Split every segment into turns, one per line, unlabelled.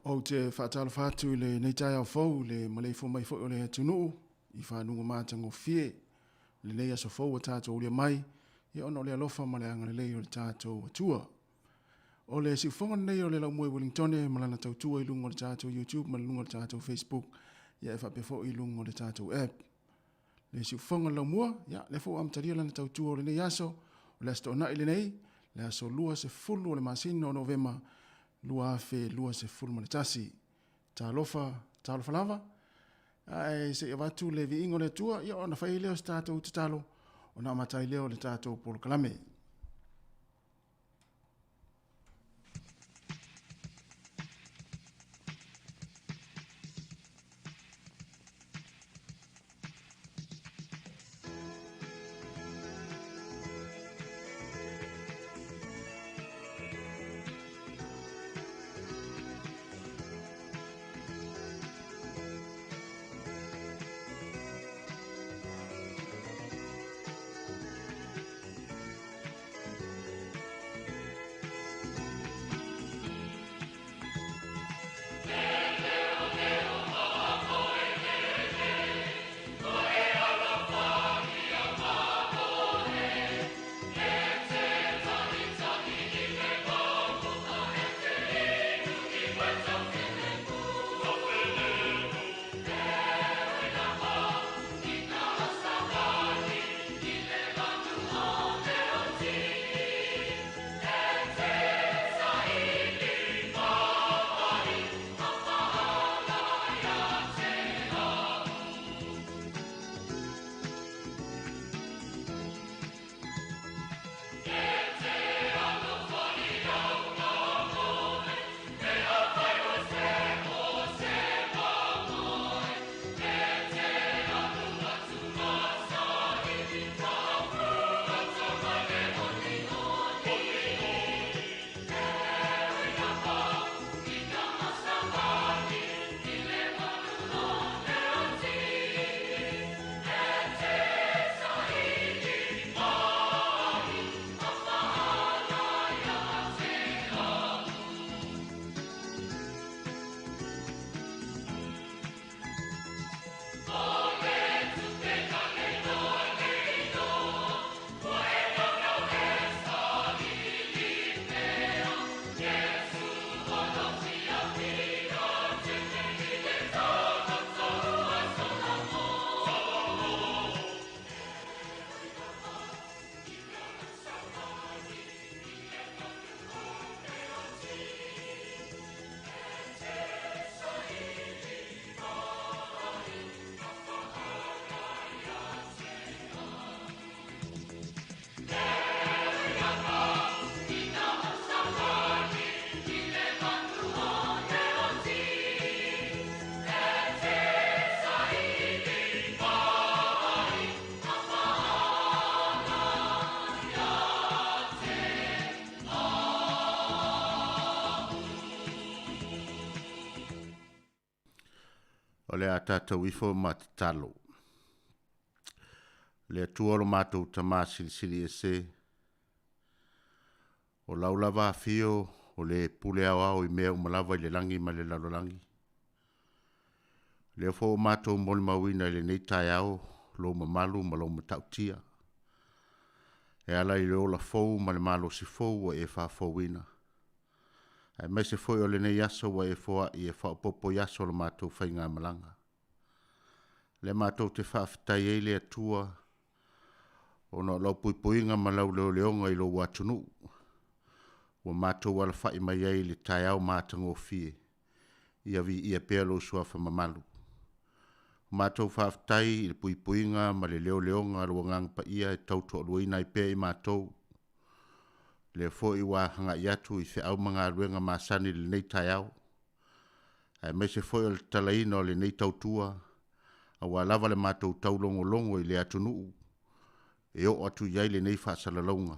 Ou te faatalofa atu i lenei taeao fou i le maleifua mai foi o le atunuu i fanuga matagofie lenei aso fou ua tatou ulia mai ia ona o le alofa ma le agalelei o le tatou Atua. O le siufofoga lenei o le Laumua i Wellingtone ma lana tautua i luga o le tatou YouTube ma le luga o le tatou Facebook ia e faapea foi i luga o le tatou app. Le siufofoga o le Laumua, ia lea foi ua amatalia lana tautua o lenei aso, o le Aso Toonai lenei, le aso 20 o le masina o Novema 2021. Talofa, talofa lava, ae se i avatu le viiga o le Atua, ia ona fai lea o se tatou tatalo, ona amata ai lea o le tatou polokalame.
O le a tatou ifo ma tatalo. Le Atua o lo matou Tama Silisili Ese, o lau lava afio o le pule aoao i mea uma lava i le lagi ma le lalolagi. Lea foi ua matou molimauina i lenei taeao lou mamalu ma lou matautia e ala i le ola fou ma le malosi fou ua e faafouina, aemaise foi o lenei aso ua e foai e faaopoopo i aso o le matou faigamalaga. Lea matou te faafetai ai le Atua ona o lau puipuiga ma lau leoleoga i lou atunuu ua matou alafai mai ai i le taeao matagofie. Ia viia pea lou suafa mamalu. Matou faafetai i le puipuiga ma le leoleoga a lou Agaga Paia e tautoaluaina ai pea i matou. Lea foi ua agai atu i feau ma galuega masani i lenei taeao, aemaise foi o le tatalaina o lenei tautua, aua lava le matou taulogologo i le atunuu e oo atu i ai lenei faasalalauga,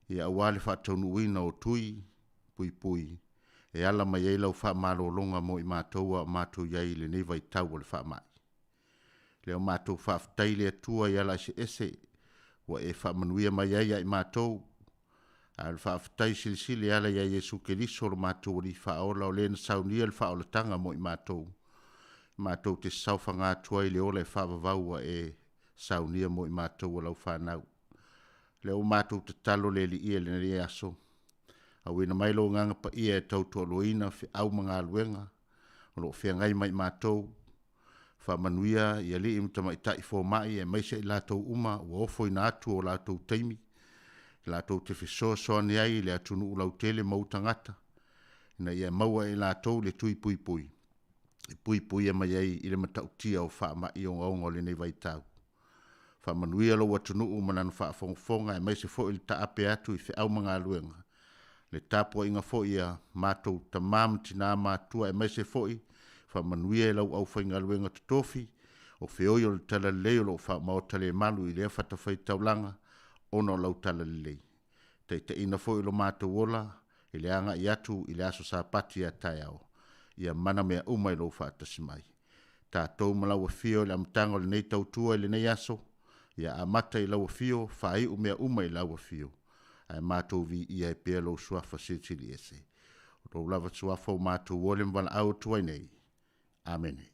ia aua le faataunuuina o tui puipui e ala mai ai lau faamalologa mo i matou a o matou i ai i lenei vaitau o le faamai. Lea ua matou faafetai i le Atua i ala eseese ua e faamanuia mai ai ia i matou, A o le faafetai silisili e ala ia Iesu Keriso lo matou Alii Faaola, o le na saunia le faaolataga mo i matou, matou te saofaga atu ai i le ola e faavavau ua e saunia mo i matou o lau fanau. Lea ua matou tatalo le Alii i lenei aso, auina mai lou Agaga Paia e tautoaluaina feau ma galuega o lo o feagai ma i matou. Faamanuia i alii ma tamaitai fomai aemaise i latou uma ua ofoina atu o latou taimi latou te fesoasoani ai i le atunuu lautele ma ou tagata, ina ia maua e i latou le tui puipui e puipuia mai ai i le matautia o faamai ogaoga o lenei vaitau. Faamanuia lou atunuu ma lana faafogafoga aemaise foi le taape atu i feau ma galuega, le tapuaiga foi a matou tama ma tina matutua, aemaise foi faamanuia i lau aufaigaluega totofi o feoi o le talalelei o lo o faamaota le malu i lea fatafaitaulaga ona o lau talalelei. Taitaiina foi lo matou ola i le agai atu i le aso Sapati a taeao, ia mana mea uma i lou faatasi mai. Tatou ma lau afio i le amataga o lenei tautua i lenei aso, ia amata i lau afio, faaiu mea uma i lau afio, ae matou viia ai pea lou suafa silisili ese. O lou lava suafa ua matou ole ma valaau atu ai nei. Amene.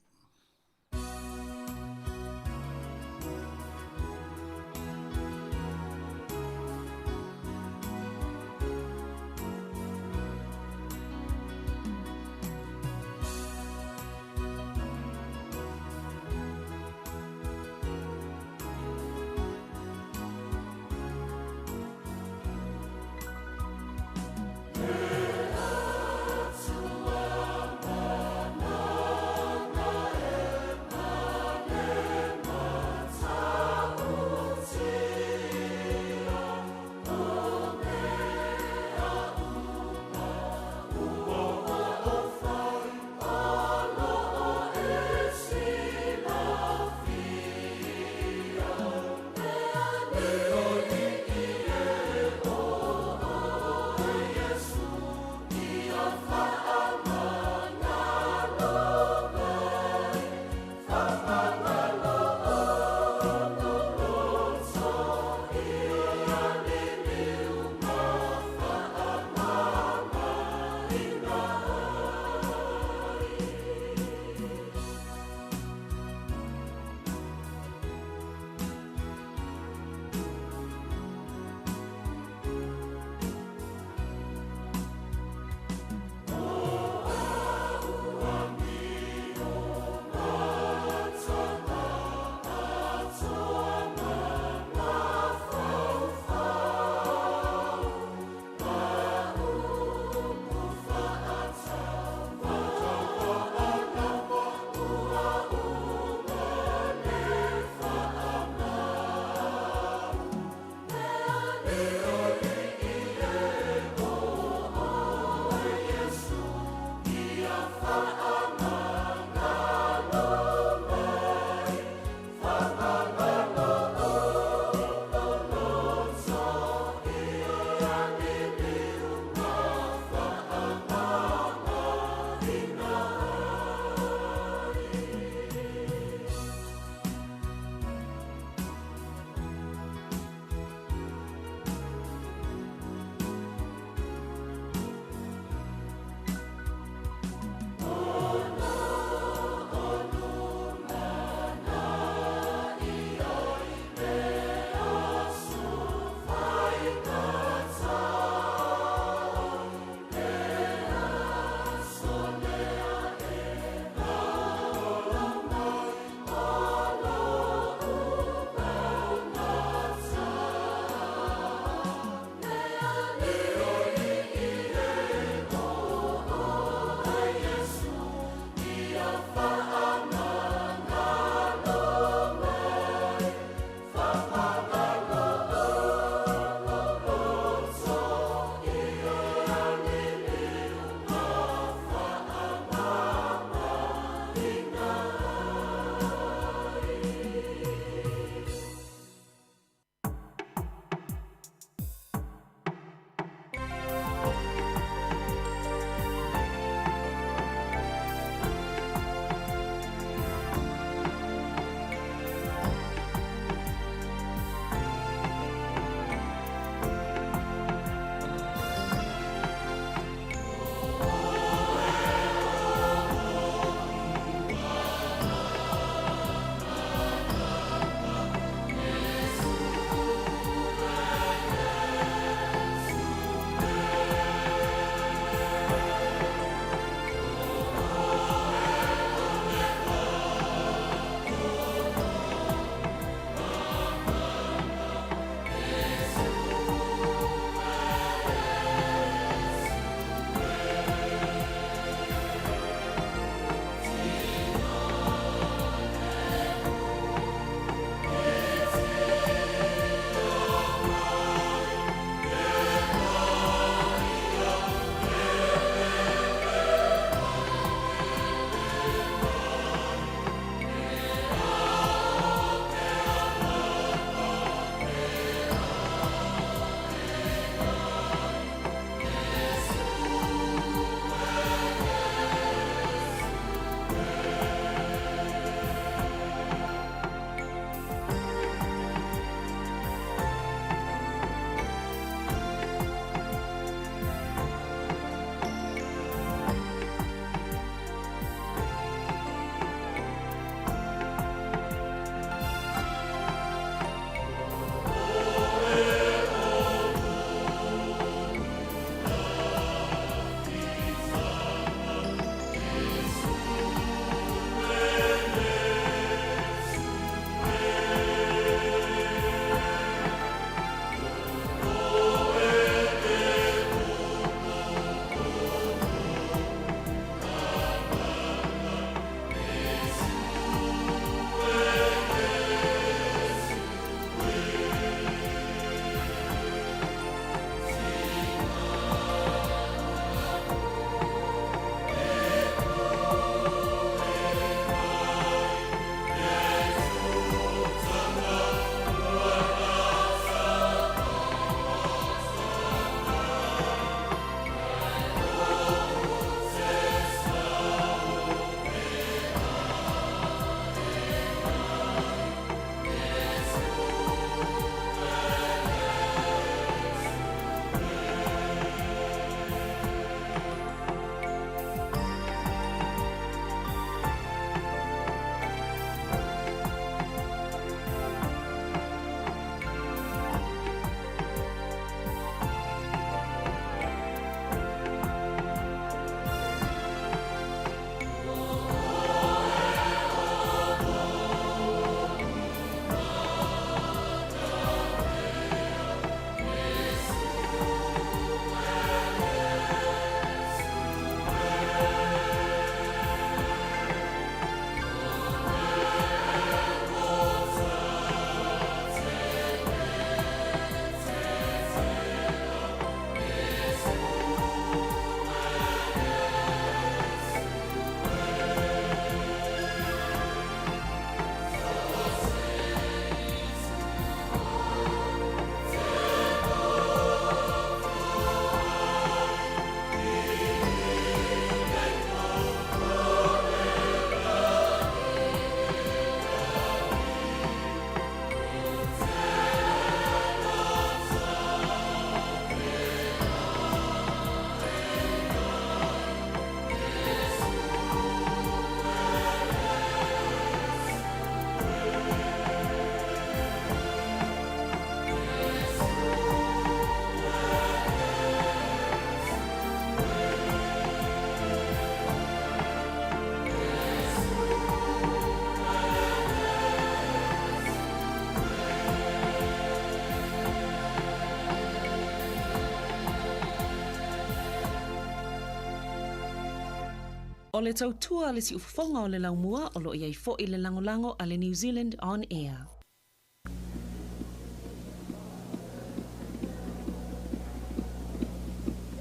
O le tautua a le siufofoga o le laumua o lo o i ai foi le lagolago a le New Zealand On Air.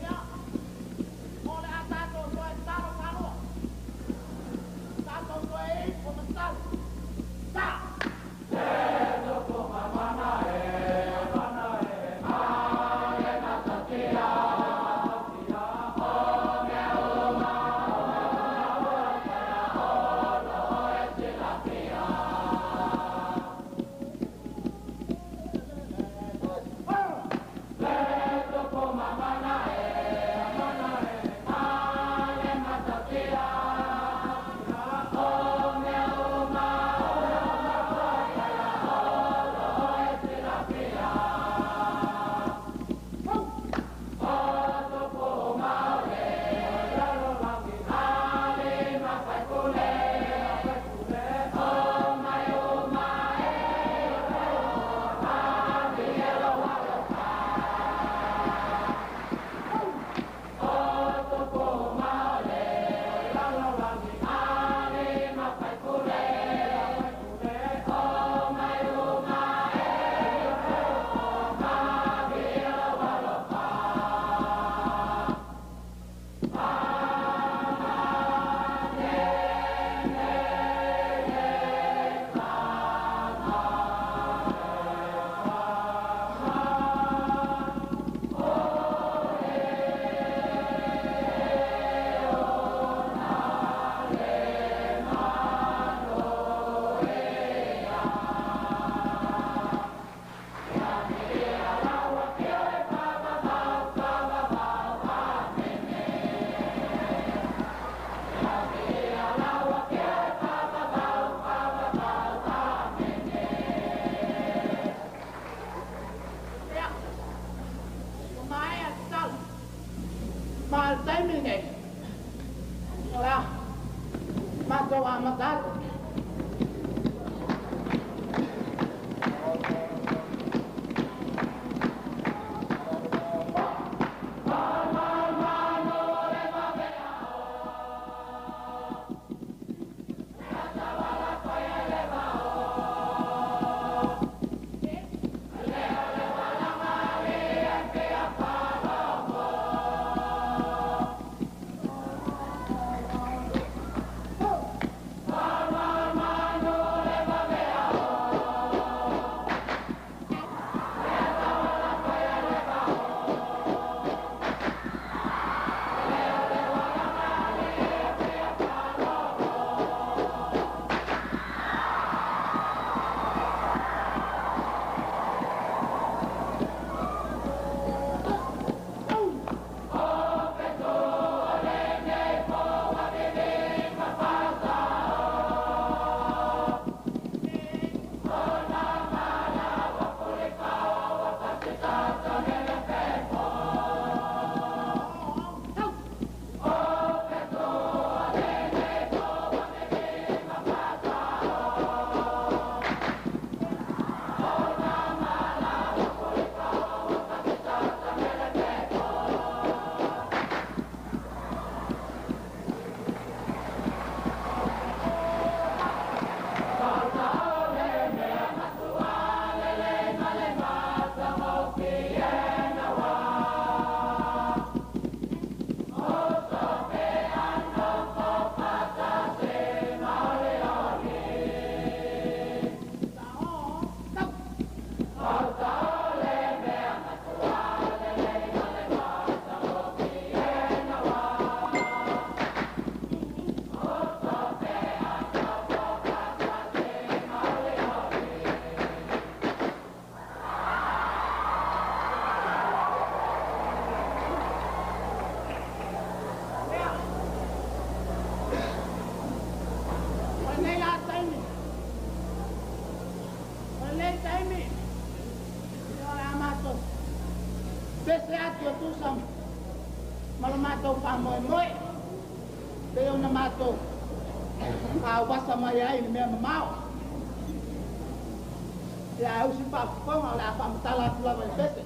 Ia, o le a tatou toe tatalo faalua. Tatou toe ifo ma tatalo. Sa! Ia, ua maea tatalo. Ma o le taimi lenei, o le a matou amata atu. Ia, o lenei la taimi, o lenei taimi, ia o le a matou pese atu e tusa ma lo matou faamoemoe, pei ona matou auasa mai ai i le mea mamao. Ia, ae usi faafofoga, o le a faamatala atu lava i le pese.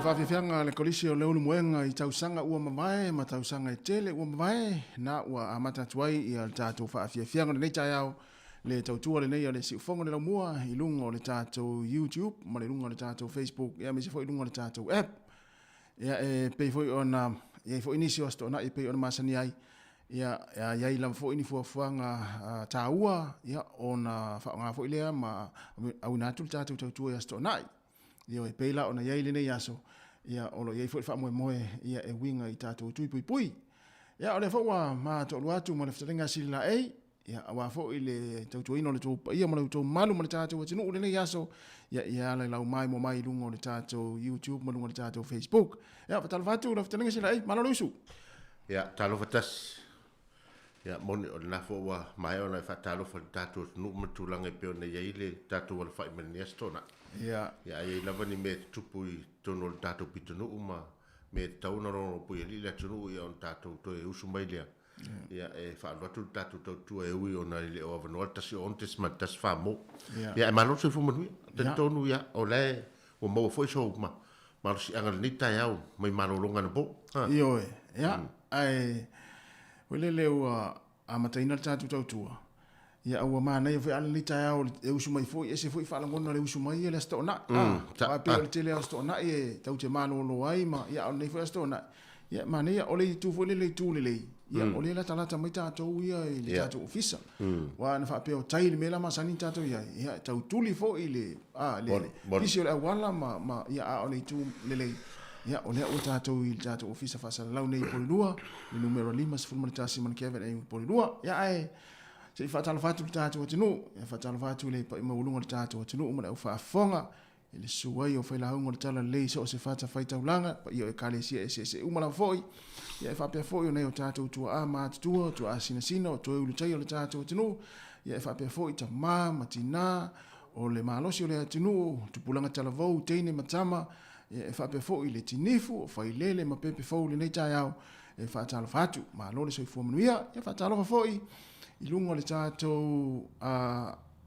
faafiafiaga a le Kolisi o Leulumoega i tausaga ua mavae ma tausaga e tele ua mavae, na ua amata atu ai ia le tatou faafiafiaga o lenei taeao, le tautua lenei a le Siufogo le Laumua i luga o le tatou YouTube ma le luga o le tatou Facebook, ia aemaise foi i luga o le tatou app. Ia e pei foi ona i ai foi nisi o Aso Toonai e pei ona masani ai, ia e i ai lava foi ni fuafuaga taua, ia ona faaaoga foi lea ma auina atu le tatou tautua i Aso Toonai. Ioe, e pei la ona i ai lenei aso, ia o lo o i ai foi le faamoemoe ia e uiga i tatou tui puipui. Ia o lea foi ua ma toalua atu ma le fetalaiga a Sililaei, ia aua foi le tautuaina o le tou paia ma le tou mamalu ma le tatou atunuu i lenei aso, ia ia ala i lau maimoa mai i luga o le tatou YouTube ma luga o le tatou Facebook. Ia faatalofa atu lau fetalaiga Sililaei, malo le usu.
Ia, talofa tasi. Ia, moni, o lena foi ua maea ona e faatalofa i le tatou atunuu ma le tulaga e pei ona i ai le tatou alafai mai lenei Aso Toonai.
Ia.
Ia, a i ai lava ni mea e tutupu i totonu o le tatou pitonuu ma mea e tatau ona logologopuialii le atunuu, ia ona tatou toe usu mai lea. Ia, e faaalu atu le tatou tautua e ui ona e le o avanoa le 16.14 mo.
Ia.
Ia, ae malo le soifua manuia. Talitonu, ia, o la e ua maua foi sou malosiaga i lenei taeao mai malologa anapo.
Ha. Ioe, ia, ae foi lele ua amataina le tatou tautua, ia ua manaia foi a lenei taeao e usu mai foi, ese foi faalagona le usu mai ia le Aso Toonai. Aua pei o le tele o Aso Toonai e tatou te malolo ai ma, ia a o lenei foi Aso Toonai, ia manaia, o le itu foi lele itu lelei, ia o lea e latalata mai tatou ia i le tatou ofisa. Aua ana faapea o tai i le mea la masani ona tatou i ai, ia e tau tuli foi le, a, le pisi o le auala ma, ma, ia a o le itu lelei, ia o lea ua tatou i le tatou ofisa faasalalau nei i Polilua, le numera 51 Mount Kevin Avenue, Polilua. Ia ae se i faatalofa atu i le tatou atunuu, ia faatalofa atu i le paia maualuga o le tatou atunuu ma le aufaafofoga, i le susu ai o failauga o le Talalelei i so o se fatafaitaulaga, paia o Ekalesia eseese uma lava foi, ia e faapea foi o nai o tatou tuaa matutua, tuaa sinasina, o toe ulutaia o le tatou atunuu, ia e faapea foi tama ma tina, o le malosi o le atunuu, tupulaga talavou, teine ma tama, ia e faapea foi le tinifu, o failele ma pepe fou i lenei taeao, e faatalofa atu, malo le soifua manuia, ia faatalofa foi i luga o le tatou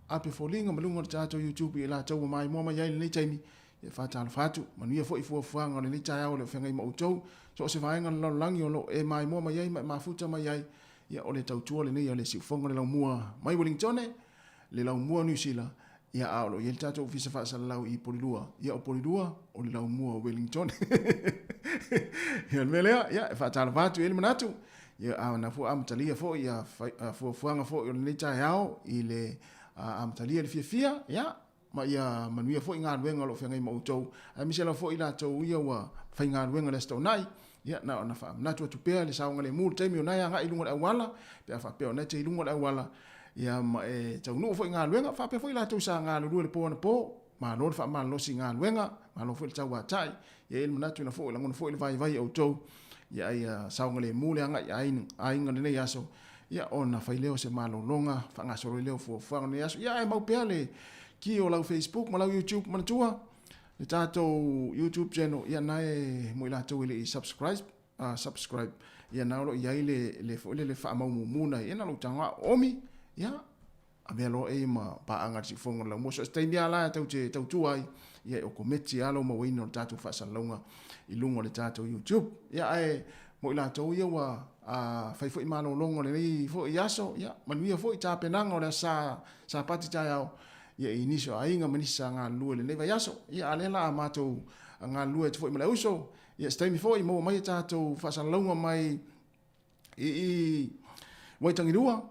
ape foliga ma luga o le tatou YouTube i latou ua maimoa mai ai i lenei taimi, ia faatalofa atu, manuia foi fuafuaga o lenei taeao o le feagai ma outou, so o se vaega o le lalolagi o lo o e maimoa mai ai ma e mafuta mai ai, ia o le tautua lenei a le Siufogo le Laumua mai Wellingtone, le Laumua o Niu Sila, ia a o lo o i ai le tatou ofisa faasalalau i Polilua, ia o Polilua o le Laumua o Wellingtone. Ia o le mea lea, ia e faatalofa atu i ai le manatu, Ia, a na foi amatalia foi ia fuafuaga foi o lenei taeao i le amatalia le fiafia, ia, ma ia manuia foi galuega o lo o feagai ma outou, aemaise lava foi i latou ia ua faigaluega i le Aso Toonai, ia, na ona faamanatu atu pea le saogalemu i le taimi o na e agai i luga o le auala, pe a faapea o na e te i luga o le auala, ia, ma e taunuu foi i galuega, faapea foi i latou sa galulue i le po anapo, malo le faamalolosi i galuega, malo foi le tauatai, E i ai le manatu ina foi lagona foi le vaivai o outou, ia ai ia saogalemu le agai i aiga lenei aso, ia ona fai lea o se malologa, faagasolo ai lea o fuafuaga o lenei aso. Ia ae mau pea le ki o lau Facebook ma lau YouTube manatua, le tatou YouTube channel, ia na e mo i latou e le i subscribe, subscribe, ia na o lo o i ai le, le foi le faamaumumu na, ia na lou tago lava o omi, ia Avea loa e ma paaga i le siufofoga o le laumua. So o se taimi lava la e te tautua ai, ia e okometi lava lou mauaina o le tatou faasalalauga i luga o le tatou YouTube. Ia ae mo i latou ia ua fai foi malologa o lenei foi aso, ia manuia foi tapenaga o le aso Sapati taeao, ia i nisi o aiga ma nisi sa galulue i lenei vaiaso. Ia a o lea la a matou galulue atu foi ma le auso, ia se taimi foi maua mai a tatou faasalalauga mai i Waitangirua,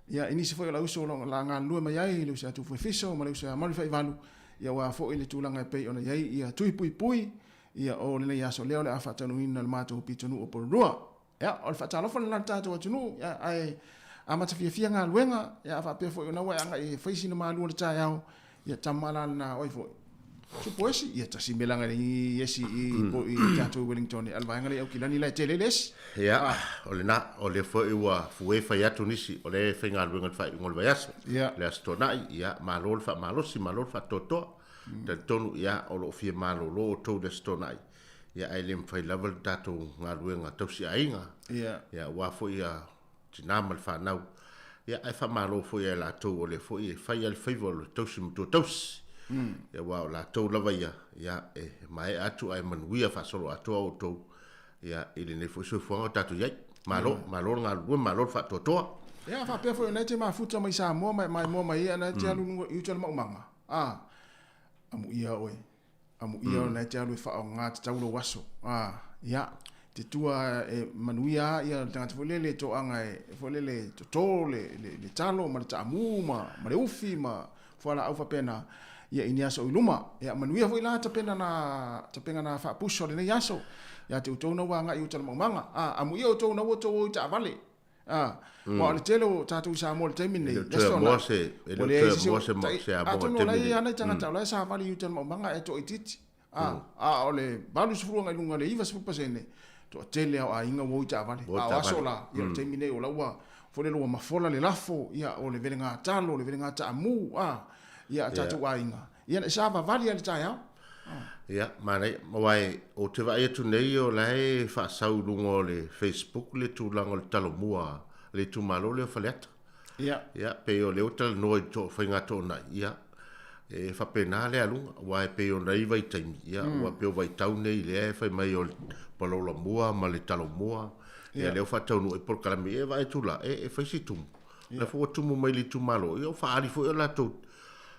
ia, i nisi foi o le auso o lo o galulue mai ai, le uso ia Tufuefiso ma le uso ia Maluifaivalu, ia aua foi le tulaga e pei ona i ai ia tui puipui, ia, o lenei aso lea o le a faataunuuina le matou pitonuu o Pololua. Ia, o le faatalofa lena i le tatou atunuu, ia, ae amata fiafia galuega, ia, a faapea foi ona ua e agai e fai sina malu o le taeao, Ia tama la lena oi foi. Tupu esi, ia tasi me langa i esi i po i tatou Wellington al vaenga le Aukilani la tele le esi.
Ia, o lena, o lea foi ua fue fai atu nisi, o lea e faigaluega i le faaiuga o le vaiaso, le Aso Toonai, ia, malo le faamalosi, malo le faatoatoa. Talitonu, ia, o lo o fia malolo outou i le Aso Toonai, ia, ae le mafai lava le tatou galuega tausiaiga, ia, aua foi ia tina ma le fanau. Ia, ae faamalo foi ia i latou o lea foi e fai lava le faiva o le tausi matua tausi. Ia aua o latou lava ia, ia e maea atu ae manuia faasoloatoa outou ia i lenei foi soifuaga o tatou i ai. Malo, malo le galulue, malo le faatoatoa.
Ia faapea foi o lena e te mafuta mai Samoa ma e maimoa mai ai a o lena e te alu i uta i le maumaga, a, amuia oe. Amuia ona e te alu e faaaoga tatau lou aso. A, ia, te tua e manuia lava ia le tagata foi lele toaga e foi lele toto le, le, le talo ma le taamu ma, ma le ufi ma fualaau faapena, ia i ni aso i luma. Ia manuia foi la tapena na, tapena na faapuso lenei aso. Ia te outou na ua agai i uta le maumaga. A, amuia outou na ua outou o i taavale. A, aua o le tele o tatou i Samoa i le taimi lenei,
E le o toe amoa se, e le o toe amoa se, se amoga
Atonu o la e i ai lava nai tagata o la e savali i uta i le maumaga ae toaitiiti. A, a o le 80 agai i luga i le 90%, toatele lava o aiga ua o i taavale. A o aso la, ia o le taimi lenei o la ua, foi lele ua mafola le lafo, ia o le velega talo, o le velega taamu, a, ia a tatou aiga, ia na e savavali lava i le taeao.
Ia, manaia. Aua e, ou te vaai atu nei o la e faasau i luga o le Facebook le tulaga o le talomua a le itumalo lea o Faleata.
Ia.
Ia, pei o lea ua talanoa i to, faiga toonai, ia, e faapena le aluga, aua e pei ona i ai vaitaimi, ia, ua pei o vaitau nei lea e fai mai o le palaola mua ma le talomua, ia, lea ua faataunuu ai polokalame, ia e vaai atu la, e, e fai si tumu. O la foi ua tumu mai le itumalo, ia ua faaali foi o latou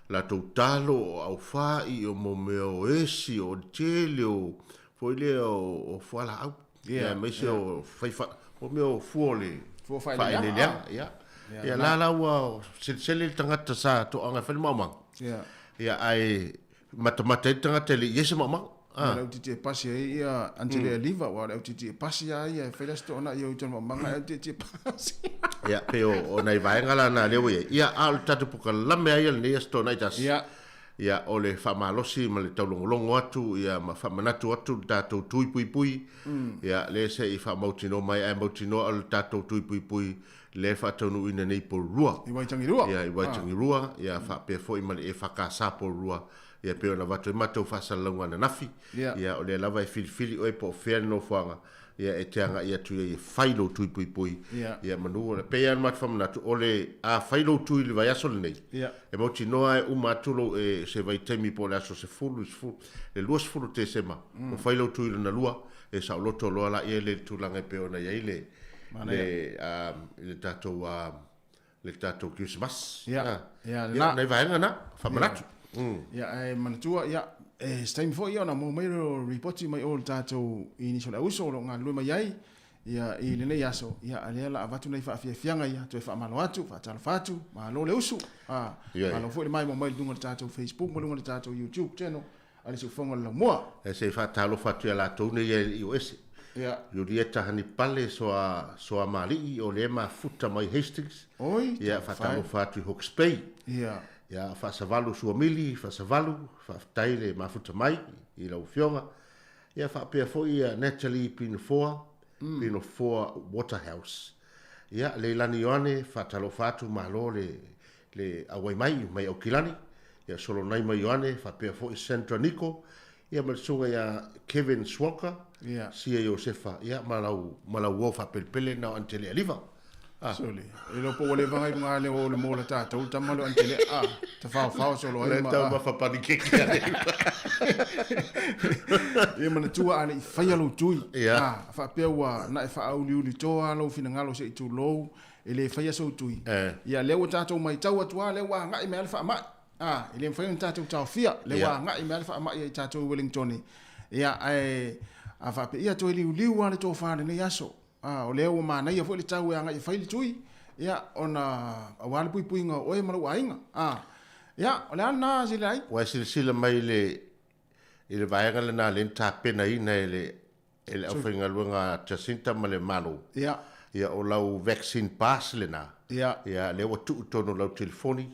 latou talo, o aufai, o mo mea o esi, o le tele o foi lea o fualaau, yeah, aemaise yeah. o fai fa, mo mea o fua o le
fua faaeleeleaga,
ia. Ia la la ua selesele le tagata sa toaga e fai le maomaga.
Yeah.
Ia ae matamata ai le tagata e le i ai se maomaga.
Ah. Le autiti e pasi ai ia Antele mm. Aliva, ua le autiti e pasi a ia e fai la se toonai ia uta maomaga e autiti e pasi.
Ia, pei o, o nai vaega la na lea ua i ai. Ia, a o le tatou polokalame lava ia lenei Aso Toonai tasi.
Ia.
Ia, o le faamalosi ma le taulogologo atu, ia, ma faamanatu atu le tatou tui puipui. Mm. Ia, lea se i faamautinoa mai, ae mautinoa o le tatou tui puipui lea e faataunuuina nei i Porirua.
I Waitangirua.
Ia, i Waitangirua, ah. ia, faapea foi ma le EFKS Porirua. Ia, pei ona avatu ai matou faasalalauga ananafi.
Ia.
Ia, o lea lava e filifili oe po o fea le nofoaga. Ia, e te agai atu i ai e fai lou tui puipui.
Ia.
Ia, manu, e pei lava ona matou faamanatu, o le, a fai lou tui i le vaiaso lenei,
Ia.
e mautinoa e uma atu lou, e, se vaitaimi po o le aso 10, 10, le 20 o Tesema, ua fai lou tui lona lua, e saoloto loa laia i le tulaga e pei ona i ai le, le, a, le tatou, a, le tatou Kerisimasi.
Ia, ia,
lena. Ia, nai vaega na, faamanatu.
Ia, ae manatua, ia, e, se taimi foi ia ona maua mai lea o ripoti mai o le tatou i nisi o le auuso o lo o galulue mai ai, ia, i lenei aso, ia, a lea la avatu nai faafiafiaga ia, toe faamalo atu, faatalofa atu, malo le usu, a, malo foi le maimoa mai i luga o le tatou Facebook ma luga o le tatou YouTube channel, a le siufofoga o le laumua.
E se i faatalofa atu ia latou nei e le i o ese.
Ia.
Julieta Hanipale soa Soamalii o lea mafuta mai Hastings.
Oi,
Ia faatalofa atu i Hawke's Bay.
Ia.
Ia Faasavalu Suamili, Faasavalu, faafetai le mafuta mai i lau afioga. Ia faapea foi ia Natalie Pinofoa, mm. Pinofoa Waterhouse. Ia Leilani Ioane, faatalofa atu malo le le auai mai mai Aukilani. Ia Solonaima Ioane, faapea foi Sandra Niko, ia ma le susuga ia Kevin Swalker,
Ia.
Sia Iosefa, ia ma lau, ma lau uo faapelepele na o Antelea Liva.
Ah. Sole, e iloa po ua leva ngai luga lea o le mola tatou le tama lea o Antelea, ah, tafaofao solo ai
ma. Le tau mafa panikeke a le
Ia manatua a le i faia lou tui.
Ia.
Ah, faapea ua na e faauliuli toa lou finagalo se i tulou, E le faia sou tui.
Eh.
Ia, lea ua tatou maitau atu lava, lea ua agai mai lava le faamai. A, e le mafai ona tatou taofia, lea ua agai mai lava le faamai ia i tatou i Wellingtone. Ia, ae a faapea, ia toe liuliu lava le tofa i lenei aso. A, o lea ua manaia foi le tau e agai e fai le tui, ia, ona aua le puipuiga o oe ma lou aiga. A, ia, o le a lena Silai?
Ua e silasila mai i le, i le vaega lena lea na tapenaina e le e le aufaigaluega a Jacinta ma le Malo.
Ia.
Ia, o lau vaccine pass lena.
Ia.
Ia, lea ua tuu i totonu o lau telefoni.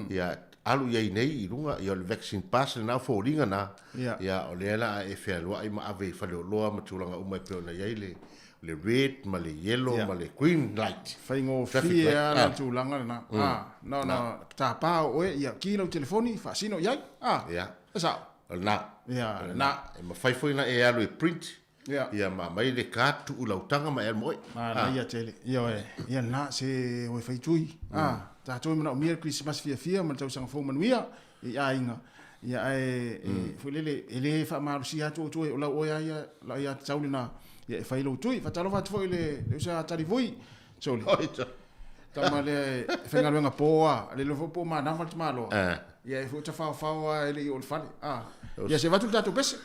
Ia, alu i ai nei i luga, ia o le vaccine pass lena, o foliga na.
Ia.
Ia, o lea la a e fealuai ma ave i faleoloa ma tulaga uma e pei ona i ai le, le red ma le yellow
Ia.
ma le green light.
Faigofie lava le tulaga lena. A, na ona tapa o oe, ia, ki lau telefoni, faasino i ai. A,
Ia.
e sao.
O lena.
Ia, lena.
E mafai foi ona e alu e print.
Ia.
Ia ma aumai le card tuu i lau taga ma e alu ma oe.
Manaia tele. Ioe. Ia lena, se o e fai tui. A, tatou e manaomia le Kerisimasi fiafia ma le tausaga fou manuia i aiga. Ia ae e foi lele e le faamalosia atu outou o lau oe lava ia lau aiatatau lena ia e fai lou tui. Faatalofa atu foi i le uso ia Talivui. Soli. Tama lea e faigaluega po lava, le iloa foi po o manava le tamaloa. Ia e foi tafaofao lava e le i oo i le fale. A, ia se avatu le tatou pese.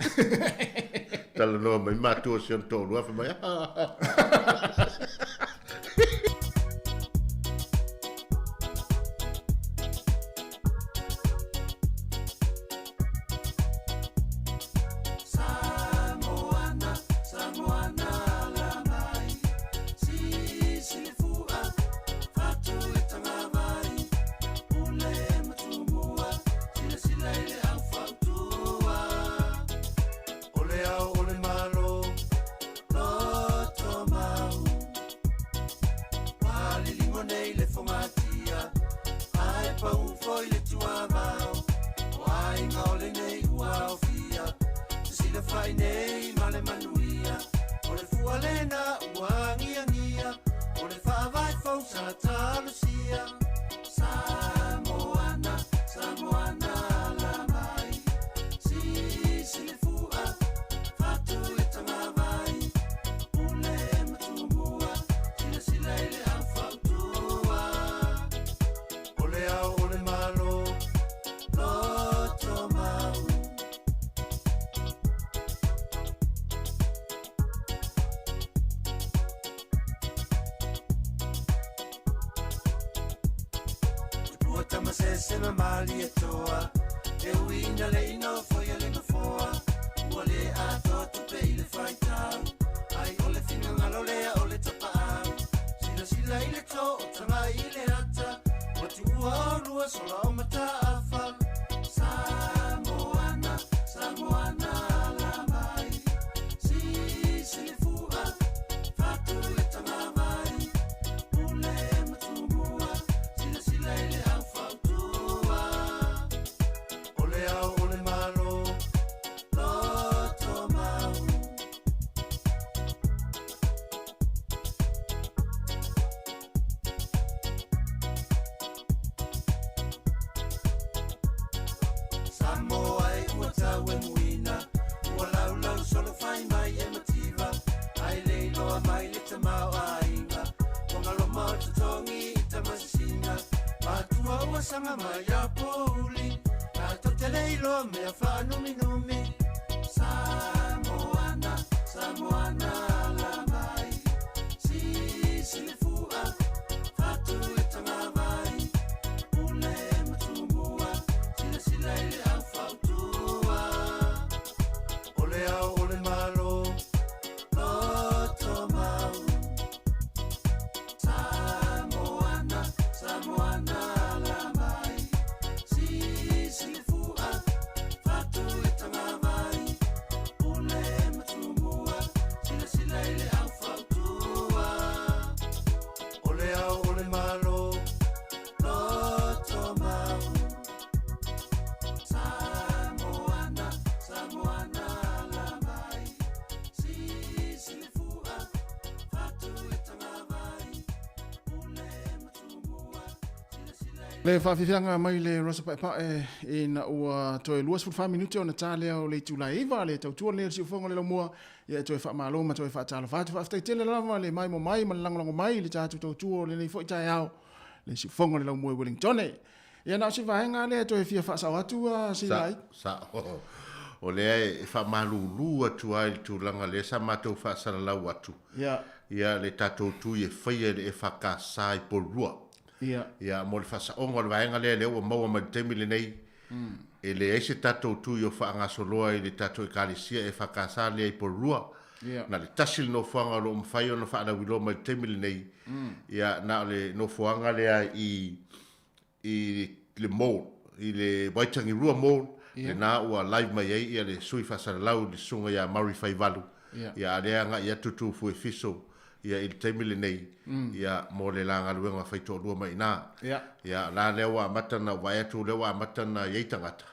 Talanoa mai matua o si ona toalua fai mai.
Le faafiafiaga mai le Rosa Paepae ina ua toe 24 minute ona ta lea o le itula e 9 le tautua lenei o le siufofoga o le laumua ia e toe faamalo ma toe faatalofa atu. Faafetai tele lava le maimo mai ma le lagolago mai i le tatou tautua o lenei foi taeao le siufofoga o le laumua i Wellingtone. Ia na o se vaega lea e toe fia faasao atu si
lai. Sao. O lea e faamalulu atu ai le tulaga lea sa matou faasalalau atu.
Ia.
Ia le tatou tui e faia i le EFKS i Porirua.
Ia.
Ia mo le faasaoga o le vaega lea lea ua maua mai i le taimi lenei. E leai se tatou tui o faagasoloa i le tatou ekalesia EFKS lea i Porirua.
Ia.
Na le tasi le nofoaga o lo o mafai ona faalauiloa mai i le taimi lenei. Ia na o le nofoaga lea i i le mall, i le Waitangirua Mall, lena ua live mai ai ia le sui faasalalau le susuga ia Murray Faivalu. Ia a lea agai atu Tufu e fiso ia i le taimi lenei ia mo le la galuega faitoalua mai i ina. Ia la lea ua amata ona vaai atu lea ua amata ona i ai tagata.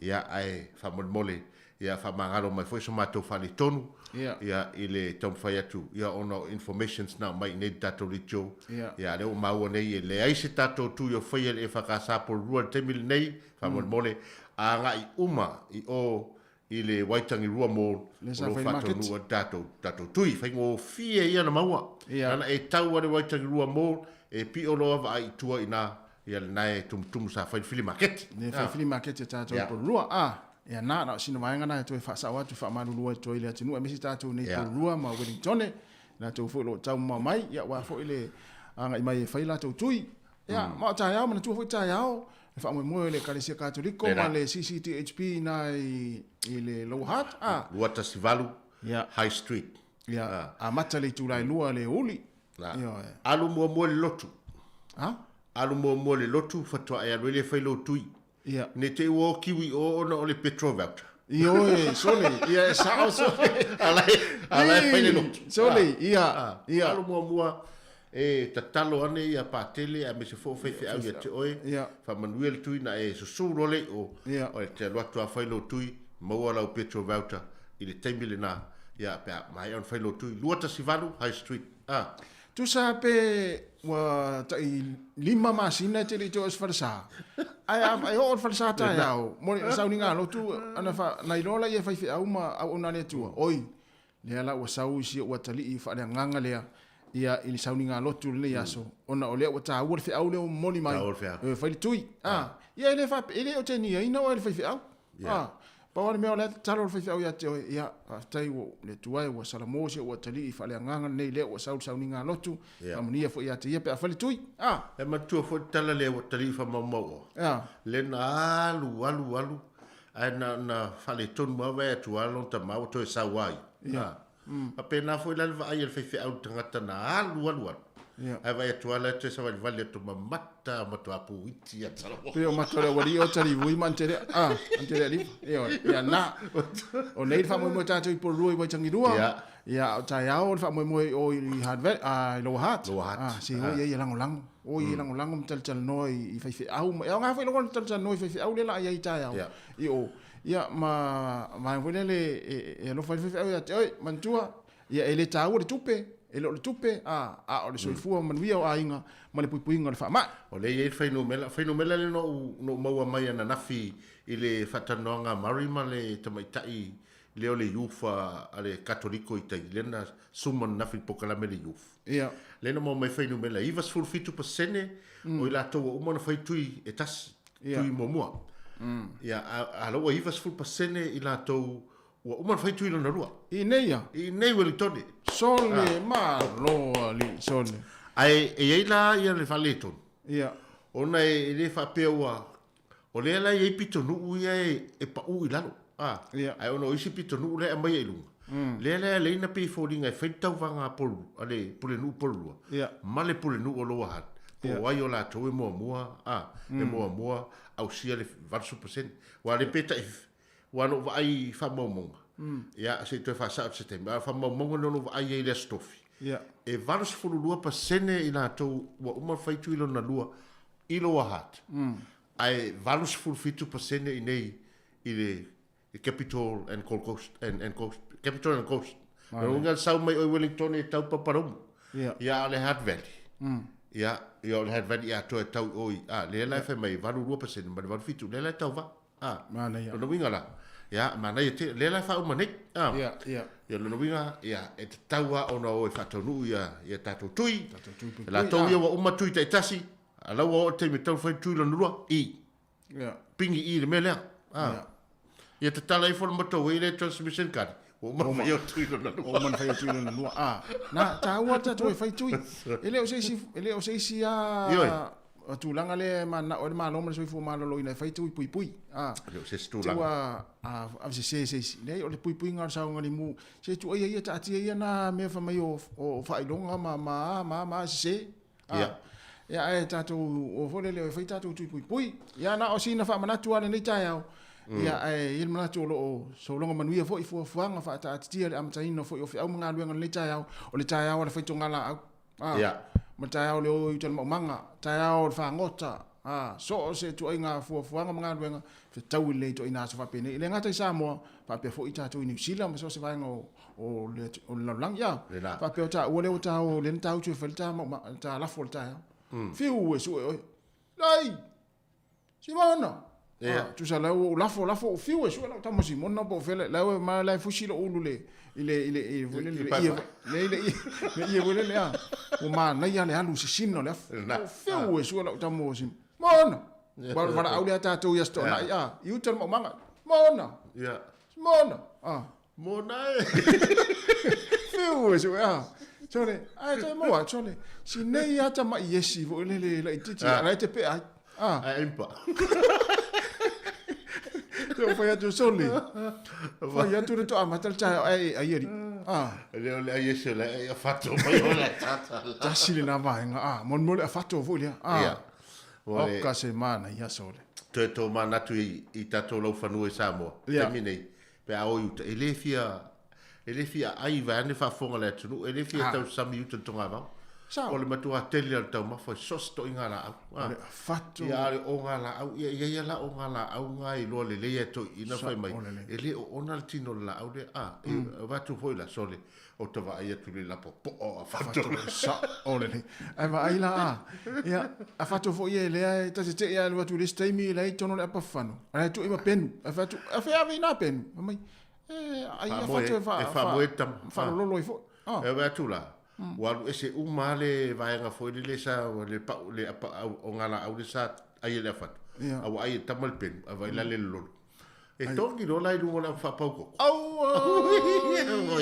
Ia ae faamolemole ia faamagalo mai foi so matou faaletonu. Ia, i le taumafai atu, ia, ona o informations na aumai i inei i le tatou leitio. Ia, a lea ua maua nei e leai se tatou tui o faia i le EFKS Porirua i le taimi lenei, faamolemole, agai uma i o i le Waitangirua Mall o lo o faataunuu ai le tatou, tatou tui. Faigofie ia ona maua. Leaga e tau lava i le Waitangirua Mall, e pio loa vaai i tua i ina, ia lena e tumutumu sa fai le fili maketi.
Le fai fili maketi a tatou i Porirua. Ia na, na o sina vaega na e toe faasao atu, faamalulu atu ai i le atunuu, aemaise tatou nei Porirua ma Wellingtone, latou foi o lo o taumamao mai, ia aua foi le agai mai e fai latou tui. Ia, ma o taeao, manatua foi taeao, le faamoemoe o le Ekalesia Katoliko ma le CCTHP i ina i le Lower Hutt.
218 High Street.
Ia, amata le itula e 2 le aoauli.
Alu muamua i le lotu. Alu muamua i le lotu faatoa e alu ai lea e fai lou tui.
Ia.
Ne i te i ua o kiwi o ona o le petrol voucher.
Ioe, sole, ia e sao sole.
A la e fai le lotu.
Sole, ia, ia.
Alu muamua e tatalo ane ia Patele aemaise foi o faifeau ia te oe.
Ia.
Faamanuia le tui na e susu loa lea i o.
Ia.
E te alu atu lava fai lou tui, maua lau petrol voucher i le taimi lena, ia pe a maea ona fai lou tui. 218 High Street. Ah.
Tusa pe ua tai 5 masina e te le i toe o se falesa. Ae a e oo le falesa taeao, mo le sauniga lotu, ana fa, na iloa laia e faifeau ma auauna a le Atua, oi, lea la ua sau isi ou atalii faaleagaga lea, ia i le sauniga lotu lenei aso, ona o lea ua taua le feau lea ua momoli mai, e fai le tui. A, ia e le faapea, e le o teniaina oe e le faifeau. Ah, pau lava le mea o la e tatalo le faifeau ia te oe, ia, faafetai ua, le Atua e, ua salamo si ou atalii i faaleagaga lenei, lea ua sau le sauniga lotu, faamanuia foi ia te ia pe a fai le tui. Ah.
E manatua foi le tala lea ua talii faamaumau oa.
Ah.
Lea na alu, alu, alu, ae na, na faaletonu lava vaai atu lava lona tama ua toe sau ai.
Yeah.
Ah. Faapena foi la le vaai a le faifeau i le tagata na alu, alu, alu. Ae vaai atu lava la e toe savalivali atu ma mata matua puiti ia Salomon.
Pei o mata o le aualii o talivui ma ante lea, ah, ante lea liva. Ioe, ia na. O nei le faamoemoe tatou i Porirua i Waitangirua.
Ia.
Ia, o taeao le faamoemoe i o i Hard Valley, ah, i Lower Hutt.
Lower Hutt.
Ah, se o ia ia lagolago. O ia lagolago ma talatalanoa i faifeau. Ma, e aoga foi lagona talatalanoa i faifeau lea la a i ai i taeao.
Ia.
I o. Ia, ma vaega foi lea le, e alofa ai le faifeau ia te oe, manatua, ia e le taua le tupe, e le o le tupe, a, a o le soifua manuia o aiga ma le puipuiga o le faamai.
O lea e i ai le fuainumera, fuainumera lea na ou, na ou maua mai ananafi i le faatalanoaga a Murray ma le tamaitai lea o le youth a, a le Katoliko i tai, lea na suma ananafi i le polokalame a le youth.
Ia.
Lea na maua mai fuainumera, 97% o i latou ua uma ona fai tui e tasi.
Ia.
Tui muamua. Ia, a, a la ua 90% i latou ua uma ona fai tui lona lua.
I nei ia?
I nei Wellingtone.
Sole, malo alii, sole.
Ae e i ai la ia le faaletonu.
Ia.
Ona e le faapea ua, o lea la e i ai pitonuu ia e pau i lalo. A,
Ia.
Ae ona o isi pitonuu la e aumaia i luga. Lea la e alai na pei e foliga e fai le tauvaga a Polu, a le Pulenuu Pololua.
Ia.
Ma le Pulenuu o Lower Hutt. Po o ai o latou e muamua, a, e muamua ausia le 80%. Aua le pe tai, aua na ou vaai i faamaumauga, ia, se i toe faasao atu se taimi, a o faamaumauga na ou vaai ai i le Aso Tofi,
Ia.
e 82% i latou ua uma ona fai tui lona lua i Lower Hutt, ae 87% i inei i le Capital and Gold Coast, and Coast, Capital and Coast. Lona uiga sau mai oi Wellington e tau Paparaumu.
Ia.
Ia, a o le Hutt Valley. Ia, ia o le Hutt Valley atoa e tau i oi. A, lea la e fai mai e 82% ma le 87, lea la e tau va. A,
Manaia.
lona uiga la, ia, manaia tele, lea la e faauma nei. A,
Ia, ia.
Ia, lona uiga, ia, e tatau lava ona o e faataunuu ia, ia tatou tui.
Tatou tui puipui,
Latou
a.
ia ua uma tui taitasi, a la ua oo le taimi e tatau ona fai tui lona lua, i.
Ia.
Pingi i le mea lea. Ah.
Ia.
Ia tatala ifo le motorway le transmission card. Ua uma ona fai atu i lona lua.
Ua uma ona fai atu i lona lua. Ah. Na, taua le tatou e fai tui. E le o se isi, e le o se isi a
Ioe.
tulaga lea e mananao ai le Malo ma le soifua maloloina e fai tui puipui. Ah.
E le o se isi tulaga.
Ua avesese se isi. Leai, o le puipuiga o le saogalemu. Se tuuaia ia, taatia ia na mea fai mai o, o faailoga ma, ma a, ma a, ma a, sese.
Ia.
Ia, ae tatou o foi lele e fai tatou tui puipui. Ia, na o sina faamanatu lava lenei taeao. Ia, ae i ai le manatu o lo o sologa manuia foi fuafuaga faataatitia le amataina foi o feau ma galuega i lenei taeao. O le taeao a le faitogalaau.
Ia.
Ma le taeao o le o i uta i le maumaga, taeao o le fagota. A, so o se ituaiga fuafuaga ma galuega, fetaui lelei i ituaiga aso faapenei. E le gata i Samoa, faapea foi tatou i Niu Sila ma so o se vaega o, o le, o le lalolagi. A,
Lena.
faapea o taua lea ua ta o lea na ta utu e fai le ta, mauma, ta lafo o le taeao. Fiu e sue oe. Lai! Simona!
Ia.
Ah, tusa la ua ou lafo, lafo, ou fiu e sue lau tama Simona po o fea la ua ma la e fusi lou ulu le, i le, i le, i le, le, le, ie, le, le, ie, le ie foi lele, a. Ua manaia le alu sisina o le afu.
Lena.
Ua fiu e sue lau tama o Simona. Mona! Ua valaau lea tatou i Aso Toonai, a, i uta le maumaga. Mona!
Ia.
Simona! A.
Mona e!
Fiu e sue, a. Sole, ae toe maua, sole, si nei a tama'i iesi foi lele laitiiti, a la e te pea ai. A.
Ae empa.
Te o fai atu sole. Fai atu le toa amata le taeao ae ai ali. A.
Le o le ai ese le ai a fato mai o le tata.
Tasi lena vaega. A, mo mo le afato foi lea. A.
Ia.
O ka se mana ia sole.
Toe tō manatu i, i tātou laufanua i Samoa.
Ia.
Taimi nei, pe a o i uta, e le fia, e le fia ai vaeane faafofoga le atunuu, e le fia
Ah.
tausami i uta le togavao.
Sao.
O le matua tele o le taumafa, e so o se toʻiga laau.
O le afato.
Ia, a o le ogalaau, ia, ia ia la ogalaau ga iloa lelei e toeaiina fai mai,
o lelei.
e le oona le tino o le laau lea, a, e avatu foi la sole, o te vaai atu i le lapopoa o afato.
Sao lelei. Ae vaai la a. Ia, afato foi e lea e ta te tei alu atu i le isi taimi la i tonu o le apafano. Ae tuu i ma penu. Ae fai atu, a fea ave i nā penu. Fai mai, e, ai
Faamoe,
afato e
e faamoe tama.
faalololo ai foi. Ah.
E vaai atu la, ua alu ese uma lava le vaega foi lele sa le pau le apa o ngā laau le sa ai e le afato.
Ia.
A ua ai e tama le penu, a vaai la le lololo. E togi loa la i luga o le faapau koko.
Au,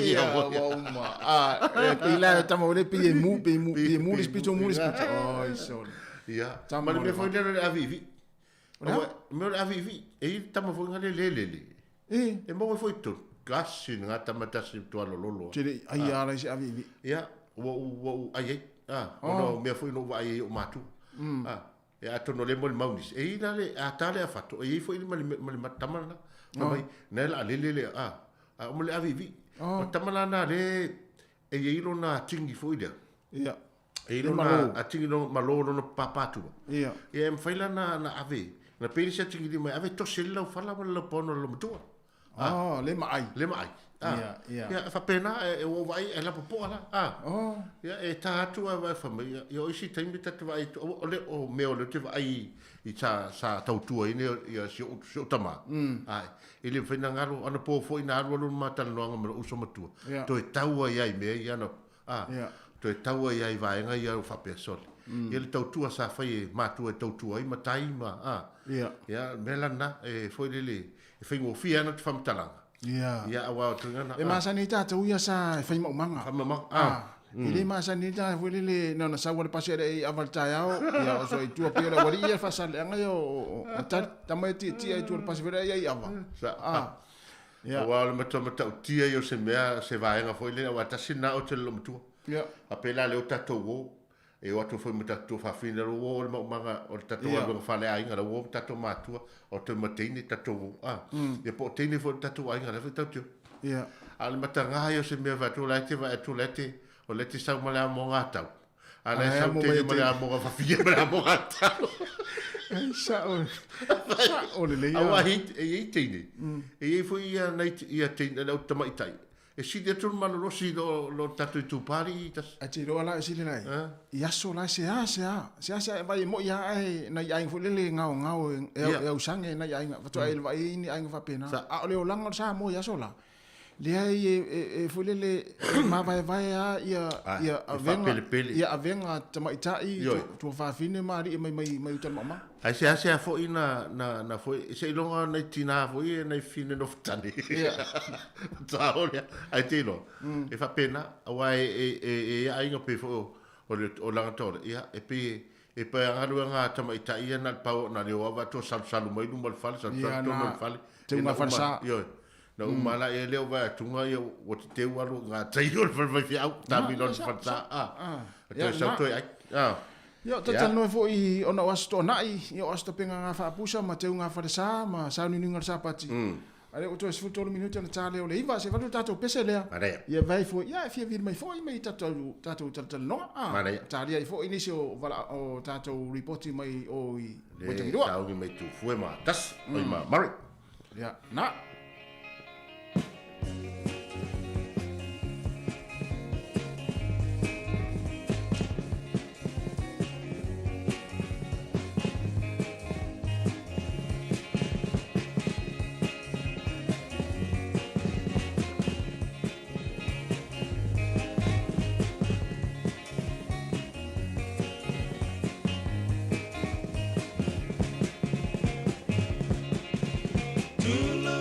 Ia,
ia, ua uma. Ah, e pei la tama o le pei e mu, pei mu, pei e mu le spito, mu le spito. Oi, sole.
Ia.
Tama
Ma le
o
mea
le
foi lea o le aviivi.
O le a?
Mea o le aviivi. E i le tama foi nga le le lele.
E,
E maua foi i totonu. Kasi ngā tama tasi tua lololo.
te le ai ala i se aviivi.
Ia, ua ou ua ou ai ai. Ah, ona o mea foi na ou vaai ai i o matua. Ah, e atonu o lea mo le maunisi. E i la le, a tā le afato, e i ai foi le ma le, ma le tama lena. Fai mai, na e la lele le, ah, a o ma le aviivi. O tama la na le, e i ai lona tingi foi lea.
Ia,
E i
E
lona,
malo.
a tingi lona, malo lona papatua.
ia.
Ia, e mawhai la na, na ave. Na pei se tingi li mai, ave tose le lau fala ma le lau paona o le matua.
Oh, le maai.
Le maai. Ah.
Ia, ia.
Ia, faapena, e, e ua vaai, e lapopoa la. Ah.
Oh,
Ia, e tā atu a vai whamai, ia, ia o isi taimi tata vaai, o, o le, o mea o le te vaai i sa, sa tautua ine, ia si o, si o tama. Ai, e le whaina ngalo, ana pō foi na alu alu mātalanoanga ma le uso matua.
Ia.
Toe taua ia i mea, ia na, ah,
Ia.
toe taua ia i vaenga ia o whapea sole. Ia le tautua sa whai e mātua e tautua ai, matai ma, ah.
Ia.
Ia, mea lana, e foi lele, e whaingofia ana te whamatalanga.
Ia.
Ia, awa o tungana.
E masani tātou ia sa e whai maumanga.
Whamama,
Ah,
ah.
e le masani tā foi lele na na saua le pasi ele i aval taeao, ia o so i tua pia le wari ia whasaleanga ia o, o, o ta, tama e tia tia i tua le pasi vere ia i ava.
Sa,
Ah, ia,
Aua o le matua matautia ia o se mea, se vaega foi lea, aua tasi na o te lelo matua.
ia,
A pēlā le o tatou o, e o atu foi ma tatou faafina le o o le maumaga o le tatou
Ia.
galuega faaleaiga le uo ma tatou matua, o toe mateine tatou o. Ah, ia po o teine foi le tatou aiga, lea foi tatou te o.
ia.
A o le matagā ia o se mea faatu, o la e te vaai atu, o la e te, o la e te sau ma le amoga a tau. A la e
A e
sau
amo
teine
mai e
ma le
teine.
amoga fafia ma le amoga a tau.
E sao, sao le lei
Aua
ia.
e e iai teine. E iai foi ia nai ia teine le au tamaitai. E sili atu le malolosi lo lo tatou itupali i tasi.
A te roa la e sile lai.
Ah.
I aso la se a, se a, se a se a e vai e moi a e nai aiga foi lele ngao ngao e, e,
Ia.
e ausange nai aiga. Faatoa e le vai ni aiga faapena.
Sa-
A o le olaga o le Samoa i aso la. Lea e, e, e foi lele e mavaevae a ia,
Ah,
ia
e
avega,
faapelepele.
ia avega tamaitai,
Ioe.
tuafafine ma alii mai mai mai uta le maumau.
Ai se ase a foi na na na foi se ilonga nai tina foi e nai fine no futane.
Ia.
Ta o lea. Ai te ilo. E faapena aua e e e e aiga pe foi o o le o langa tole. Ia e pe e pe galuega a tamaitai ia na le pau na le o ava to salusalu mai luma o le fale
Ia,
salusalu tonu o
na
le fale.
teuga
E na uma-
falesa.
Ioe. Na uma la e leo vai atunga ia o te teu alu ngā tai o le fale vai fiau. Tā milo le falesa. Ah.
Ah.
Toe
Ia,
sau
na-
toe ai. Ah.
Ia, o tatalanoa foi ona o aso toonai, ia o aso tapenga ngā faapusa ma teu ngā falesa ma sauniuniga o le sapati. A lea ua toe 13 minute ona ta lea o le 9, se i avatu le tatou pese lea.
Manaia.
Ia vai foi, ia e fia vili mai foi ma i tatou, tatou talatalanoa. Ah,
Manaia.
Talia ai foi nisi o, vala, o tatou ripoti mai o i
Le
Waitangiroa.
sauni mai Tufue ma Tasi, oi ma Murray.
Ia, na.
Tulu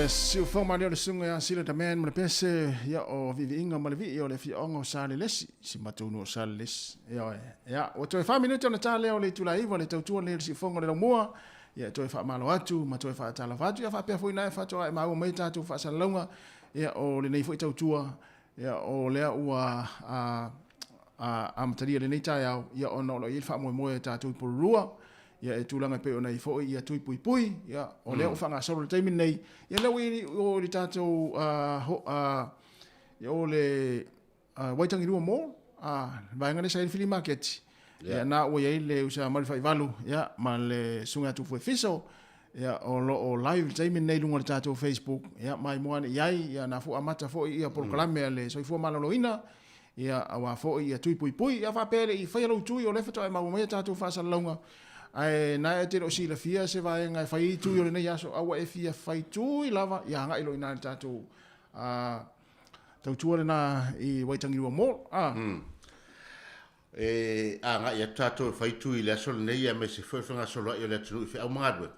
Siufoga ma lea o le susuga ia Sila the Man ma le pese ia o viiviiga ma le vii o le afioaga o Salelesi, si matou nuu o Salelesi. Ioe. Ia, ua toe fa minute ona ta lea o le itula iva le tautua lenei o le siufoga o le laumua. Ia, e toe faamalo atu ma toe faatalofa atu. Ia faapea foi na e faatoa e maua mai tatou faasalalauga ia o lenei foi tautua ia o lea ua a, a, amatalia lenei taeao ia ona o lo o i ai le faamoemoe a tatou i Porirua ia e tulaga e pei ona i foi ia tui puipui ia o lea ua faagasolo le taimi lenei ia lea ua i o le tatou ia o le Waitangirua Mall vaega lea sa i le fili maketi ia na ua i ai le usa mai le faivalu ia ma le susuga ia Tufue Fiso ia o lo o live le taimi lenei i luga o le tatou Facebook ia maimoa ane i ai ia na fu amata foi ia polokalame a le Soifua Maloloina Ia, auā foi ia tui puipui, ia faapea e le i faia lou tui, o lea faatoa e maua mai a tatou faasalalauga. Ae na e te le o silafia se vaega e fai ai tui o lenei aso, a ua e fia fai tui lava, ia agai loa i ina i le tatou tautua lena i Waitangirua Mall. A.
E agai atu tatou e fai tui i le aso lenei aemaise foi o le fegasoloai o le atunuu i feau ma galuega.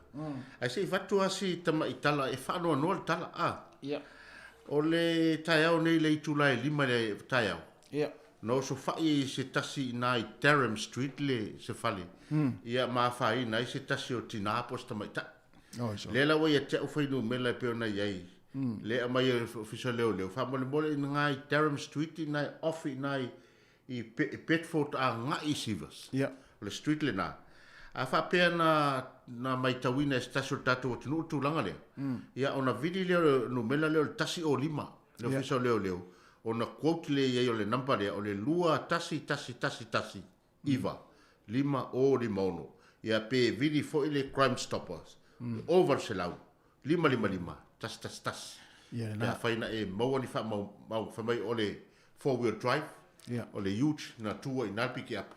Ae se i avatu lava si tamai tala e faanoanoa le tala, a.
Ia.
O le taeao nei i le itula e 5 i le taeao,
Ia.
na osofai se tasi i ina i Durham Street le se fale, ia ma afaina ai se tasi o tina po o se tamaitai.
Oi, so.
Lea la ua ia te au fuainumera e pei ona i ai, lea e aumai e le Ofisa o Leoleo, faamolemole ina i Durham Street ina e off ina i i Bedford agai i Sivas.
Ia.
O le street lena. A faapea na, na maitauina e se tasi o le tatou atunuu le tulaga lea, ia ona vili lea o le numera lea o le 105, le ofisa o leoleo, ona quote lea i ai o le number lea, o le 21119 5056. Ia pe vili foi le Crime Stoppers, 0800 555 111.
Ia,
Pe afai na e maua ni faamaumauga, fai mai o le four wheel drive,
yeah.
o le ute na tu ai i na le piki-apu,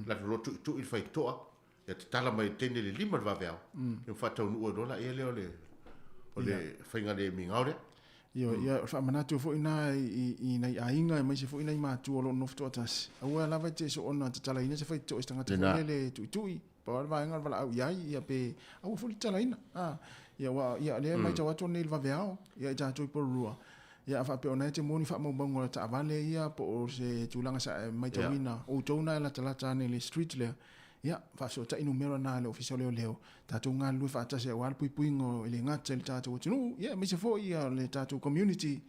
latou loa tuitui le faitotoa, ia tatala mai i le teine le 5 le vaveao, ia ma faataunuu ai loa laia lea o le, o le faiga le migao lea.
Ioe, ia, o le faamanatu foi lena i nai aiga aemaise foi nai matua o lo o nonofo toatasi, aua lava e te soona tatalaina se faitotoa i se tagata foi lele e tuitui, pau lava le vaega o le valaau i ai, ia pe aua foi le tatalaina. Ia, aua ia, o lea e matau atu nei i le vaveao, ia i tatou i Porirua, Ia, a faapea o na e te maua ni faamaumauga o taavale ia po o se tulaga sa e maitauina, yeah. outou na e latalata ane i le street lea, ia, faafesootai numera na a le Ofisa o Leoleo, tatou galulue faatasi aua le puipuiga e le gata i le tatou atunuu, ia, aemaise foi ia le tatou community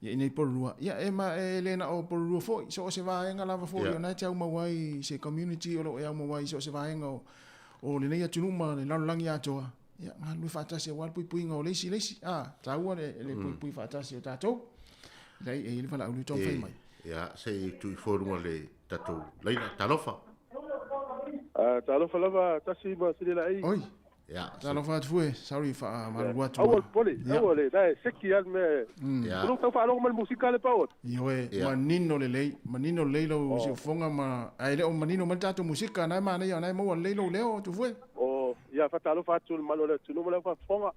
ia i nei Porirua. Ia, e, ma, e le na o Porirua foi, so o se vaega lava foi yeah. o na e te aumau ai se community o lo o e aumau ai so o se vaega o, o lenei atunuu ma le lalolagi atoa. Ia, galulue faatasi aua le puipuiga o le isi i le isi. A, taua le, le puipui faatasi o tatou. Leai, e i ai le valaau lea taumafai mai.
Ia, se i tuu ifo i luga o le tatou laina. Talofa.
Talofa lava Tasi ma Sililaei.
Oi.
Ia.
Talofa atu fue, sorry faamalulu atu.
Aua le popole, aua le, la e seki lava le mea. O lou tau faalogo mai le musika le pao atu.
Ioe, manino lelei, manino lelei lou siufofoga ma, ae le o manino mai le tatou musika, na e manaia o na e maua lelei lou leo Tufue.
Oh, ia faatalofa atu i le mamalu o le atunuu ma le aufaafofoga.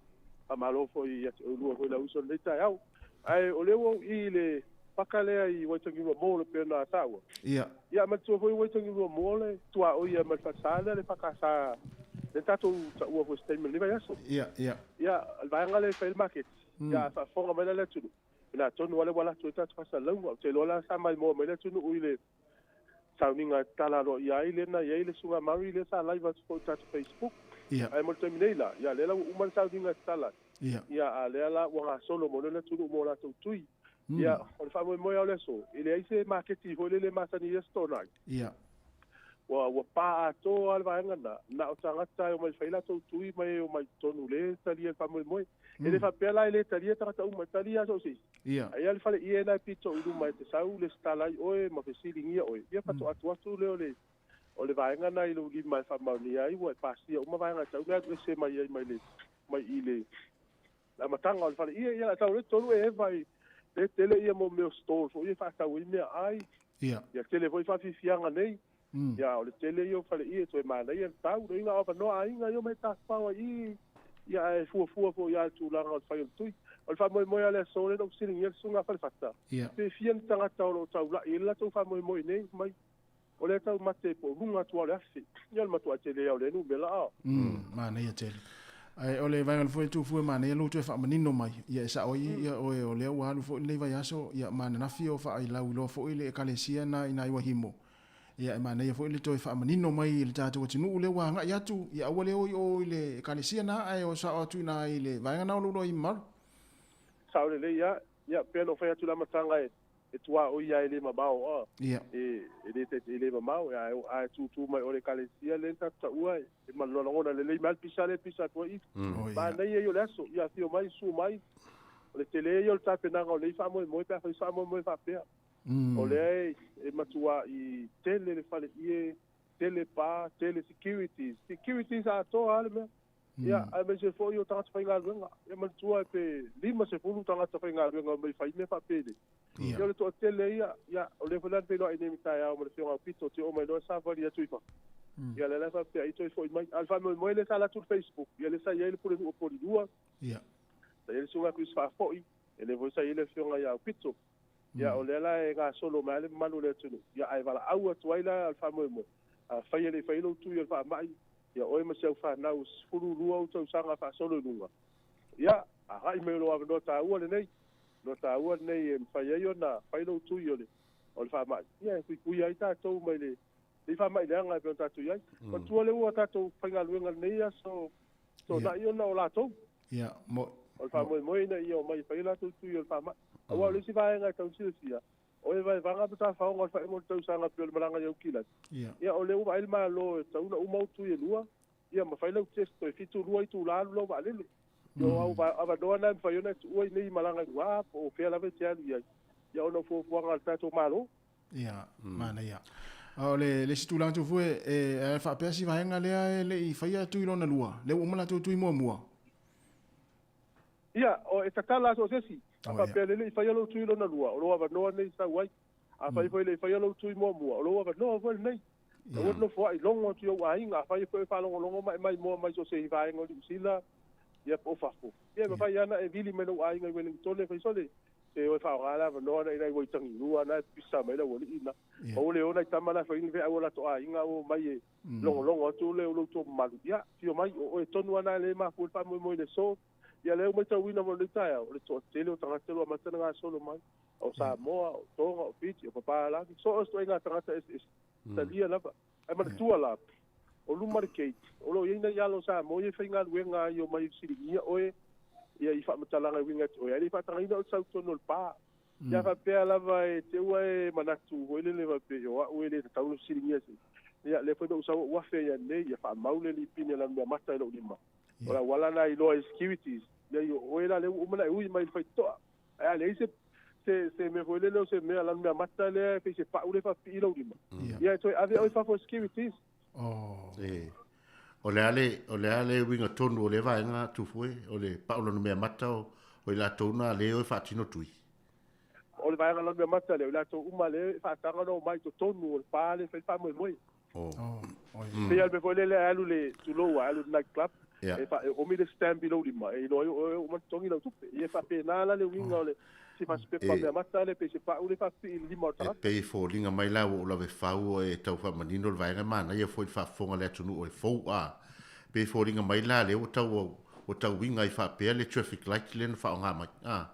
Faamalo foi ia te oulua foi lau uso i lenei taeao. Ae o lea ua ou i i le paka lea i Waitangirua Mall e pei ona taua.
Ia.
Ia manatua foi o Waitangirua Mall e tuaoi ai ma le falesa lea le FKS lea tatou taua foi i se taimi o lenei vaiaso.
Ia, ia.
Ia, o le vaega lea e fai ai le maketi. Ia a faafofoga mai la le atunuu, o le a tonu lava lea ua alu atu ai tatou faasalalauga. Ou te iloa la sa maimoa mai le atunuu i le sauniga e tatala aloaia ai lea na i ai le Susuga Murray lea sa live atu foi i le tatou Facebook.
Ia.
Ae mo le taimi nei la, ia lea la ua uma le sauniga e tatala ai.
Ia.
Ia, a lea la ua gasolo mo le atunuu mo latou tui. Ia, o le faamoemoe lava o le aso, e leai se maketi foi lele e masani i aso Toonai.
Ia.
Ua pa atoa lava le vaega lena, na o tagata e omai e fai latou tui ma e omai i totonu le talia le faamoemoe. E le faapea la e le talia tagata uma, e talia lava so o se isi.
Ia.
Ae i ai le faleie lena e pito i luma e te sau lesitala ai oe ma fesiligia oe, ia faatoa atu atu lea o le o le vaega lena i lou lima e faamaonia ai ua e pasia uma vaega e tatau ona e alu ese mai ai mai le mai i le amataga o le faleie. Ia, o le a tau loa i totonu e eva i le tele ia mo mea o stall foi ia e faatau ai meaai.
Ia.
Ia tele foi faafiafiaga nei. Ia, o le tele ia o faleie e toe manaia le tau. Loiga o avanoa aiga ia omai tafafao ai i, ia ae fuafua foi lava i le tulaga o le fai o le tui. O le faamoemoe lava o le aso lea na ou fesiligia le susuga a Falefata, pe fia ni tagata o lo o taulai ai le latou faamoemoe nei mai. O lea tau mate po o luga atu lava o le 1000. Ia o le matuai tele lava o lea numera a.
Manaia tele. Ae o le vaega foi e tuufua e manaia lou toe faamanino mai, ia e sao ai ia oe o lea ua alu foi lenei vaiaso, ia ma ananafi o faailauiloa foi le Ekalesia na i nai Waihimo. Ia e manaia foi le toe faamanino mai i le tatou atunuu lea ua agai atu, ia aua le o i o i le Ekalesia na, ae o sao atu i na i le vaega na o lou loa i mamalu.
Sao lelei lava. Ia, pei ona ou fai atu i le amataga e e tuaoi lava e le mamao a.
Ia.
E le taitai e le mamao, a e tūtū mai o le Ekalesia lea na tatou taua e malagona lelei mai lava le pisa lea e pisa atu ai i.
Oh, ia.
Manaia ia o le aso, ia afio mai, susu mai, o le tele ia o le tapenaga o lenei faamoemoe pe a fai se faamoemoe faapea. O lea e matuai tele le faleie, tele pa, tele securities, securities atoa lava le mea. Ia, aemaise foi o tagata faigaluega. Ia manatua pe 50 tagata faigaluega mai fai mea faapenei. Ia, o le toatele ia, ia, o lea foi la na feiloai nei i taeao ma le Afioga Aupito, te oo mai loa savali atu i fafo. Ia, lea la e faapea ai toe foi mai. A o le faamoemoe lea sa alu atu i le Facebook, ia lea sa i ai le Pulenuu o Polilua, sa i ai le Susuga Chris Faafoi, ia lea foi sa i ai le Afioga ia Aupito. Ia, o lea la e gasolo mai lava le mamalu o le atunuu, ia, ae valaau atu ai la le faamoemoe, afai e le i faia lou tui o le faamai, ia oe ma si au fanau 12 ou tausaga faasolo i luga, ia, agai mai o lou avanoa taua lenei, avanoa taua lenei e mafai ai ona fai lou tui o le o le faamai, ia, e puipuia ai tatou mai le lenei faamai leaga e pei ona tatou i ai. Manatua lea ua tatou faigaluega i lenei aso Toonai ona o latou.
Ia, mo.
O le faamoemoe ina ia omai e fai a latou tui o le faamai. Aua o le isi vaega e tau silafia, o e vaevaga ma tafaoga o le faaiuga o le tausaga pei o le malaga i Aukilani.
Ia.
Ia, o lea ua vaai le Malo e tatau ona uma ou tui e lua, ia ma fai lau test toe 72 itula alu lau vaalele. Ia o au avanoa na e mafai ona e tuua i nei malaga i luga po o fea lava e te alu i ai, ia ona o fuafuaga a le tatou Malo.
Ia, manaia. A o le isi tulaga Tufue, e faapea si vaega lea e le i faia tui lona lua, lea ua uma latou tui muamua.
Ia, o, e tatala so o se isi. A faapea le le i faia lou tui lona lua, o lou avanoa lenei i sau ai. Afai foi e le i faia lou tui muamua, o lou avanoa foi lenei. Aua le nofoai, logo atu i ou aiga. Afai foi e faalogologo ma e maimoa mai so o se vaega o Niu Sila, ia po o fafo. Ia e mafai lava ona e vili mai lou aiga i Wellingtone e fai sole, se o e faaaoga le avanoa na i nai Waitangirua na e pisa mai le aualii na. Pau le o nai tama na e fai ni feau a latou aiga o omai e logologo atu le o lo outou mamalu. Ia, afio mai, o oe tonu lava na e le mafua i le faamoemoe i le aso. Ia lea ua matauina mo lenei taeao, o le toatele o tagata o lo o amata ona gasolo mai, o Samoa, o Tonga, o Fiji, o Papalagi, so o se ituaiga tagata eseese, talia lava. Ae manatua la, o luma le gate, o lo o i ai nai alo o Samoa ia e faigaluega ai e omai e fesiligia oe, ia i faamatalaga e uiga atu oe, ae le i faatagaina oe sau i totonu o le pa. Ia faapea lava e te ua e manatu foi lele faapea, o au e le tatau ona fesiligia se. Ia lea foi na ou sau ou afe ai anei, ia faamau le lipini a Lanumeamata i lou lima. O le auala lena e iloa ai securities, leai o oe la lea ua uma ona e ui mai i le faitotoa. Ae a leai se se se mea foi lele o se mea Lanumeamata lea e pei se pau lea e faapipii i lou lima, ia e toe ave oe i fafo e securities.
Oh.
E. O le a le, o le a le uiga tonu o lea vaega Tufue, o le pau lanumeamata o, o i latou na lea e o e faatino tui?
O le vaega lanumeamata lea, o i latou uma lea e faataga ona omai i totonu o le pa lea e fai le faamoemoe.
Oh.
Oh,
E pei lava le mea foi lele a alu le, tulou a alu i le night club, e, fa, e omi le stamp i lou lima, e iloa ai o oe ua uma ona totogi lau tupe. Ia e faapena la le uiga o le sefasipepa meamata lea, pei se pau lea e faapipii i le lima o le
E
tagata.
pei e foliga mai la ua ou lave fau e tau faamanino le vaega, e manaia foi le faafofoga a le atunuu e fou a. Pei e foliga mai la lea ua tau ua tau uiga ai faapea le traffic light lea na faaaoga mai a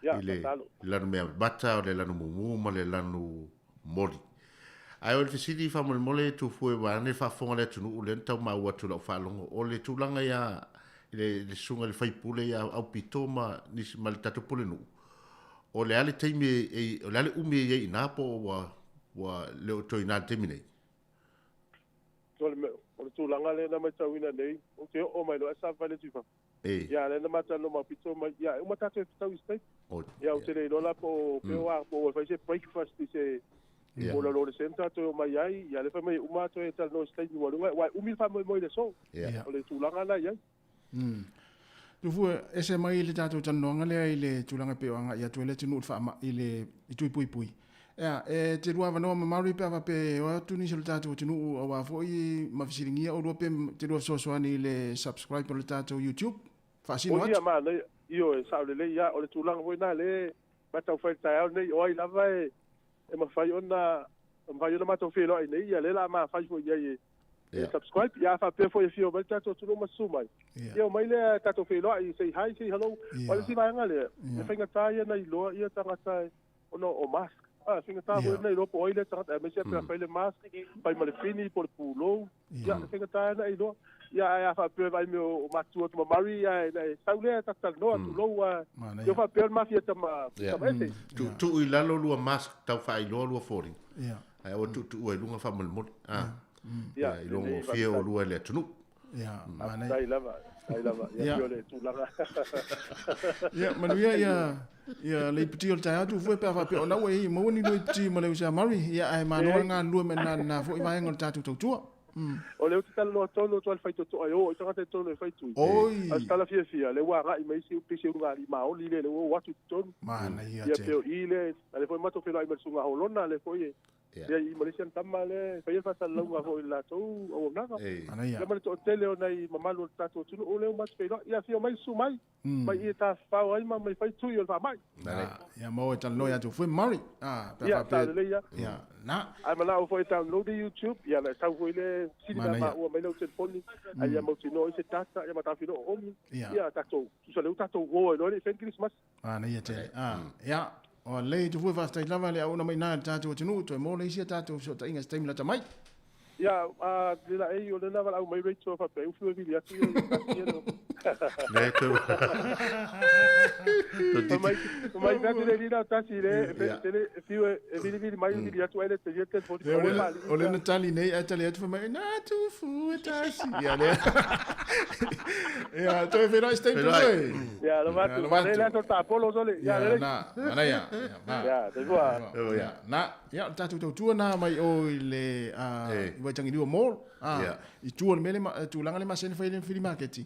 Ia,
i le
tatalo.
lanu mea mata, o le lanu mumu ma le lanu moli. Ae o le fesili faamolemole Tufue vaeane le faafofoga a le atunuu lea na tau maua atu i lau faalogo, o le tulaga ia i le le susuga i le faipule ia Aupito ma nisi ma le tatou pulenuu, o le a le taimi e, o le a le umi e i ai i ina po o ua ua le o toe i ina i le taimi nei?
O le, o le tulaga lea na matauina nei, ou te oo mai loa ae savavali atu i fafo.
E.
Ia, lea na ma talanoa ma Aupito mai, ia, e uma tatou e fetau i se taimi.
O,
Ia, ou te le iloa la po o pea o a, po o ua fai se breakfast i se,
Ia.
po o lalo o le centre toe omai ai, ia, lea fai mai e uma toe talanoa i se taimi ua luga, aua e umi le faamoemoe i le aso.
Ia.
O le tulaga lena e i ai.
Tufue, ese mai le tatou talanoaga lea i le tulaga e pei o agai atu ai le atunuu i le faamai i le i tui puipui. Ea, e te lua avanoa ma Murray pe a faapea e o atu nisi o le tatou atunuu aua foi ma fesiligia oulua pe te lua fesoasoani i le subscribe o le tatou YouTube. Faasino
O ia
atu.
manaia, ioe, sao lelei lava, o le tulaga foi lena lea e matau fai i le taeao lenei, o ai lava e e mafai ona e mafai ona matou feiloai nei, ia lea o le a mafai foi i ai e e subscribe. Ia a faapea foi e afio mai le tatou atunuu ma susu mai, ia omai lea tatou feiloai, say hi, say hello. O le isi vaega lea, e faigata ia ona iloa ia tagata ona o mask. A, faigata foi ona iloa po o ai lea tagata, aemaise pe a fai le mask, fai ma le pini po o le pulou, ia e faigata ona iloa. Ia ae a faapea e vaai mai o matua atu ma Murray, ia e sau lea ta talanoa, tulou, a, ia faapea o le mafia tama, tama ese.
Tuutuu i lalo lua mask tau faailoa lua foliga. Ae aua tuutuua i luga faamolemole. Ia, iloagofie oulua e le atunuu.
Ia, manaia.
Faafetai lava, faafetai lava. Ia, pei o le tulaga.
Ia, manuia ia ia le iputi o le taeao Tufue pe a faapea o la ua i maua ni lua iputi ma le uso ia Murray. Ia, ae malo le galulue mai lena lena foi vaega o le tatou tautua.
O lea ou te talanoa tonu atu lava i le faitotoa e o ai tagata i totonu e fai tui.
Oi!
A o se tala fiafia, o lea ua agai mai isi pei se ulugalii maoli lea, lea ua o atu i totonu.
Manaia
Ia
tele.
pei o i lea, a lea foi matou feiloai ma le susuga Holona, lea foi e Ia i ma le isi ana tama lea e faia le faasalalauga foi i le latou auaunaga.
Manaia.
Ia ma le toatele o nai mamalu o le tatou atunuu lea ua matou feiloai. Ia afio mai, susu mai, mai i e tafafao ai ma mai fai tui o le faamai.
Ia maua e talanoa ia te foe Murray. Ah, pe a
Ia,
faapea.
sa lelei ia.
Ia, na.
Ae manao foi e download i YouTube, ia na e sau foi le sili mea
Manaia.
maua mai lau telefoni, a ia mautinoa ai se data, ia ma tafilo o omi.
Ia.
Ia tatou, tusa lea ua tatou uo ai loa le i fai le Kerisimasi.
Manaia tele. Ah, ia. O lelei te foe faafetai lava le auauna mai ina i le tatou atunuu, toe mo le isi a tatou fesootaiga i se taimi lata mai.
Ia, a, le laei, o lea na valaau mai Rachel faapea, ufi e vili atu ia i tasi ia le.
Le toe.
Fai mai, fai mai atu le lina o tasi le, e le, e fiu e vili vili mai vili atu ai le te telefoni.
Le, o le, o le na tali nei, ae tali atu fai mai, na tufu e tasi. Ia, lea. Ia, toe feiloai se taimi
Feiloai.
toe.
Ia, lo
Ia,
atu.
lo atu.
Le le tapolo sole. Ia,
Ia,
le.
na, manaia. Ia, na.
Ia, te fua.
Ia, na, ia, o le tatou tautua na mai o i le, i Waitangiliua Mall, i tua o le mea le ma, tulaga le masani fai le flea market,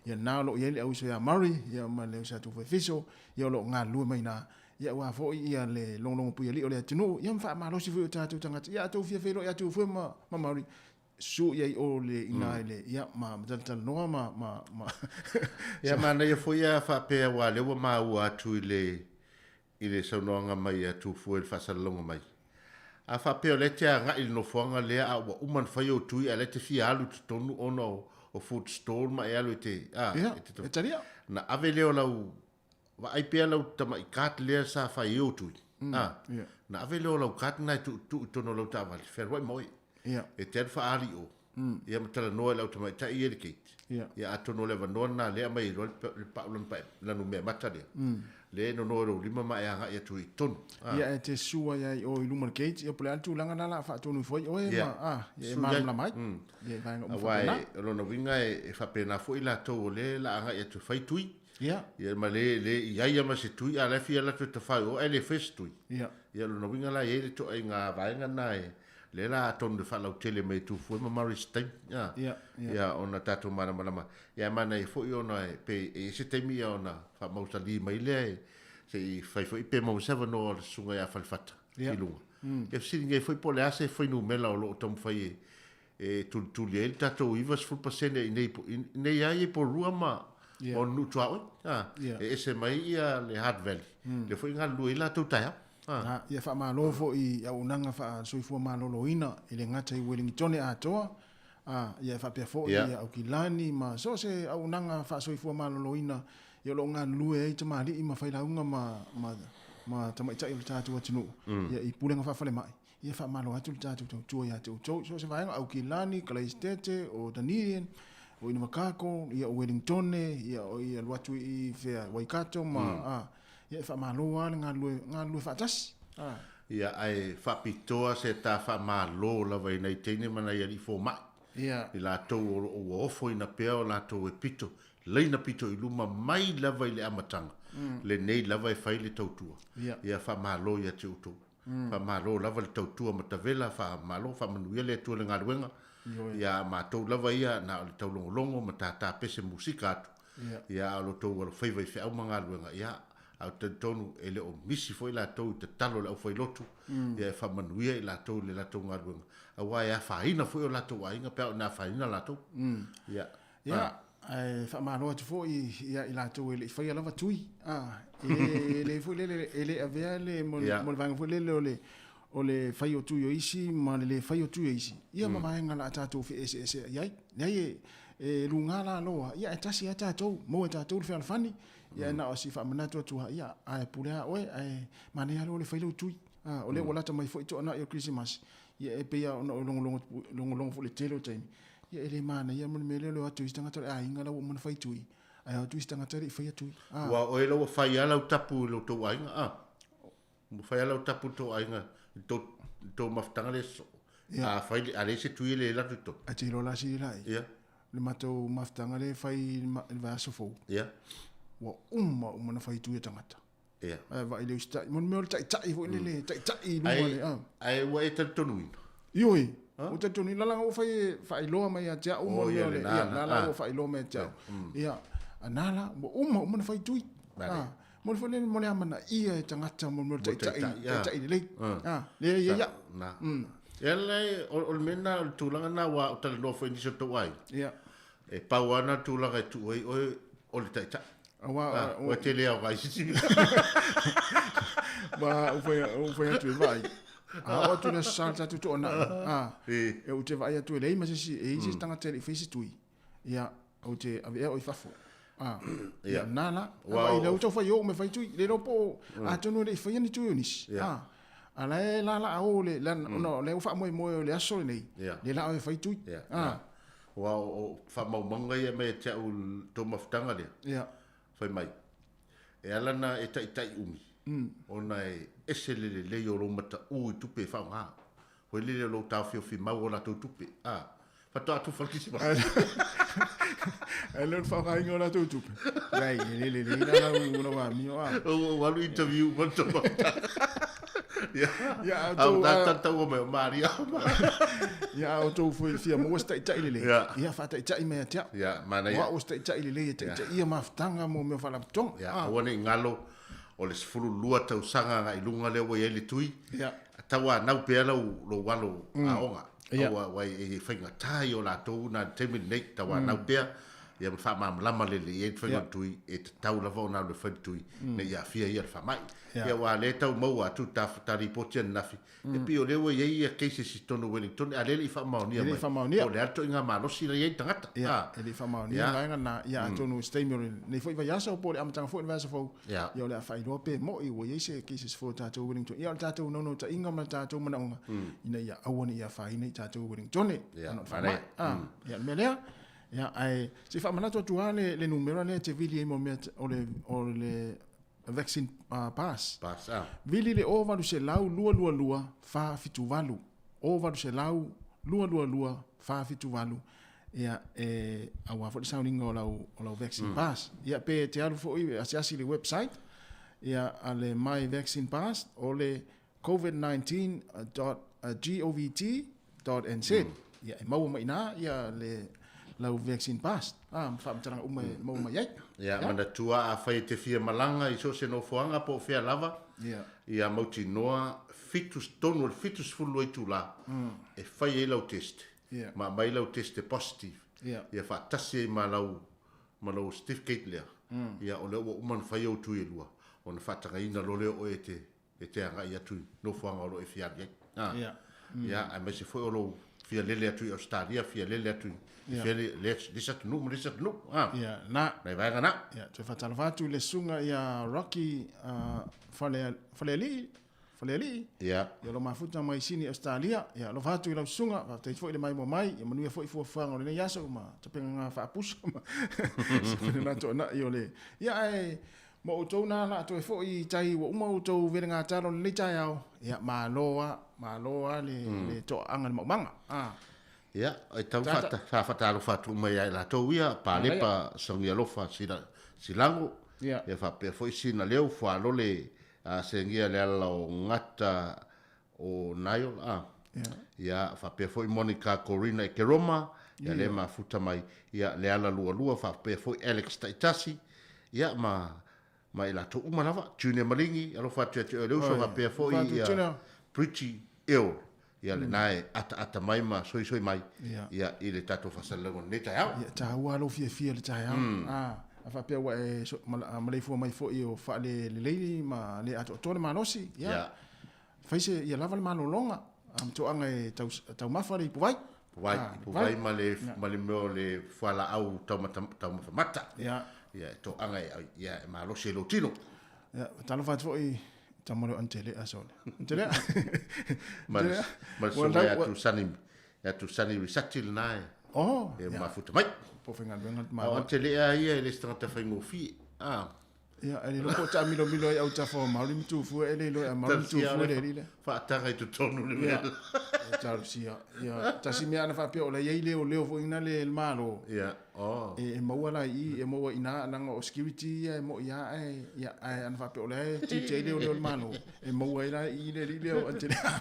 ia na o lo o i ai le auso ia Murray, ia ma le auso ia Tufue Fiso, ia o lo o galulue mai na, ia aua foi ia le logologo puialii o le atunuu, ia ma faamalosi foi o tatou tagata, ia a outou fia feiloai atu foi ma, ma Murray, su i ai o le ina i le, ia, ma, ma talatalanoa ma, ma, ma
Ia manaia foi a faapea aua lea ua maua atu i le i le saunoaga mai a Tufue i le faasalalauga mai. A faapea o lea e te agai i le nofoaga lea a ua uma ona fai ou tui ae la e te fia alu i totonu ona o food stall ma e alu e te, a,
Ia,
e te
e talia.
Ona ave lea o lau, vaai pea lau tamai card lea sa fai ai ou tui, a,
Ia.
ona ave lea o lau card lena e tuutuu i totonu o lau taavale, fealuai ma oe.
Ia.
E te alu faaali i o, ia ma talanoa i le au tamaitai ia i le gate.
Ia.
Ia atonu o le avanoa lena lea aumai ai loa le pau lanu pae, lanu meamata lea. Lea e nono i lou lima ma e agai atu i totonu. Ah.
Ia e te sua ia i o i luma o le gate, ia po o le a le tulaga lena o le a faatonu ifo ai oe
Ia.
ma, ah, ia e
Sua i ai.
malamalama ai. Ia i vaega uma
Aua
faapena.
e, o lona uiga e, e faapena foi latou o lea la agai atu e fai tui.
Ia.
Ia ma le, le i ai ma se tui, a la e fia alu atu e tafai o, ae le fai se tui.
Ia.
Ia o lona uiga la e i ai le toaiga vaega lena e Lea la atonu e faalautele mai e Tufue ma Murray se taimi. Ia,
Ia, ia.
ia ona tatou malamalama. Ia e manaia foi ona e, pe e i ai se taimi ia ona faamausali mai lea e se i fai foi pe maua se avanoa o le susuga ia Falefata
Ia.
i luga. Ia fesiligia ai foi po o le a se fuainumera o lo o taumafai e e tulituli ai le tatou 90% i nei i nei lava ia i Porirua ma
Ia.
ma ona nuu tuaoi. A,
Ia.
e ese mai ia le Hutt Valley. Lea foi e galulue ai latou taeao. A.
A, ia faamalo foi i auaunaga faa-soifua maloloina e le gata i Uelingitone atoa, a, ia e faapea foi
Ia.
ia Aukilani ma so o se auaunaga faa-soifua maloloina ia o lo o galulue ai tamalii ma failauga ma, ma, ma tamaitai o le tatou atunuu, ia i pulega faa-falemai. Ia faamalo atu le tatou tautua ia te outou i so o se vaega, Aukilani, Kalaisitete, o Dunedin, o Invercargill, ia o Wellingtone, ia o ia alu atu i fea, Waikato ma, a, ia e faamalo lava le galulue, galulue faatasi. A.
Ia, ae faapitoa se ta faamalo lava i nai teine ma nai alii fomai,
Ia.
i latou o lo o ua ofoina pea o latou e pito, laina pito i luma mai lava i le amataga, lenei lava e fai le tautua.
Ia.
Ia faamalo ia te outou. Faamalo lava le tautua matavela, faamalo, faamanuia le Atua i le galuega. Ia a matou lava ia na o le taulogologo ma tātā pese musika atu. Ia a o lo outou alofaiva i feau ma galuega, ia ae ou te talitonu e le o misi foi latou i tatalo a le aufailotu, ia e faamanuia i latou i le latou galuega, aua e afaina foi o latou aiga pe a oo ina afaina latou. Ia.
Ia, ae faamalo atu foi ia i latou e le i faia lava tui. A, e le, e le foi lele, e le avea le, mo, mo le vaega foi lele o le, o le fai o tui o isi ma le le fai o tui o isi. Ia ma vaega o le a tatou feeseeseai ai. Leai e, e luga lalo lava, ia ae tasi lava tatou, maua e tatou le fealofani. Ia na o si faamanatu atu lava, ia ae pule lava oe, ae manaia lava le fai lau tui. A, o lea ua lata mai foi toanai o Kerisimasi, ia e pei lava ona ou logologo, logologo foi i le tele o taimi, Ia e le manaia mo le mea lea o le o atu i isi tagata o le aiga la ua uma ona fai tui, ae o atu isi tagata e le i faia tui. Ah.
Ua oe la ua fai lava lau tapu i lo tou aiga, ah. Ua fai lava lau tapu i lo tou aiga, i tou, i tou mafutaga lea sosoo.
Ia.
A fai, a leai se tui e le alu atu i totonu.
Ae te iloa la sili la i.
Ia.
Le matou mafutaga lea e fai i le vaiaso fou.
Ia.
Ua uma uma ona fai tui a tagata.
Ia.
Ae vaai le usitai, mo le mea o le taitai foi lele, taitai i luma le, ah.
Ae ua e talitonuina?
Ioe, ua talitonuina, la la ua fai e faailoa mai ia te au mo
Oh,
le mea
ia
o le,
lena,
ia, la la
ah.
ua faailoa mai ia te au. Ia, a na la, ua uma uma ona fai tui.
Vale.
Ah, mo le foi lele, mo le amanaia e tagata mo le mea o le taitai,
taitai, ah.
taitai lelei. Ah, lea ia ia.
Na. Ia le, o le mea lena, o le tulaga lena ua ou talanoa foi i nisi o tou aiga.
Ia.
E pau lava na tulaga e tuu ai oe o le taitai.
Aua,
Ah, ua tele aoga i sisi mea.
Ma ou fai, ou fai atu e vaai. A oo atu i le aso Sa le tatou toanai. A,
E.
e ou te vaai atu e leai ma se isi, e i ai se isi tagata e le i fai se tui. Ia, ou te aveea oe i fafo. A, ia, na la. A
Ua
vaai,
o-
lea ua tau fai o uma e fai tui. Le iloa po o, atonu e le i faia ni tui o nisi.
Ia.
A, a la e laalaa o le, la, ona o lea ua faamoemoe o le aso lenei,
Ia.
le laa o e fai tui.
Ia,
A,
na. Aua o, o faamaumauga ia mai ia te au i le tou mafutaga lea.
ia,
Fai mai, e ala na e taitai umi, ona e ese le lelei o lou mataū i tupe e faaaoga. Foi lele o lou taofiofi mau o latou tupe. A, faatoa tufa le Kirisimasi.
Ae lea o le faaaogaina o latou tupe. Leai, e le lelei la lau, lau amio, a.
Ua alu interview ma le tou mafutaga. Ia,
Ia, a
a
outou,
o
a-
ta taua mai o Maria.
Ia, a outou foi fia maua se taitai lelei.
Ia.
Ia, faataitai mai ia te au.
Ia, manaia.
O au o se taitai lelei e taitaia mafutaga mo mea o faalapotopotoga.
Ia,
Ah.
aua ne i galo o le 12 tausaga agai i luga lea ua i ai le tui.
Ia.
Tauanau pea lau lou alo aoga.
Ia.
Aua ua e faigata i o latou na i le taimi lenei. Tauanau pea ia ma faamalamalama lelei ai le faiga o le tui e tatau lava ona alu e fai le tui ne i aafia ia le faamai.
Ia.
Ia aua o lea e tau maua atu ta ta lipoti ananafi e pei o lea ua i ai ia cases i totonu o Wellington a o lea e le i faamaonia
E le i
mai.
faamaonia.
Po o le a le ituaiga malosi la i ai le tagata.
Ia,
Ah.
e le i faamaonia
Ia.
le vaega lena. Ia, atonu i se taimi o lenei foi vaiaso po o le amataga foi o le vaiaso fou,
Ia.
ia o le a faailoa pe moi ua i ai se cases fou o tatou Wellington. Ia, o le tatou naunautaiga ma le tatou manaoga, ina ia aua ne i afaina i tatou Wellington,
Ia,
ona o le faamai.
manaia.
Ah, ia, o le mea lea, ia, ae se i faamanatu atu lava le numera lea e te vili ai mo mea o le, o le vaccine pass.
Pass, ah.
Vili le 0800 222 478. 0800 222 478. Ia, e, aua foi le sauniga o lau, o lau vaccine pass. Ia, pe te alu foi asiasi i le website, ia, a le My Vaccine Pass, o le covid19.nz. govt dot nz. Ia, e maua mai i ina ia le lau vaccine pass, a, ma faamatalaga uma e maua mai ai.
Ia, manatua afai e te fia malaga i so o se nofoaga po o fea lava, ia mautinoa fitu, tonu o le 72 itula e fai ai lau test, ma aumai lau test e positive, ia faatasi ai ma lau ma lou certificate lea, ia o lea ua uma ona fai ou tui e lua, ona faatagaina loa lea o oe e te e te agai atu i nofoaga o lo o e fia alu i ai. Ah. Ia, aemaise foi o lou fia lele atu i Australia, fia lele atu i fea le, le, le isi atunuu ma le isi atunuu. Ah.
Ia, na.
Nai vaega na.
Ia, toe faatalofa atu i le susuga ia Rocky uh, Fale, Falealii, Falealii.
Ia.
Ia lo mafuta mai Sini Australia. Ia, alofa atu i lau susuga, faafetai foi le maimoa mai, ia manuia foi fuafuaga o lenei aso ma tapenaga faapusa ma se na toanai o le. Ia, ae Ma outou na la toe foi i tai ua uma outou velegatalo i lenei taeao, ia malo a, malo a le, mm. le toaaga le maumaga. Ah.
Ia, e tau faafatalofa atu uma ia i latou ia, Palepa Sagialofa sila, Silago,
ia,
ia faapea foi sina leo fualole a segia le ala o gata o Nile, a.
Yeah.
Ia, faapea foi Monica Corina i Keroma, ia le mafuta mai, ia le ala lualua, faapea foi Alex Taitasi, ia ma ma i latou uma lava, Junior Maligi, alofa atu ia te oe le uso, faapea foi ia Bridgie Earl, ia lena e ataata mai ma soisoi mai, ia i le tatou faasalalauga o lenei taeao.
Ia, taua lou fiafia i le taeao. A, a faapea ua e maleifua mai foi o faalelelei ma le atoatoa le malosi, ia, Fai se, ia lava le malologa, a ma toaga e tau, taumafa le ipuvai.
Ipuvai, ipuvai ma le, ma le mea o le fualaau taumata, taumafa mata.
Ia.
Ia, e toaga e, ia, e malosi ai lou tino.
Ia, talofa atu foi i tama leo Antelea sole. Antelea.
Ma le, ma le susuga ia Tusani, ia Tusani Risati lena e.
Oh,
e mafuta mai.
Po faigaluega
le malo. O Antelea ia e le se tagata faigofie. Ah.
Ia, e le iloa po o taamilomilo ai autafa o Maori ma Tufua, e le iloa e Maori ma Tufua le alii lea.
Faataga i totonu le mea.
Ia, talosia. Ia, tasi mea ana faapea o la i ai leoleo foi ina le Malo.
Ia, oh.
E maua la i i, e maua i ina, leaga o security ia e moi lava ae, ia, ae ana faapea o la e tiute ai leoleo o le Malo, e maua ai la i i le alii lea o Angelina.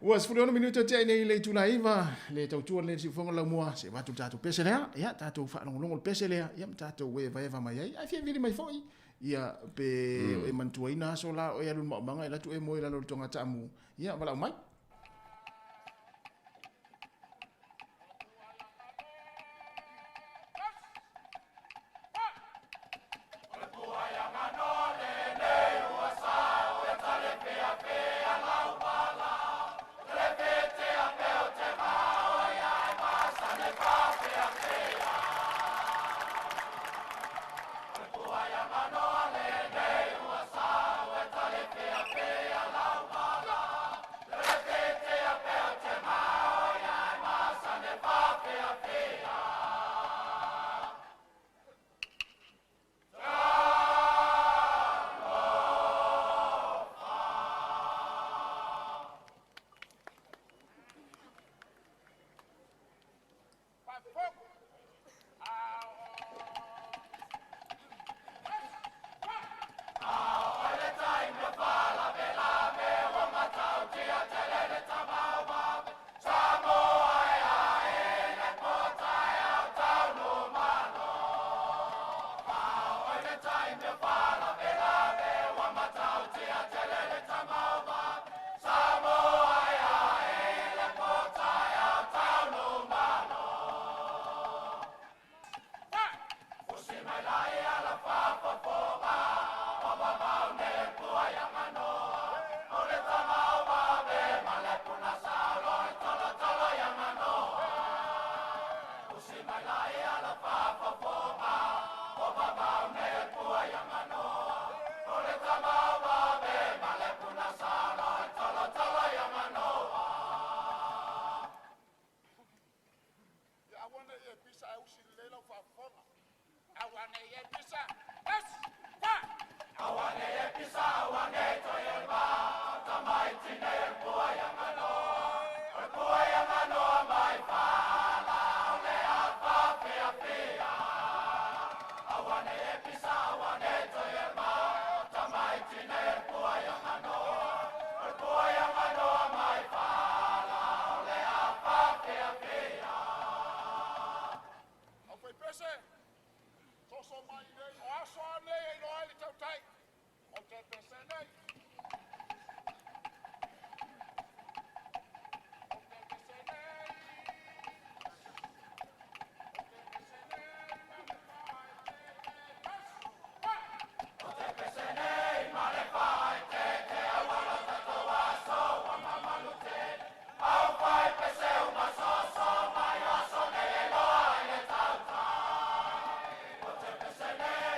Ua 16 minute o tea nei i le itula 9, le tautua lenei i le siufofoga o le laumua, se i avatu le tatou pese lea, ia, tatou faalogologo i le pese lea, ia, ma tatou evaeva mai ai, ae fia vili mai foi, ia, pe e manatuaina aso la o e alu i le maumaga, e alu atu e moe i lalo o le toga taamu, ia, valaau mai.
mai nei, o aso a nei e iloa ai le tautai. Ou te pese nei. Ou te pese nei. Ou te pese nei ma le faaeteete. Tasi, Ou te pese nei ma le faaeteete aua lo tatou aso ua mamalu tele. Aufai pese uma soso mai o aso nei e iloa ai le tautai. Ou te pese nei.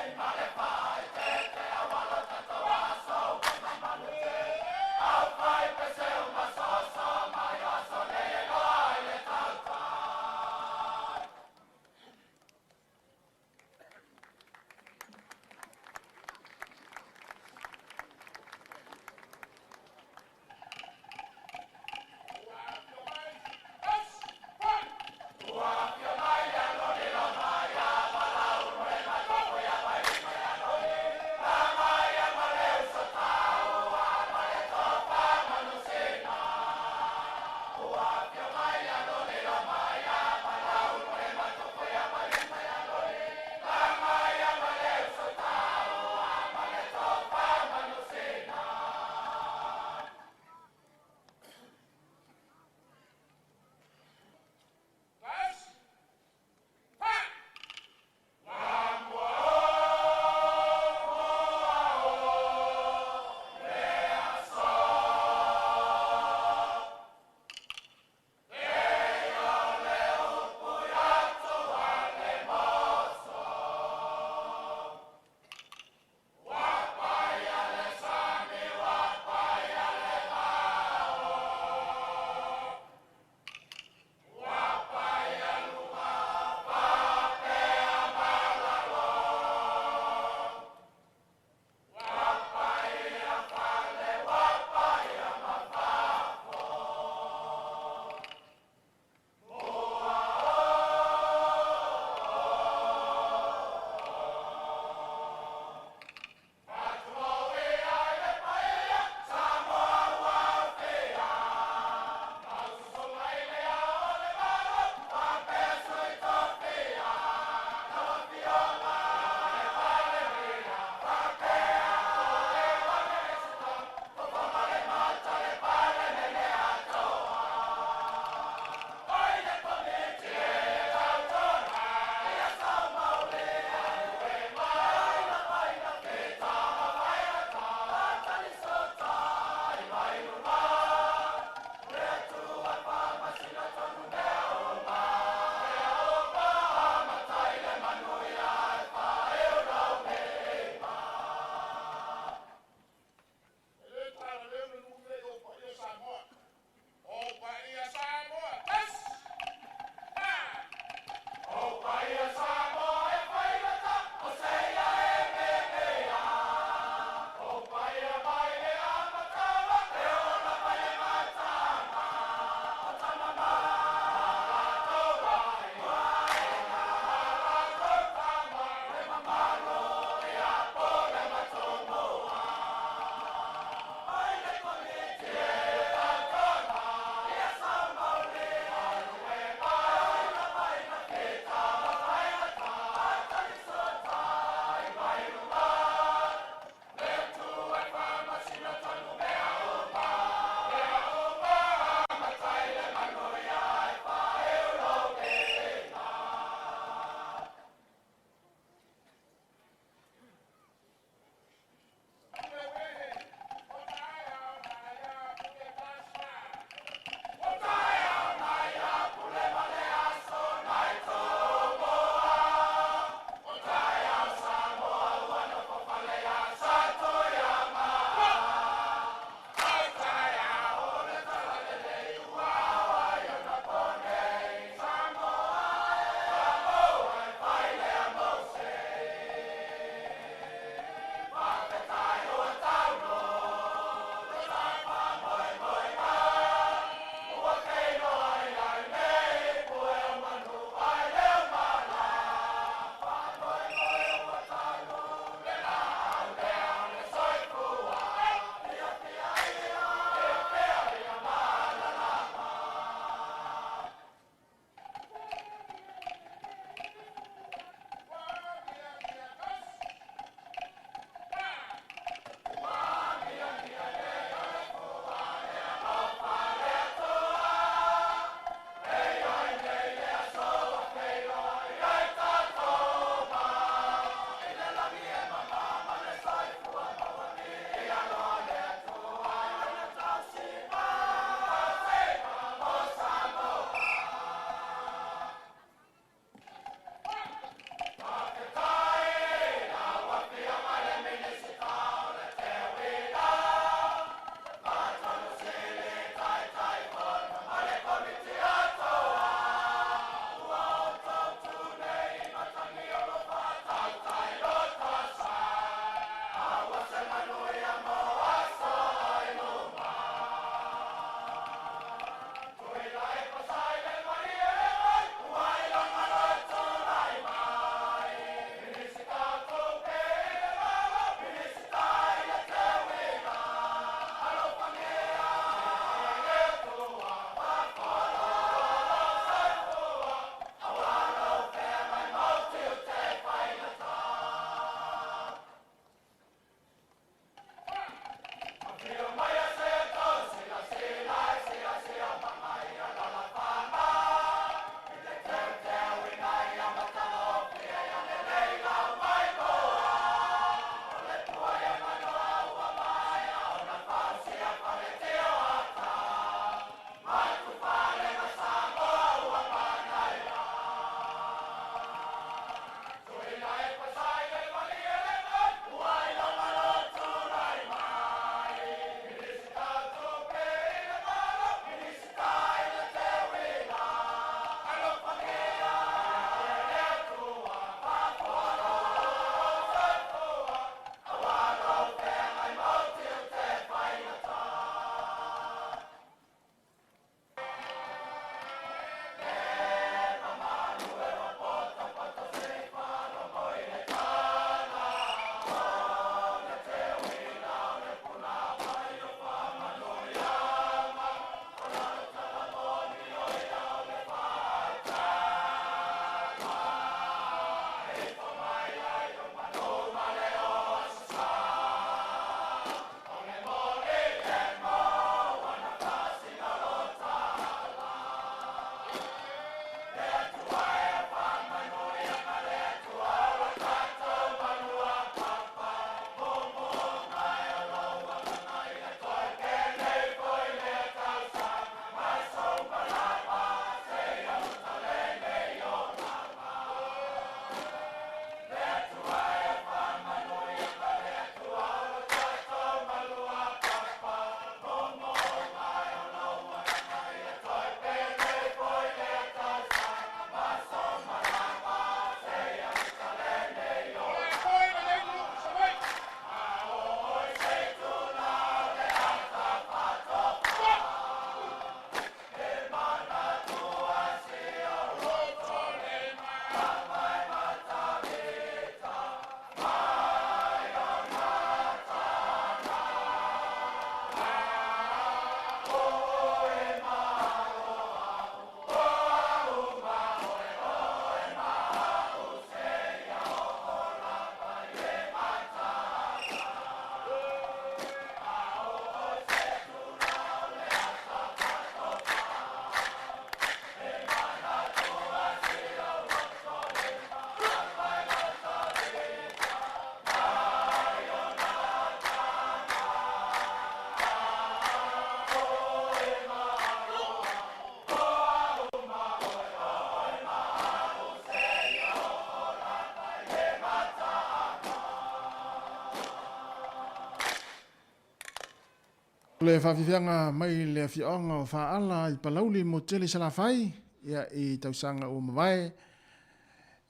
Le faafiafiaga mai le afioaga o Faaala i Palauli mo tele Salafai ia i tausaga ua mavae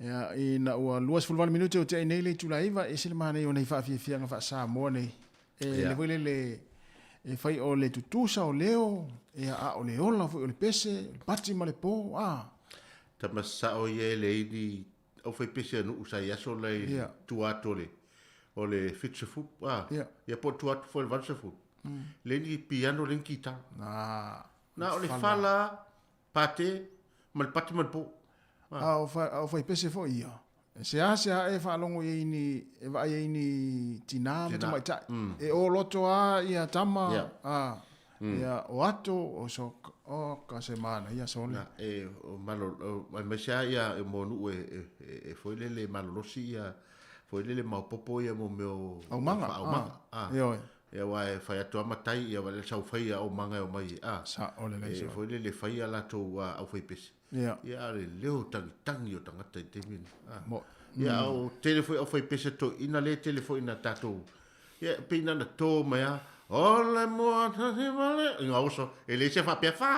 ia ina ua 28 minute o tea nei le itula 9 e ese le manaia o nei faafiafiaga faa-Samoa nei e le foi lele e fai o le tutusa o leo ia a o le ola foi o le pese le pati ma le po a
Tama sao ia e leai ni au fai pese a nuu sa i aso lai
Ia.
tua atu o le o le 70 a
Ia.
ia po o tua atu foi le 80 leai ni piano leai ni kitara
na
na o le fala pate ma le pati ma le po
a o fa, a o fai pese foi ia e seasea e faalogo i ai ni e vaai ai ni tinā ma tamaitai e oloto a ia tama
Ia.
a ia o ato o so o ka se mana ia sole
Na, e o malo o aemaise lava ia e mo nuu e e e e foi lele malolosi ia foi lele maopoopo ia mo mea o
Aumaga,
faaumaga
ah.
ah.
Ioe.
Ia aua e fai atu lava matai ia wale sau fai ia aumaga e omai e ah.
Sao lelei
E
sao.
foi lele fai ia latou ah, au faipese.
Ia.
Ia a le leo tangitangi o tagata i taimi nei. Ah.
Mo
Ia o tele foi au faipese toeina le tele foi na tatou. Ia pei na na tō mai a o le mua tasi ma le i ngā oso e le se faapea whā.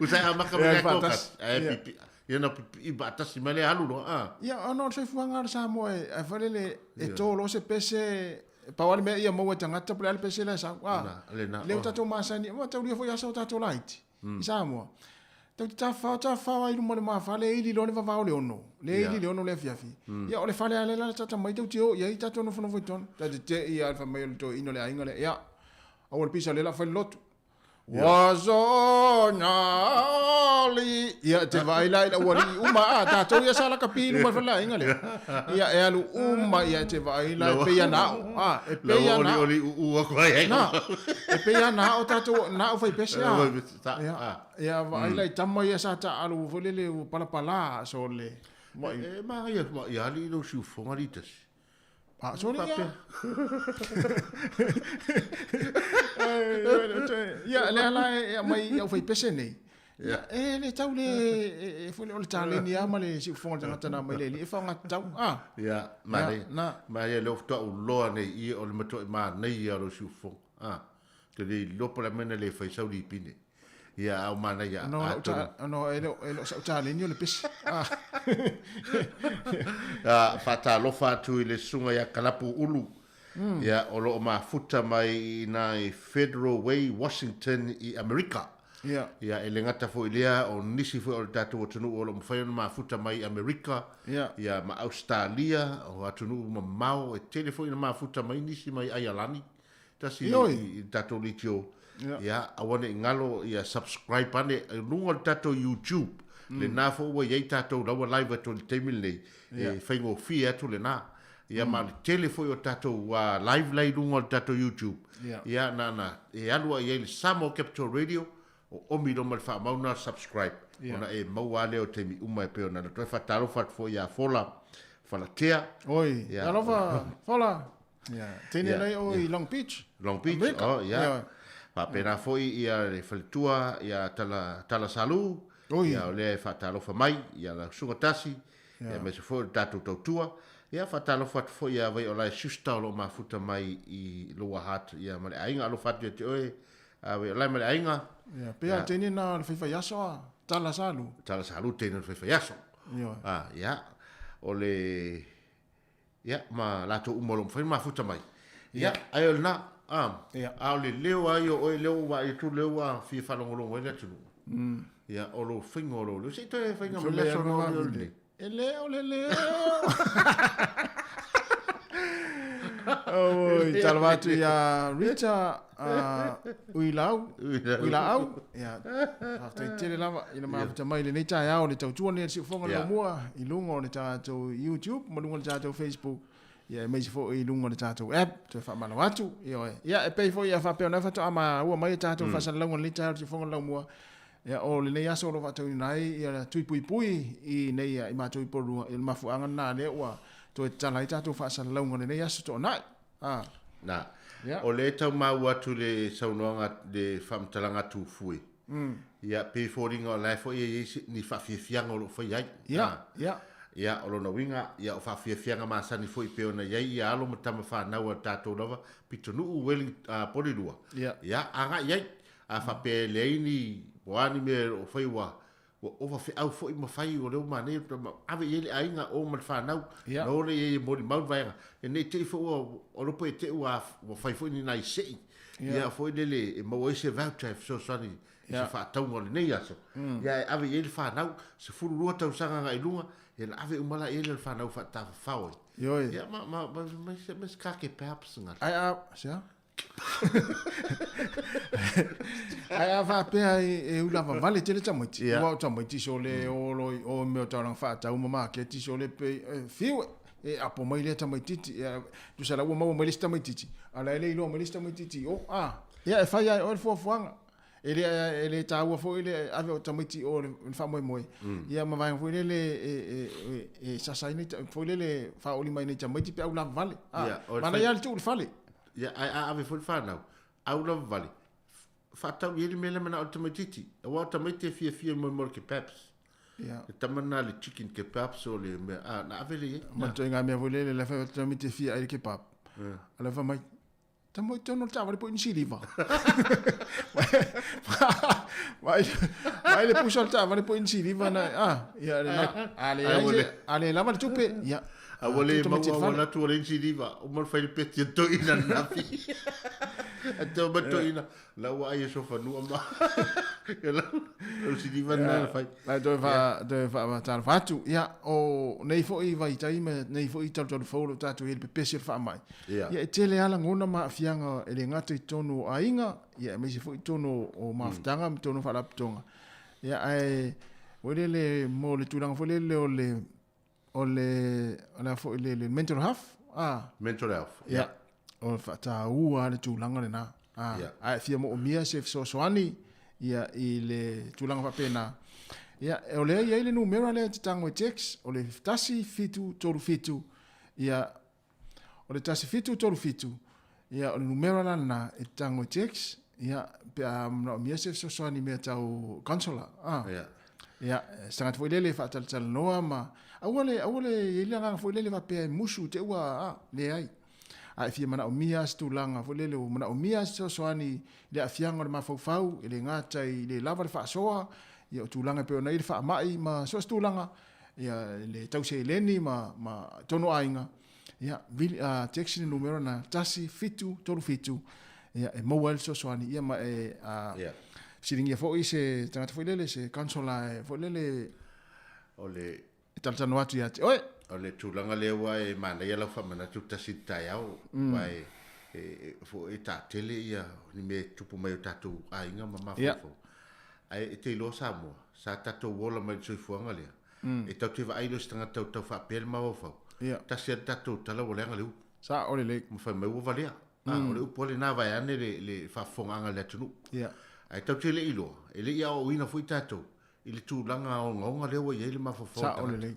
Usai a maka
Ia,
mai le
faatasi.
kōkas. Ae
Ia.
pipi. Ia na pipi i faatasi mai le alu loa. Ah.
Ia, ona o le soifuaga o le Samoa e, a foi lele, e tō loa se pese, e pau lava le mea ia maua e tagata po o le a le pese la e sau. Ah,
Na, lena,
lea ua
oh.
tatou masani, ua taulia foi aso o tatou laiti i Samoa. Tatou te tafafao, tafafao ai i luma o le mafale, e ili loa le vavao o le ono. Le
Ia.
ili le ono le afiafi. Ia, o le fale lava lea la tata mai tou te o i ai, tatou nofonofo i totonu. Ta te te'i lava i le fai mai o le toeaina o le aiga lea, ia, aua le pisa o lea o le a fai le lotu. Ua Ia, te vaai la i le aualii uma, a, tatou ia sa lakapi i luma o le faleaiga lea. Ia, e alu uma, ia, te vaai la, e pei lava na ao, a, e
La
pei lava
ua
na ao.
olioli uu aku ai ai.
Na, e pei lava na ao tatou, na ao faipese, a.
Sa,
Ia,
ah.
ia, vaai la i tama ia sa taalu foi lele ua palapala, sole. Mai.
E magaia ma ia ali i lou siufoga li tasi.
Ah, sole ia.
Faapea.
Ai, Ia, lea la e aumai i au faipese nei. Ia, e le tau le, e e foi le o le taleni lava ma le siufofoga o le tagata na mai le alii e faaaogatau. Ah,
Ia, manaia.
na.
Manaia lea faatoa ou loa nei i o le matuai manaia o lou siufofoga. Ah. Te le iloa po o le a mea na le fai sau lipine. Ia, a o manaia
no, lau
atonu.
ta, no, e le o e le o sau taleni o le pese. Ah.
Ah, faatalofa atu i le susuga ia Kalapu Ulu. Ia, o loo mafuta mai i na i Federal Way, Washington i Amerika.
Ia.
Ia, e le gata foi lea o nisi foi o le tatou atunuu o loo mafai ona mafuta mai i Amerika.
Ia.
Ia, ma Australia, o atunuu mamao, e tele foi na mafuta mai nisi mai Aialani. Tasi
Ioi.
i i tatou leitio.
Ia.
Ia, aua ne i galo, ia subscribe ane, i luga o le tatou YouTube. Lena foi ua iai tatou laua live atu i le taimi lenei. E faigofie atu lena. Ia, ma le tele foi o tatou ah, live la i luga o le tatou YouTube.
Ia.
Ia, na, na, e alu ai i le Samoa Capital Radio, o omi loma le faamauna subscribe.
Ia.
Ona e maua lea o taimi uma e pei ona na toe faatalofa atu foi ia Fola, Falatea,
Oi,
Ia.
alofa, Fola. Ia, teine
Ia,
nei o i Long Beach.
Long Beach,
Amerika.
oh, ia.
Ia.
Faapena foi ia le faletua, ia Tala, Tala Salu,
Oi.
ia o lea e faatalofa mai, ia la susuga tasi, ia aemaise foi o le tatou tautua. Ia faatalofa atu foi ia Vaiolae Schuster o loo mafuta mai i Lower Hutt, ia ma le aiga alofa atu ia te oe, a Vaiolae ma le aiga,
Ia, pei a teine na o le faifaiaso a, Tala Salu.
Tala Salu teine o le faifaiaso.
Ia.
Ah, ia, o le, ia, ma latou uma o loo mafai ona mafuta mai. Ia, ai o lena, ah,
Ia.
a o le leo ai o oe leo ua vaai atu leo ua fia faalogologo ai le atunuu. Ia, o lou faiga o lou leo. Se i toe faiga ma le aso na o leo lenei.
E leo le leo. Oi, talofa atu ia Rita Uilau, Uilaau. Ia, faafetai tele lava i le mafuta mai i lenei taeao le tautua nei a le siufofoga o le
Ia.
laumua i luga o le tatou YouTube ma luga o le tatou Facebook. Ia, aemaise foi i luga o le tatou app, toe faamalo atu. Ia, oe. Ia, e pei foi ia faapea ona faatoa maua mai e tatou faasalalauga o lenei taeao le siufofoga o le laumua. Ia, o lenei aso o lo o faatauina ai ia tuipuipui i nei ia, i matou i Porirua. Ia, le mafuaaga lena lea ua toe tatala ai tatou faasalalauga o lenei aso toonai. Ah,
Na,
Ia.
o lea e tau maua atu le saunoaga le faamatalaga tufue. Ia, pei foliga o la e foi e iai ni faafiafiaga o loo fai ai.
ia,
Ah.
ia.
Ia, o lona uiga, ia, o faafiafiaga masani foi e pei ona i ai ia alo ma tama fanau a le tatou lava pitonuu Welling, Polilua,
Ia.
ia, agai i ai. A faapea e leai ni, po o a ni mea o lo o fai ua, ua ova feau foi ma fai o lea ua manaia, ave i ai le aiga, o ma le fanau,
Ia.
ona o lea i ai e molimau le vaega. Ne i te i foi ua, ua iloa po e te i ua, ua fai foi ni nai sei, ia, foi lele e maua ai se voucher e fesoasoani i se faatauga o lenei aso, ia ae ave i ai le fanau, 12 tausaga agai i luga, ia na ave uma la i ai le fanau faatafafao ai.
Ioe.
Ia ma, ma, ma, ma, se, ma se ka kebabs ngala.
Ai a, se a? Ai a faapea e, e ula vavale tele tamaiti.
Ia.
Ua o tamaiti sole o lo i o mea o taulaga faatau ma maketi sole pe e, fiu e apo mai lea tamaititi. E, tusa la ua maua mai le isi tamaititi. A la e le iloa mai le isi tamaititi o, a. Ia e fai ai o le fuafuaga. E le, e le taua foi le ave o tamaiti o le faamoemoe, ia ma vaega foi lele e, e, e, e sasa ai nei, foi lele faaoli mai nei tamaiti pe au lava vale. Ah,
Ia, o le
manaia lava le tuu i le fale.
Ia, ae a ave foi le fanau, au lava vale, faatau i ai le mea lea manao le tamaititi. Aua o tamaiti e fiafia mo mo le kebabs.
Ia.
Le tama lena le chicken kebabs o le mea, ah, na ave lea i ai.
Ma le ituaiga mea foi lele, la fai o tamaiti e fia ai le kebab. A la fai mai, Tamo i tonu o le taavale po o ni siliva. Vai vai le pusa o le taavale po o ni siliva na ah ia le a le ai se a le lava le tupe ia.
A ua le maua ua natu ua le ni siliva uma le fai le peti a toeaina ananafi. A tau mai toeaina la ua ai e sofanua ma ia lau siliva lena na fai.
Lai toe fa toe faatalofa atu. Ia o nei foi vaitaimi nei foi talutalu fou o lo o tatou i ai i le pepesi o le faamai.
Ia.
Ia e tele lava lagona ma aafiaga e le gata i totonu o aiga, ia aemaise foi i totonu o mafutaga ma totonu o faalapotopotoga. Ia ae foi lele mo le tulaga foi lele o le o le o le a foi le, le mental health ah.
Mental health.
Ia. O le faataua le tulaga lena. Ah,
Ia.
ae fia moomia se fesoasoani ia i le tulaga faapena. Ia, o lea e i ai le numera lea e te tago e text, o le 1737, ia O le 1737, ia, o le numera la lena e te tago e text, ia, pe a manaomia se fesoasoani i mea tau counselor, ah.
Ia.
Ia, se tagata foi lele e faatalatalanoa ma, aua le, aua le i ai le agaga foi lele faapea e musu te ua, ah, leai. A e fia manaomia lava se tulaga foi lele ua manaomia lava se fesoasoani i le aafiaga o le mafaufau, e le gata i le lava le faasoa, ia, o tulaga e pei ona i ai le faamai ma so o se tulaga, ia le tau seleni ma, ma tonu aiga, ia, vili, text le numera na 1737, ia, e maua ai le fesoasoani, ia, ma e,
yeah.
fesiligia foi se tagata foi lele, se counselor e foi lele,
O le,
e talatalanoa atu ia te oe.
O le tulaga lea ua e manaia lau faamanatu tasi i le taeao, aua e, e, foi e taatele ia ni mea e tupu mai o tatou aiga ma mafaufau. Ae e te iloa Samoa, sa tatou ola mai i le soifuaga lea, e tatou te vaai loa i se tagata tau faapea le mafaufau, tasi lava le tatou tala ua leaga le upu.
Sao lelei.
Ma fai mai ua valea. O le upu lava lena vaeane le faafofogaaga a le atunuu. Ae tatou te le i iloa, e le i aoaoina foi tatou i le tulaga ogaoga lea ua i ai le mafaufau o le
tagata. Sao lelei.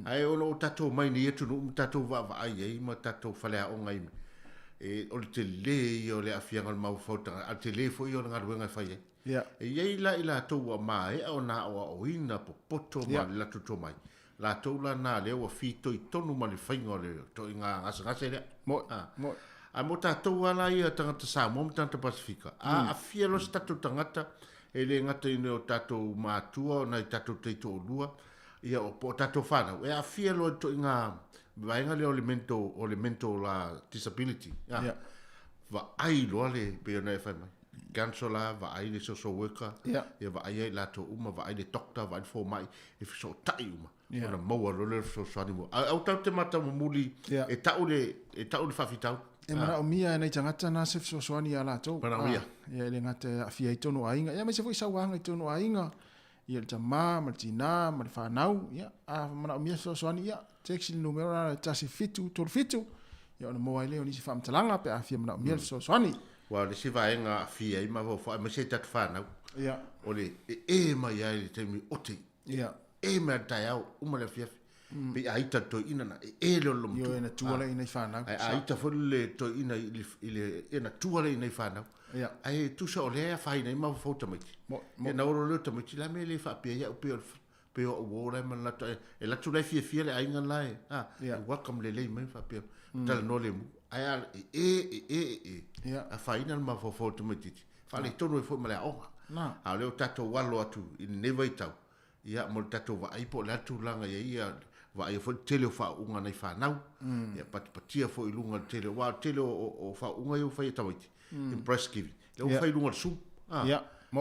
Ae ona o tatou omai i nei atunuu ma tatou vaavaai ai ma tatou faleaoga ai, e, o le tele ia o le aafiaga o le mafaufau o le tagata, a o le tele foi ia o le galuega e fai ai. E i ai la i latou ua maea ona aoaoina popoto ma le latou tomai, latou la na lea ua fitoitonu ma le faiga o le ituaiga gasegase lea. A mo tatou lava la ia tagata Samoa ma tagata Pasefika, a aafia loa se tatou tagata, e le gata i o tatou matua o nai tatou taitoalua, ia po o tatou fanau, e aafia loa i le ituaiga vaega lea o le mental, o le mental disability. Vaai loa le, pei ona e fai mai, counselor, vaai le social worker, ia vaai ai latou uma, vaai le doctor, vaai le fomai, e fesootai uma, ona maua loa lea o le fesoasoani mo. Ae aua tatou te matamumuli e tau le, e tau le faafitauli.
E manaomia e nai tagata na se fesoasoani ia latou.
Manaomia.
Ia e le gata e aafia ai tonu aiga, ia aemaise foi sauaga i tonu aiga, ia le tama ma le tina ma le fanau, ia a manaomia se fesoasoani, ia text i le numera la 1737, ia ona maua ai lea o nisi faamatalaga pe a fia manaomia le fesoasoani.
Aua o le isi vaega e aafia ai mafaufau aemaise ai tatou fanau, o le ee mai lava i le taimi ote, ee mai lava i le taeao, uma le afiafi, pei a ita le toeaina na ee lea o le lomatua.
Ioe, na tua lea i nai fanau.
Ae a ita foi le toeaina i le, ia na tua lea i nai fanau. Ae tusa o lea e afaina ai mafaufau o tamaiti. Ia na olo lea o tamaiti, o le a le mea e le faapea ai au pei o le Pei o au uo la e manatu e alu atu la e fiafia le aiga la e, a, e welcome lelei mai faapea, talanoa lemu. Ae a e e, e e, e e, afaina le mafaufau o le tamaitiiti, faaletonu ai foi ma le aoga. A o lea ua tatou alo atu i lenei vaitau, ia, mo le tatou vaai po o le a le tulaga e i ai, ia, vaaia foi le tele o faauuga a nai fanau, ia, patipatia foi i luga o le tele, aua o le tele o faauuga ia ua fai e tamaiti, impress giving, lea ua fai i luga o le Zoom, a,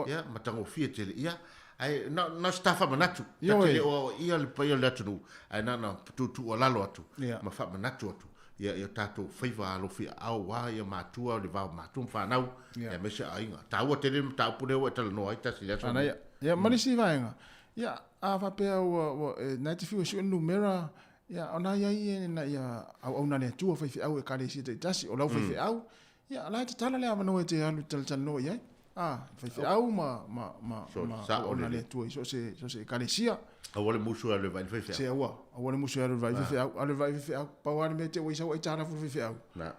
ia, matagofie tele, ia, ae na, na o se ta faamanatu, ta te le o aoaia le paia o le atunuu, ae na ona tuutuualalo atu ma faamanatu atu, ia, i o tatou faiva alofi aao aua ia matua, le va o matua ma fanau, ia, aemaise aiga. Taua tele le mataupu lea ua e talanoa ai tasi i le aso lenei.
Ia, ma le isi vaega, ia, a faapea ua, ua, e, na e te fiu e sue le numera, ia, o na i ai ina ia auauna a le Atua faifeau ekalesia taitasi, o lau faifeau, ia, o la e tatala le avanoa e te alu e talatalanoa i ai, a, faifeau ma, ma, ma, ma auauna a le Atua i so o se, so o se ekalesia.
Aua le musu e alu e vaai le faifeau.
Se aua, aua le musu e alu e vaai le faifeau, alu e vaai le faifeau, pau lava le mea te ua i sau aitalafu le faifeau.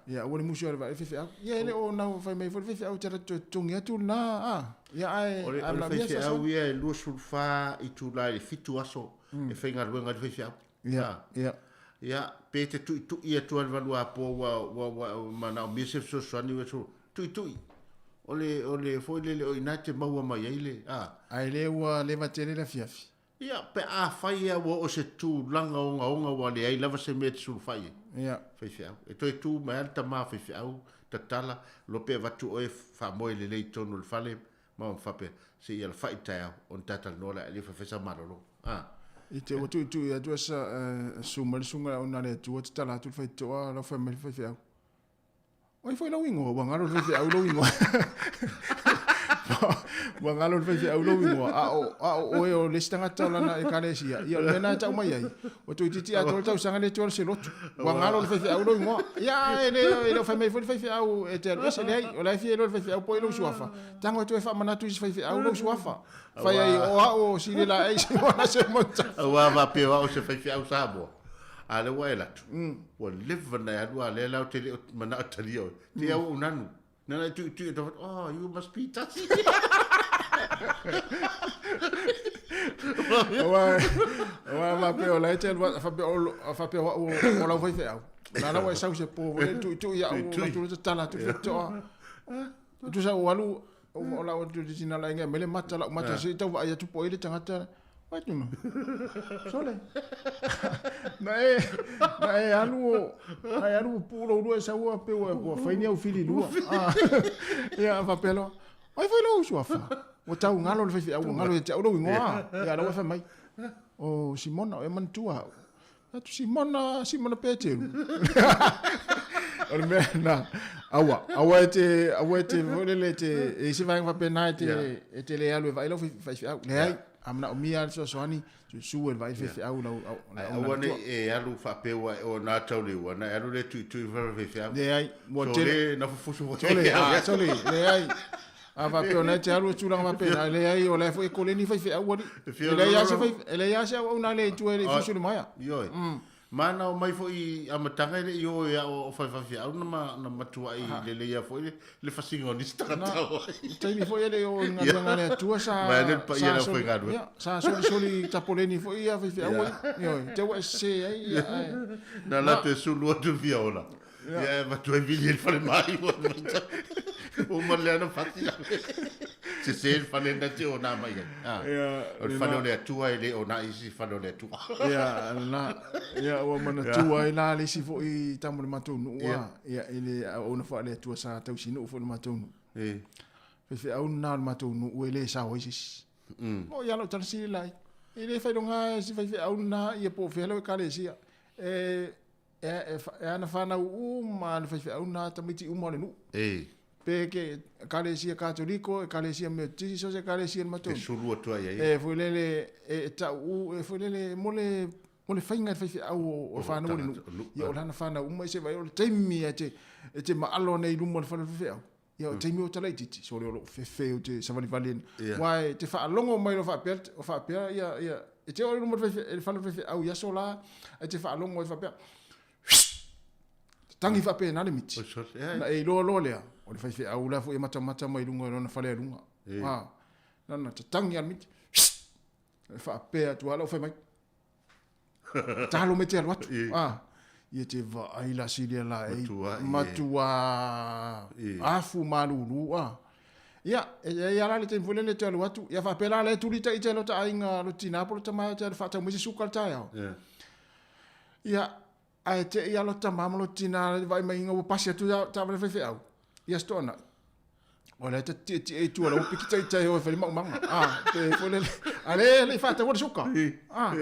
Ia aua le musu e alu e vaai le faifeau. Ia e le o na fai mai foi le faifeau te alu atu toe totogi atu lena, a. Ia ae
O le, o le faifeau ia e 24 itula i le 7 aso e faigaluega ai le faifeau.
Ia, ia.
Ia, pe te tuitui atu lava i le valuapo ua, ua, ua manaomia se fesoasoani, ua tuitui. O le, o le foi lele o i ina e te maua mai ai le, a.
Ae le ua leva tele le afiafi.
Ia, pe afai lava ua oo i se tulaga ogaoga ua leai lava se mea e te sulufai ai.
Ia.
Faifeau. E toe tu mai lava le tama faifeau, tatala, loa pe avatu oe faamoe lelei i totonu o le fale, ma faapea, se i alafai i le taeao, ona ta talanoa lea, e le fai fai sa malolo. A.
I te ua tuitui atu e susu mai le susuga i le auauna a le Atua, tatala atu le faitotoa, lau fai mai le faifeau. O ai foi lou ingoa, ua galo le faifeau lou ingoa. Ua galo le faifeau lou ingoa, a o, a o oe o le isi tagata o lana ekalesia, ia o le mea lena e tau mai ai, ua toeitiiti atoa le tausaga le tua se lotu. Ua galo le faifeau lou ingoa. Ia, e le, e le o fai mai foi le faifeau e te alu ese, leai, o la e fia iloa le faifeau po o ai lou suafa. Tago e toe faamanatu i se faifeau lou suafa. Fai ai, o au o Silela ei, Simona Semota.
Aua faapea o au o se faifeau Samoa. A lea ua e alu atu, ua leva ona e alu a lea la ou te le o manao e talia oe. Te au ou nanu. Nana e tuitui atu, oh, you must be Tasi.
Aua, aua faapea o la e te alu, faapea o, faapea o au o lau faifeau. La la ua e sau se po, ua tuitui au, atu le tatala atu faitotoa. Tusa ua alu, o lau atu le tina laina mai le mata, lau mata se i tau vaai atu po o ai le tagata. Vai tuna. Sole. Na e, na e alu o, na e alu o puu lou lua e sau a pe ua, ua fai ni au fili lua. Ah. Ia, faapea loa. Ai foi lou suafa. Ua tau galo le faifeau, ua galo ia te au lou ingoa. Ia, la ua fai mai. O Simona, o e manatua au. Atu Simona, Simona Peteru. O le mea na, aua, aua e te, aua e te, foi lele e te, e i se vaega faapena e te, e te le alu e vaai lau faifeau. Leai, a manaomia lava le fesoasoani, susu e vaai le faifeau lau, au,
Ae aua ne i e alu faapea ua e o na tau le ua, na e alu lea tuitui i fale faifeau.
Leai,
ua tele. Sole, na fufusu
foi. Sole, a, sole, leai. A faapea o na e te alu e tulaga faapena, leai, o la e foi e koleni faifeau alii. E leai lava se fai, e leai lava se auauna a le Atua e le i fusu i le maea.
Ioe. Ma na omai foi i amataga e le i o e ao o faifeau na ma na matuai lelei lava foi le fasiga o nisi tagata o
ai. I taimi foi e le i o i le galuega a le Atua sa
Vaeane le paia o le aufaigaluega.
Ia, sa solisoli tapoleni foi ia faifeau alii. Ioe, te ua e sese ai ia ae.
Na latou e sulu atu le fiaola. Ia e avatu ai vili e le fale mai ua maitau. Ua ma le ana fati la. Se se le fale na te o nā mai ai. Ah. O le fale o le Atua e le o nā isi fale o le Atua.
Ia, la, ia ua manatua ai la le isi foi tama o le matou nuu a. Ia, i le auauna foi a le Atua sa tausinuu foi i le matou nuu.
E.
Faifeau lena o le matou nuu e le sao ai se isi. O ia lau tala sili lai. E le failoga si faifeau lena ia po o fea lau ekalesia. E E, e ana fanau uma le faifeau na tamaiti uma o le nuu.
E.
Pe ke ekalesia Katoliko, ekalesia Metotisi, so se ekalesia le matou.
E sulu atu ai
ai. E foi lele e tau u, e foi lele mo le mo le faiga i le faifeau o le fanau o le nuu. Ia o lana fanau uma i se vai o le taimi e te e te maalo nei i luma o le fale o le faifeau. Ia o taimi o tala itiiti, sole o lou fefe ou te savalivali ai. Aua e te faalogo mai loa faapea, o faapea ia, ia, e te oo i luma o le fale o le faifeau i aso la, e te faalogo ai faapea, tangi faapena le miti. Na e iloa loa lea, o le faifeau la foi e matamata mai luga i lona fale a luga. Na na tatangi lava le miti. Faapea atu lava lau fai mai. Talo mai te alu atu. Ah, ia te vaai la silia la e matua afu malulu ah. Ia, e i ai la le taimi foi lele te alu atu. Ia faapea la le tuli ita ita lo ta aiga lo tina po lo tama te alu faatau mai se suka le taeao. Ia, ae te i alo tama ma lo tina le vaai mai inga ua pasi atu taavale faifeau. Ia stoana. O lea ta tietie i tua lau piki taitai o e fai maumaga. Ah, pe foi lele. A le le faataua le suka. Ah.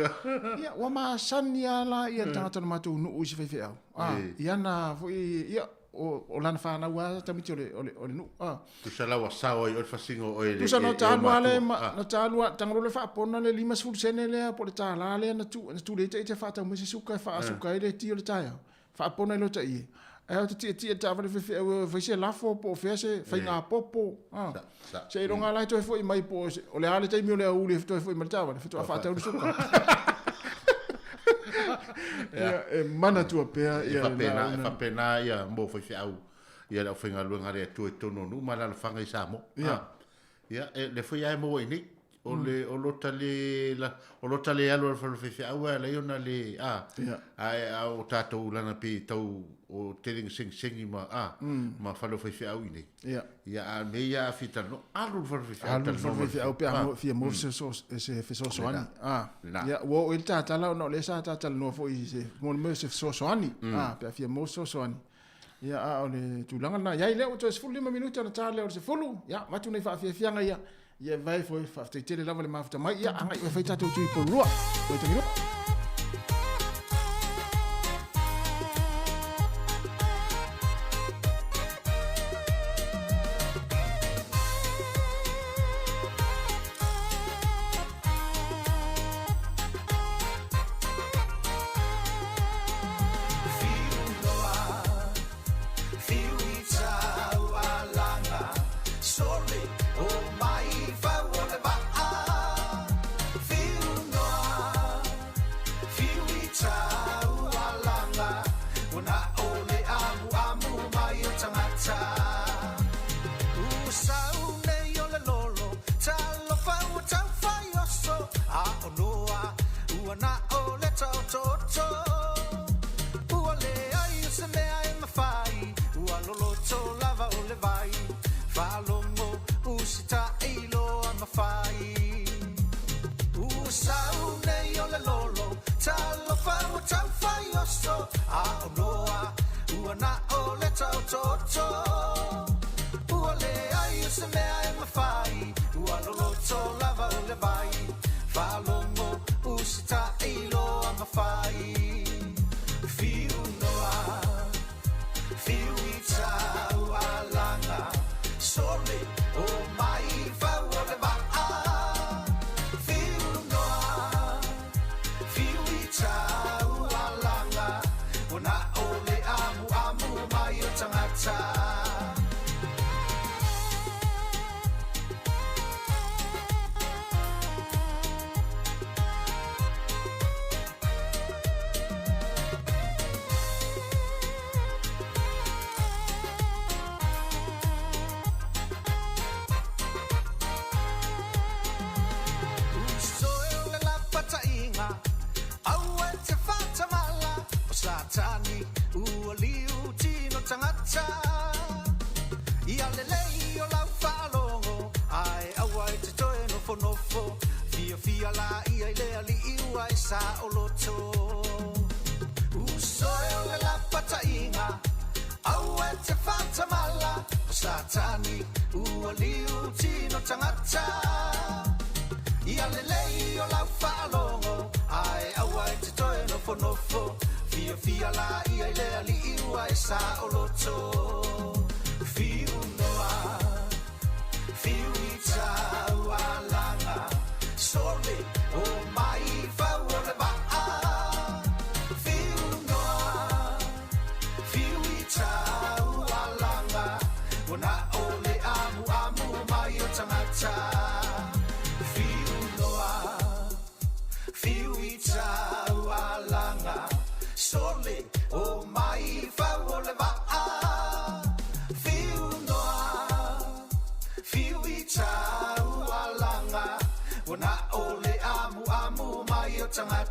Ia, ua masani lava la ia le tagata o le matou nuu i se faifeau. Ah, ia na foi ia o lana fanau lava tamaiti o le o le o le nuu. Ah.
Tusa la ua sao ai oe le fasiga o oe
le Tusa na ta alu lava le na ta alu taga loa le faapona le 50 sene lea po o le $1 lea na tu na tulei ita faatau mai se suka e faasuka ai le ti o le taeao. Faapona i lota ie. Ae o te tietie le taavale faifeau e fai se lafo po o fea se faiga popo. Seiloga la e toe foi mai po o le a le taimi o le aoauli e toe foi mai le taavale faatoa faatau le suka. Ia, e manatua pea
ia le. E faapena ia mo faifeau ia le aufaigaluega a le Atua i totonu o nuu ma alaalafaga i Samoa. Ia. Ia, e, le foi lava e maua i nei. O le, o lota le, la, o lota le alu a le fale faifeau e ala ai ona le, a, yeah. a, a o tātou lana pe tau o tele na sengisengi ma, a, ma fale o faifeau i nei.
Yeah.
Ia, a me ia a fia talanoa, alu le fale faifeau.
Alu le fale faifeau pe a fia mo se so, se fesoasoani. A, ia, ua oo i le tātala ona o lea sa tātalanoa foi i se, mo le mea se fesoasoani. A, pe a fia mo se fesoasoani. Ia, a o le tulaga lena. Iai lea ua toe 15 minute ona ta lea o le 10. Ia, avatu nei faafiafiaga ia. Ia, vai foi, faafetai tele lava le mafuta mai. Ia, agai oe fai tatou tui polua. Koe tangi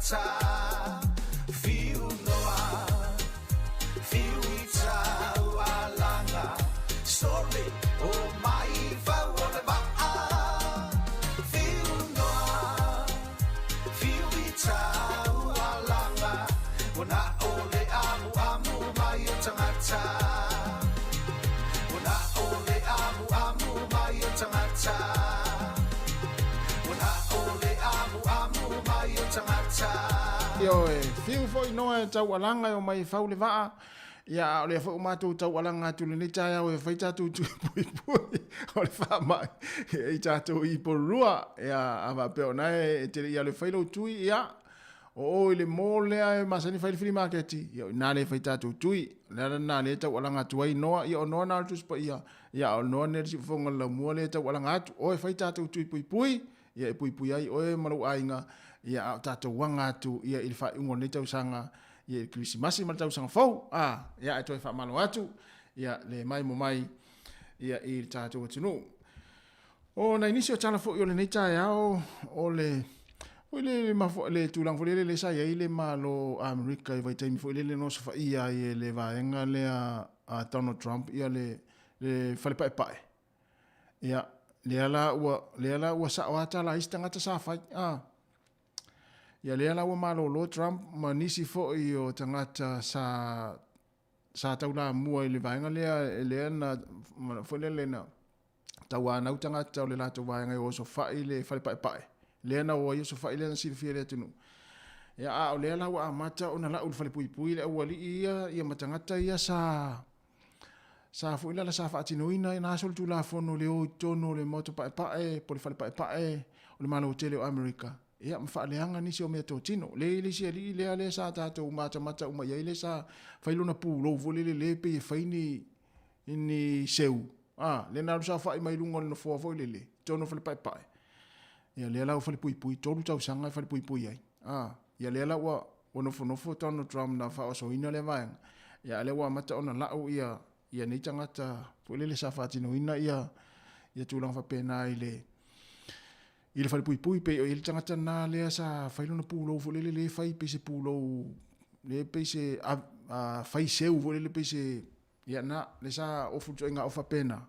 tagata. Fiu noa, fiu i taualaga, sole o mai fau o le vaa. Fiu noa, fiu i taualaga, ua na o le amuamu mai o tagata. Ua na o le amuamu mai o tagata. Ua na o le amuamu mai o tagata.
Ioe, fiu foi Noa e taualaga e omai e fau le vaa, ia a o lea foi ua matou taualaga atu i lenei taeao e fai tatou tui puipui o le faamai i tatou i Porirua. Ia, a faapea o na e te le i alu e fai lou tui, ia, o o i le mall lea e masani fai le fili maketi, ia o i ina lea e fai tatou tui. O le ala lena lea e taualaga atu ai Noa, ia o Noa na o le Tusi Paia, ia a o Noa nei le siufofoga o le laumua lea e taualaga atu, o e fai tatou tui puipui, ia e puipui ai oe ma lou aiga, ia a o tatou aga atu ia i le faaiuga o lenei tausaga, ia i le Kerisimasi ma le tausaga fou, a, ia ae toe faamalo atu, ia le maimo mai ia i le tatou atunuu. O nai nisi o tala foi o lenei taeao, o le foi le mafua le tulaga foi lele le sa i ai le Malo Amerika i vaitaimi foi lele na osofaia ai e le vaega lea a Donald Trump ia le le fale paepae. Ia, lea la ua lea la ua sao lava tala a isi tagata sa fai. A. Ia lea la ua malolo Trump ma nisi foi o tagata sa sa taulamua i le vaega lea lea na foi lele na tauanau tagata o le latou vaega e o osofai le fale paepae lea na o ai osofai lea na silafia e le atunuu. Ia, a o lea la ua amata ona lau i le falepuipui le aualii ia, ia ma tagata ia sa sa foi lala sa faatinoina na solitulafono le o i totonu o le Maota Paepae po o le Fale Paepae o le Malo tele o Amerika, ia ma faaleaga nisi o meatotino. Le i le isi alii lea lea sa tatou matamata uma i ai lea sa fai lona pulou foi lele lea pei e fai ni ni seu, a, lea na alu saofai mai luga o le nofoa foi lele i totonu o le Fale Paepae. Ia lea la ua falepuipui, 3 tausaga e falepuipui ai. A, ia lea la ua ua nofonofo Donald Trump na faaosoina lea vaega, ia a lea ua amata ona lau ia ia nei tagata foi lele sa faatinoina ia ia tulaga faapena i le i le falepuipui pei o i le tagata na lea sa fai lona pulou foi lele le fai pei se pulou le pei se a, a, fai seu foi lele pei se ia na le sa ofu ituaiga ofa faapena.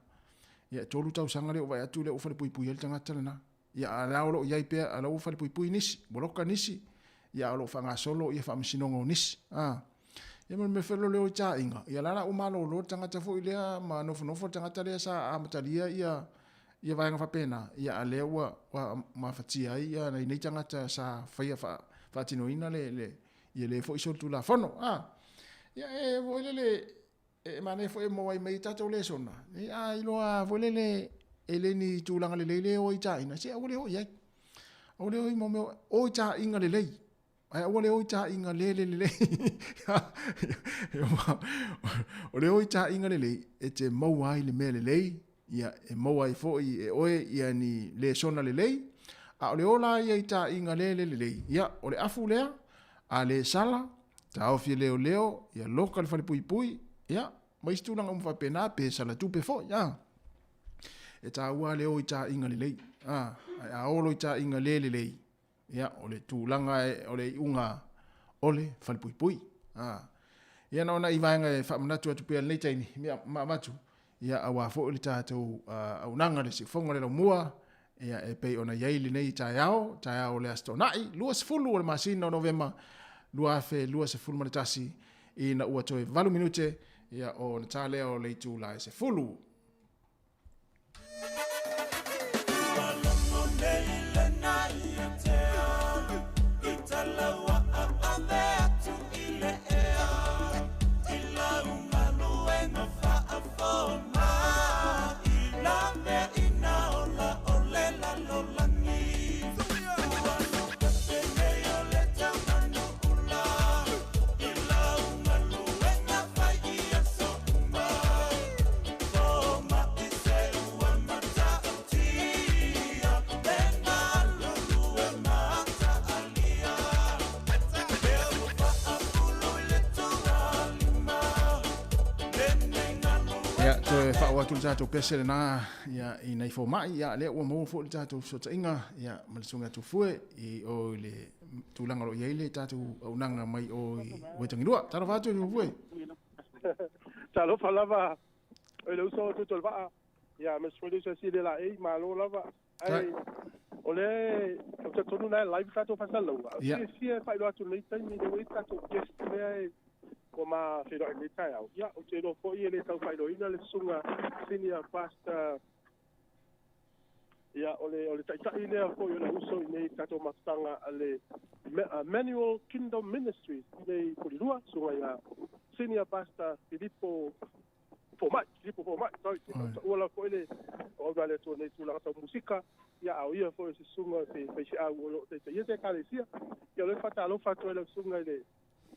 Ia e 3 tausaga lea ua vaai atu lea ua falepuipui ai le tagata lena. Ia a la o lo o i ai pea, a la ua falepuipui nisi, ua loka nisi, ia a o lo o faagasolo ia faamasinoga o nisi. A. Ia ma le mea foi lea o le taaiga, ia la la ua malolo le tagata foi lea ma nofonofo le tagata lea sa amatalia ia ia vaega faapena, ia a lea ua ua mafatia ai ia nei tagata sa faia faatinoina le le ia le foi solitulafono. A. Ia e foi lele E manaia foi e maua ai mai tatou lesona, e a iloa foi lele e le ni tulaga lelei le o i taina, se aua le o i ai. Aua le o i mo mea, o i taina lelei. Ae aua le o i taina le le lelei. O le o i taina lelei, e te maua ai le mea lelei, ia e maua ai foi e oe ia ni lesona lelei, a o le ola ia i taina le le lelei, ia o le afu lea, a le sala, taofi e leoleo, ia loka le falepuipui, ia, ma isi tulaga uma faapena, pe sala tupe foi, a. E taua le o i taaiga lelei, a, ae a o loa i taaiga le lelei, ia, o le tulaga o le iuga o le falepuipui, a. Ia na ona i vaega e faamanatu atu pea i lenei taimi, ia, ma avatu, ia, aua foi le tatou auaunaga i le siufofoga o le laumua, ia, e pei ona i ai lenei taeao, taeao o le Aso Toonai, 20 o le masina o Novema 2021, ina ua toe 8 minute, ia, ona ta lea o le itula e 10. Faaoo atu le tatou pese lena ia i nai fomai ia lea ua maua foi le tatou fesootaiga ia ma le susuga ia Tufue i o i le tulaga o lo o i ai le tatou auaunaga mai o i Uetagilua. Talofa atu Tufue.
Talofa lava i le uso o Tutolovaa, ia aemaise foi le uso ia Silia Laei, malo lava. Ae o lea ou te talitonu na e live tatou faasalalauga. Ou te fiafia e faailoa atu i lenei taimi lea ua i ai le tatou guest lea e ua ma feiloai i lenei taeao. Ia, ou te iloa foi e le tau faailoaina le susuga Senior Pastor ia o le o le taitai lea foi o le uso i nei tatou mafutaga a le Manual Kingdom Ministries i nei Polilua, susuga ia Senior Pastor Filipo Fomai, Filipo Fomai, sorry, taua lava foi le auauna a le Atua nei tulaga tau musika, ia a o ia foi o se susuga se faifeau o lo o taitaia se ekalesia. Ia o lea e faatalofa atu ai lau susuga i le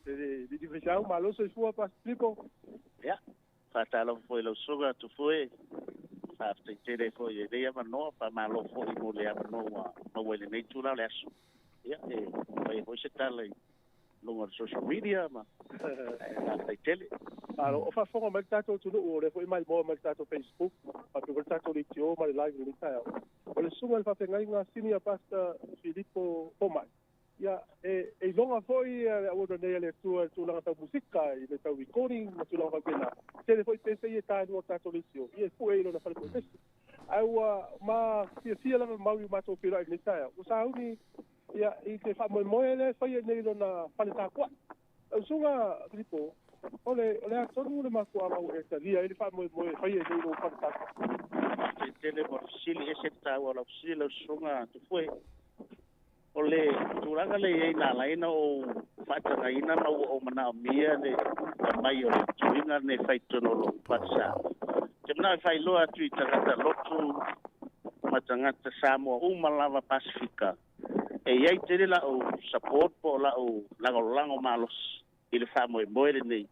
le faifeau, malo soifua Pastor Filipo.
Ia, faatalofa foi i lau susuga Tufue, faafetai tele foi i lenei avanoa, faamalo foi mo le avanoa ua maua i lenei itula o le aso. Ia, e faia foi se tala i luga o le social media ma faafetai tele.
Malo, o faafofoga mai le tatou atunuu, o lea foi e maimoa mai le tatou Facebook, faapea foi le tatou leitio ma le live i lenei taeao. O le susuga i le faafeagaiga Senior Pastor Filipo Fomai, ia e iloga foi le auauna nei a le Atua i le tulaga tau musika, i mea tau recording ma tulaga faapena. Tele foi pese ia e ta i luga o le tatou leitio, ia e pue i lona fale puepese. Ae ua ma fiafia lava mau i o matou feiloai i lenei taeao. Ua sauni Ia, i te faamoemoe lea e faia nei i lona fale tapuai. Lau Susuga Filipo, o le, o le a tonu le mafuaaga ua e talia ai le faamoemoe e faia nei i lou fale tapuai?
Faafetai tele mo le fesili, e ese le taua o lau fesili lau Susuga Tufue. O le tulaga lea e i ai na ala ai ona ou faatagaina ma ua ou manaomia le aumai o le tuiga lenei e fai i totonu o lou falesa. Ou te manao e faailoa atu i tagata lotu ma tagata Samoa uma lava Pasefika, e i ai tele la'u support po o la'u lagolago malosi i le faamoemoe lenei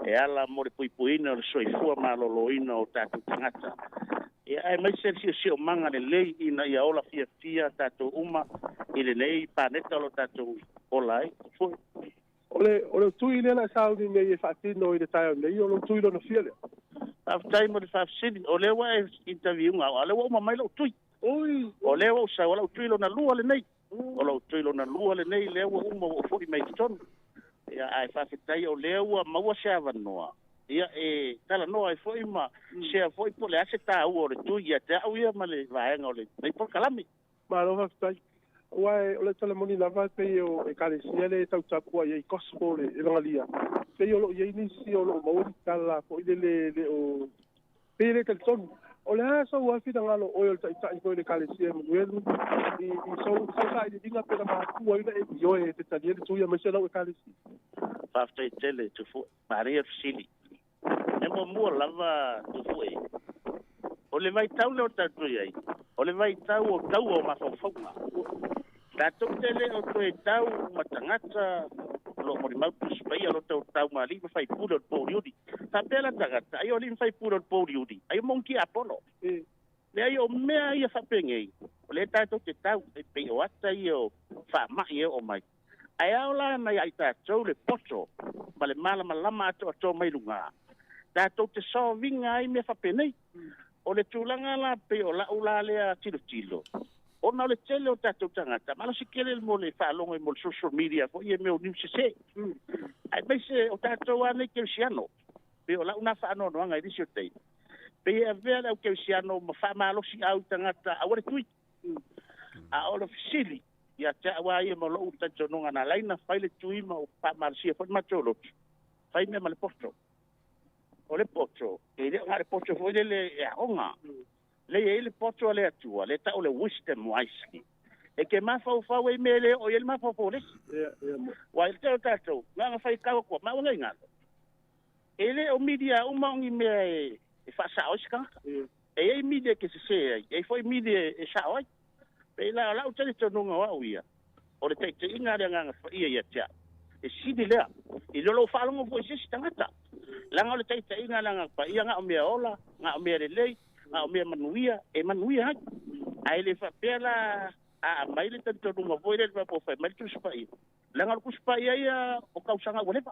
e ala mo le puipuiina o le soifua maloloina o tatou tagata, ia aemaise le siosiomaga lelei ina ia ola fiafia tatou uma i lenei paneta o lo o tatou ola ai. Foi.
O le, o le tui lea la e sauni nei e faatino i le taeao nei, o lou tui lona fia lea?
Faafetai mo le faafesili. O lea ua e interview ina au, a o lea ua uma mai lou tui.
Oi!
O lea ua ou sau, o lau tui lona lua lenei. O lou tui lona lua lenei, lea ua uma ua ou foi mai i totonu. Ia, ae faafetai o lea ua maua se avanoa, ia, e talanoa ai foi ma share foi po o le a se taua o le tui ia te au ia ma le vaega o lenei polokalame.
Malo faafetai. Aua o le tala moni lava e pei o ekalesia lea e tau tapuai ai gospel le evangalia, pei o lo o i ai nisi o lo o maua ni tala foi lele le o pei e le talitonu. O le a sou lava finagalo o oe o le taitai foi o le ekalesia e Manuelu i i sou sailiiliga pe na mafua ai ona e ioe e te talia le tui aemaise lau ekalesia?
Faafetai tele Tufue. Manaia le fesili. E muamua lava Tufue, o le vaitau lea o tatou i ai, o le vaitau o taua o mafaufauga. Tatou te le o toe tau ma tagata o lo o molimau Tusi Paia o lo o tau tau ma alii ma faipule o le pouliuli. Faapea la tagata, ai o alii ma faipule o le pouliuli, ai o monki Apolo. Leai, o mea ia faapenei, o lea tatou te tau, e pei o ata ia o faamai e oo mai. Ae ao la na ia i tatou le poto ma le malamalama atoatoa mai luga, tatou te soviga ai mea faapenei. O le tulaga la pei o lau la lea tilotilo, ona o le tele o tatou tagata, malosi tele mo le faalogo mo le social media foi ia mea o news sese. Aemaise o tatou lava nei kerisiano, pei o lau na faanoanoaga i nisi o taimi, pei e avea le au kerisiano ma faamalosiau i tagata aua le tui. A o le fesili ia te au lava ia ma lou talitonuga na ala ai ona fai le tui ma ou faamalosia foi le matou lotu, fai mea ma le poto. O le poto, e le o na o le poto foi lele e aoga. Lea e i ai le poto a le Atua, lea e tau o le wisdom wisely. E te mafaufau ai i mea e le oo i ai le mafaufau o le isi. Aua i le tele o tatou, na ona faitau atu lava, maua nei galo. E le o media uma o ni mea e faasao ai se tagata. E i ai media e te sese ai, e i ai foi media e sao ai. Pei la o lau talitonuga o au ia, o le taitaiga a le Agaga Paia ia te au, e sili lea i lo lou faalogo foi i se isi tagata. Leaga o le taitaiga a le Agaga Paia, na o mea ola, na o mea lelei, na o mea manuia, e manuia ai. Ae le faapea la a aumai le talitonuga foi lea faapea ua fai mai le Tusi Paia, leaga o le Tusi Paia ia o tausaga ua leva.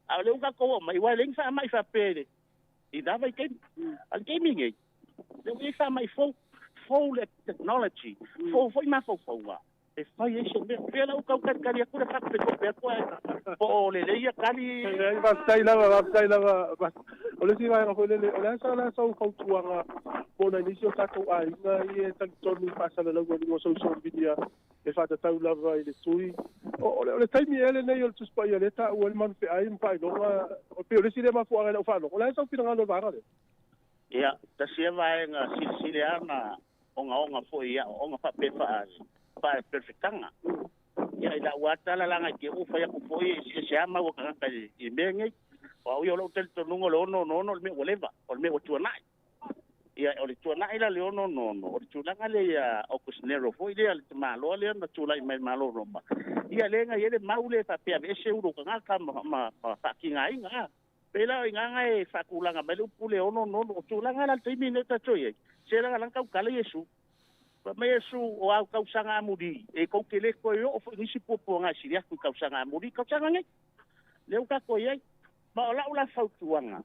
A o lea ua tatou oo mai, aua e leai ni faamai faapea i le I na vaitaimi. A le taimi lenei, lea ua i ai faamai fou, fou le technology, fou foi mafaufauga e fai ai se mea. Pei la ua tau talitali atu le faatopetope atu ae po o lelei ia tali.
Leai, faafetai lava, faafetai lava. O le isi vaega foi lele, o le a sa la sau fautuaga mo nai nisi o tatou aiga ia e talitonu i faasalalauga i luga o social media e faatatau lava i le tui. O le taimi ea lenei o le Tusi Paia lea e taua ai le malufeai ma faailoga, pei o le isi lea mafuaaga i lau faalogo. O le a sau finagalo i le vaega lea?
Ia, tasi ia vaega silisili lava ona ogaoga foi i aoaoga faapea faa-perefetaga. Ia, i lau lava tala leaga i te i ua fai atu foi e eseese lava mau a tagata i mea nei. O au ia o lou talitonuga o le 666 o le mea ua leva, o le mea ua tuanai. Ia, o le tuanai la le 666, o le tulaga lea ia August Nero foi lea, le tamaloa lea na tulai mai i le Malo o Roma, ia lea na i ai le mau lea e faapea aveese ulu o tagata ma faatigaina. A pei la o i ina na e faatulaga mai le upu lea 666. O tulaga la le taimi lenei tatou i ai, se leaga la na tautala Iesu. Fai mai Iesu, o au tausaga amuli, e tou te le toe oo foi i nisi puapuaga e sili atu i tausaga amuli, tausaga nei. Lea ua tatou i ai. Ma o lau la fautuaga,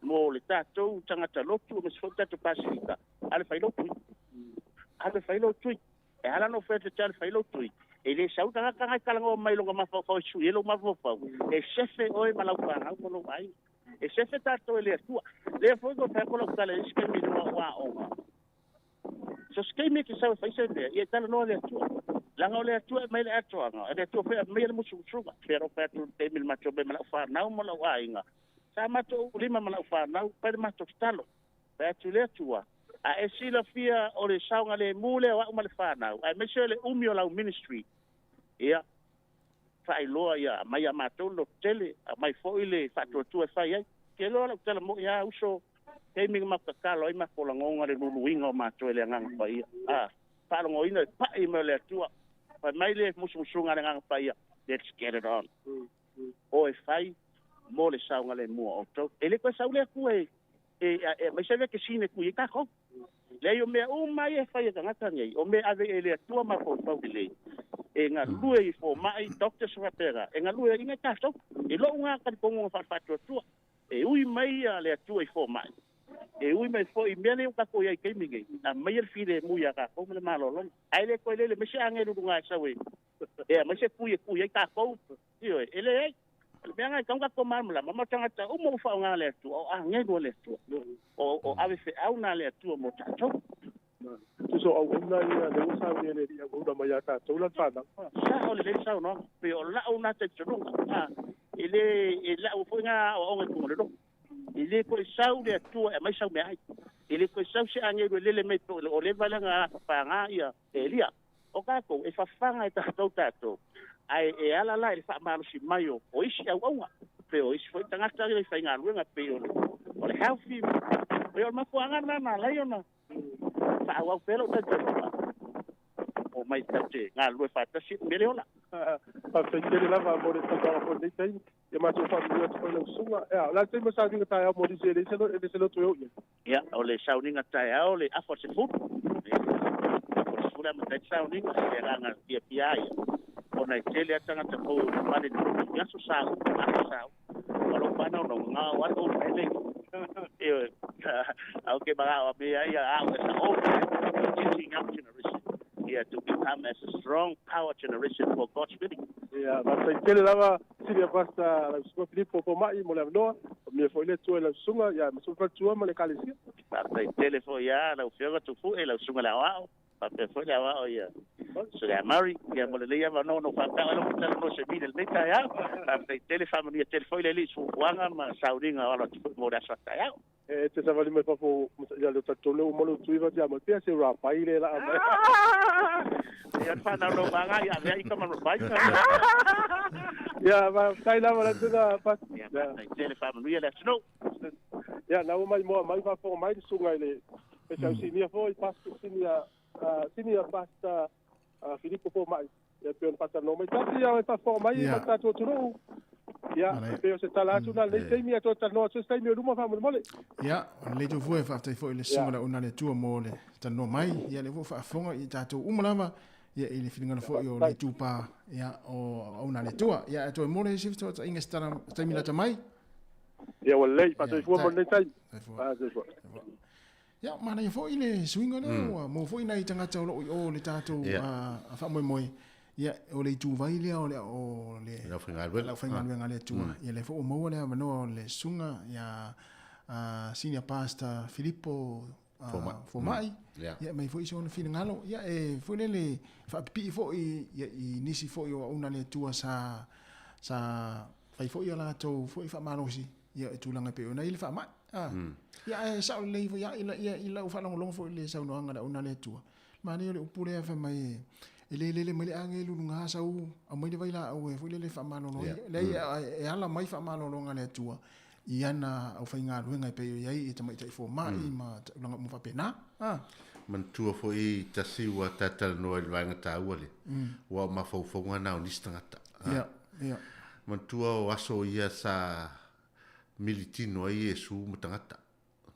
mo le tatou tagata lotu aemaise foi le tatou Pasefika, ale fai lou tui. Ale fai lou tui. E ala ona ou fai atu ia te ale fai lou tui, e le sau tagata na e talanoa mai i lona mafaufau e sui ai lou mafaufau, e sefe oe ma lau fanau ma lou aiga. E sefe tatou e le Atua. Lea foi na ou fai atu lau tala i isi taimi i luga o aoga. So se taimi e te sau e fai se mea, ia e talanoa i le Atua. Leaga o le Atua e aumai le atoaga, o le Atua foi e aumaia le musumusuga. Pei ona ou fai atu i le taimi i le matou omai ma lau fanau ma lou aiga, sa matou lima ma lau fanau, fai le matou tatalo. Fai atu i le Atua, a e silafia o le saogalemu lea o au ma le fanau, aemaise o le umi o lau ministry, ia, faailoa ia aumai ia matou le lototele, aumai foi le faatuatua e fai ai. Ou te iloa lau tala moi lava uso, taimi na matou tatalo ai matou lagona le luluina o matou e le Agaga Paia. A, faalogoina le pai mai o le Atua, fai mai le musumusuga a le Agaga Paia, let's get it on. O e fai mo le saogalemu o outou. E le toe sau le Atua e aumai se vekesine e tui ai tatou. Leai, o mea uma ia e fai e tagata nei, o mea e ave i le Atua mafaufau lelei, e galue i fomai, doctors faapena, e galue ai nai tatou. I lou na talitonuga faafaatuatua, e ui mai le Atua i fomai, e ui mai foi i mea nei ua tatou i ai i taimi nei, aumaia le filemu ia tatou ma le malologa. Ae le toe lele mai se agelu i luga e sau e aumai se tui e tui ai tatou, ioe, e leai. O le mea lena e tatau ona tatou malamalama, ma o tagata uma ua faaaoga e le Atua, o agelu a le Atua, o avefeau na a le Atua mo tatou.
Tusa o auauna ia lea ua saunia e le Alii auauna mai ia tatou la le fanau.
Sao lelei le saunoaga, pei o lau na talitonuga, e le, e lau foi na aoaoga i totonu o le lotu. E le toe sau le Atua e aumai sau meaai. E le toe sau se agelu e lele mai po o le eva lea na fafaga ia Elia. O tatou, e fafaga e tatou tatou, ae e ala la i le faamalosi mai o isi auauna, pe o isi foi tagata ia i faigaluega pei o le healthy, pei o le mafuaaga lena na ala ai ona faaauau pea lou talitonuga, omai tatou te galulue faatasi e umi ai le ola.
Faafetai tele lava mo le tausaga foi i lenei taimi. Ia matou faamanuia atu foi lau susuga. Ea, o le a le taimi o sauniga taeao mo nisi e leai se loto e oo i ai?
Ia, o le sauniga taeao le afa o le 10. Ia, afa o le 10 e amata ai le sauniga, i le agaga fiafia lava ia, ona e tele lava tagata fou e pale i le lotu i aso sa uma, aso sa uma. O lou faanaunauga, na o atu ou mea nei. Ioe, au ke manao a mea ia au as a old man, teaching young generation, ia, to become as a strong power generation for God's bidding.
Ia, faafetai tele lava Senior Pastor Lausuga Filipo Pomai mo le avanoa. Faamanuia foi le Atua i lau susuga, ia, aemaise foi le faletua ma le Ekalesia.
Faafetai tele foi ia lau Afioga Tufu'e, lau susuga i le Aoao, faapea foi le Aoao ia Susuga ia Murray, ia mo lenei avanoa na ou faapea ai lau talanoa se mile i lenei taeao. Faafetai tele, faamanuia tele foi le Alii i fuafuaga ma sauniga o alo atu foi mo le aso a taeao.
E te savali mai fafo ia le talitonu uma lou tuiva te amai pea se rapai le la amai.
Ia whanau manga ia mea i ka manu pai.
Ia va tai lava la tuna pas.
Ia tai tele whamanuia le atunuu.
Ia na mai moa mai faafofoga mai le susuga i le Pesau Sinia foi pastor senior senior pastor Filipo Pomai. Ia pei ona faatalanoa mai tasi ia e faafofoga mai ma le tatou atunuu. Ia, pei o se tala atu na lenei taimi ae toe talanoa atu se taimi o luma faamolemole.
Ia, o lenei tofua e faafetai foi i le susuga la una le Atua mo le talanoa mai. Ia, lea foi faafofoga i tatou uma lava ia i le finagalo foi o le itupa ia o auauna a le Atua. Ia, ae toe mo le isi fesootaiga se tala taimi lata mai.
Ia ua lelei, faasoifua mo lenei taimi. Faasoifua.
Ia, manaia foi le suiga lea ua maua foi nai tagata o lo o i o i le tatou faamoemoe. Ia, o le ituvai lea o le o le
Le
aufaigaluega a le Atua. Ia, lea foi ua maua le avanoa o le susuga ia Senior Pastor Filipo Fomai. Ia, aumai foi sona finagalo. Ia, e foi lele faapipii foi i nisi foi o auauna a le Atua sa sa fai foi a latou foi faamalosi ia i tulaga e pei ona i ai le faamai. Ia, ae sao lelei foi lava i lau faalogologo foi i le saunoaga a le auauna a le Atua, manaia o le upu lea fai mai e le lele mai le agelu i luga sau aumai le vailaau e foi lele faamalolo ai. Leai, e ala mai faamalologa a le Atua i ana aufaigaluega e pei o i ai i tamaitai fomai ma tulaga uma faapena.
Manatua foi tasi ua talatalanoa i le vaega taua lea, aua o mafaufauga na o nisi tagata.
Ia, ia.
Manatua o aso ia sa militino ai Iesu ma tagata.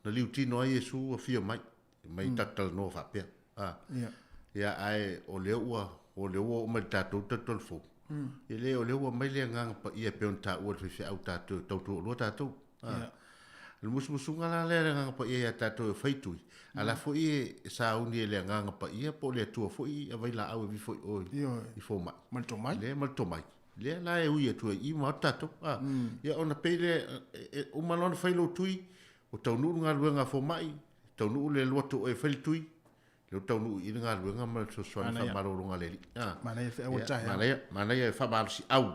Na liutino ai Iesu ua fia mai, mai talatalanoa faapea.
Ia.
Ia, ae o lea ua, o lea ua oo mai i le tatou talutalufou, e le o lea ua aumai le Agaga Paia e pei ona taua e le faifeau tatou e tautoalua tatou.
Ia.
O le musumusuga la lea a le Agaga Paia ia tatou e fai tui, a la foi e sauni e le Agaga Paia po o le Atua foi a vailaau e vifo i o i fomai.
Ma le tomai.
Lea ma le tomai. Lea la e ui atu ai i ma tatou. Ia ona pei lea, uma loa ona fai lou tui, ua taunuu le galuega a fomai, taunuu le alu atu o oe e fai le tui, lea ua taunuu i i le galuega ma le fesoasoani faamalologa a le Alii.
Manaia le feau o le taeao.
Manaia, manaia e faamalosiau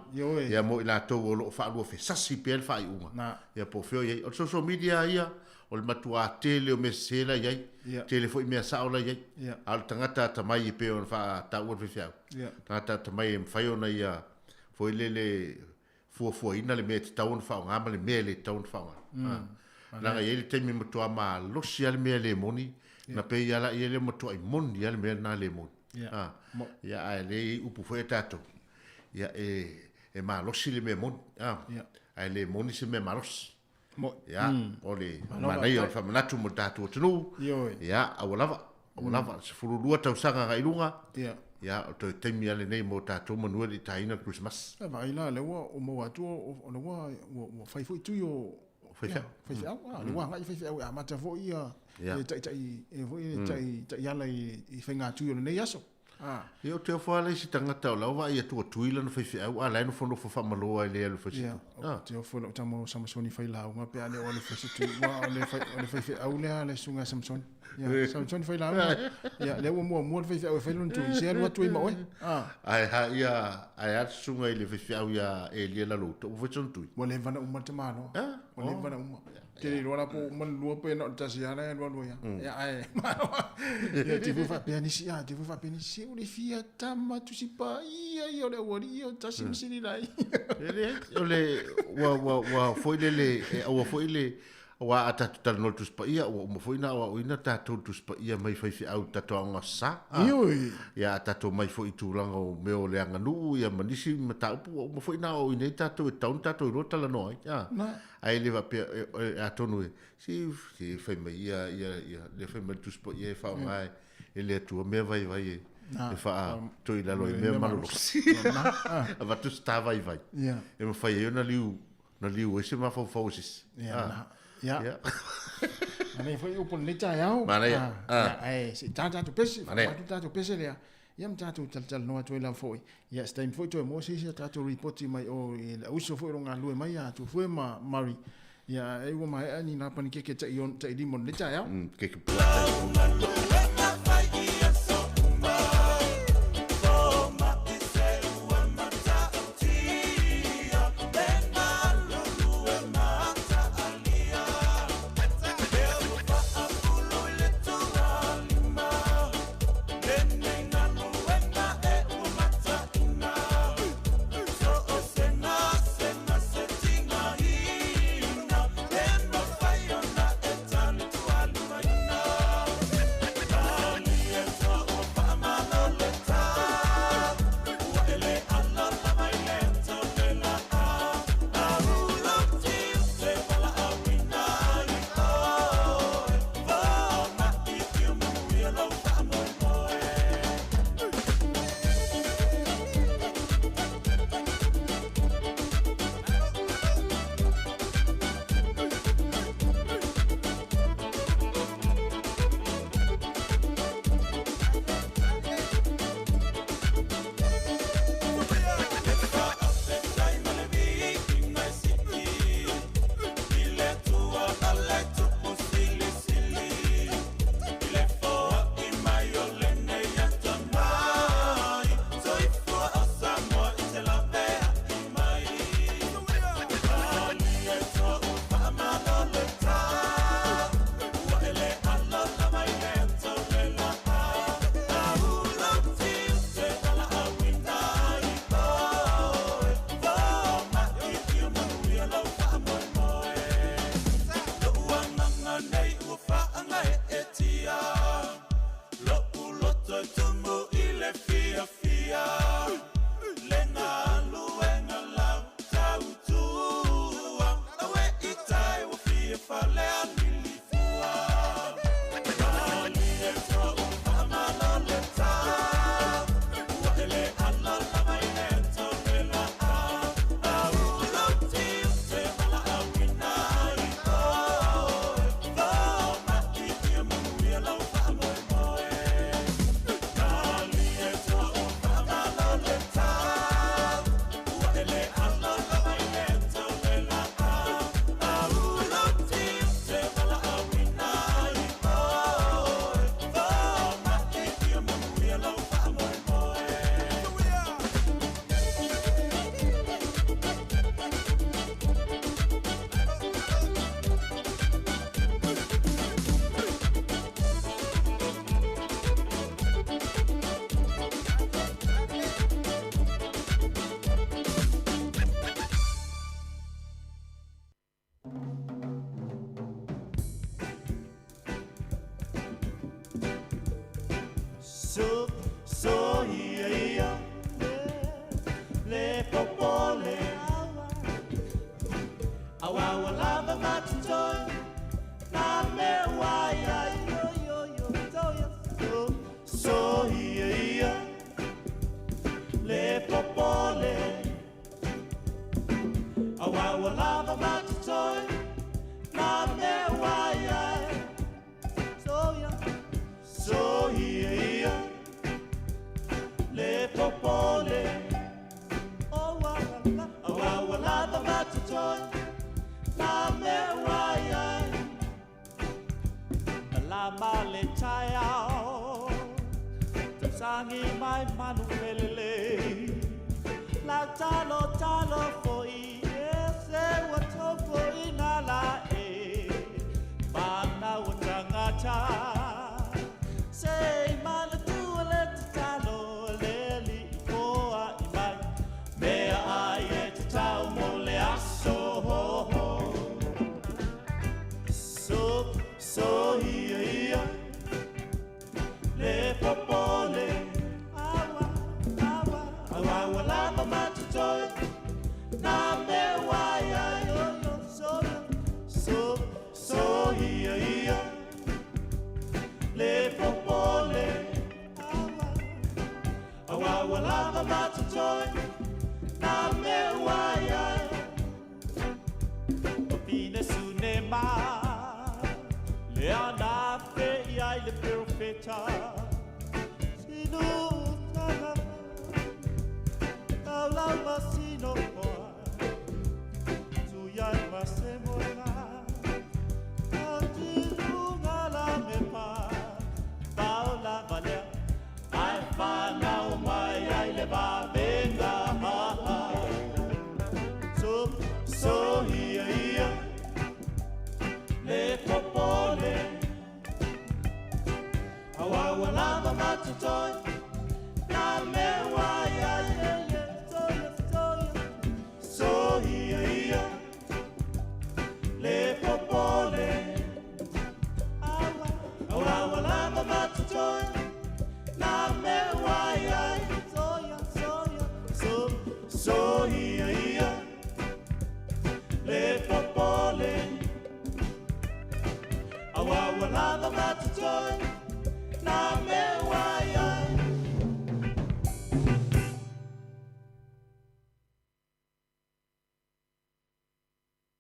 ia mo i latou o lo o faaluafesasi pea le faaiuga. Ia po o fea o i ai. O le social media lava ia, o le matuā tele o mea sese la e i ai, tele foi mea sao la e i ai. A o le tagata atamai e pei ona faataua e le faifeau, tagata atamai e mafai ona ia foi lele fuafuaina le mea e tatau ona faaaoga ma le mea e le tatau ona faaaoga. Leaga e i ai le taimi e matua malosi lava le mea le moni, na pei lava laia lea matuai moni lava le mea lena le moni. Ia, ae lea e i ai upu foi a tatou, ia e malosi le mea moni, ae le moni se mea malosi. Ia, o le manaia o le faamanatu mo le tatou atunuu. Ia, aua lava, aua lava, 12 tausaga agai i luga. Ia, o toe taimi lava lenei mo tatou manu e le i taina le Kerisimasi.
Ia, vaai la, lea ua maua atu o lea ua fai foi tui o
faifeau.
Faifeau, a, lea ua agai faifeau e amata foi ia taitai, foi taiala i faiga tui o lenei aso.
Ia, ou te ofo lava le isi tagata o la ua vaai atu ua tui lana faifeau, a o la e nofonofo faamalo lava e le alu e fai se tui.
Ia, ou te ofo i lau tama o Samasoni Failauga pe a le o alu e fai se tui, aua o le faifeau lea a le susuga ia Samasoni. Ia, Samasoni Failauga, ia, lea ua muamua le faifeau e fai lona tui, se alu atu ai ma oe.
Ae a ia, ae a le susuga i le faifeau ia Elia Lalou, ua fai sona tui?
Ua leva ona uma le tamaloa. Ua leva ona uma. Te le iloa la po ua uma le lua pe na o le tasi lava la e alualu ai lava. Ia ae ia te foi faapea nisi a te foi faapea nisi se o le fia tama Tusi Paia ia o le aualii ia o tasi ma sili lai.
E leai, o le ua ua ua foi lele e aua foi le aua a tatou talanoa i le Tusi Paia ua uma foi ona aoaoina tatou i le Tusi Paia mai faifeau i le tatou aoga Aso Sa.
Ioe.
Ia a tatou omai foi i tulaga o mea o le aganuu ia ma nisi mataupu ua uma foi ona aoaoina ai tatou e tatau ona tatou iloa talanoa ai. Ae le faapea, atonu e, se, se fai mai ia, ia, ia, le fai mai le Tusi Paia e faaaoga e le Atua mea vaivai e, e faatoi i lalo ai mea malolosi. Avatu se ta vaivai. E mafai ai ona liu, ona liu ai se mafaufau o se isi.
Ia. Manaia foi upu o lenei taeao.
Manaia.
Ae se i ta tatou pese, faatu tatou pese lea. Ia ma tatou talatalanoa atu ai lava foi. Ia se taimi foi toe maua se isi a tatou ripoti mai o i le auso foi o lo o galulue mai ia Tufue ma Murray. Ia ai ua maea ni nā panikeke tai ono tai lima o lenei taeao.
Keke pua tai ono.
Aua ua lava matotoe nā mea ua i ai. Soia, soia ia le popole. Aua ua lava matotoe nā mea ua i ai. Malama le taeao, tausagi mai manu felelei. Lau talo talo fo'i e se ua tou fo'iga la e. Fanau o tagata se i manatua le tatalo a le Alii foa'i mai. Meaai e tatau mo le aso. So, soia ia le popole. Aua, aua, aua ua lava matotoe nā mea ua i ai. So, so, soia ia le popole. Aua, aua ua lava matotoe nā mea ua i ai. Fafine Sunema, le ana fe i ai le perofeta. Sinu tala, taulau ma sino hoa, tuyai ma se moega, tautilunga la mepa, paola valea, ai whanau mai ai le vavenga. So, soia ia le popole. Aua ua lava matotoe nā mea ua i ai. Soia ia le popole. Aua ua lava matotoe nā mea ua i ai. Soia, soia, so, soia ia le popole. Aua ua lava matotoe nā mea ua i ai.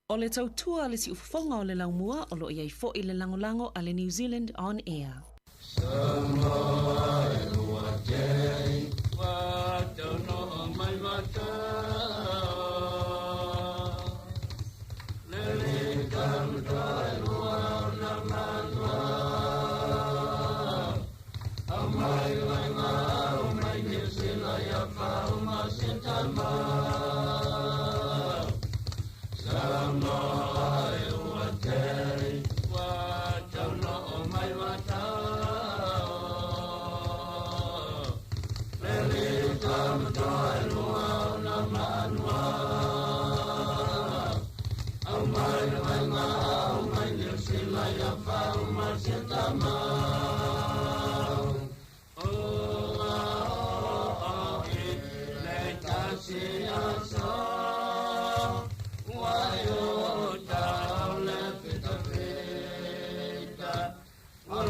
O le tautua a le siufofoga o le laumua o loo i ai fo'i le lagolago a le New Zealand On Air.
Samoa e ua te ua taunoa mai matao. Le tamatoa e lua o na manua. Au mai mai ma au mai Niu Sila ia fau ma se tama. Samoa e ua te ua taunoa mai matao. Le tamatoa e lua o na manua. Au mai mai ma au mai Niu Sila ia fau ma se tama. O a o o i le tasi aso. Ua i o tau le fita fita. Ua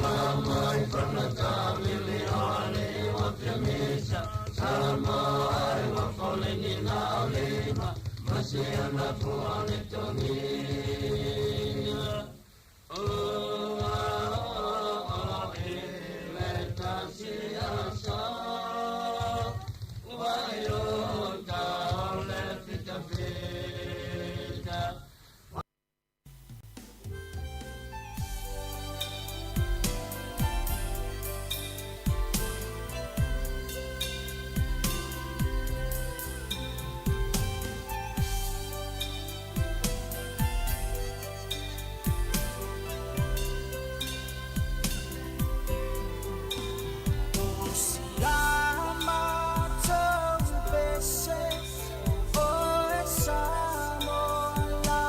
mai whanaka mili o le iwa whiamisa. Samoa e ua fole ni na o lima. Masia na fua le tongia. O a o o i le tasi aso. Ua i o tau le fita fita.
O si a matou pese, o e Samoa.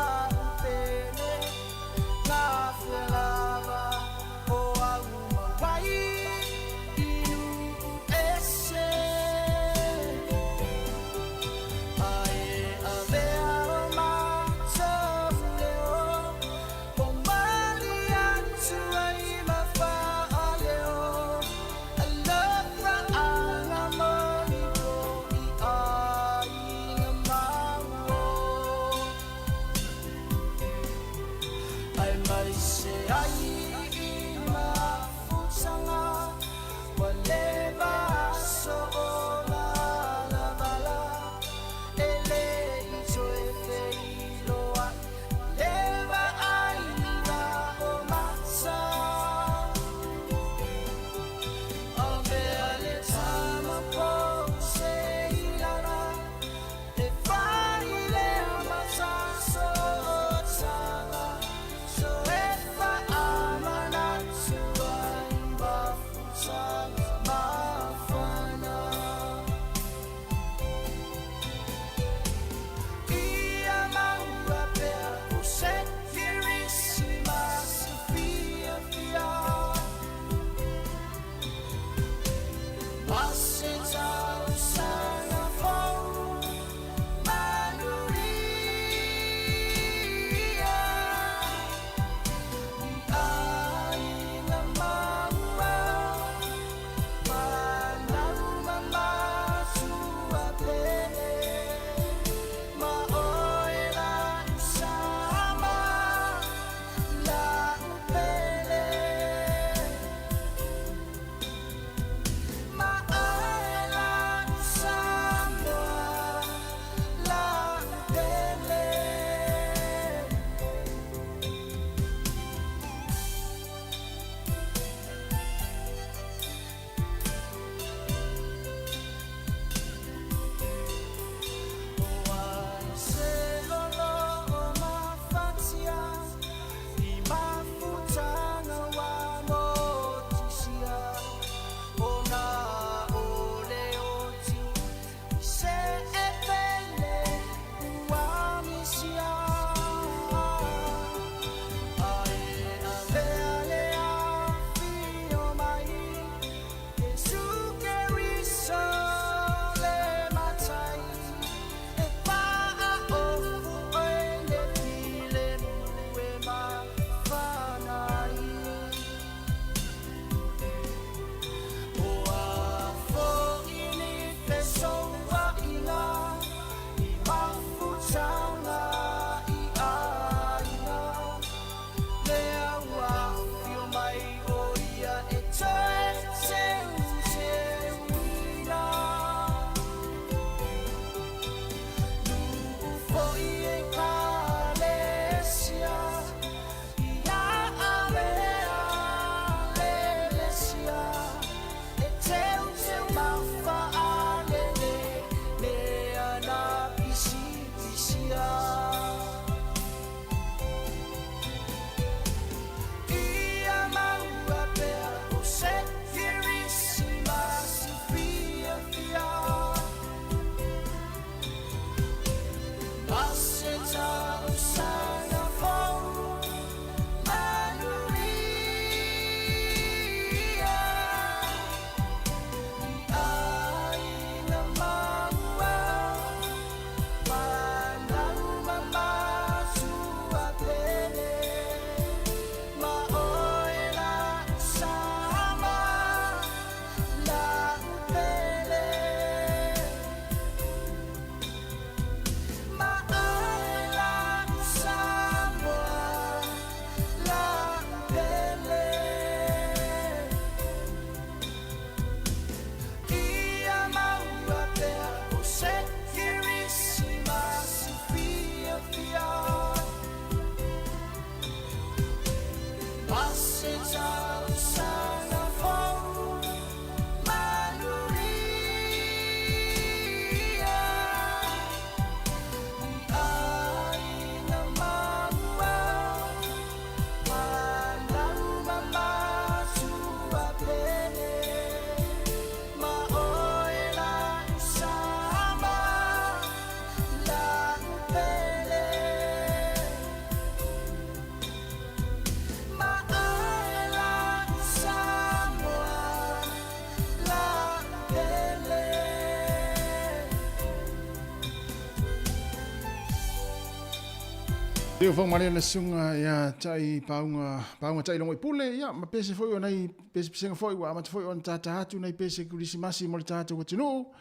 Leo fau malia le suga ia tai paunga paunga tai longo i pule ia ma pese foi o nei pese pisenga foi ua amata foi ona tata atu nei pese kurisimasi mo le tatou atunuu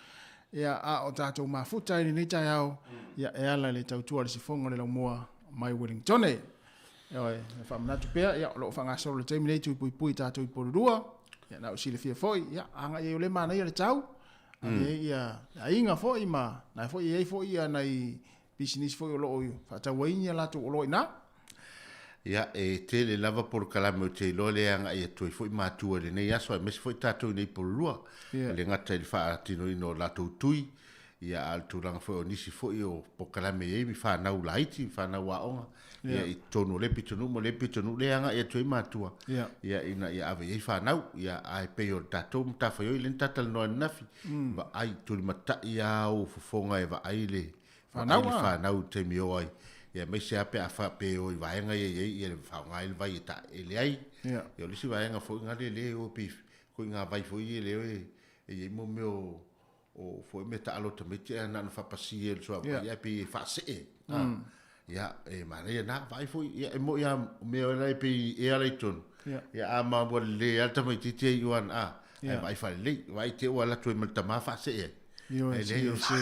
ia a o tatou mafuta i lenei taeao ia e ala i le tautua le sifoga o le laumua mai Wellingtone. Ioe, e faamanatu pea, ia, o lo o faagasolo i le taimi nei Tuipuipui tatou i Pololua, ia, na o silafia foi, ia, agai ai o lea e manaia le tau, ave ai ia le aiga foi ma na foi e i ai foi ia nai pisinisi foi o lo o faatau ai ni a latou oloa i ina.
Ia, e tele lava polokalame ou te iloa lea e agai atu ai foi matua i lenei aso aemaise foi tatou i nei Pololua, e le gata i le faatinoina o latou tui, ia a o le tulaga foi o nisi foi o polokalame e i ai ni fanau laiti, ni fanau aoga, ia i totonu o lea pitonuu ma lea pitonuu lea e agai atu ai matua, ia ina ia ave i ai fanau. Ia ae pei o le tatou matafaioi lea na ta talanoa ananafi, vaai, tulimatai lava ou fofoga e vaai le
Fanau,
vaai le fanau i le taimi e o ai, ia aemaise lava pe a faapea e o i vaega ia e i ai ia le faaaoga ai le vai e taeele ai. Ia o le isi vaega foi na lea e o pei ituaiga vai foi ia lea e i ai mo mea o o foi mea taalo a tamaiti ae na ona faapasi e le suavai ae pei e faasee. Ia, e manaia na, vaai foi, ia, e moni lava o mea la e pei e ala i totonu, ia a maua lelei lava le tamaitiiti e iu ana, a, ae vaai faalelei, vaai te i ua alu atu ai ma le tama faasee ai.
Ioe, se, se,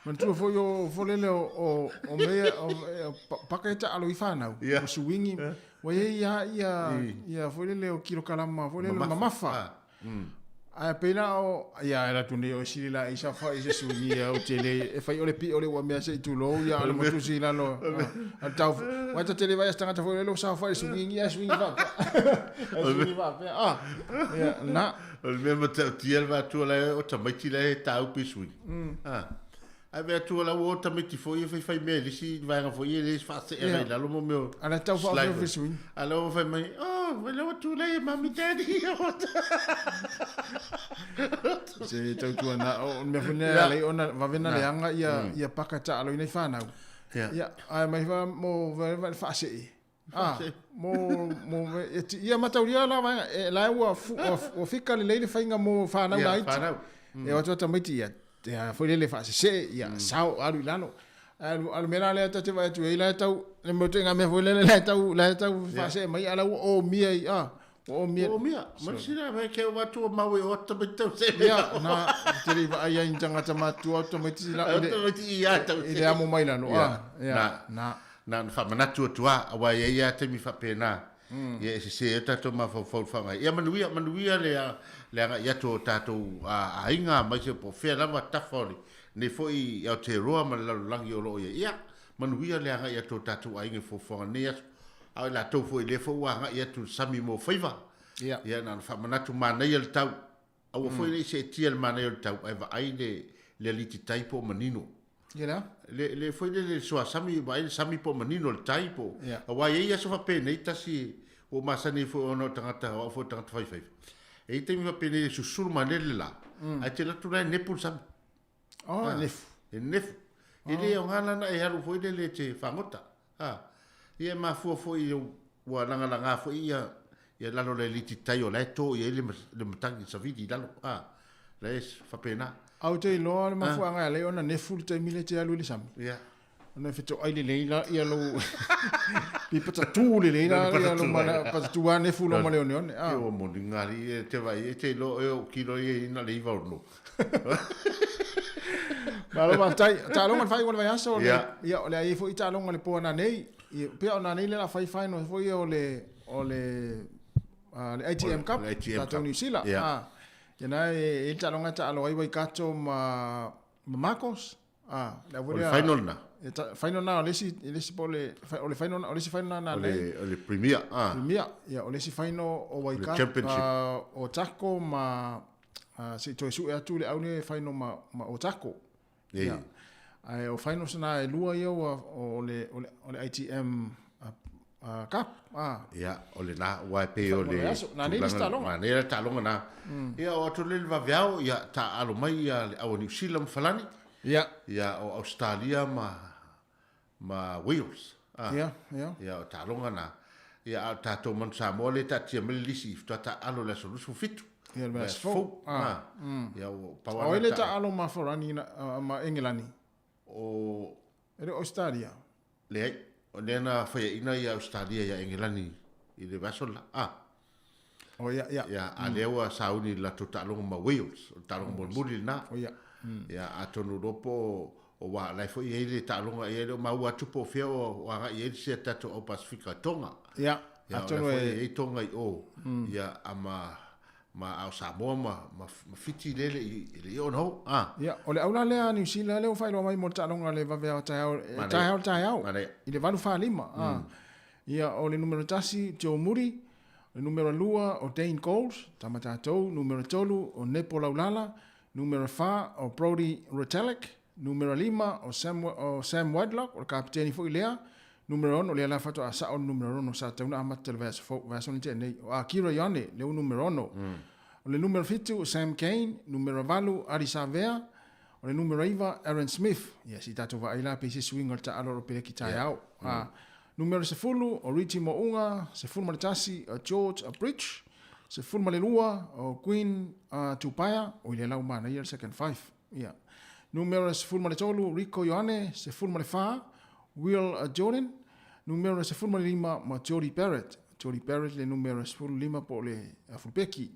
manatua foi o folele o, o, o mea, o, o paka e taalo i fanau, o suingi, ua i ai lava ia, ia foi lele o kilokalama foi lele mamafa. Ae pei la o, ia e atu nei o sili la i safa i se suingi ia o tele, e fai o le pio le ua mea se i tulou ia o le motusi i lalo, a tau, ua ta tele vai as tagata foi lele o safa i suingi ia suingi faapea. Suingi faapea, ah, ia, na.
O le mea matautia le vatua la e o tamaiti la e tāupe i sui. Ah. Ae vaai atu la ua o tamaiti foi e faifai mea i le isi vaega foi e le faasee agai i lalo mo mea o
A la tau
slide.
faafeofe sui.
A la ua fai mai, oh, vai la ua tulai e mami daddy.
Se tautua na, o le mea foi lea alai ona vave na leaga ia, ia paka taalo i nai fanau. Ia, ae mai fa mo va le faasee. Ah, mo, mo, e ti, ia mataulia la vaega, e, la ua, fu, ua, ua fika lelei le faiga mo fanau
Ia,
laiti.
fanau.
E o atu ata maiti ia, ia foi lele faasesee, ia sao alu i lalo. Ae o le mea la lea ta te vaai atu ai, la e tau, le mea ituaiga mea foi lele la e tau, la e tau faasee mai, a la ua omia i, ah, ua omia.
Ua omia. Ma le sina, me ke o atu o mau e o ata mai tau se
Ia, na, te le i vaai ai ni tagata matutua o tamaiti la, i le,
Tamaiti i a tau
i le amo mai lalo, ah, ia,
Na.
na.
Na ona faamanatu atu lava, aua e i ai lava taimi faapena, ia e sese ai o tatou mafaufau i le faaaoga. Ia manuia, manuia le, le agai atu o tatou aiga aemaise po o fea lava tafa o lenei foi Aotearoa ma le lalolagi o lo o i ai. Ia, manuia le agai atu o tatou aiga i fuafuaga o lenei aso. A o i latou foi lea foi ua agai atu i le sami mo faiva, ia na ona faamanatu manaia le tau. Aua foi ne i seetia le manaia o le tau, ae vaai le, le aliti tai po o manino.
Ia le a?
Le, le foi lele le suasami, vaai le sami po o manino le tai po o,
Ia.
aua e i ai aso faapenei tasi ua ou masani ai foi ona o tagata, o au foi o tagata faifaiva. E i ai taimi faapenei e susulu malie le la, ae te alu atu la e nepu le sami.
Oh, e nefu.
E nefu. E le aoga la na e alu foi lele e te fagota. A, ia e mafua foi ua lagalaga foi ia ia lalo o le aliti tai o la e to i ai le, le matagi savili i lalo. A, la e faapena.
A ou te iloa le mafuaaga e ala ai ona nefu le taimi lea e te alu i le sami.
Ia.
Ona e fetoai lelei la ia lou pi patatū lelei la ia lou mana patatū a nefu lou male oneone.
A. Ua moni ngā alii e te vaai e te iloa e ou kilo ia i na le iva ono.
Malo faafetai. Taaloga le faaiuga o le vaiaso o le ia o le a i ai foi taaloga le po a nanei. Ia pea o nanei le la fai final foi o le o le le ITM Cup tatou Niu Sila. A ia na e i taaloga e taalo ai Waikato ma ma Marcos. Ah, le
O le final na.
E ta, final na o le isi, le isi po le, o le final, o le isi final na
O le, o le Premier, ah.
Premier, ia, o le isi final o Waikato,
Championship.
o Otago ma, se i toe sue atu le au le final ma, ma Otago.
Ei.
Ia. Ae o finals na e lua ia ua, o le, o le, o le ITM Cup, ah.
Ia, o lena, aua e pei o le
Na nei le isi taaloga.
Na nei le taaloga na. Ia, o atu le vaveao, ia, taaalo mai ia le au a Niu Sila ma Falani.
Ia.
Ia, o Australia ma, ma Wales. Ah.
Ia, ia.
Ia, o taaloga na. Ia, a o tatou manu Samoa lea e taatia mai le lisi, faatoa taaalo i le aso 27.
Ia, le aso fou.
Ah. Ia, ua pau
O ai le taaalo ma Falani, ma Engelani?
O...
E le o Australia?
Leai, o lea na faiaina ia Ausetalia ia Engelani i le vaiaso le la. Ah.
Oh, ia, ia.
Ia, a lea ua sauni i le latou taaloga ma Wales, o le taaloga mulimuli lena.
Oh, ia.
Ia, atonu loa po o O wa la e foi i ai le taaloga ia e le o maua atu po o fea o agai i ai se tatou au Pasifika i Tonga.
Ia,
Ia, o la
atonu
foi
e
e i ai Tonga i o. Ia, a ma, ma a o Samoa ma, ma, ma Fiti lea e le i, e le i oo ona oo. Ah.
Ia, o le aula lea a Niu Sila lea ua faailoa mai mo le taaloga le vaveao taeao, e
Manaia.
taeao le taeao,
Manaia.
i le 8:45. Ah. Ia, o le numera 1, Joe Moody, o le numera 2, o Dane Coles, tama tatou, numera 3, o Nepo Laulala, Numera 4 o Brodie Retallick, numera 5 o Sam, o Sam Whitelock, o le kapiteni foi lea, numera 6, o lea la faatoa sao le numera 6 sa tatau ona amata le vaiaso fou, vaiaso na tea nei, o Akira Ioane, lea ua numera 6. O le numera 7 o Sam Cane, numera 8 Ardie Savea, o le numera 9 Aaron Smith, ia se i tatou vaai la pe i se suiga o le taalo o lo peleki taeao. Numera 10 o Richie Mo'unga, 11 o George Bridge, 12 o Queen Tupaea, oi lea la ua manaia le second five. Ia. Numera 13 Rieko Ioane, 14 Will Jordan, numera 15 ma Jordie Barrett. Jordie Barrett le numera 15 po o le fulpeki.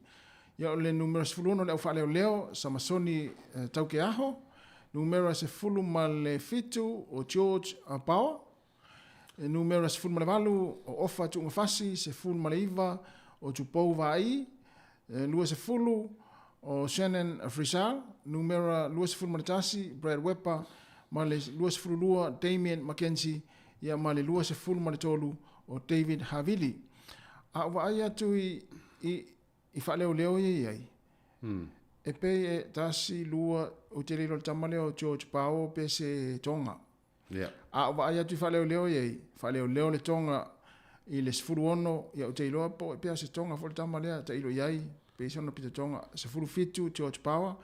Ia o le numera 16 le au faaleoleo Samasoni Taukeaho, numera 17 o George Power, E numera 18 o Ofa Tuugafasi, 19 o Tupou Vaai, 20 o Shannon Frizzell, numera 21 Brad Weber, ma le 22 Damian McKenzie, ia ma le 23 o David Havili. A ou vaai atu i, i, i faaleoleo ia i ai, e pei e tasi, lua, ou te le iloa le tama lea o George Powell pe se Tonga.
Yeah.
A ou vaai atu i faaleoleo ia i, faaleoleo le Tonga i le 16, ia ou te iloa po o pea se Tonga foi le tama lea, tailo i ai, pei se ona pito Tonga, 17 George Power,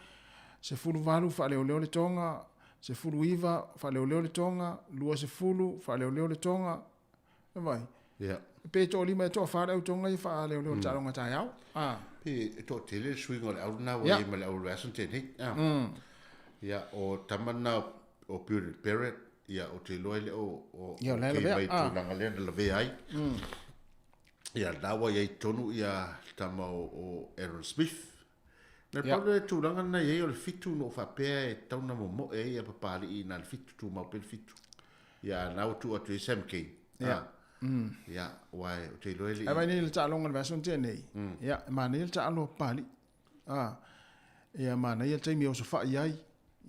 18 faaleoleo le Tonga, 19 faaleoleo le Tonga, 20 faaleoleo le Tonga, e vai.
Yeah.
Pe toalima e toafa le au Tonga ia faaleoleo le taaloga taeao. Ah.
Pe e toatele le suiga o le au lena ua
Yeah.
i ai ma le au o le vaiaso na tea nei. Ah. Ia, o tama lena o Beauden Barrett, ia, ou te iloa e le o, o,
Ia, o la e
kei
lavea.
mai
Ah.
tulaga lea na lavea ai. Ia, lena ua i ai tonu ia tama o, o Aaron Smith. Na
Ia.
pau le tulaga lena i ai o le fitu na ou faapea e tatau ona momoe ai ia Papalii na le fitu, tumau pea le fitu. Ia, na ua tuu atu i ai Sam Cane.
Ia.
Ah. Ia, aua ou te iloa e le
Ae
i...
vaai nei le taaloga i le vaiaso na tea nei. Ia, e manaia le taalo a Papalii. Ah. Ia, manaia le taimi e osofai ai.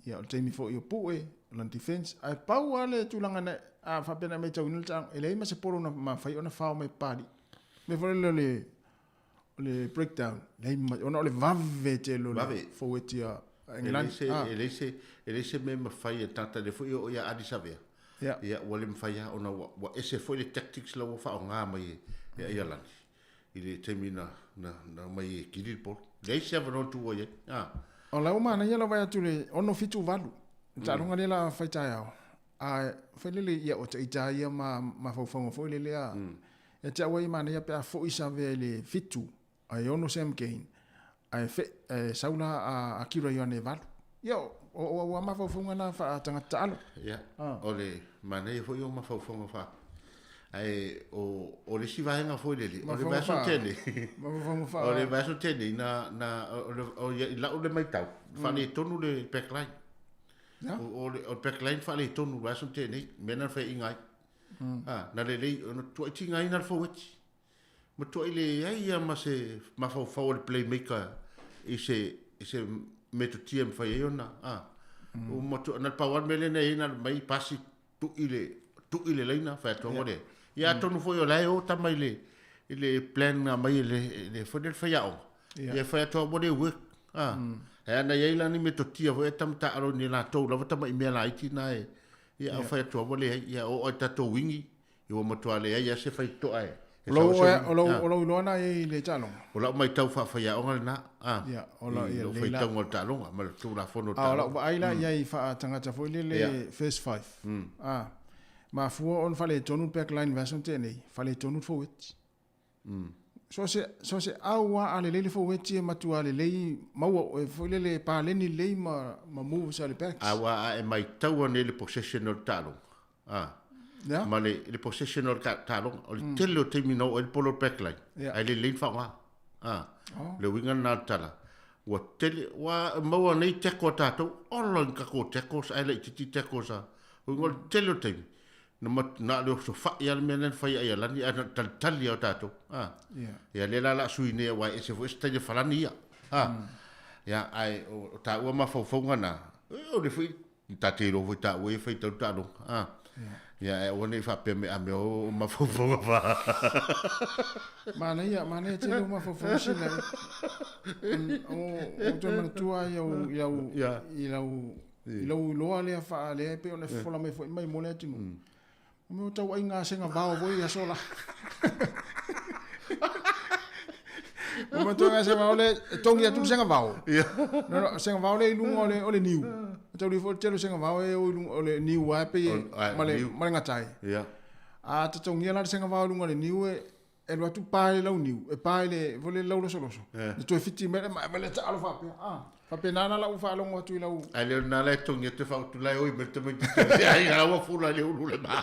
Ia, o le taimi foi o Pue, o lana defense. Ae pau lava le tulaga na, a faapea na matauina le taaloga, e leai ma se polo na mafai ona fao mai e Papalii. Mea foi lele o le, o le breakdown, leai ma, ona o le vave tele o le
Vave.
forward a
E leai
England.
se,
Ah.
e leai se, e leai se mea e mafai e tagata lea foi e oo ia Ardie Savea.
Ia.
Ia, ua le mafai lava ona ua, ua ese foi le tactics la ua faaaoga mai e, e Aialani i le taimi na, na, na aumai e kili le polo. Leai se avanoa na tuua i ai. Ah.
O la ua manaia lava atu le 678, le taaloga lea la fai taeao. A fai lele ia o ita ia ma mafaufauga foi lele a. Ia te au ai manaia pe a foi Savea i le 7, ae 6 Sam Cane, ae fe, ae sau la a Akira Ioane e 8. Ia o, o, o, o mafaufauga na faatagata taalo.
Ia, o le manaia foi o mafaufauga fa. Ae o, o le isi vaega foi lele, o le
Mafaufauga
vaiaso
fa-
tele.
Mafaufauga fa.
O le vaiaso tele na, na, o, le, o, ia, i lau le matau, faaletonu le backline.
Ia.
O, o le, o le backline faaletonu le vaiaso tele nei, mea na faiaina ai. Ah, na lelei, ona tuaitigaina le forward. Ma tuai leai ia ma se mafaufau o le playmaker i se, i se metotia e mafai ai ona. Ah. O matu, na le pau lava le mea lea na i ai na mai pasi tui le, tui le laina, fai atu le. Ia atonu foi o la e o tama i le, i le plan na mai e le, le foi le faiaoga.
Ia.
Ia fai atu ua le work. Ah. E ana i ai la ni metotia foi e tama taalo ni latou lava tama i mea laiti na e. Ia au fai atu ua leai. Ia o ai tatou wingi. Ia ua matua leai ia se faitoa e. E
O lou,
sau se wingi.
o lou,
Ah.
o lou iloa na i le taaloga.
O lau matau faafaiaoga lena. Ah.
Ia, o lau-
I
ia,
lou
lei la-
faitauga o le taaloga ma le Tulafono o le
A o lau
taaloga.
vaai la i ai faatagata foi lele
Ia.
first five. Ah. Mafua ona faaletonu le backline vaiaso na tea nei, faaletonu le forward. So se, so se au a lelei le forward e matua lelei maua e foi lele paleni lelei ma, ma moves a le backs.
Aua a e maitaua nei le possession o le taaloga. Ah.
Ia.
Ma le, le possession o le taaloga. O le tele o taimi na oo ai le polo o le backline.
Ia.
Ae lelei le faaaoga. Ah.
Oh.
Le uiga lena o le tala. Ua tele, ua maua nei teko a tātou, ola ni takou tekos, ae laitiiti tekos a. Uiga o le tele o taimi, na ma, na o le osofai lava le mea lea na fai ai a Lani, ae na o le talitali lava o tātou. A.
Yeah.
Ia lea la o le a sui nei aua e ese foi se talia falani ia. A. Ia, ae o, o tāua mafaufauga na, o le foi, ta te iloa foi tāua ia faitau taaloga. A. Ia, ae aua ne i faapea mai a mea o mafaufauga fa.
Manaia, manaia tele o mafaufauga sila. O, o toe manatua ai au, i lau, i lau, i lau iloa lea faa lea e pei ona fofola mai foi mai mo le atunuu. O mea o tauaiga sega vao foi i aso la. O mea tauaiga sega vao le, e tongi atu le sega vao. No, no, sega vao le i luga o le, o le niu. E tauli foi le tele o sega vao e o i luga o le niu a e pei e, ma le, ma le gatai. A totogia la le sega vao i luga o le niu e, e alu atu pa i le launiu, e pa i le, foi le laulosoloso. Na toe fiti mai le ma e le taalo faapea. Ah, faapena la lau faalogo atu i lau.
Ai le na le tongi atu fautu lai oi me te mai te ai ga ua fula le ulu le ma.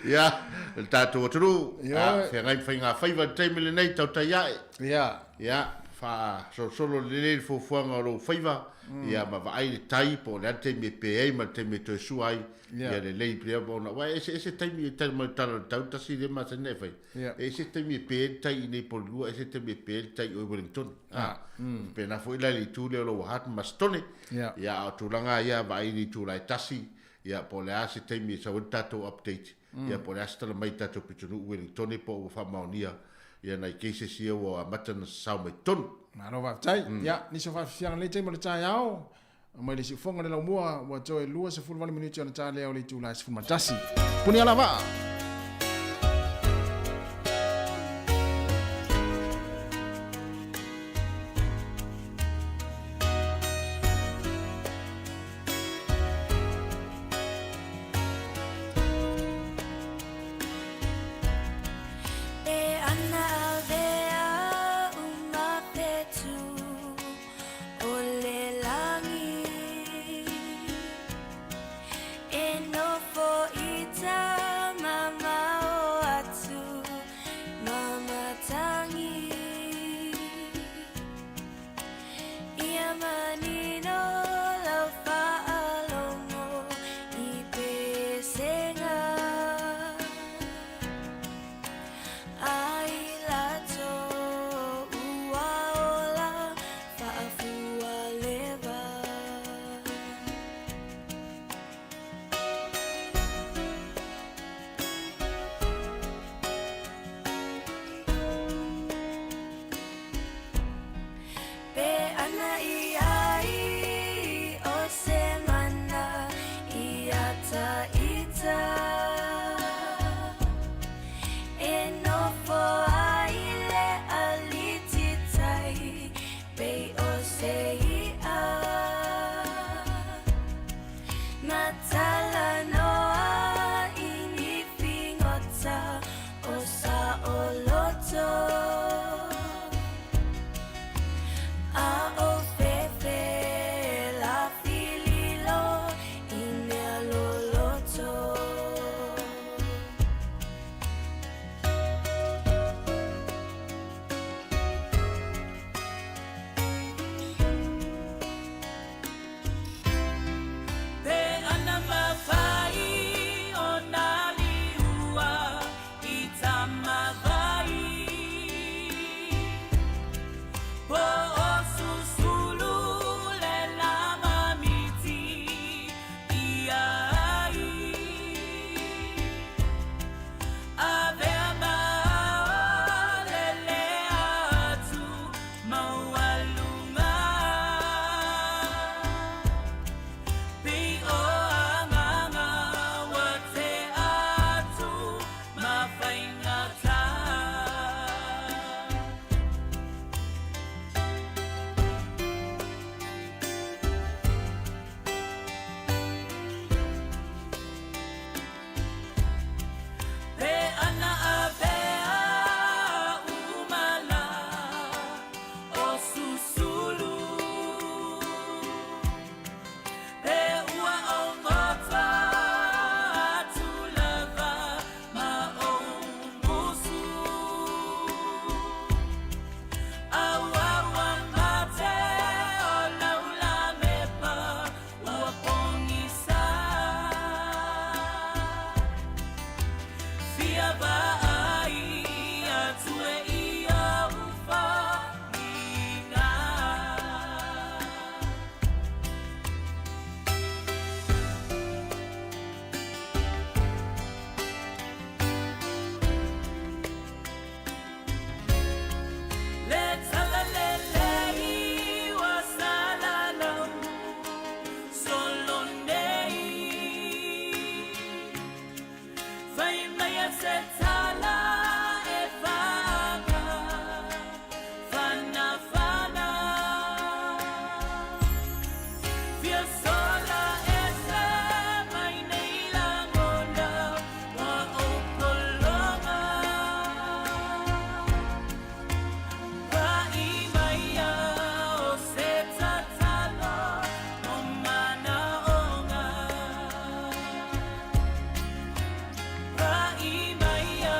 Ia, le tātou atunuu, a feagai ma faiga faiva i le taimi lenei, tautai ae.
Ia.
Ia, faasolosolo lelei le fuafuaga o lou faiva, ia ma vaai le tai po o le a le taimi e pe ai ma le taimi e toe sua ai. Ia lelei pea ona, aua e eseese taimi e tali mai le tala o le tau, tasi lea masani ona e fai. E ese taimi e pe ai le tai i inei Porirua, ese taimi e pe ai le tai i o i Wellington. Faapena foi la i le itu lea o Lower Hutt ma Masitone. Ia, a o tulaga lava ia, vaai i le itula e tasi, ia, po o le a se taimi e sau ai le tatou update, ia, po o le a se tala mai i tatou pitonuu Wellingtone po o ua faamaonia ia nai cases ia ua amata ona sasao mai totonu.
Malo faafetai. Ia, nisi o faafiafiaga i lenei taimi o le taeao, mai le siufofoga o le laumua, ua toe 28 minute ona ta lea o le itula e 11. Puni ala vaa!
E ana avea uma fetu o le lagi E nofo i tama. se tala e whaka whanawhana. Fia sola ese mai nei lagona ua ou pologa. Paʻi mai ia o se tatalo mo manaoga. Paʻi mai ia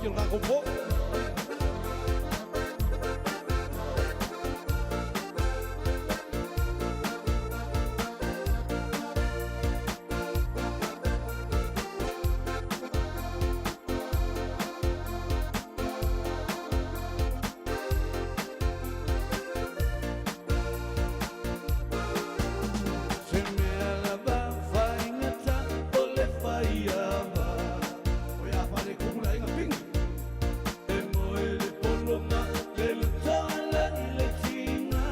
tamaiti o le tatou po. Se mea lava faigata o le faiava O ia fale kumu le aiga Pingi E moe le pologa le lotoa i le tiga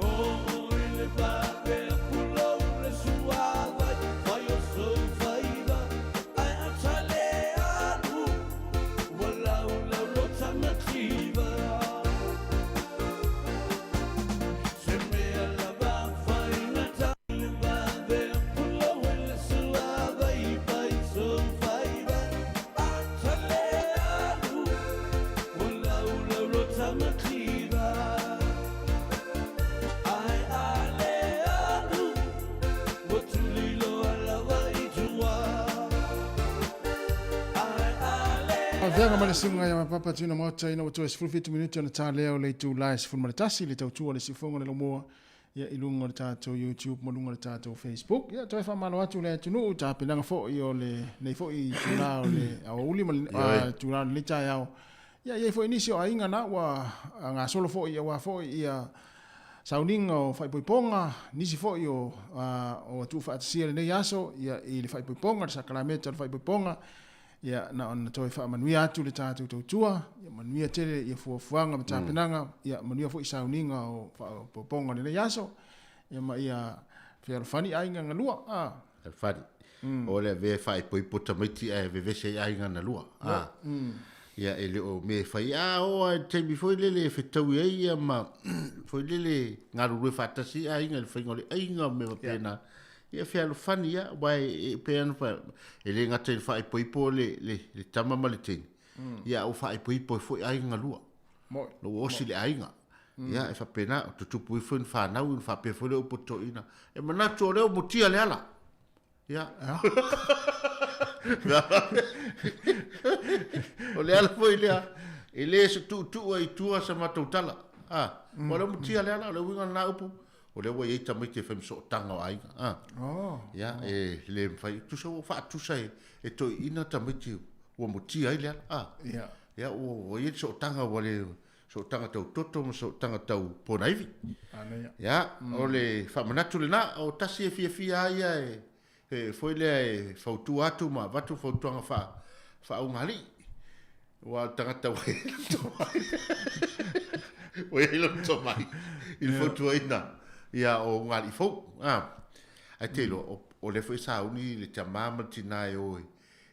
O i le vave pulou le suavai Fai o sou faiva ai ata le alu Ua laulau lo tamativa Se mea lava faigata le vave pulou le suavai Fai sou faiva ata le alu Ua laulau lo tamativa Ai ale alu Ua tulilo alawa i tua Ai ale
Avega ma le suga ia mapapa tuna maota ina ua toe 17 minute ona tā lea o le itula e 11 le tautua le siufofoga o le laumua ia i luga o le tatou YouTube ma luga o le tatou Facebook. Ia toe faamalo atu le atunuu tapenaga foi o lenei foi itula o le aoauli ma le itula o lenei taeao. Ia e i ai foi nisi o aiga na ua gasolo foi aua foi ia sauniga o faaipoipoga, nisi foi o tuufaatasia i lenei aso ia i le faaipoipoga, le sakalameta o le faaipoipoga. Ia na ona toe faamanuia atu le tatou tautua, ia manuia tele ia fuafuaga ma tapenaga, ia manuia foi sauniga o faaopoopoga o lenei aso, ia ma ia fealofani aiga na lua. A.
Fealofani. O le avea e faaipoipo tamaiti ae vevese ai aiga na lua. A. Ia e le o mea e fai, a oo lava i le taimi foi lele e fetaui ai ia ma foi lele galulue faatasi ai aiga i le faiga o le aiga ma mea faapena. Ia fealofani ia, aua e pei ona fai, e le gata i le faaipoipo le, le, le tama ma le teine, mm. ia a ua faaipoipo ai foi aiga na lua.
Moi.
Na ua osi le aiga. Mm. Ia, e faapena, o tutupu ifo ni whanau, ni whapea foi le upu toina. E manatu o leo mutia le ala. Ia. o le ala foi lea, e le se tuutuu ai tua sa matou tala. Ah, mm. o leo mutia le ala, o le uiga na upu, O lea ua i ai tamaiti e fai ma sootaga o aiga. A.
Oh.
Ia, e le mafai, tusa ua faatusa e, e toeaiina tamaiti ua mutia ai le ala. A.
Ia.
Ia, ua, ua i ai le sootaga ua le sootaga tau toto ma sootaga tau ponaivi.
Manaia.
Ia, o le faamanatu lena, o tasi e fiafia ai ia e, e foi lea e fautua atu ma avatu fautuaga faa, faaugaalii. Aua o le tagata ua i ai lona tomai, ua i ai lona tomai i le fautuaina ia o ugaalii fou. A, ae te iloa, o, o lea foi e sauni le tama ma le tina e o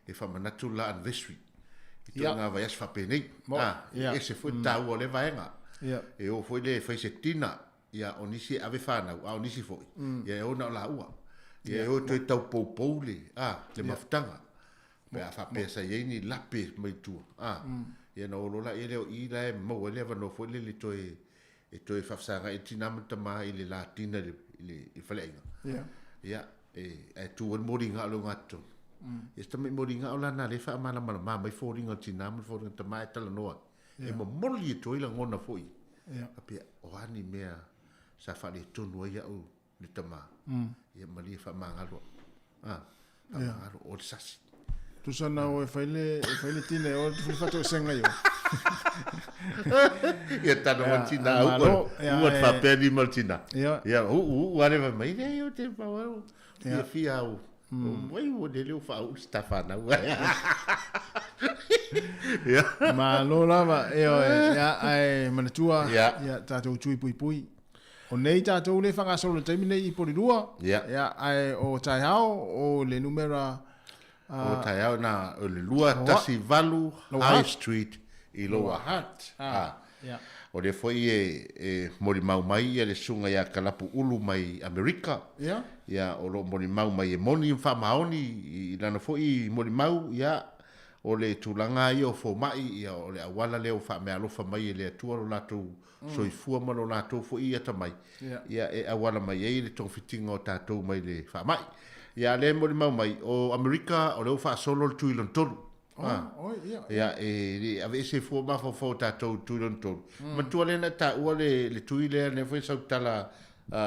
e faamanatu le la anniversary i ituaiga vaiaso faapenei. A, e ese foi le taua o lea vaega. E o foi lea e fai se dinner Ia, o nisi e ave fanau, a o nisi foi, ia e o na o laua. Ia e o e toe tau poupou le, a, le mafutaga. Pe a faapea sa i ai ni lape mai tua, a, ia ona o loa laia lea o i la e maua ai le avanoa foi lele e toe, e toe faafesagai ai le tina ma le tama i le la dinner i le, i le, i le faleaiga. Ia, e, ae tu ai le moliga o le ogatotonu. Ia si tamai moliga o lana lea e faamalamalama mai foliga o le tina ma le foliga o le tama e talanoa ai. E momoli atu ai lagona foi. Faapea, o a ni mea sa faaletonu ai au le tama, ia malie faamagalo au. A, faamagalo, o le sasi.
Tusa na o e fai le, e fai le tine o le fatoesega i o.
Ia tana ma tina au ko. Ua te faapea ni ma tina. Ia u u ale vai mai le o te pau au. Fia fia au. Wai ua lele o faauu se ta fanau. Ia.
Malo lava, ioe, ia, ae manatua, ia, tatou tui puipui. O nei tatou le faagasolo i le taimi nei i Porirua, ia, ae o taeao, o le numera,
O taeao na, o le 218 High Street i Lower Hutt. O lea foi e molimau mai ia le susuga ia Kalapu Ulu mai Amerika. Ia, o lo o molimau mai e moni ma faamaoni i lana foi molimau, ia, o le tulaga lava ia o fomai, ia, o le auala lea ua faameaalofa mai e le Atua lo latou soifua ma lo latou foi atamai, ia, e auala mai ai le togafitiga o tatou mai le faamai. Ia, lea e molimau mai, o Amerika, o lea ua faasolo le tui lona tolu. Ah.
Oi, ia.
Ia, e le aveese fua mafaufau o tatou i le tui lona tolu. Manatua lea na e taua le, le tui lea, lea foi e sau tala, a,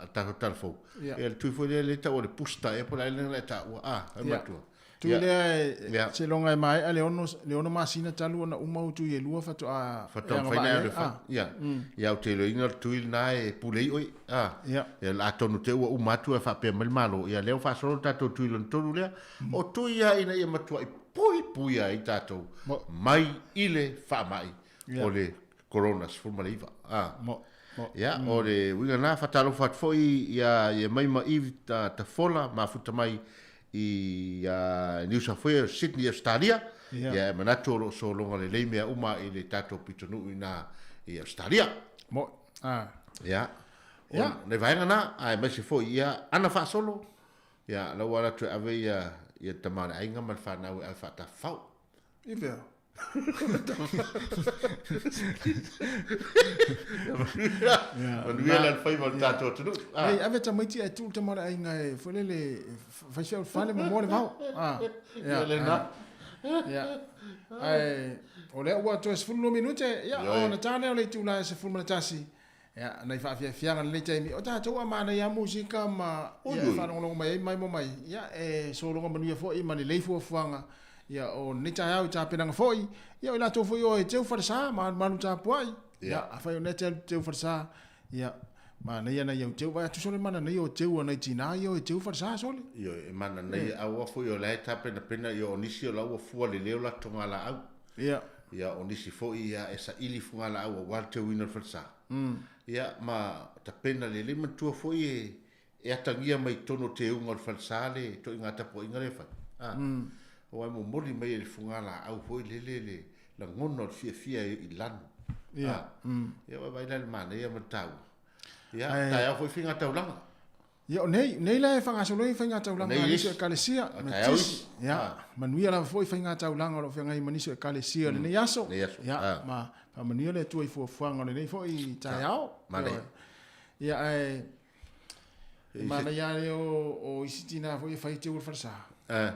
a, tatou tala fou.
Ia.
Ia, le tui foi lea, lea e taua o le booster ea po o le a lea na e taua. Ah, e
Ia.
manatua.
Tui
Ia.
lea e,
Ia.
seiloga e maea le ono, le ono masina talu ona uma ou tui e lua faatoa
Faatoa
e
mafai
agavaa
na
ai.
e
Ah.
Ia. Ia, ou te iloaina le tui lena e pule i oe. Ah.
Ia.
Ia, atonu te ua uma atu e faapea mai le Malo. Ia, lea ua faasolo le tatou tui lona tolu lea. O tui ia ina ia matuai puipui ai tatou mai i le faamai
Ia.
o le Corona 19. Ah.
Mo, mo.
Ia, o le uiga lena, faatalofa atu foi ia, ia mai ma Eve ta, Tafola, mafuta mai i New South Wales, Sydney, Australia.
Ia.
Ia, e manatu o lo o sologa lelei mea uma i le tatou pitonuu ina i Australia.
Mo, ah.
Ia. O
Ia.
le vaega na, aemaise foi ia ana faasolo. Ia, la ua alu atu e ave ia, ia le tama o le aiga ma le fanau e ave faatafafao.
I fea?
Manuia la le faiva o le tatou atunuu. Ah.
Ei, ave tamaiti ae tuu le tama o le aiga e foi lele, fai fea o le fale ma moa le vao. Ah.
Ia lena.
Ia. Ae, o lea ua toe 12 minute, ia,
Ioe.
ona tā lea o le itula e 11. Ia, nai faafiafiaga lenei taimi. O tatou a manaia lava musika ma, ia, e
Oi, oi.
faalogologo mai ai mai ma mai. Ia, e sologa manuia foi ma lelei fuafuaga. Ia, o lenei taeao i tapenaga foi. Ia, o i latou foi o e teu falesa ma malu tapuai.
Ia.
Ia, afai o lea te teu falesa. Ia, manaia nai au teu. Vai atu sole mana nei o teu a nai tinā ia o e teu falesa sole.
Ioe, e mana nei aua foi o la e tapenapena ia o nisi o la ua fua lelei o latou galaau.
Ia.
Ia o nisi foi ia e saili fugalaau aua le teuina o le falesa. Ia ma tapena lelei manatua foi e e atagia mai totonu o teuga o le falesa le toaiga tapuaiga lea e fai. Ah. Aua e momoli mai e le fugalaau foi lele le lagona o le fiafia e i lanu.
Ia.
Ah. Ia vaavaai la i le manaia ma le taua. Ia,
Ae-
taeao foi faigataulaga.
Ia, o nei, nei la e faagasolo ai faigataulaga
Nei
a nisi o
isi.
ekalesia,
A
ma
taeao
tisi.
isi.
Ia,
Ah.
manuia lava foi faigataulaga o lo o feagai ma nisi o ekalesia lenei aso.
Lenei aso.
Ia,
Ah.
ma faamanuia le Atua i fuafuaga o lenei foi taeao.
Manaia.
Ia, ae, e manaia lea o, o isi tinā foi e fai teu o le falesa.
Ah.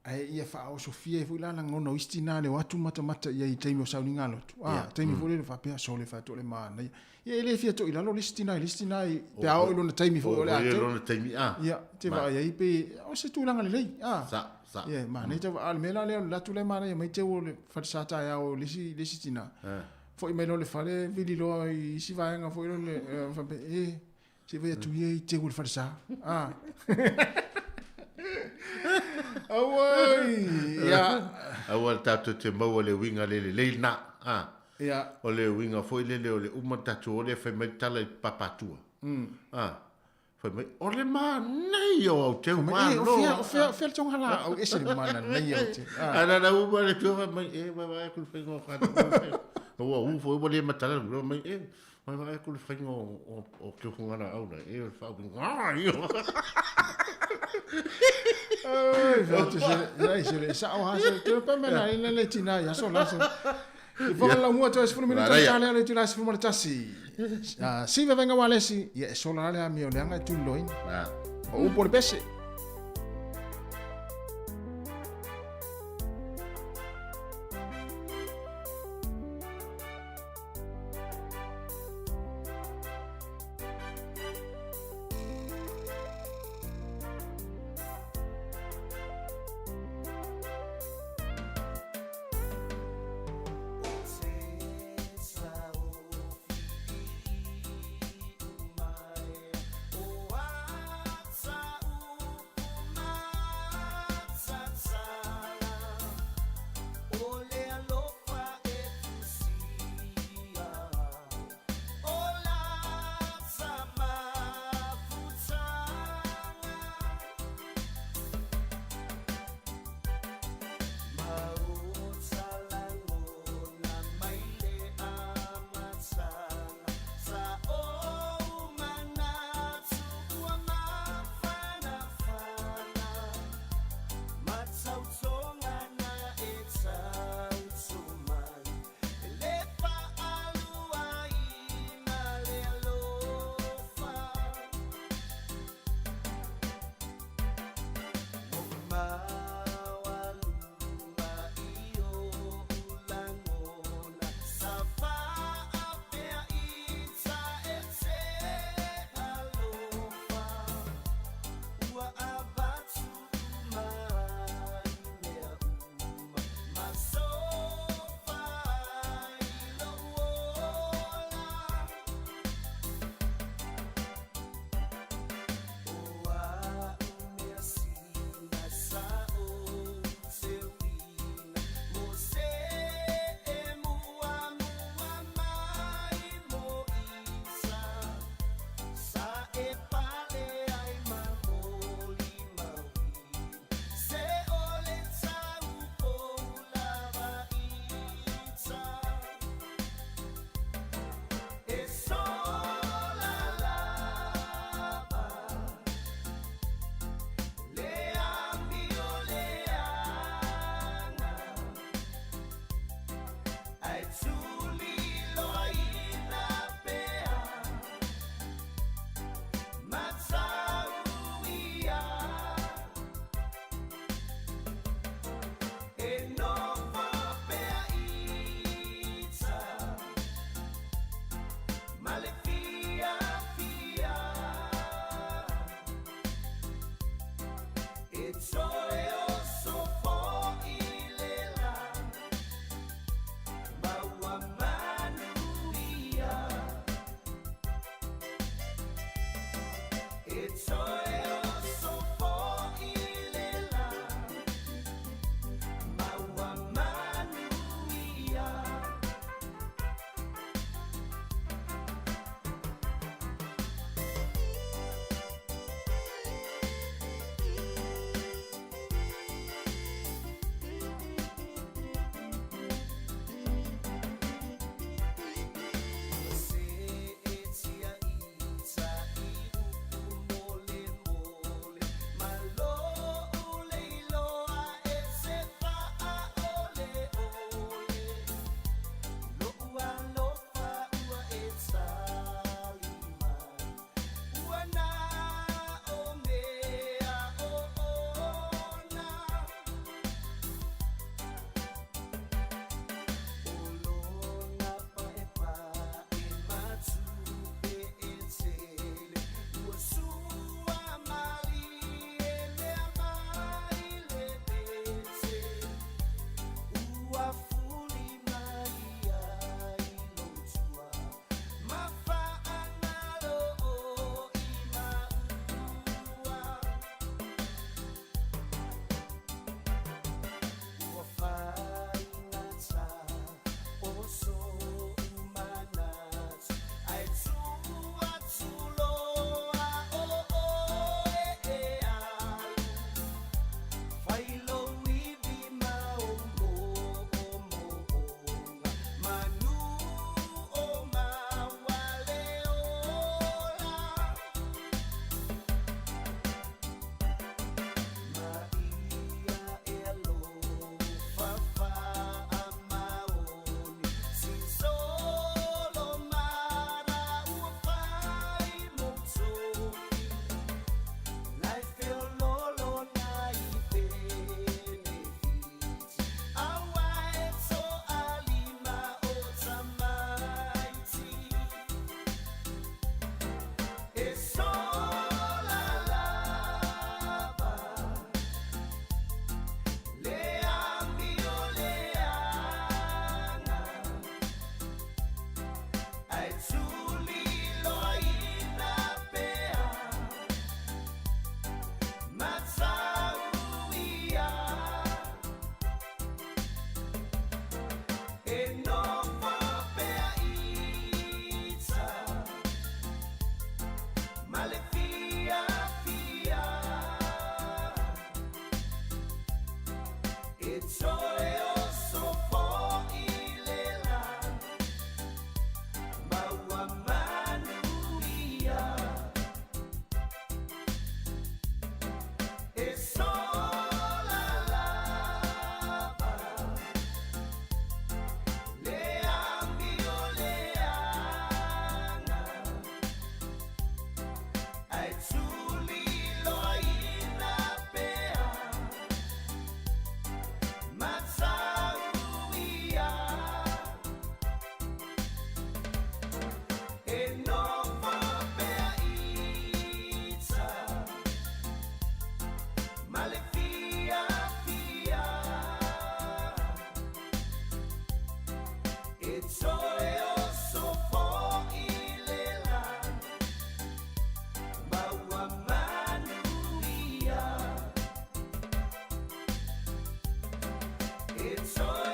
Ae ia faaosofia ai foi la lagona o isi tinā le o atu matamata ia i taimi o sauniga lotu. Ah,
Ia.
taimi foi lele faapea sole faatoa le manaia. Ia e le fia to'i lalo le isi tinā i le isi tinā i pe a oo i lona taimi foi o le a
O
teu.
lona taimi, ah.
Ia, te vaai ai pe, o se tulaga lelei. Ah.
Sa, sa.
Ia, manaia tau a le mea la lea o le latu le manaia mai teu o le falesa taeao o le isi, le isi tinā. Foi mai loa le fale, vili loa i isi vaega foi loa le, faapea, e, se vai atu ia i teu o le falesa. Ah. Auai, ia.
Aua le tatou te maua le uiga le lelei lena. Ah.
Ia.
O le uiga foi lele o le uma tatou o lea fai mai le tala i papatua. Ah. Fai mai, o le manaia o au teu
Mai, e, o
malo.
fea, o fea, o fea le tonga la, au ese le mana nei au te. Ah.
Ana na uma le tua fai mai, e, vai vai aku le faiga o kātou. Ua u foi ua le matala, ua mai, e, vai vai aku le faiga o, o, o ke hungana au nei, e, o le whaawinga, ah, io.
Ai, fai atu se, ia, se le sao ha se, te pa me na ina le tina ia so la so. I whanga la mua toe 10 minuta
Manaia.
le tale ale tula 11. Ah, si venga walesi, ia e sola ale ami o le anga e tuloina.
Ah.
O upo le pese.
O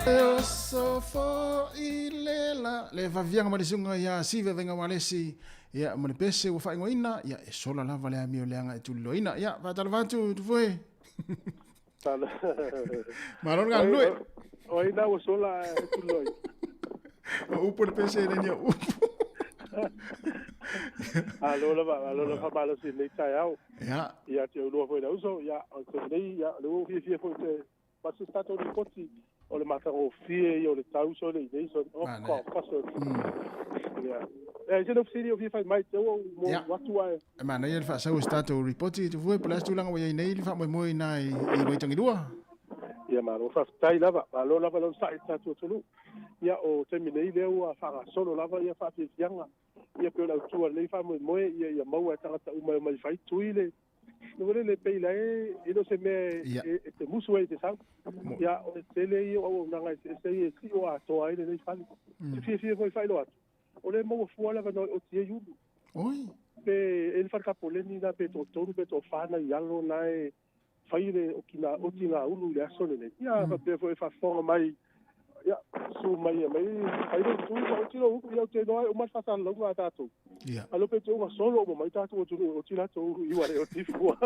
Oso fo'i le la le vaviaga ma le suga ia Sive Vaiga Walesi ia ma le pese ua faaigoaina ia e sola lava le amio leaga e tuliloaina. Ia faatalofa atu Tufoe. Malo le galulue.
O ai na ua sola e tuliloaina.
O upu le pese le ni o upu.
Alo lava, alo lava faamalosi i lenei taeao.
Ia.
Ia te ulua foi le uso, ia, o te nei, ia, le ua fiafia foi te pasi tatou lipoti o le matagofie ia o le tauso le nei so o ko kaso. Ia. E se no fesili o fia fai mai te ua mo atu ai.
E manaia le faasau o se tatou ripoti Tufue, po o le a se tulaga ua i ai nei le faamoemoe i ina i Waitangirua?
Ia malo faafetai lava, malo lava le onosai i le tatou atunuu. Ia o taimi nei lea ua faagasolo lava ia faafiafiaga ia pei o le autu a lenei faamoemoe ia ia maua e tagata uma e omai fai tui le le pei la e e le o se mea e te musu ai i te sau. Ia o le tele ia o auaunaga eseese ia e sio atoa ai lenei fale. Te fiafia foi e faailoa atu, o lea e maua fua le avanoa e oti ai ulu.
Oi.
Pe e le fale tapoleni na pe toatolu pe toafa nai alo na e fai le okina otiga ulu i le aso lenei. Ia faapea foi e faafofoga mai ia su mai e mai fai lou tui ma oti lou ulu ia ou te iloa e uma le faasalalauga a tatou.
Ia.
Alo pe te uga solo uma mai tatou atunuu e oti latou ulu i ua le oti fua.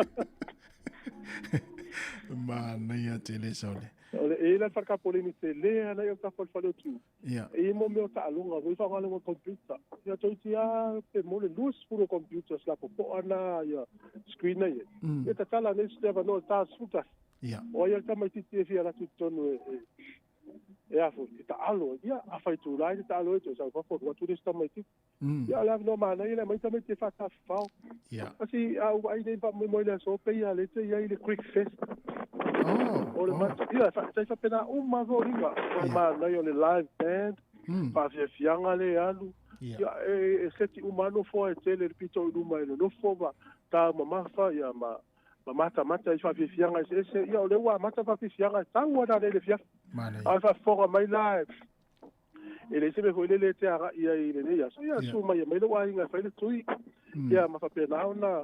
Manaia tele sole.
O le e la le fale tapoleni tele ana ia tafa o le fale o Tiu.
Ia.
E i ai mo mea o taaloga foi faaaoga computer. Ia toeitiiti lava pe mo le 20 o computers la popoa na ia screen na i ai. Ia tatala nei se avanoa i le 41.
Ia.
O ai a le tamaitiiti e fia alu atu i totonu e e a foi, e taalo ai. Ia, afai itula ai le taalo ai toe sau fafo alu atu le isi tamaitiiti. Ia, o le avanoa manaia le aumai tamaiti e faatafafao.
Ia.
Asi, a ou vaai nei i le faamoemoe i le aso, pei lava lea te i ai le Greek Fest.
Oh,
O le matou, ia, faafetai faapena uma lava foliga. O le manaia o le live band, faafiafiaga le alu.
Ia.
Ia, e seti uma lava nofoa e tele i le pito i luma i le nofo ma taumamafa, ia, ma ma matamata i faafiafiaga eseese. Ia, o lea ua amata faafiafiaga e tau lava nanei i le afiafi.
Manaia.
A o le faafofoga mai la, e leai se mea foi lele e te agai ai i lenei aso. Ia,
Ia.
su mai e mai lou aiga e fai le tui. Ia, ma faapena ona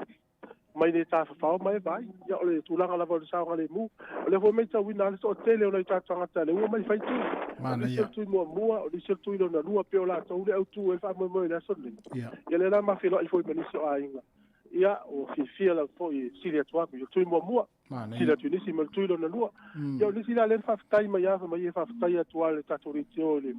mai le tafafao ma e vaai. Ia, o le tulaga lava o le saogalemu. O lea foi e matauina lava le toatele o nai tatou tagata lea ua mai fai tui. O nisi o
Manaia.
le tui muamua, o nisi o le tui lona lua, pei o latou le autu ai le faamoemoe i le aso lenei.
Ia.
Ia, lea la ma feiloai foi ma nisi o aiga. Ia, ua fiafia lava foi e sili atu aku i le tui muamua,
Manaia.
sili atu i nisi ma le tui lona lua. Ia, o nisi la lea na faafetai mai lava, fai mai e faafetai atu lava i le tatou leitio i le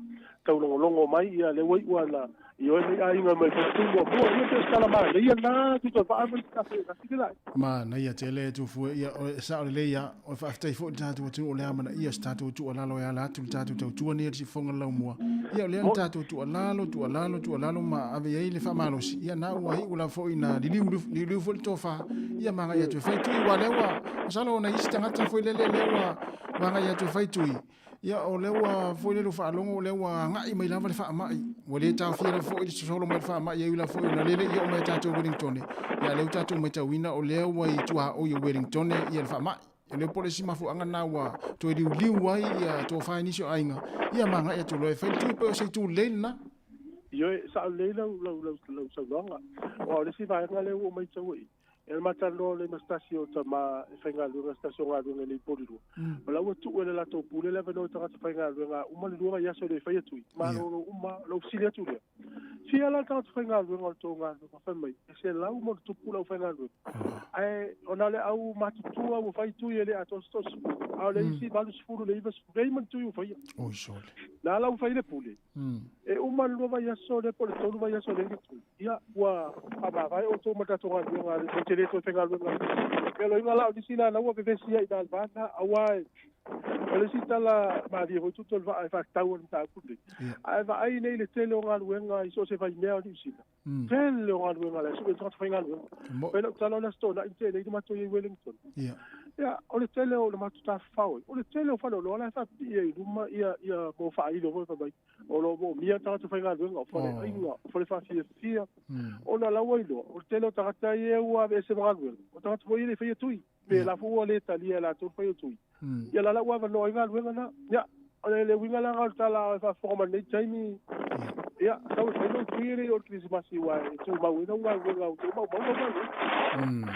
taulogologo mai, ia lea ua iu lava na ioe nei aiga mai foi le tui muamua. Ia, pei o se tala manaia lena, tutoa mai le tatou e le lai.
Manaia tele Tufue, ia o le sao lelei lava, o le faafetai foi i le tatou atunuu o le amanaia o se tatou tuualalo e ala atu i le tatou tautua nei a le siufofoga o le laumua. Ia o lea na tatou tuualalo, tuualalo, tuualalo ma ave i ai le faamalosi, ia na ua iu lava foi ina liliu, liliu foi le tofa, ia ma agai atu e fai tui, aua o lea ua, masalo o nai isi tagata foi lele lea ua agai atu e fai tui, ia o lea ua foi lele ua faalogo o lea ua agai mai lava le faamai, ua le taofia lava foi le sosolo mai le faamai, e ui lava foi ona lele i oo mai ia tatou i Wellingtone, ia lea ua tatou matauina o lea ua i tuaoi o Wellingtone ia le faamai. O lea po o le isi mafuaaga lena ua toe liuliu ai ia tofa i nisi o aiga, ia ma agai atu loa e fai le tui, pe o se itu lelei lena.
Ioe, sao lelei lau, lau, lau, lau saunoaga. Aua o le isi vaega lea ua ou matau i i, e le matalanoa lea ma se tasi o tama e faigaluega, se tasi o galuega i le Ipolilua. O la ua tuu e le latou pule le avanoa i tagata faigaluega a uma le lua vaiaso e le fai atu i, malolo uma, lou fesili atu lea. Fia la le tagata faigaluega o le tou galuega, fai mai, e 100+ le aufaigaluega. Ae ona o le au matutua ua fai tui e le atoa se 30, a o le isi 80 i le 90, leai ma ni tui ua faia.
Oi sole.
Na ala ua fai le pule, e uma le lua vaiaso lea po o le tolu vaiaso lea le tui, ia ua faamavae outou ma le tatou galuega, tou te le toe faigaluega ai. Pe o loiga la o nisi la na ua vevesi ai i ina i le va lena, aua o le isi tala malie foi tutu o le vaa e faatatau ai le mataupu lenei. Ae vaai nei i le tele o galuega i so o se vaimea o Niu Sila, tele o galuega la e sue tagata faigaluega. Pei lau tala o le Aso Toonai na tea nei na matou i ai i Wellington. Ia, o le tele o le matou tafafao ai, o le tele o faleoloa la e faapipii ai i luma ia ia mo faailo foi fai mai, o lo o moomia tagata faigaluega, o faleaiga, o fale faafiafia, ona la ua iloa, o le tele o tagata ia ua aveese ma galuega, o tagata foi ia e le i faia tui, pe la foi ua le talia e latou le faia o tui. Ia la la ua avanoa ai galuega na. Ia, o le le uiga la o le tala e faafofoga mai lenei taimi, ia, sau e fai lou tui e le i oo i le Kerisimasi aua e tumau ai lau galuega, ou te maumau lau galuega.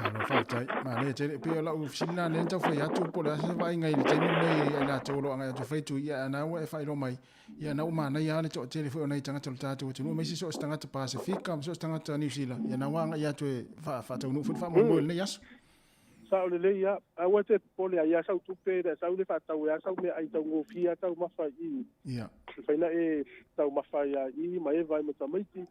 Malo faafetai. Manaia tele. E pei o lau fesili lena lea na tau fai atu po o le a se vaaiga i le taimi lenei ia i latou o lo o agai atu e fai tui, ae na ua e faailoa mai, ia na ua manaia lava le toatele foi o nai tagata o le tatou atunuu, aemaise so o se tagata Pasefika ma so o se tagata Niu Sila, ia na ua agai atu e faataunuu foi le faamoemoe o lenei aso.
Sao lelei lava. Aua e te popole ai a sau tupe ina sau le faatau e a sau meaai taugofie a taumafa i i.
Ia.
Mafai na e taumafa ai a i ma e vae ma tamaiti.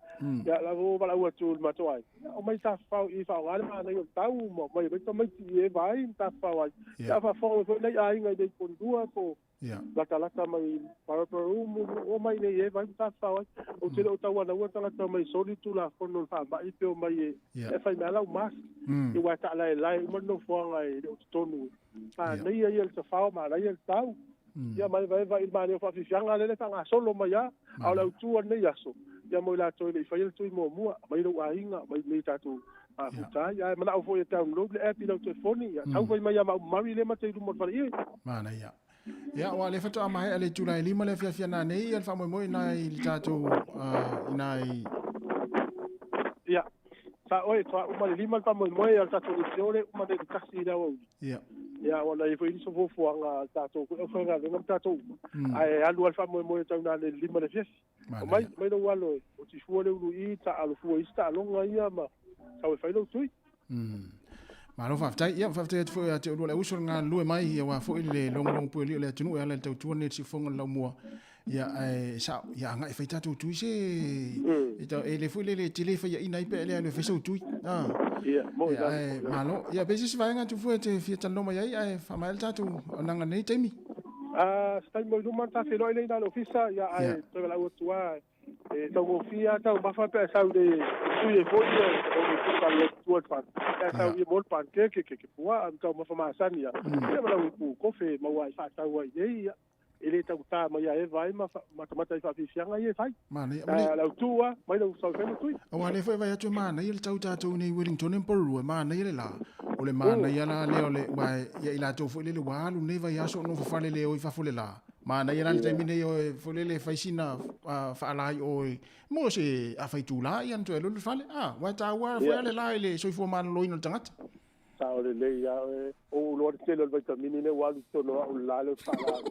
Ia la ua valaau atu i le matou aiga, ia omai tafafao i i faaaoga le manaia o le tau ma omai ai tamaiti i e vae ma tafafao ai. Ia a faafofoga mai foi nai aiga i nei Porirua po
Ia.
Latalata mai Paraparaumu, oo mai nei e vai ma tafafao ai. Ou te le o tauanaua tagata mai soli tulafono o le faamai pe omai e e fai mai lau mask. Ia aua e taalaelae uma le nofoaga e le o totonu. Manaia ia le tafao, manaia le tau. Ia ma e vaevae i le manaia o faafiafiaga lea e faagasolo mai lava. A o le autu o lenei aso, ia mo i latou e le i faia le tui muamua, aumai lou aiga, aumai nei tatou mafuta ai. Ae manao foi e download le app i lau telefoni, ia tau fai mai ia maau Murray lea ma te i luma o le fale ie.
Manaia. Ia, aua o lea faatoa maea le itula e 5 le afiafi ana nei, ia le faamoemoe ina i le tatou, ina i...
Ia, sa oe, toa uma le 5 le faamoemoe a le tatou leitio le uma nei le 1 i le aoauli.
Ia.
Ia, aua na i ai foi nisi o fuafuaga a le tatou foi aufaigaluega ma tatou uma, ae alu lava le faamoemoe tau na le 5 le afiafi. Omai, mai lou alo e oti fua le ulu i, taalo fua i isi taaloga ia ma sau e fai lou tui.
Malo faafetai. Ia, faafetai atu foi ia te oulua le auuso le galulue mai, ia aua foi le logologo puelii o le atunuu e ala i le tautua lenei i le siufofoga o le laumua. Ia, ae sao, ia agai e fai tatou tui se... E le foi le le tele faiaina ai pe a le alu e fai sau tui. Ah.
Ia, mo
Ia, ae malo. Ia, pe se isi vaega atu foi e te fia talanoa mai ai, ae faamaea le tatou auaunaga i lenei taimi.
Ah, se taimi mo i luma ona ta feiloai lea i ina le ofisa, ia, ae toe valaau atu lava E taugofie lava taumafa pe a sau i le tui ai foi ia o le puka i tua le pan. Pe a sau ia mo le pancake ke ke puaa ma taumafa masani ia. Ia ma lau ipu kofe e maua ai faatau ai nei ia. E le taugata mai a Eva ai ma matamata i faafiafiaga ia e fai.
Manaia.
A lau tu a, mai lau sau e fai le tui.
Aua lea foi e vaai atu e manaia le tau tatou i nei Wellington e Porirua, e manaia le la. O le manaia la lea o le, aua ia i latou foi lele ua alu lenei vaiaso o nofo fale le o i fafo le la. Manaia la le taimi nei o e foi lele e fai sina faala i o e mo se afa itula ia ona toe alu i le fale. A, aua e taua foi lava le la i le soifua maloloina o le tagata.
Sao lelei lava oe. Ou iloa le tele o le vaitamini lea ua alu i totonu o au i le la lea ou te faala ai.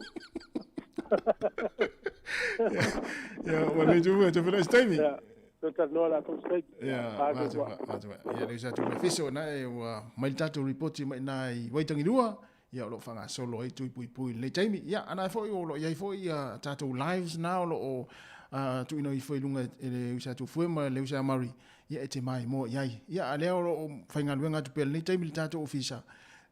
Ia, ua lelei Tufue, toe feiloai i se taimi.
Ia, toe talanoa la tou se taimi.
Ia, matou, matou. Ia, lea sa Tufue Fiso na e ua mai le tatou ripoti mai ina i Waitangirua. Ia o lo o faagasolo ai tui puipui i lenei taimi. Ia, ana e foi o lo o i ai foi ia tatou lives na o lo o tuuina ifo i luga e le usa Tufue ma le usa Murray, ia e te maimoa i ai. Ia, a lea o lo o faigaluega atu pea i lenei taimi le tatou ofisa,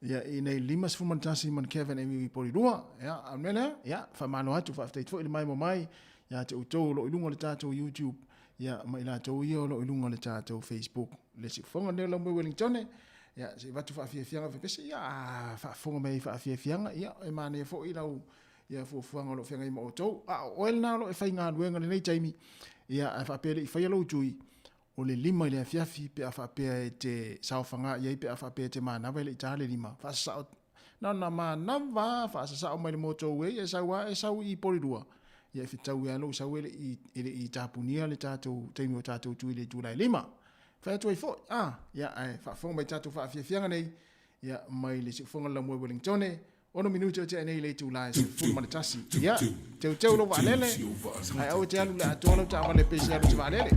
ia i nei 51 Mount Avenue i Porirua. Ia, a o le mea lea, ia, faamalo atu, faafetai foi le maimoa mai ia te outou o lo o i luga o le tatou YouTube, ia, ma i latou ia o lo o i luga o le tatou Facebook. Le siufofoga lenei o Laumue Wellingtone, ia, se i avatu faafiafiaga fepese, ia, a faafofoga mai ai faafiafiaga, ia, e manaia foi lau, ia, fuafuaga o lo o feagai ma outou. A o oe lena o lo o e faigaluega i lenei taimi, ia, ae faapea e le i faia lou tui, o le 5 i le afiafi pe a faapea e te saofaga i ai pe a faapea e te manava e le i ta le 5, faasasao, na ona manava faasasao mai le motorway e sau lava e sau i Porirua, ia e fetaui lava lou sau e le i, e le i tapunia le tatou taimi o tatou tui i le itula e 5. Fai atu ai foi, a, ia, ae faafofoga mai tatou faafiafiaga nei, ia, mai le siufofoga o le Laumua i Wellingtone, 6 minute o tea nei le itula e 11. Ia, teuteu lou vaalele, ae aua e te alu i le atoa lau taavale pei se alu i se vaalele.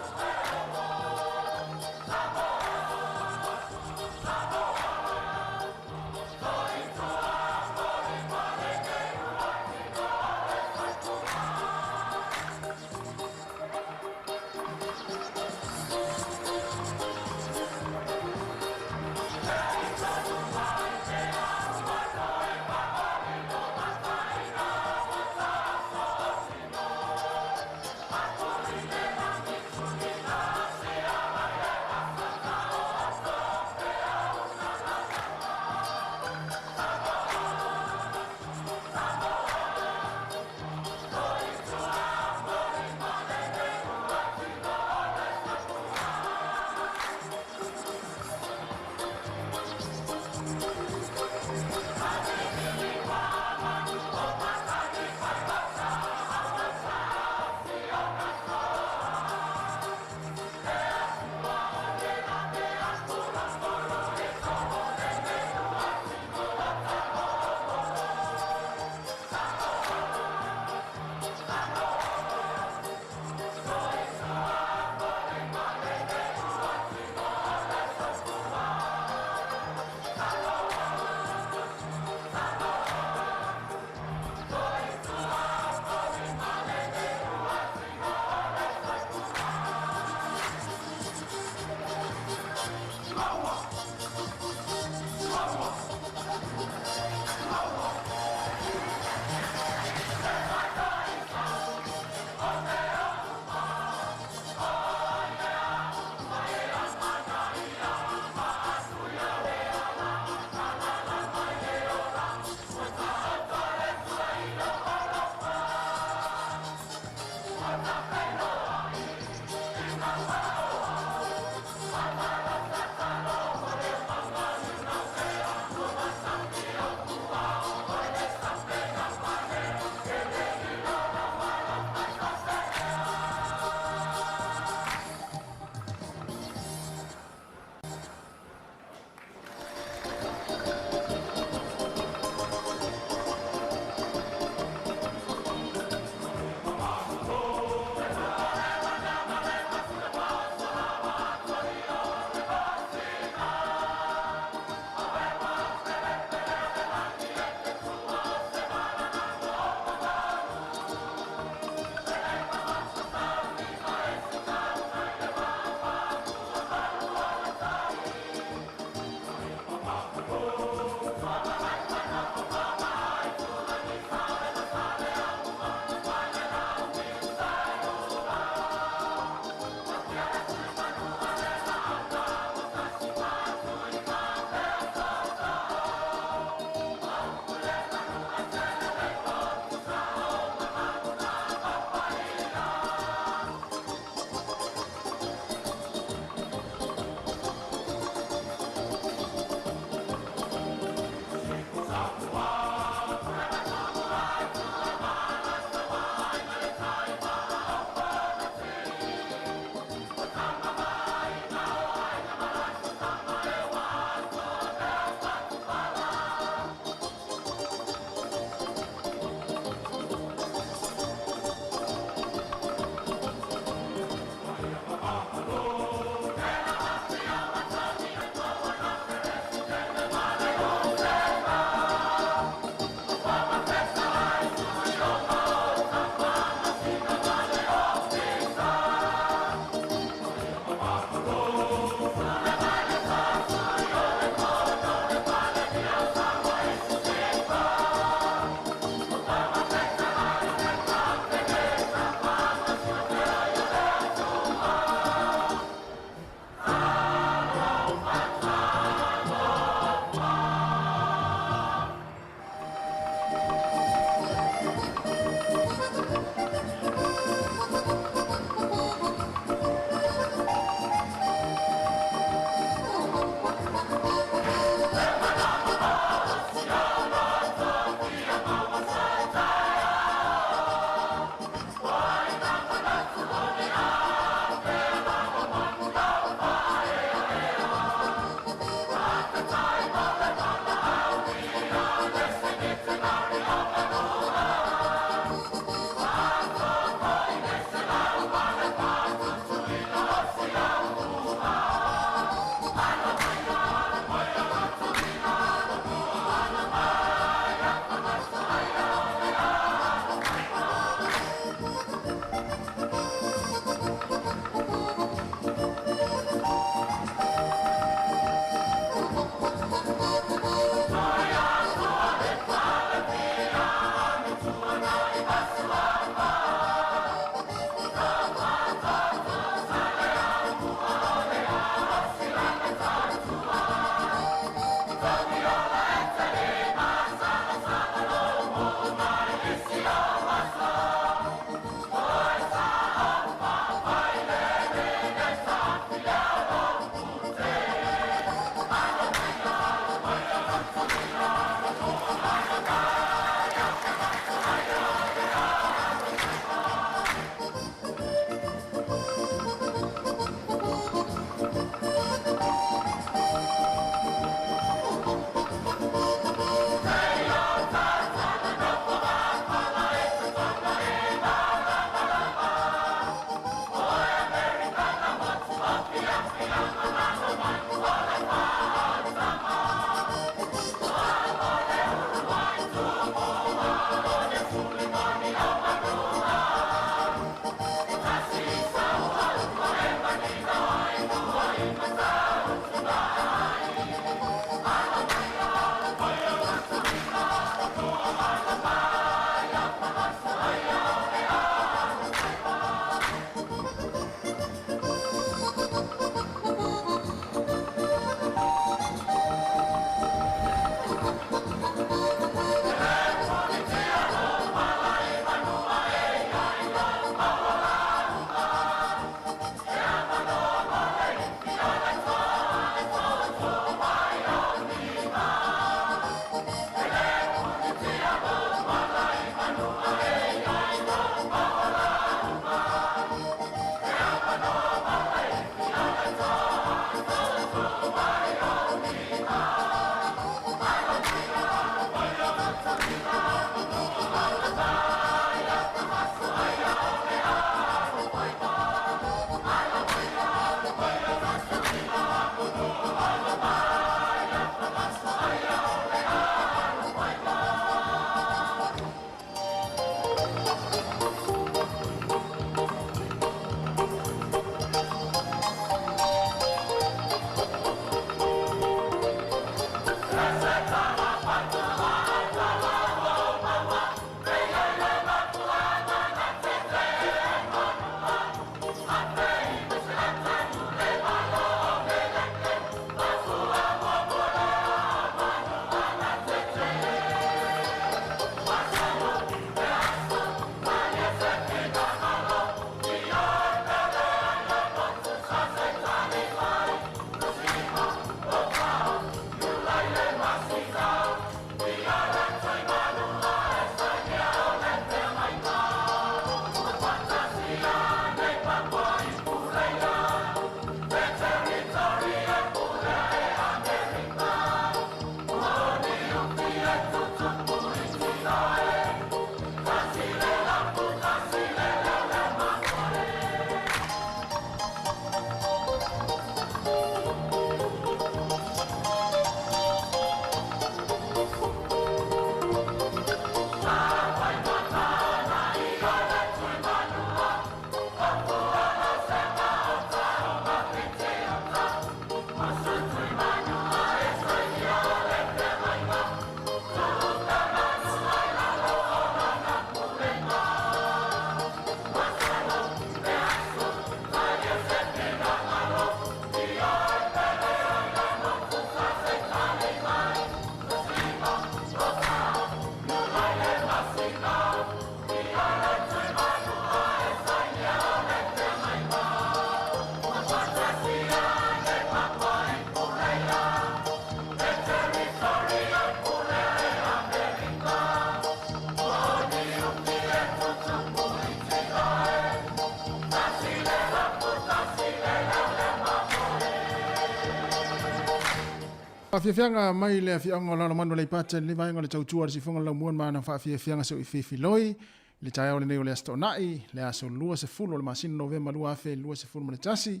Faafiafiaga mai le afioaga o Lalomanu Aleipata i lenei vaega o le tautua a le Siufofoga o le Laumua ma ana faafiafiaga seuififiloi i le taeao lenei o le Aso Toonai, le aso 20 o le masina Novema 2021.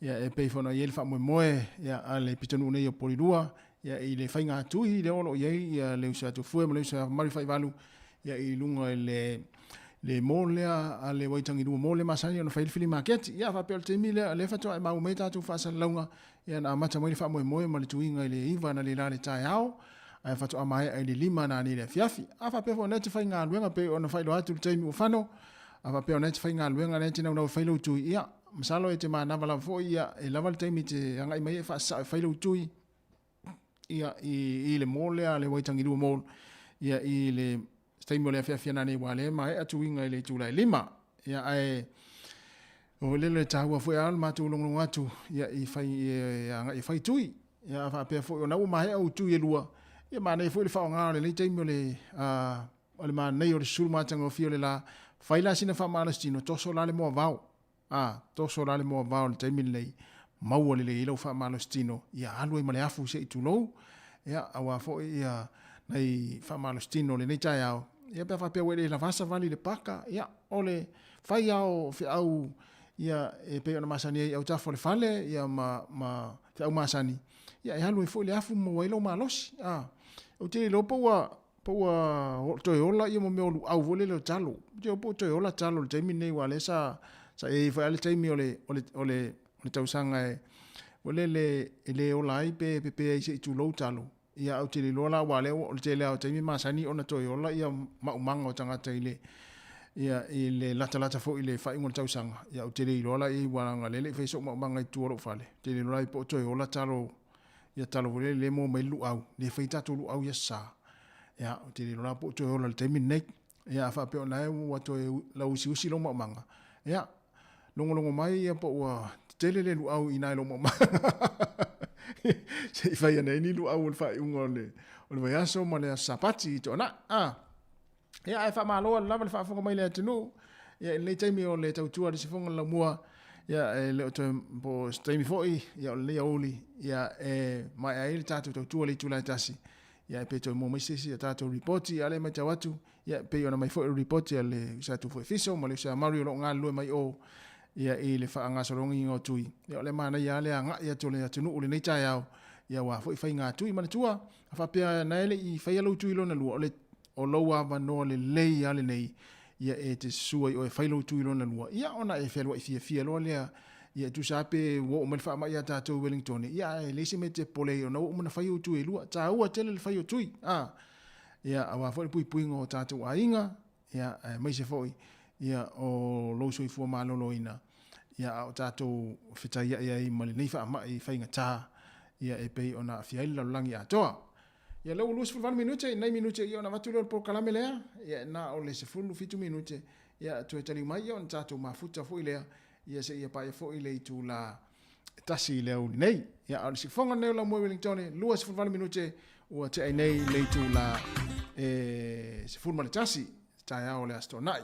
Ia, e pei foi ona i ai le faamoemoe ia, a le pitonuu nei o Polilua ia, i le faiga tui lea o lo o i ai ia, le uso ia Tufue ma le uso ia Mari Faivalu ia, i luga i le le mall lea a le Waitangilua Mall lea masani ona fai le flea market. Ia faapea o le taimi lea lea faatoa e maua mai tatou faasalalauga ia na amata mai le faamoemoe ma le tuiga i le 9 analeila i le taeao ae faatoa maea i le 5 nanei i le afiafi. A faapea foi o lena e te faigaluega pei ona faailoa atu i le taimi ua fano, a faapea o lena e te faigaluega o lena e te naunau e fai lou tui, ia masalo e te manava lava foi ia e lava le taimi e te agai mai ai e faasasao e fai lou tui ia i, i le mall lea le Waitangilua Mall ia i le taimi o le afiafi nanei aua o lea e maea tuiga i le itula e 5. Ia ae o le le taua foi a le matou logologo atu ia i fai e agai e fai tui. Ia a faapea foi ona ua maea ou tui e lua, ia manaia foi le faaaoga o lenei taimi o le a o le manaia o le susulu matagofie o le la, fai la sina faamalositino, toso la le moavao. A, toso la le moavao i le taimi lenei, maua lelei ai lau faamalositino, ia alu ai ma le afu se i tulou, ia, aua foi ia nai faamalositino o lenei taeao, ia pe a faapea ua e le lavā savali i le paka, ia, o le fai lava o feau ia e pei ona masani ai i autafa o le fale, ia ma, ma feau masani, ia e alu ai foi le afu ma maua ai lou malosi. A, ou te le iloa po ua Po ua toe ola ia mea o luau foi lele o talo. Ou te iloa po ua toe ola talo i le taimi lenei aua o lea sa sa i ai foi lava le taimi o le o le o le o le tausaga e foi lele e le ola ai pe pepe ai se i tulou talo. Ia ae ou te le iloa la aua o lea o le tele lava o taimi e masani ona toe ola ia maumaga o tagata i le ia i le latalata foi i le faaiuga o le tausaga. Ia ou te le iloa la i ai aua leaga o lea e le i faia sou maumaga i tua o lou fale. Ou te le iloa la po o toe ola talo Ia talo foi lele le maua mai le luau, le fai tatou luau i Aso Sa. Ia, ou te le iloa la po o toe ola i le taimi lenei. Ia, a faapea o lena e ua toe lauusiusi lou maumaga, ia, logologo mai ia po ua tetele le luau i ina i lou maumaga. Se i fai ane ai ni luau o le faaiuga o le, o le vaiaso ma le Aso Sapati i Toonai. Ah. Ia, ae faamalo atu lava le faafofoga mai i le atunuu. Ia, i lenei taimi o le tautua a le Siufofoga o le Laumua, ia, e le o toe, po o se taimi foi, ia, o lenei aoauli, ia, e maea ai le tatou tautua i le itula e tasi. Ia, pe toe maua mai se isi a tatou lipoti, a o lea e matau atu, ia, e pei ona aumai foi le lipoti a le uso a Tufu Efiso ma le uso a Murray o lo o galulue mai o, ia, i le faagasologiga o tui. Ia, o le manaia lava le agai atu o le atunuu i lenei taeao, ia, aua foi faiga tui. Manatua, a faapea na e le i faia lou tui lona lua, o le O lou avanoa lelei lava lenei, ia e te susua i oe e fai lou tui lona lua, ia ona e fealuai fiafia loa lea, ia e tusa lava pe ua oo mai le faamai ia tatou i Wellingtone, ia ae leai se mea e te popole ai ona ua uma ona fai ou tui e lua. Taua tele le fai o tui, a, ia aua foi le puipuiga o tatou aiga, ia aemaise foi ia o lou soifua maloloina, ia a o tatou fetaiai ai ma lenei faamai faigata, ia e pei ona aafia ai le lalolagi atoa. Ia lea ua 28 minute, nai minute ia ona avatu lea o le polokalame lea, ia na o le 17 minute, ia toe taliu mai ia ona tatou mafuta foi lea, ia seia paia foi le itula e tasi i le aoauli nei. Ia a o le siufofoga lenei o Laumua Wellingtone, 28 minute ua tea ai nei le itula e 11 taeao o le Aso Toonai.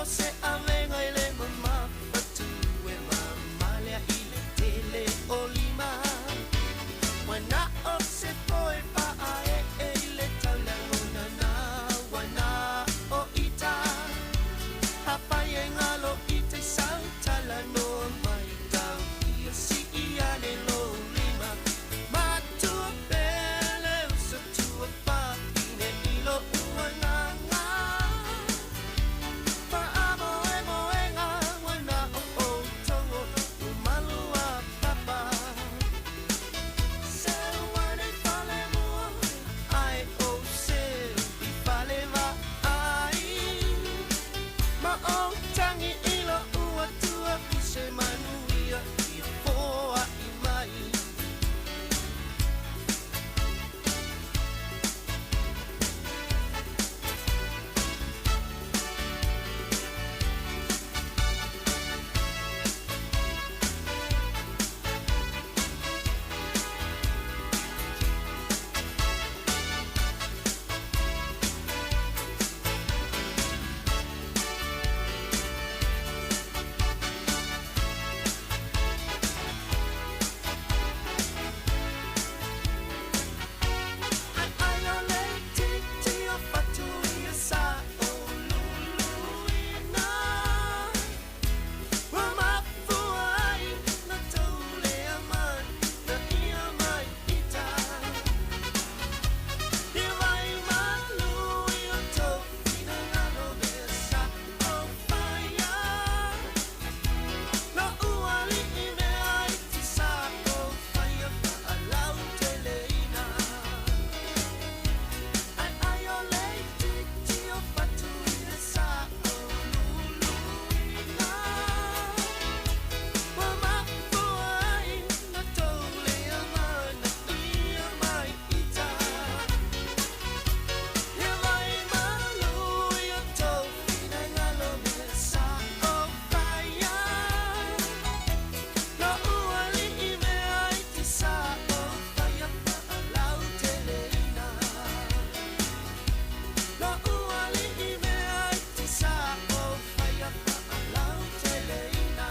o se avega i le mamafatu e mamalea i le tele o lima. Ua na o se foe faaee i le taulaga na ua na o ita. Hafai e ngalo i te sau talanoa mai tau ia sii ane lou lima. Matua pele uso tua fafine i lou agaga. Faamoemoega ua na o outou o malu a papa. Seu ane i fale mua ae ou seu i fale vaai. Ma ou tagi i lou Atua i se manuia ia foai mai. Ai ai o le titi o fatu ia sa o luluina. Ua mafua ai na taulea mai na ia mai ita. Ia vai malu i o tou finagalo mea sa o faia. Lou alii mea iti sa o faia faalauteleina. Ai ai o le titi o fatu ia sa o luluina. Ua mafua ai na taulea mai na ia mai ita. Ia vai malu i o tou finagalo mea sa o faia. Lou alii mea iti sa o faia faalauteleina. Lou alii mea iti sa o faia faalauteleina.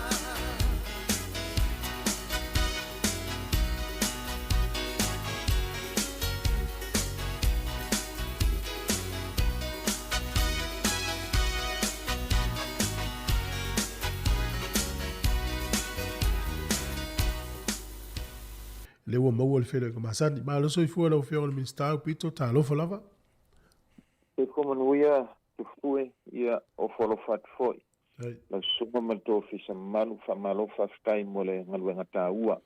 Le ua maua le feiloaiga masani. Malo soifua lau Afioga i le Minisita Aupito, talofa lava.
Soifua manuia Tufue, ia ofo alofa atu foi. Lau susuga ma le tou ofisa mamalu, faamalo faafetai mo le galuega taua.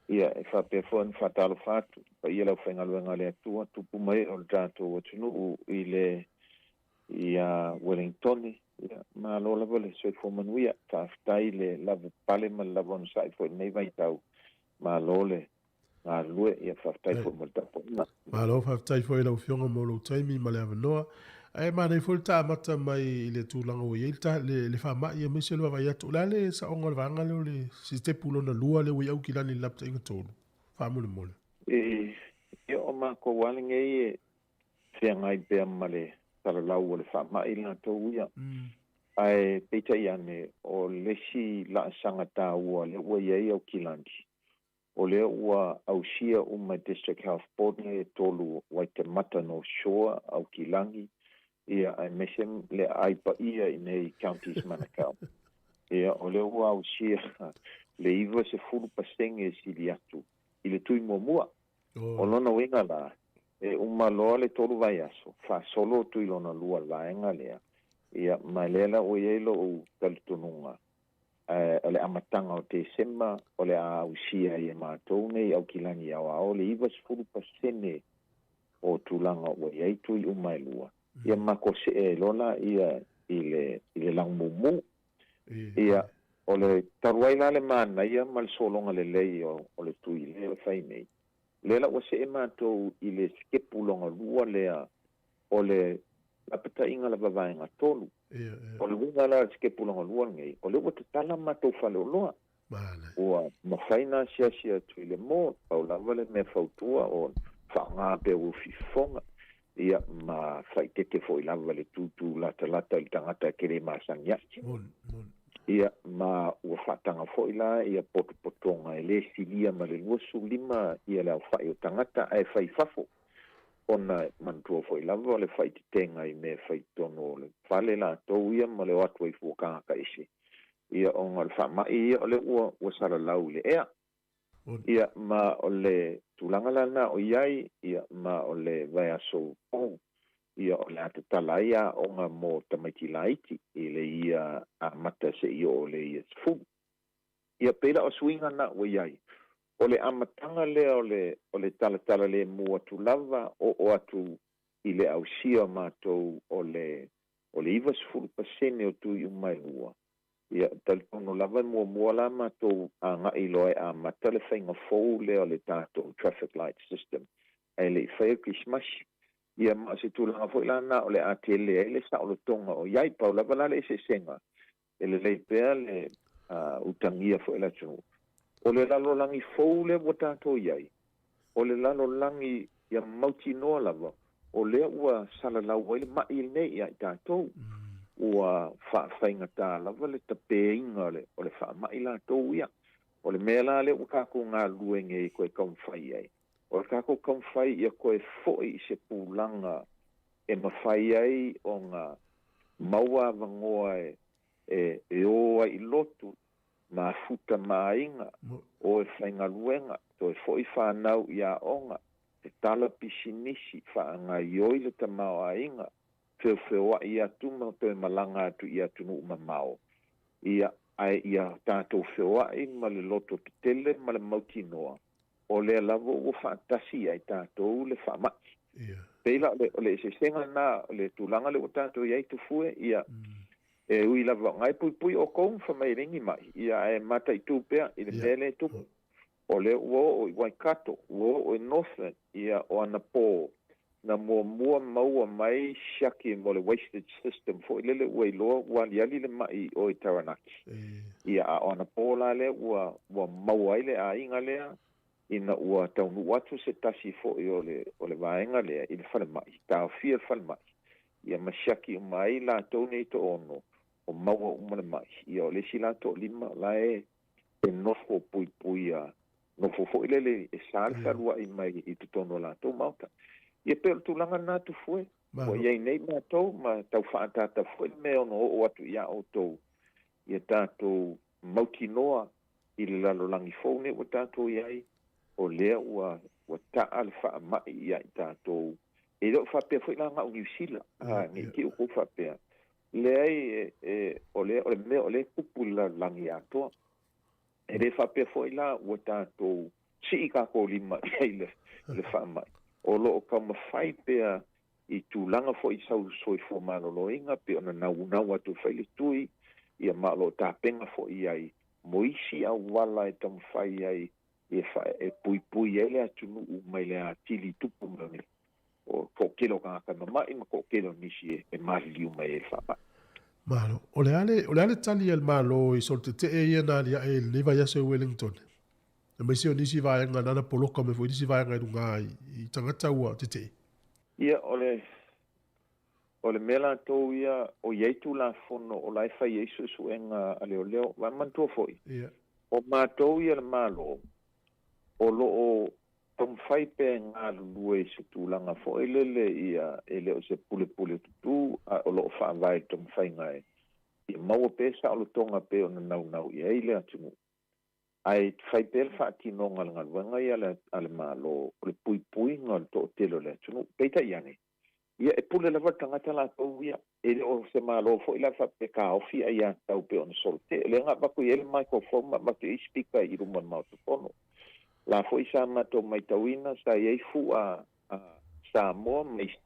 Ia e faapea foi ona faatalofa atu i le paia o le aufaigaluega a le Atua, tupu ma ee o le tatou atunuu i le ia Ueligitone. Ia malo lava le soifua manuia. Faafetai le lava pale ma le lava onosai foi i lenei vaitau. Malo le galulue, ia faafetai foi mo le tapuaiga.
Malo faafetai foi i lau Afioga mo lou taimi ma le avanoa. Ae manaia foi le ta amata mai i le tulaga ua i ai le, le faamai aemaise le vaavaai atu. O le a le saoga o le vaega lea o le sitepu lona lua lea ua i Aukilani i le lapataiga tolu? Faamolemole.
E, ia o matou lava lenei e feagai pea ma le salalau o le faamai latou ia. Ae peitai ane, o le isi laasaga taua lea ua i ai Aukilani, o lea ua ausia uma e District Health Board nei e tolu, Waitemata North Shore, Aukilani, ia aemaise le aai paia i nei Counties Manukau. Ia, o lea ua ausia le 90% e sili atu i le tui muamua. O lona uiga la, e uma loa le tolu vaiaso, faasolo tui lona lua le vaega lea, ia, ma lea la ua i ai lou talitonuga, o le amataga o Tesema o le a ausia ai e matou nei Aukilani Aoao le 90% o tulaga ua i ai tui uma e lua, ia matou see ai loa laia i le i le lagumumu. Ia, o le talu ai la le manaia ma le sologa lelei o le tui lea e fai nei, lea la ua see matou i le sikepu lona lua lea o le lapataiga lava vaega tolu. O le uiga la o le sikepu lona lua lenei, o lea ua tatala matou faleoloa. Ua mafai ona asiasi atu i le mall, pau lava le mea fautua o faaaoga pea ua fifofoga. Ia ma faaeteete foi lava le tutū latalata i le tagata e te lē masani ai. Ia ma ua faataga foi la ia potopotoga e lē silia ma le 25 ia le aofa'i o tagata ae fai fafo ona e manatua foi lava o le faaetetega i mea e fai totonu o le fale latou ia ma le o atu ai fua tagata ese ia ona o le faama'i ia o lea ua salalau i le ea. Ia ma o le tulaga la lena o i ai, ia ma o le vaiaso fou, ia o le a tatala ai aoga mo tamaiti laiti i le ia amata seia oo i le ia 10. Ia pei la o suiga na ua i ai, o le amataga lea o le o le talatala lemu atu lava oo atu i le ausia o matou o le o le 90% o tui uma e lua, Ia, talitonu lava e muamua la matou agai loa e amata le faiga fou lea o le tatou traffic light system ae le i faia le Kerisimasi. Ia, ma o se tulaga foi la lena o le a tele ai le saolotoga o i ai. Pau lava la le eseesega, e lelei pea le utagia foi o le atunuu. O le lalolagi fou lea ua tatou i ai, o le lalolagi ia mautinoa lava o lea ua salalau ai le ma'i lenei ia i tatou. Ua faafaigatā lava le tapeina o le faama'i latou ia. O le mea la lea ua tatou galulue nei e toe taumafai ai, o le tatou taumafai ia toe fo'i i se tulaga e mafai ai ona maua avanoa e o ai i lotu mafuta ma aiga, o e faigaluega, toe fo'i fanau i aoga, tatala pisinisi, faagaioi le tamaoaiga, feofeoa'i atu ma toe malaga atu i atunuu mamao, ia, ae ia tatou feoa'i ma le loto tetele ma le mautinoa, o lea lava ua faatasi ia i tatou le faama'i. Pei la o le eseesega lena o le tulaga lea ua tatou i ai Tufue, ia, e ui lava o na e puipui outou ma fai mai e leai ni ma'i, ia, ae mataitū pea i le mea lea e tupu. O lea ua oo i Waikato, ua oo i Northland, ia, o anapō na muamua maua mai siaki mo le wastage system foi lele ua iloa ua aliali le ma'i i o i Taranaki. Ia, a o anapō la lea ua, ua maua ai le aiga lea ina ua taunuu atu se tasi foi o le, o le vaega lea i le falemai, taofia le falemai, ia ma siaki uma ai latou nei toaono o maua uma le ma'i. Ia, o le isi la toalima la e, e nofo puipuia nofo foi lele e sa le fealuai mai i totonu o latou maota. Ia pei o le tulaga lena Tufue, ua i ai nei matou ma tau faaataata foi le mea e ono oo atu iā outou ia tatou mautinoa i le lalolagi fou nei ua tatou i ai, o lea ua ua taa le faamai ia i tatou. E le o faapea foi la na o Niu Sila, a, ne i te i ua outou faapea. Leai, e, o le, o le mea o lea e tupu i le lalolagi atoa. E le faapea foi la ua tatou sii tatou lima i ai i le faamai. O lo o taumafai pea i tulaga foi sau soifua maloloina pei ona naunau atu e fai le tui, ia ma o lo o tapena foi i ai mo isi auala e taumafai ai e puipui ai le atunuu mai le atili tupu mai o le o toatele o tagata e mama'i ma toatele o nisi e maliliu mai ai i le faamai.
Malo. O le a le, o le a le tali a le Malo i solotetee ia na aliae i lenei vaiaso i Wellington? Aemaise o nisi vaega nana poloka mai foi nisi vaega i luga i tagata ua tetee.
Ia, o le, o le mea latou ia, o i ai Tulafono o la e fai ai suesuega a leoleo. Aua manatua foi, o matou ia le Malo, o lo o taumafai pea e galulue i se tulaga foi lele ia e le o se pulepule tutū ae o lo o faavae i le taumafaiga e ia maua pea saolotoga pei ona naunau i ai le atunuu. Ae fai pea le faatinoga o le galuega ia a le Malo o le puipuiga o le toatele o le atunuu. Peitai ane, ia e pule lava le tagata latou ia. E le o se Malo foi la faapea e taofi aiatatau pei ona solote. O lea na avatu i ai le microphone ma avatu i ai speaker i luma o le Maota Fono. La foi sa matou maitauina sa i ai fua a Samoa ma isi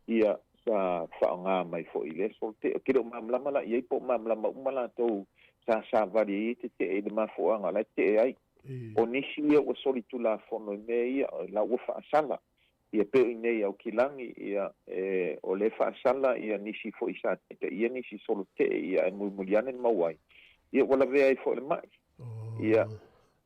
ia sa faaaoga mai foi i lea solote. Ou te le o malamalama la i ai po o malamalama uma latou sa savali ai e tetee i le mafuaaga o la e tetee ai. O nisi ia ua solitulafono i mea ia, la ua faasala. Ia pei o inei i Aukilani, ia, e, o lea e faasala ia nisi foi sa taitaia nisi solo tee, ia, ae mulimuli ane mau ai, ia ua lavea ai foi le ma'i. Ia,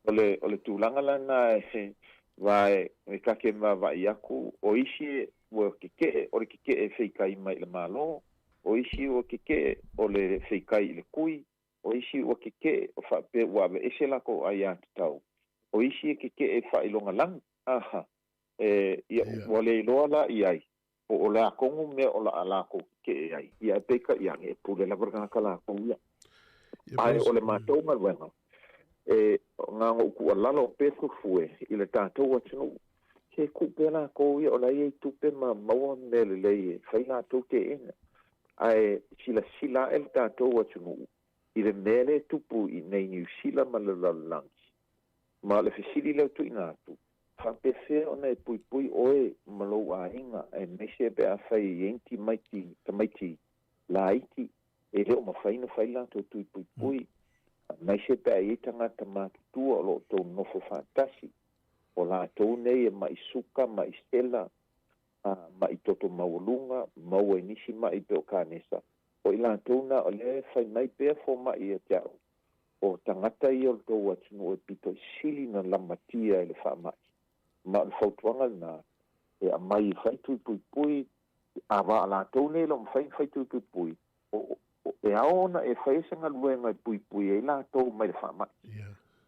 o le, o le tulaga la lena e, va e, e ta te vaavaai atu, o isi e, ua kekeʻe, o le kekeʻe e feikai mai i le Malo, o isi ua kekeʻe o le feikai i le kui, o isi ua kekeʻe o faapea ua aveese lakou aiatatau, o isi e kekeʻe i faailoga lagi, aha, e, ia, ua le iloa la i ai, po o le a kogu mea o la a lakou kekeʻe ai, ia e peikaʻi ane, e pule lava le kanaka lakou ia. Ae o le matou galuega, e na ona ou tuualalo pea Tufue i le tatou atunuu, se tuu pea latou ia o la e i ai tupe ma maua mea lelei e fai latou teena. Ae silasila ae le tatou atunuu i le mea lea e tupu i nei Niu Sila ma le lalolagi. Ma o le fesili lea ua tuuina atu, faapefea ona e puipui oe ma lou aiga aemaise pe afai e i ai ni timaiti, tamaiti laiti e le o mafai ona fai latou tui puipui, aemaise pe a i ai tagata matutua o lo o tou nofo faatasi, o latou nei e maʻi suka, maʻi sela, a maʻi toto maualuga, maua i nisi maʻi pei o kanesa, o i latou na o lea e fai mai pea fomaʻi ia te a'u, o tagata ia o le tou atunuu e pito sili na lamatia i le faamaʻi. Ma o le fautuaga lena e aumai e fai tui puipui A vaa latou nei e le o mafai ona fai tui puipui, o, e ao ona e fai se galuega e puipui ai latou mai le faamai.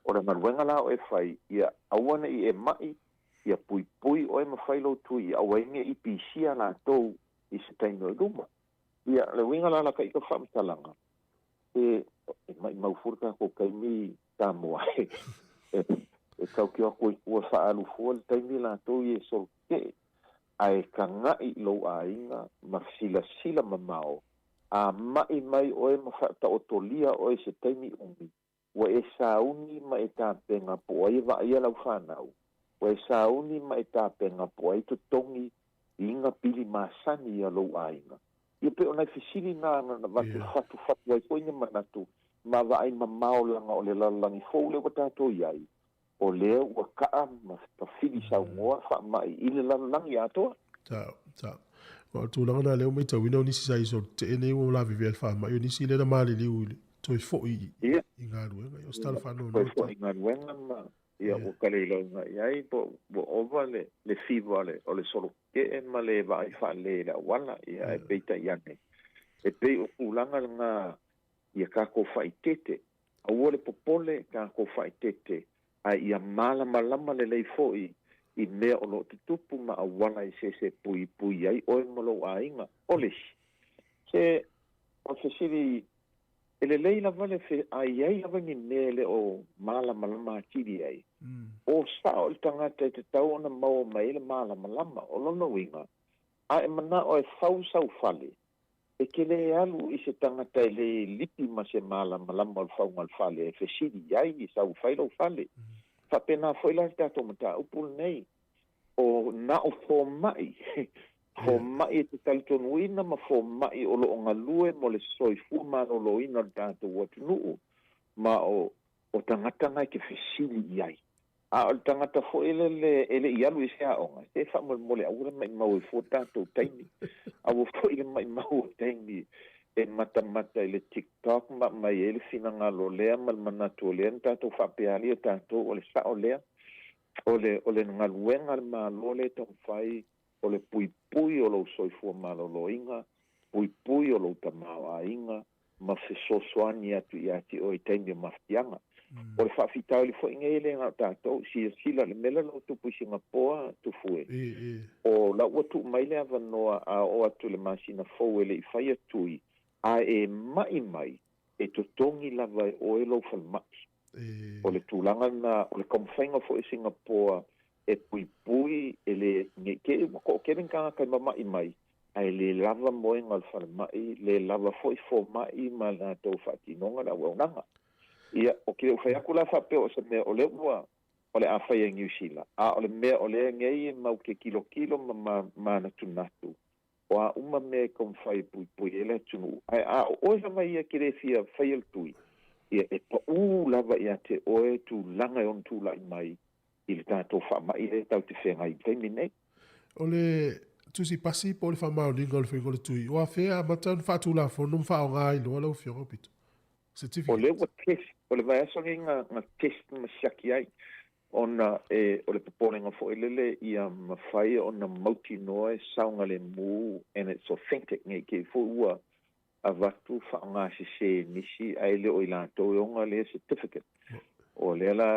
O le galuega la o e fai, ia aua ne i e maʻi, ia puipui oe ma fai lou tui ia aua ai ne i pisia latou i se taimi o i luma. Ia, le uiga la la ka ika faamatalaga, e, e maʻimau fua le tatou taimi Samoa e, e, e tautio atu ai fua faaalu fua le taimi latou ia e solotetee. Ae tagaʻi i lou aiga ma silasila mamao, a maʻi mai oe ma faataotolia oe i se taimi umi, ua e sauni ma e tapena po o ai e vaaia lau fanau, ua e sauni ma e tapena po o ai totogi i iga pili masani ia lou aiga. Ia pei o nai fesili na na avatu fatufatu ai foi ni manatu ma vaai mamao laga o le lalolagi fou lea ua tatou i ai, O lea ua kaa ma tafili saunoa faamaʻi i le lalolagi atoa.
Sao, sao. Aua o le tulaga lena lea ua matauina o nisi sa i sotetee nei ua lavevea i le faamaʻi, o nisi lea na maliliu i le toe foi i galuega. Ia o se tala faanoanoa.
Toe foi i galuega ma ia ua kalailaina i ai po ua ova le le fiva o le solotetee ma le vaai faalelei i le auala. Ia ae peitai ane, e pei o tulaga lena ia tatou faaeteete Aua le popole tatou faaeteete, ae ia malamalama lelei foi i mea o lo o tutupu ma auala e sese puipui ai oe ma lou aiga. O le isi, se o le fesili, e lelei lava le fe, a i ai lava ni mea e le o malamalama atili ai, o sao i le tagata e tatau ona maua mai ai le malamalama. O lona uiga, a e manao e fau sau fale, E te le alu i se tagata e le lipi ma se malamalama o le fauga o le fale e fesili i ai i sau fai lou fale. Faapena foi la le tatou mataupu lenei, o na o fomai, fomai e te talitonuina ma fomai o lo o galue mo le soifua maloloina o le tatou atunuu, ma o o tagata na e te fesili i ai. A o le tagata foi lele e le i alu i se aoga, se faamolemole aua le maimau ai fua tatou taimi. Aua foi le maimau o taimi e matamata i le TikTok ma aumai ai le finagalo lea ma le manatu o lea na tatou faapea alii o tatou o le sao lea. O le, o le galuega a le Malo lea e taumafai o le puipui o lou soifua maloloina, puipui o lou tamaoaiga, ma fesoasoani atu ia te oe i taimi o mafatiaga. O le faafitauli foi nei e le na o tatou, silasila i le mea lea o lo o tupu i Singapoa, Tufue, o la ua tuu mai le avanoa a oo atu i le masina fou e le i faia tui, a e maʻi mai, e totogi lava e oe lou falemai. O le tulaga lena, o le taumafaiga foi o Singapoa e puipui e le, ne i te i ua toatele ni tagata e mamaʻi mai, ae le lava moega o le falemai, le lava foi fomai ma latou faatinoga le auaunaga. Ia, ou te le o fai atu la faapea o se mea o lea ua o le a faia i Niu Sila, a o le mea o lea nei e mau te tilotilo ma manatunatu, o a uma mea e taumafai e puipui ai le atunuu. Ae a o oe lava ia e te le fia faia le tui, ia e paʻū lava ia te oe tulaga e ono tulai mai i le tatou faamaʻi lea tatou te feagai i le taimi nei.
O le Tusi Pasi po o le faamaoniga o le faiga o le tui, ua afea e amata ona faatulafono ma faaaoga ai loa lau Afioga Aupito?
O lea ua test, o le vaiaso lenei na test ma siaki ai. Ona e o le popolega foi lele ia mafai ona mautinoa e saogalemu and it's authentic nei te i foi ua avatu faaaogasesē e nisi ae le o i latou e ona lea certificate. O lea la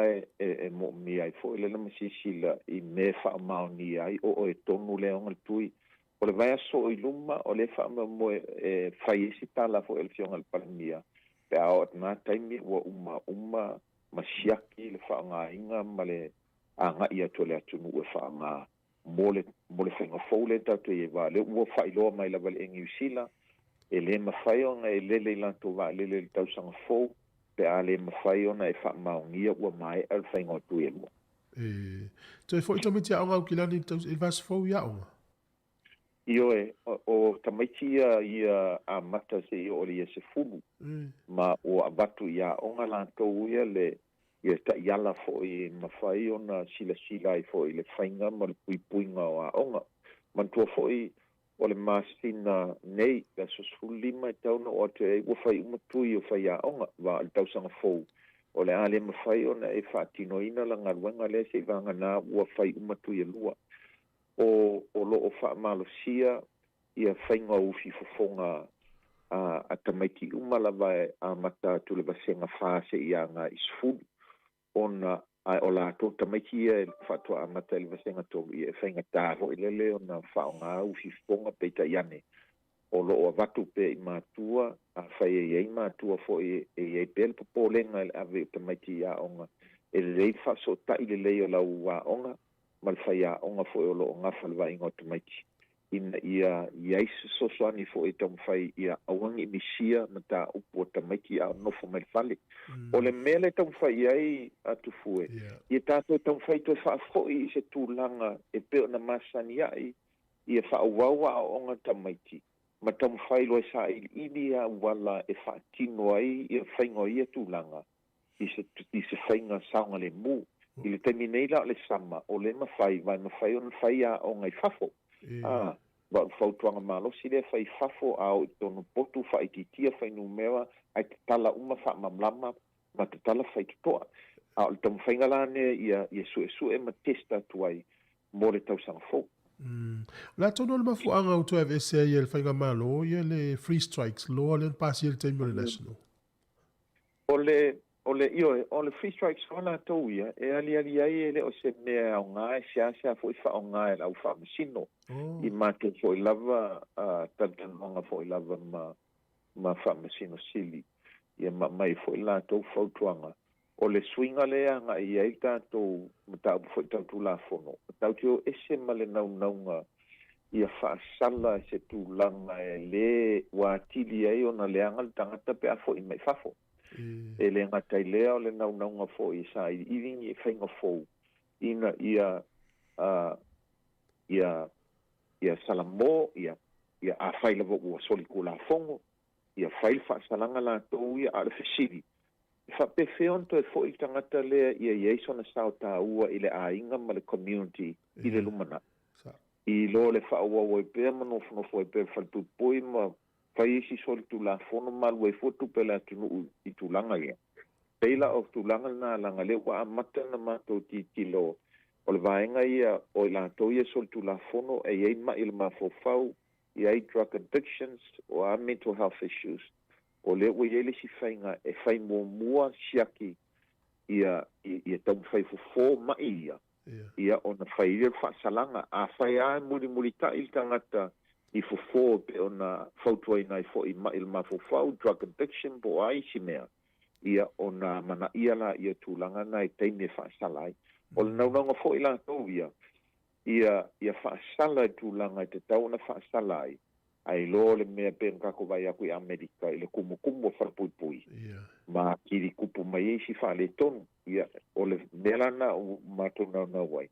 e moomia ai foi lele ma silasila i mea e faamaonia ai o oe tonu lea e ona le tui. O le vaiaso o i luma o lea e faamoemoe e fai ai se tala foi a le Afioga i le Palemia pe a oo atu na taimi ua umauma ma siaki le faaaogaina ma le agai atu o le atunuu e faaaoga mo le mo le faiga fou lea tatou te i ai aua o lea ua faailoa mai lava e le Air Niu Sila e le mafai ona e lele i latou vaalele i le tausaga fou pe a le mafai ona e faamaonia ua maea le faiga o tui e lua.
E toe foi tamaiti aoga Aukilani i le vaiaso fou i aoga?
Ioe, o tamaiti ia ia amata seia oo i le ia 10, ma ua avatu i aoga latou ia le ia taiala foi e mafai ona silasila ai foi i le faiga ma le puipuiga o aoga. Manatua foi o le masina nei, le aso 15 e tatau ona oo atu ai ua fai uma tui o faiaoga, aua o le tausaga fou, o le a le mafai ona e faatinoina la galuega lea seiavagana ua fai uma tui e lua. O o lo o faamalosia ia faiga o ufi fofoga a tamaiti uma lava e amata atu le vasega 4 seia agai i 10, ona ae o latou tamaiti ia e faatoa amata i le vasega 3, ia e faigata foi lele ona faaaoga ufi fofoga, peitai ane o lo o avatu pea i matua, afai e i ai matua foi e i ai pea le popolega i le ave o tamaiti i aoga, e lelei le faasootai lelei o lau aoga ma le faiaoga foi o lo o gafa le vaaiga o tamaiti, ina ia i ai se fesoasoani foi e taumafai ia aua ne i misia mataupu a tamaiti a o nofo mai le fale. O le mea lea e taumafai i ai a Tufue, ia tatou taumafai toe faafoi i se tulaga e pei ona masani ai ia faaauau aoaoga tamaiti ma taumafai loa e sailiili auala e faatino ai ia faiga o ia tulaga i se, i se faiga saogalemu. I le taimi nei la o le sama, o lea e mafai, aua e mafai ona fai aoga i fafo. A, aua o le fautuaga malosi lea fai i fafo, a o i totonu potu, faaitiitia fuainumera, ae tatala uma faamalamalama ma tatala faitotoa. A o le taumafaiga la lea ia, ia suesue ma test atu ai mo le tausaga fou.
O le a tonu o le mafuaaga ua toe aveese ai e le Faigamalo ia le Free Strikes Law lea na pasia i le taimi o le National?
O le, o le, ioe, o le Free Strikes Law latou ia, e aliali ai e le o se mea e aoga e seasea foi faaaoga e le au faamasino. I matou foi lava talatalanoaga foi lava ma, ma Faamasino Sili, ia ma aumai foi le latou fautuaga. O le suiga lea e agai i ai le tatou mataupu foi tau Tulafono, tatou te o ese ma le naunauga ia faasala i se tulaga e lē ua atili ai ona leaga le tagata pe a fo'i mai fafo. E le gata i lea, o le naunauga foi e sailiili ni faiga fou ina ia ia ia salamo, ia ia afai lava ua solitulafono, ia fai le faasalaga latou ia, a o le fesili, e faapefea ona toe fo'i le tagata lea ia i ai sona sao taua i le aiga ma le community i le lumanai? I lo le faaauau ai pea ma nofonofo ai pea i le falepuipui ma fai isi solitulafono ma alu ai fua tupe a le atunuu i tulaga ia. Pei la o tulaga lena leaga lea ua amata ona matou tilotilo o le vaega ia o i latou ia solitulafono e i ai ma'i o le mafaufau, i ai drug addictions, o a mental health issues, o lea ua i ai le isi faiga e fai muamua siaki ia ia taumafai fofo ma'i ia, ia ona fai ai lea o le faasalaga. Afai lava e mulimulitai le tagata i fofo e pei ona fautuaina ai foi i ma'i o le mafaufau, drug addiction po o a isi mea, ia ona amanaia laia o tulaga na i taimi e faasala ai. O le naunauga foi latou ia, ia ia faasala i tulaga e tatau ona faasala ai, ae iloa le mea pei ona tatou vaai atu i Amerika i le tumutumu o falepuipui ma atili tupu mai ai isi faaletonu. Ia, o le mea la lena ua matou naunau ai,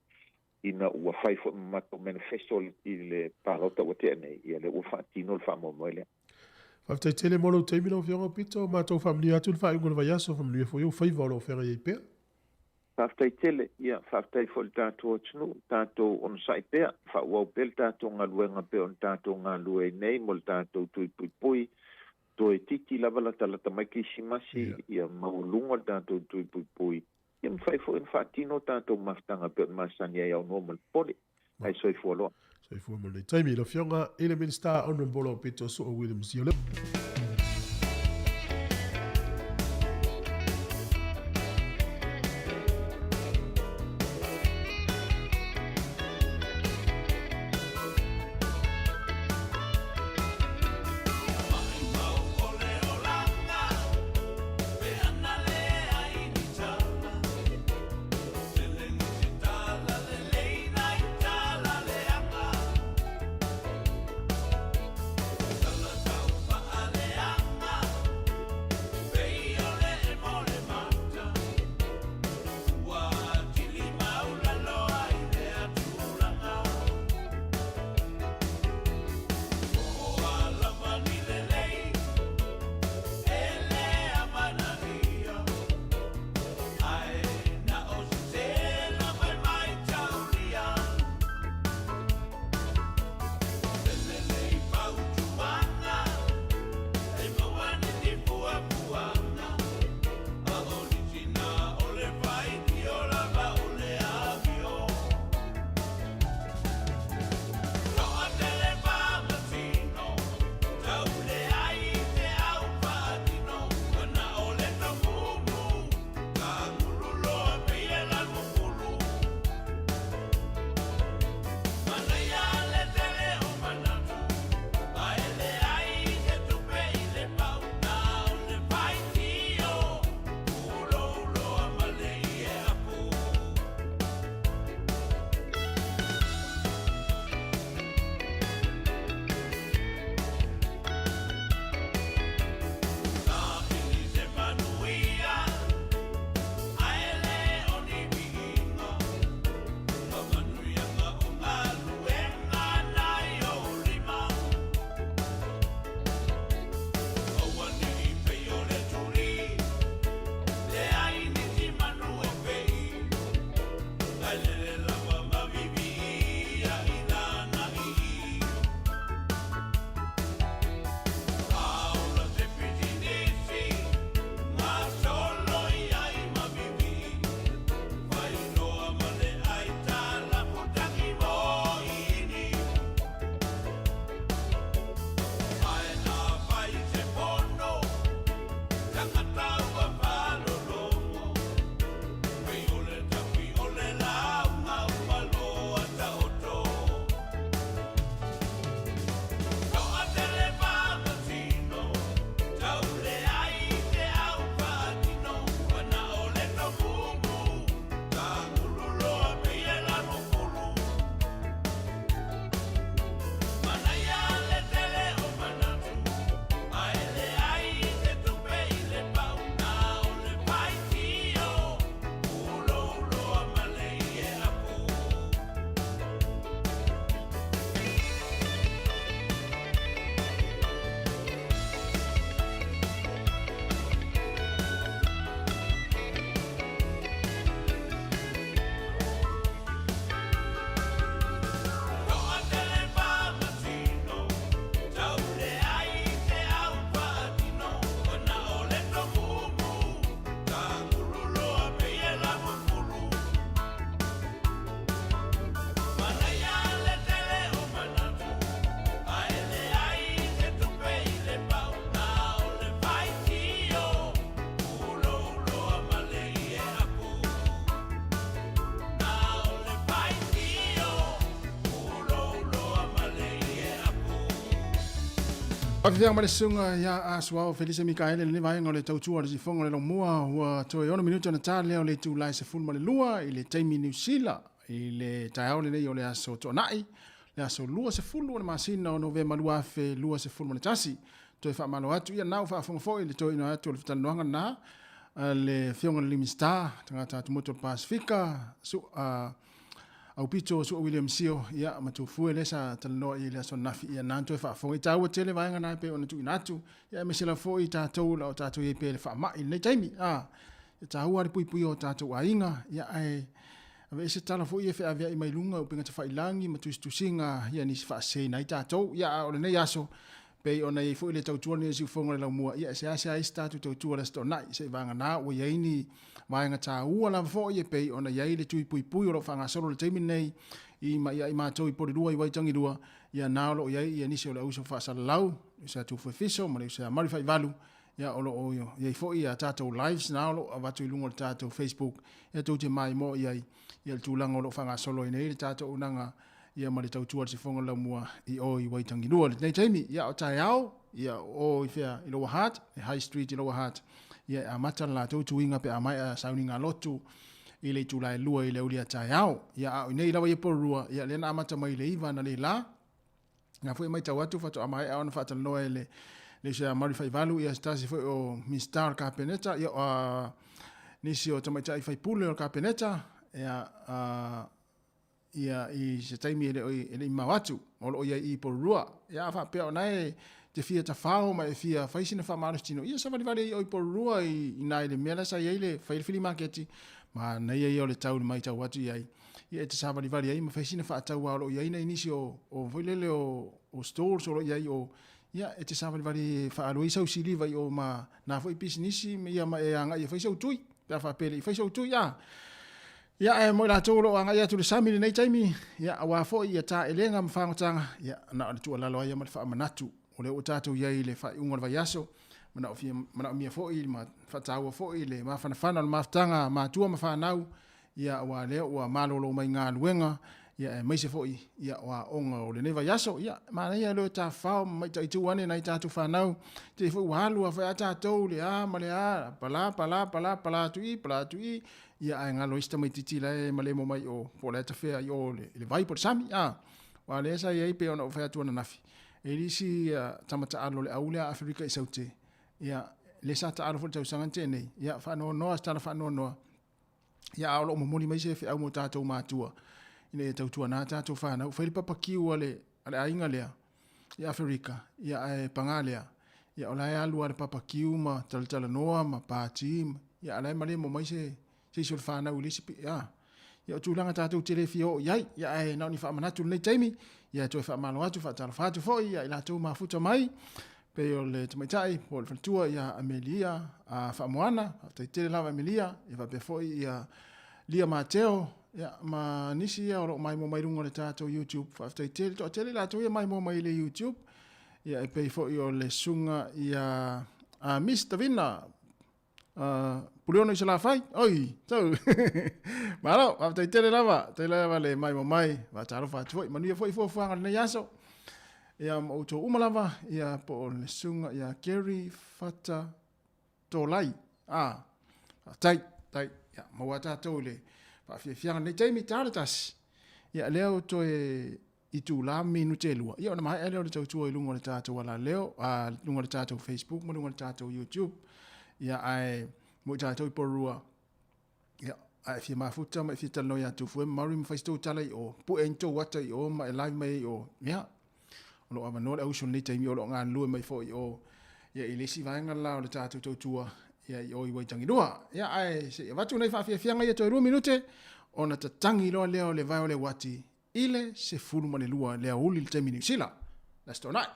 ina ua fai foi ma matou manifesto i le palota ua tea nei, ia lea ua faatino le faamoemoe lea.
Faafetai tele mo lou taimi lau Afioga Pita, ua matou faamanuia atu le faaiuga o le vaiaso, faamanuia foi ou faiva o lo o feagai ai pea.
Faafetai tele, ia faafetai foi i le tatou atunuu, tatou onosai pea, faaauau pea le tatou galuega pei ona tatou galue ai nei mo le tatou tui puipui, toeitiiti lava latalata mai Kerisimasi, ia maualuga le tatou tui puipui. Ia mafai foi ona faatino tatou mafutaga e pei ona masani ai aunoa ma le popole. Ae soifua loa.
Soifua mo lenei taimi. Lau Afioga i le Minisita Honourable Aupito Sua William Sio.
Faafetai ma le susuga ia Asuao Felisa Mikaele lenei vaega o le tautua o le sifoga o le Laumua ua toe 6 minute ona ta lea o le itulai 12 i le taimi Niu Sila i le taeao lenei o le aso Toonai le aso 20 o le masina o Novema 2021. Toe faamalo atu ia na ua faafofoga foi i le toeina atu o le fetalanoaga na le Afioga i le Minisita tagata atumotu o le Pasifika su, Aupito Sua William Sio, ia, ma Tufue lea sa talanoa i le aso ananafi, ia, na toe faafofoga. I taua tele vaega na e pei ona tuuina atu, ia, aemaise lava foi i tatou o la o tatou i ai pea i le faamai i lenei taimi. A, e taua le puipuia o tatou aiga, ia, ae aveese tala foi ia feaveai mai luga o upega tafailagi ma tusitusiga, ia, nisi faaseseina ai tatou. Ia, a o lenei aso, Pei ona i ai foi le tautua lenei a le Siufofoga o le Laumua, ia e seasea ai se tatou tautua i le Aso Toonai, seiavagana ua i ai ni vaega taua lava foi e pei ona i ai le tui puipui o lo o faagasolo i le taimi lenei i ma ia i matou i Polilua i Waitangilua, ia na o lo o i ai ia nisi o le auso faasalalau, le uso ia Tufu Efiso ma le uso ia Mari Faivalu, ia o lo o i ai foi ia tatou lives na o lo o avatu i luga o le tatou Facebook, ia tou te maimoa i ai ia le tulaga o lo o faagasolo ai nei le tatou auaunaga ia ma le tautua a le Siufofoga o le Laumua i o i Waitangilua i lenei taimi. Ia o taeao, ia o i fea i Lower Hutt, i High Street i Lower Hutt, ia e amata le latou tuiga pe a maea sauniga lotu i le itula e 2 i le aoauli a taeao. Ia a o i nei lava ia Porirua, ia lea na amata mai i le 9 analeila. Na foi e matau atu faatoa maea ona faatalanoa e le le uso ia Mari Faivalu ia se tasi foi o Minisita o le Kapeneta, ia nisi o tamaitai faipule o le Kapeneta, ia ia i se taimi e le o e le i mamao atu, o lo o i ai i Porirua. Ia a faapea o na e te fia tafao ma e fia fai sina faamalositino, ia savalivali ai i o i Porirua i ina i le mea la sa i ai le fai le filimaketi, manaia ia o le tau i le matau atu i ai. Ia e te savalivali ai ma fai sina faatau aua o lo o i ai nai nisi o o foi lele o o stalls o lo o i ai o ia e te savalivali e faaalu ai sau siliva i o ma na foi pisinisi ia ma e agai e fai sau tui pe a faapea e le i fai sau tui a. Ia ae mo i latou o lo o agai atu i le sami i lenei taimi, ia aua foi ia taelega ma fagotaga, ia na o le tuualalo lava ia ma le faamanatu. O lea ua tatou i ai i le faaiuga o le vaiaso, manaomia foi ma faataua foi le mafanafana o le mafutaga a matua ma fanau, ia aua lea ua malolo mai galuega, ia aemaise foi ia o aoga o lenei vaiaso. Ia manaia loa tafafao ma mataitu ane nai tatou fanau, te i foi ua alu lava foi a tatou le a ma le a, pala pala pala pala atu i pala atu i, ia ae galo ai si tamaitiiti la e malemo mai o po o la e tafea i o i le vai po o le sami. A, aua o lea sa i ai pei ona ou fai atu ananafi, e i ai isi tama taalo o le au lea a Aferika i Saute, ia lea sa taalo foi i le tausaga na tea nei, ia faanoanoa se tala faanoanoa, ia a o lo o momoli mai se feau mo tatou matua ina ia tautuana tatou fanau, fai le papakiu a le, a le aiga lea i Aferika, ia ae paga lea, ia o la e alu lava i le papakiu ma talatalanoa ma pati, ia a o la e malemo mai se, se isi o le fanau i le isi, a. Ia o tulaga tatou te le fia oo i ai, ia ae na o ni faamanatu i lenei taimi, ia e toe faamalo atu, faatalofa atu foi ia i latou mafuta mai, pei o le tamaitai po o le faletua ia Amelia a Faamoana, faafetai tele lava Amelia, ia faapea foi ia Lia Mateo, ia ma nisi ia o lo o maimoa mai luga o le tatou YouTube. Faafetai tele, toatele latou ia maimoa mai i le YouTube. Ia e pei foi o le susuga ia a Miss Davina Puleono i Salafai. Oi, tau. Malo, faafetai tele lava, tele lava le maimoa mai, faatalofa atu foi. Manuia foi fuafuaga o lenei aso. Ia ma outou uma lava, ia po o le susuga ia Gary Fata Tolai. Ah, faafetai, faafetai. Ia, maua tatou i le faafiafiaga lenei taimi, ta o le 1. Ia, lea ua toe itula ma minute e 2, ia ona maea lea o le tautua i luga o le tatou alaleo, a, luga o le tatou Facebook ma luga o le tatou YouTube. Ia, ae mo i tatou i Porirua, ia, a e fia mafuta ma e fia talanoa ia Tufue ma Maori ma fai se tou tala i o, pue ai ni tou ata i o ma e live mai ai i o, ia, o lo o avanoa le auso i lenei taimi o lo o galulue mai foi i o, ia, i le isi vaega la o le tatou tautua, ia, i o i Waitangirua. Ia, ae se i avatu nai faafiafiaga ia toe 2 minute, ona tatagi loa lea o le vae o le uati i le 12 le aoauli i le taimi Niu Sila. Let's do night.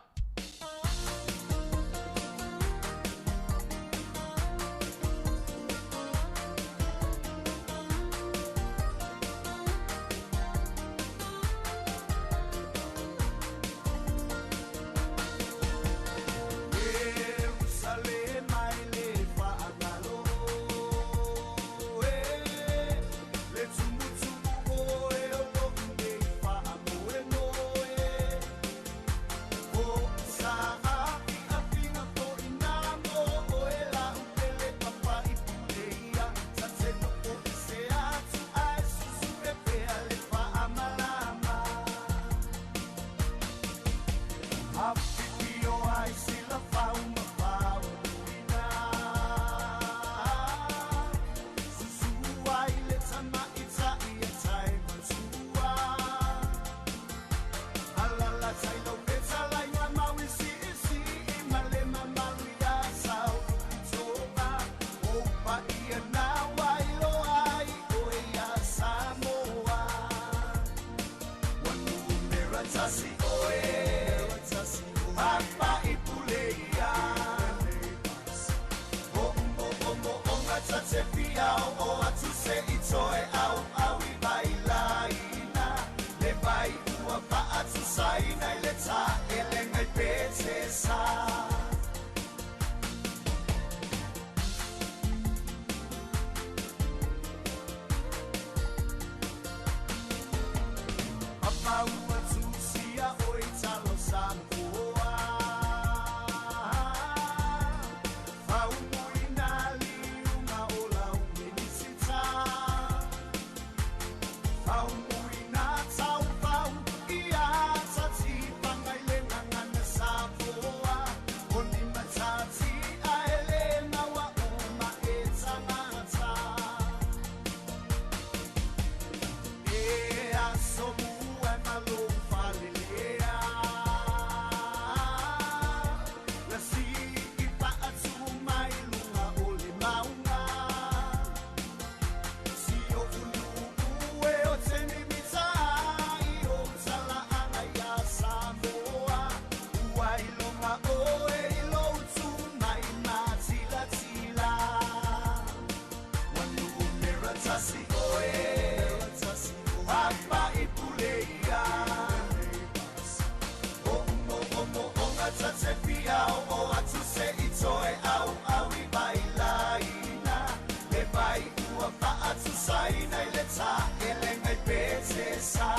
te fia o o atu se i toe au au i vai laina Le vai ua faatusaina i le taelega i Petesa. Papa ua tusia oi talo Samoa Faumuina liuga o lau minisita Faumuina taufau ia tatifaga i le gagana Samoa O ni matati ae le gaua uma e tagata E aso mua e malou falelea Na sii faatuma i luga o le mauga Si o uluu e o te mimita ai o talaaga ia Samoa Ua iloga oe i lou tumai matilatila Ua numera tasi oe Papa i pule ia O mo o mo onga ta te fia o o atu se i toe au au i vai laina Le vai ua faatusaina i le taelega i Petesa.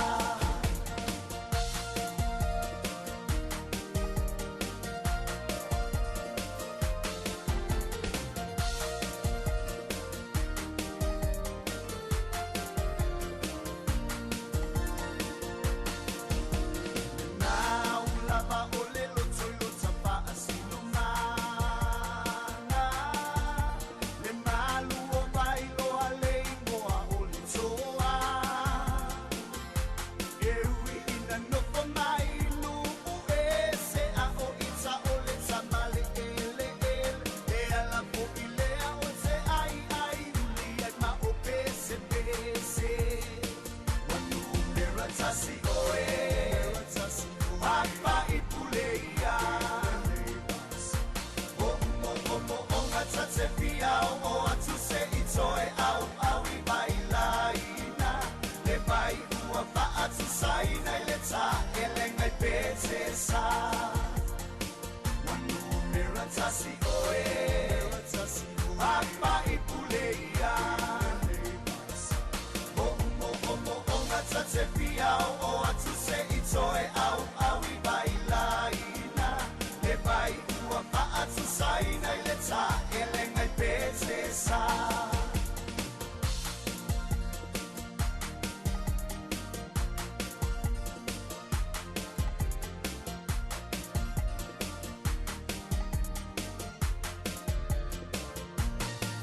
Na ulava o le loto i lota faasinomaga Le malu o Vailoa le igoa o le toa E ui ina nofo mai luu ese a o ita o le tama le eleele E ala fo'i lea o te ai ai uli ai ma o pese pese Ua numera tasi oe Papa i pule ia O mo o mo onga ta te fia o o atu se i toe au au i vai laina Le vai ua faatusaina i le taelega i Petesa Ua numera tasi oe Papa i pule ia O mo o mo onga ta te fia o o atu se i toe au au i vai laina Le vai ua faatusaina i le taelega i Petesa.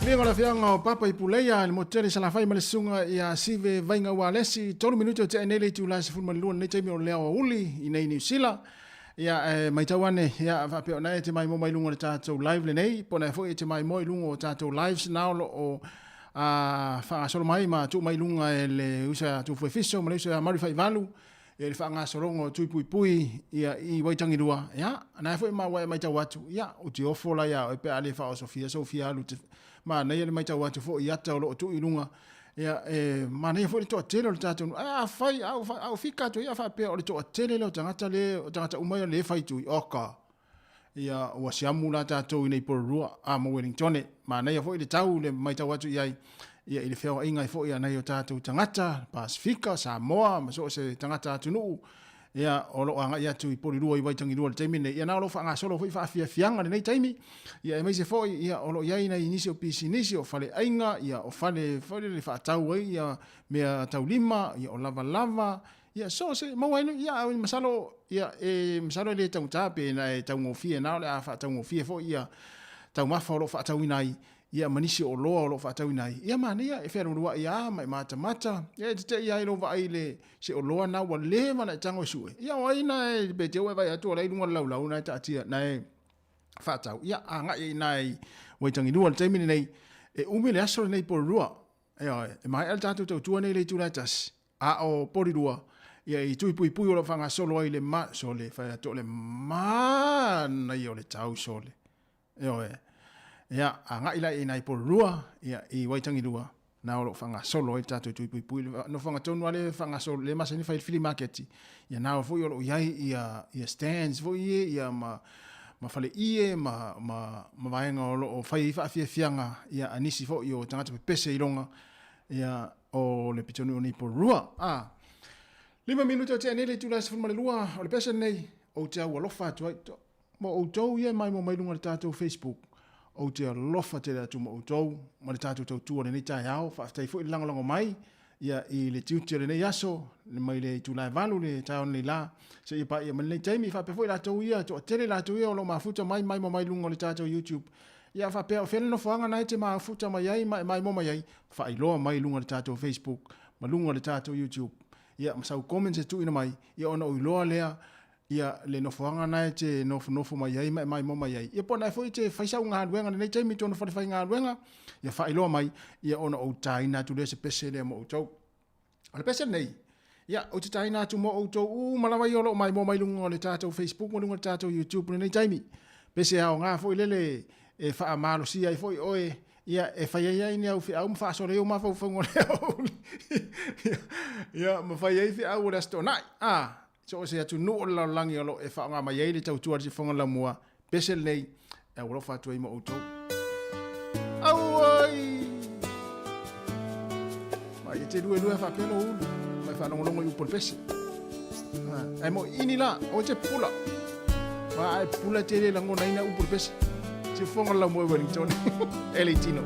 Viiga o le afioaga o Papa i Puleia i le motu tele i Salafai ma le susuga ia Sive Vaiga Ualesi. 3 minute o tea nei le itula e 12 lenei taimi o le aoauli i nei Niu Sila. Ia, e maitau ane, ia, faapea ona e te maimoa mai luga o le tatou live lenei, po o na foi e te maimoa i luga o tatou lives na o lo o a, faagasolo mai ma tuu mai luga e le uso ia Tufu Efiso ma le uso ia Mary Faivalu, ia i le faagasologa o Tui Puipui ia i Waitangirua, ia, na foi ma ua e maitau atu, ia, u te ofo la ia oe pe a le faaosofia sou fia alu te manaia le maitau atu foi i ata o lo o tuu i luga, ia, e manaia foi le toatele o le tatou nuu. Ae afai, a ou, a ou fika atu ia faapea o le toatele lea o tagata le, o tagata uma ia le fai tui, oka, ia, ua siamu la tatou i nei Porirua, a ma Wellingtone. Manaia foi le tau le maitau atu i ai, ia, i le feoaiga ai foi a nai o tatou tagata, Pasifika, Samoa, ma so o se tagata atunuu, ia, o lo o agai atu i Porirua i Waitangirua i le taimi lenei. Ia, na o lo o faagasolo foi faafiafiaga i lenei taimi, ia, aemaise foi, ia, o lo o i ai nai nisi o pisinisi, o faleaiga, ia, o fale foi lele faatau ai, ia, mea taulima, ia, o lavalava, ia, so o se, maua ai, ia, masalo, ia, e, masalo e le taugata pe na e taugofie na o le a faataugofie foi, ia, taumafa o lo o faatauina ai, ia ma nisi o oloa o lo o faatauina ai, ia manaia e fealualuai lava ma e matamata, ia e tete'i lava i lou vaai i le se oloa na ua leva ona e tago e sue, ia o ai na e pe te ua e vaai atu o la e i luga o le laulau na e taatia, na e faatau, ia agai ai i ina i Waitangirua i le taimi lenei, e umi le aso lenei i Porirua, ioe, e maea le tatou tautua nei i le itula e tasi, a o Porirua, ia i tui puipui o lo o faagasolo ai le ma, sole, fai atu o le manaia o le tau, sole. Ioe. Ia, agai la i nai Porirua, ia, i Waitangirua, na o lo o faagasolo ai le tatou tui puipui. Le nofoaga tonu lava lea e faagasolo, lea e masani fai ai le fili maketi, ia na foi o lo o i ai ia, ia stands foi ia, ia ma, ma faleie ma, ma, ma vaega o lo o fai ai faafiafiaga ia, a nisi foi o tagata pepese i loga ia, o le pitonuu nei Porirua. A, 5 minute o tea nei le itula e 12 o le pese lenei, ou te aualofa atu ai. Ma outou ia e maimoa mai luga o le tatou Facebook, ou te alofa tele atu ma outou ma le tatou tautua i lenei taeao. Faafetai foi le lagolago mai ia i le tiute o lenei aso, mai le itula e 8 le taeao nei la, seia paia mai lenei taimi. Faapea foi latou ia, toatele latou ia o lo o mafuta mai maimoa mai luga o le tatou YouTube. Ia faapea o fea le nofoaga na e te mafuta mai ai ma e maimoa mai ai, faailoa mai luga o le tatou Facebook ma luga o le tatou YouTube. Ia ma sau comments e tuuina mai, ia ona ou iloa lea ia le nofoaga na e te nofonofo mai ai ma e maimoa mai ai. Ia po o na e foi e te fai sau galuega lenei taimi i tona falefaigaluega, ia faailoa mai, ia ona ou taina atu lea se pese lea mo outou. O le pese lenei, ia ou te taina atu mo outou uma lava ia o lo o maimoa mai luga o le tatou Facebook ma luga o le tatou YouTube lenei taimi. Pese aoga foi lele e faamalosia ai foi oe ia e fai ai ai ni au feau ma faasola ai ou mafaufauga o le aoauli. Ia ma fai ai feau o le Aso Toonai. Ah, So o se atunuu o le lalolagi o lo o e faaaoga mai ai le tautua a le sifofoga laumua, pese lenei e aualofa atu ai ma outou. Auai! Mai e te lue lue faapea lou ulu, mai faalogologo i upu o le pese. Ae mo ini la, o te pula. Ma ai pula te le lagonaina upu o le pese. Sifofoga laumua i Wellington. E le tino.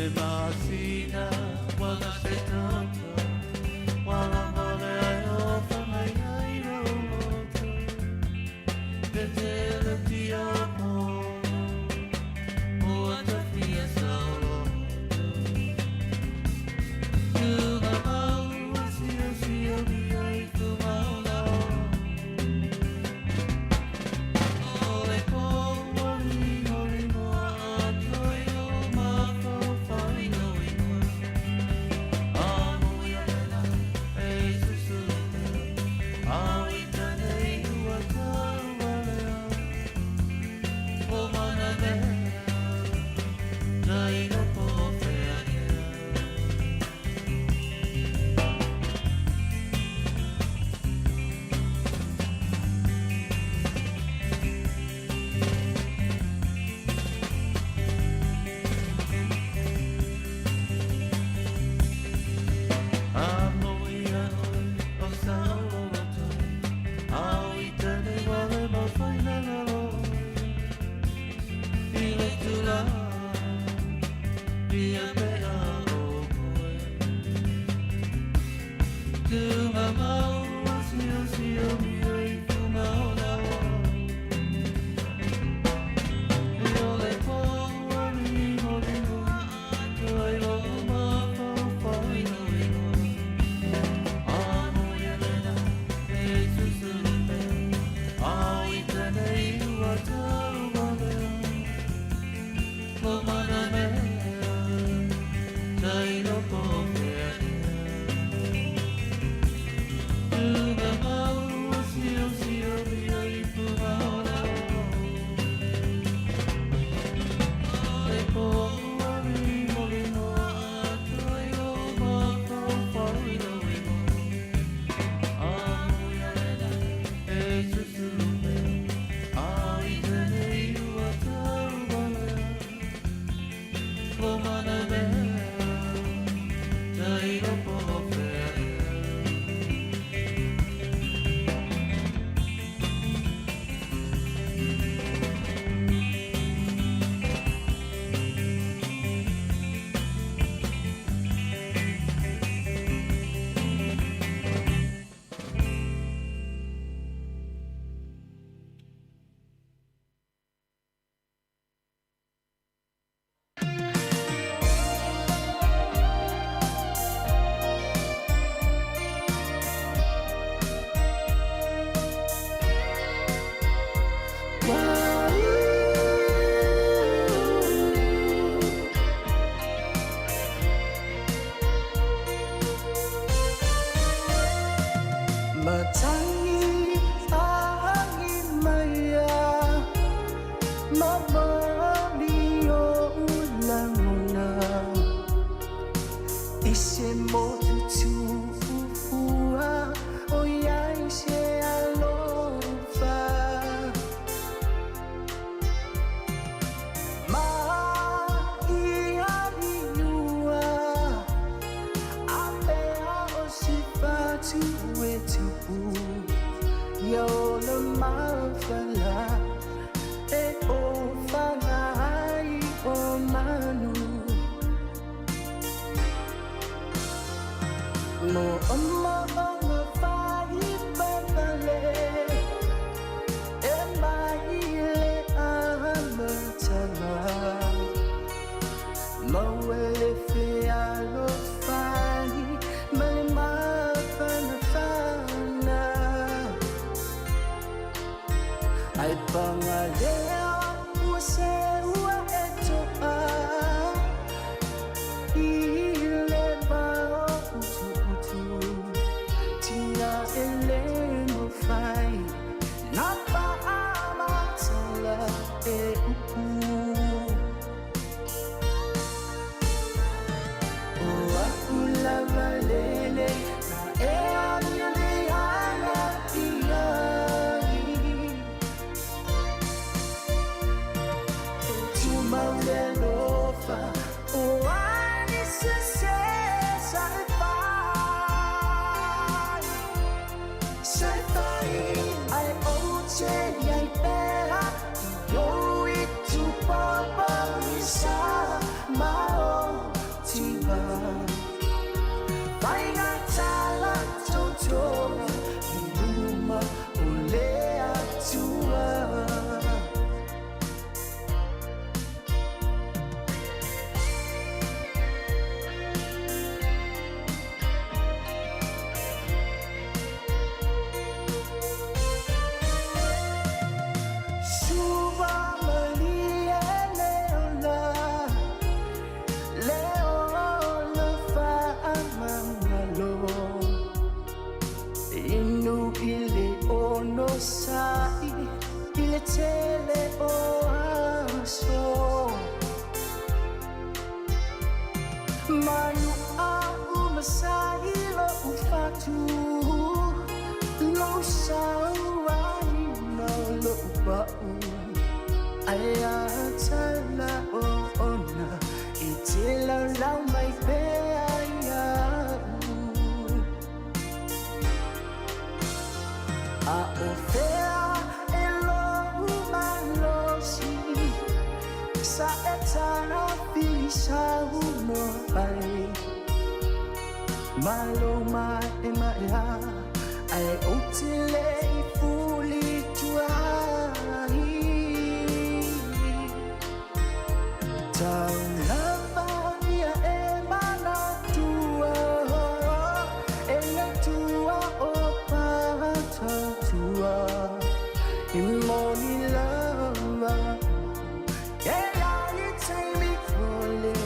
Le masina wala se toto Wala mole ai o whangai ai roto Te tele pia mo O atawhia saolo Tunga mau sio sio mi ai tu maola O le po wali hori moa atoa i o mawhawhai no ingoa A mui arena e susuru pea A i tane ua tau walea O mana mea Tai no po whea ea. A moi a oi o saololo tai A i tane wale ma whaina ngaro I le tula Pia pea o koe Tunga mau a sio sio mi ai funga o la o E o le po wali mori moa Atoa i lo mawhawhai no ingoa A moi a lena e susuru pea A i tane ua tau walea Lo mana mea Tai no po whea ea. Tunga mau a sio sio mi ai funga o la o Le po wali mori moa atoa i lo mawhawhai no ingoa A moi a lena e susuru pea A i tane ua tau walea Lo mana mea Tai no po whea ea.
Matangi angi maya Mamali o ulanguna Ise motu tuufua O iai se alofa Ma i ariua Apea o sifatu e tupu Ia o le mafala E o whangai o manu Mo ama anga whai papale E mai le amatanga Mauele whea lo whai Ma le mawhana whana Ai panga lea ua se ua e toa I le vao utu utu Tina e le mo whai Nā pa amatala e upu O aku lava lele Na e amio le ana i ai E tumau le alofa O ani se se sa e fai Se fai Ai o te iai pera I o i tu papa mi sa mao Ae a tala o ona e te laulau mai pea ia'u. A o fea e lou malosi sa e tafi saunoa ai. Malo mae mae a ae ou te le i fuli tuai. Tau lava ia e manatua e le Atua o patatua e moni lava e ia le taimi o le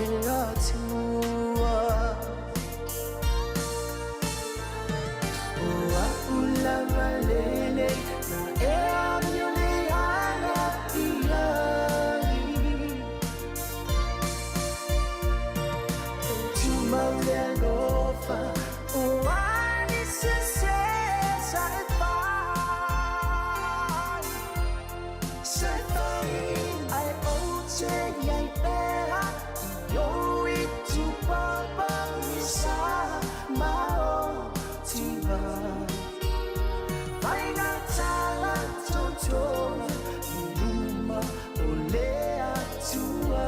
Atua. O a'u lava lenei na e amio le aga i ai. Tumau le alofa o ani sese sa e fai. Sa e fai ai o te iai pea i o i tupapa i sa ma o tiva. Faina tala tautoga i luma o le Atua.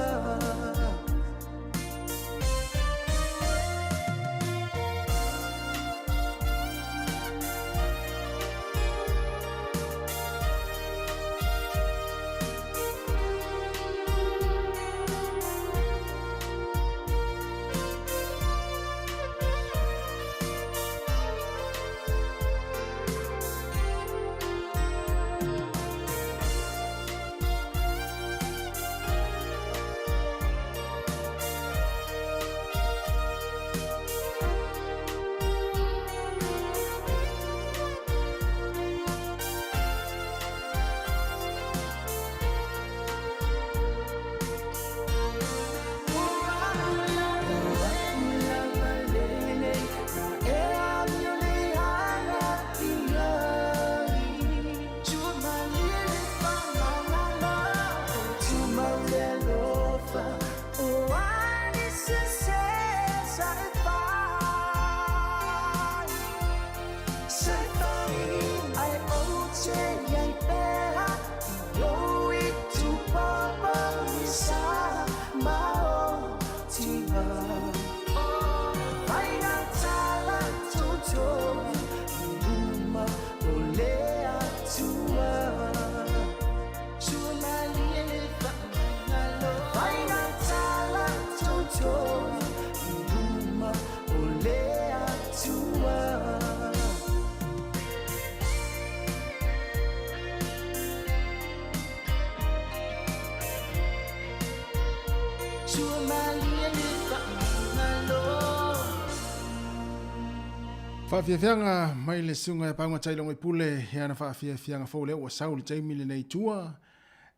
Faafiafiaga mai le susuga ia Pauga Tailogo i Pule i ana faafiafiaga fou lea ua sau i le taimi lenei i tua.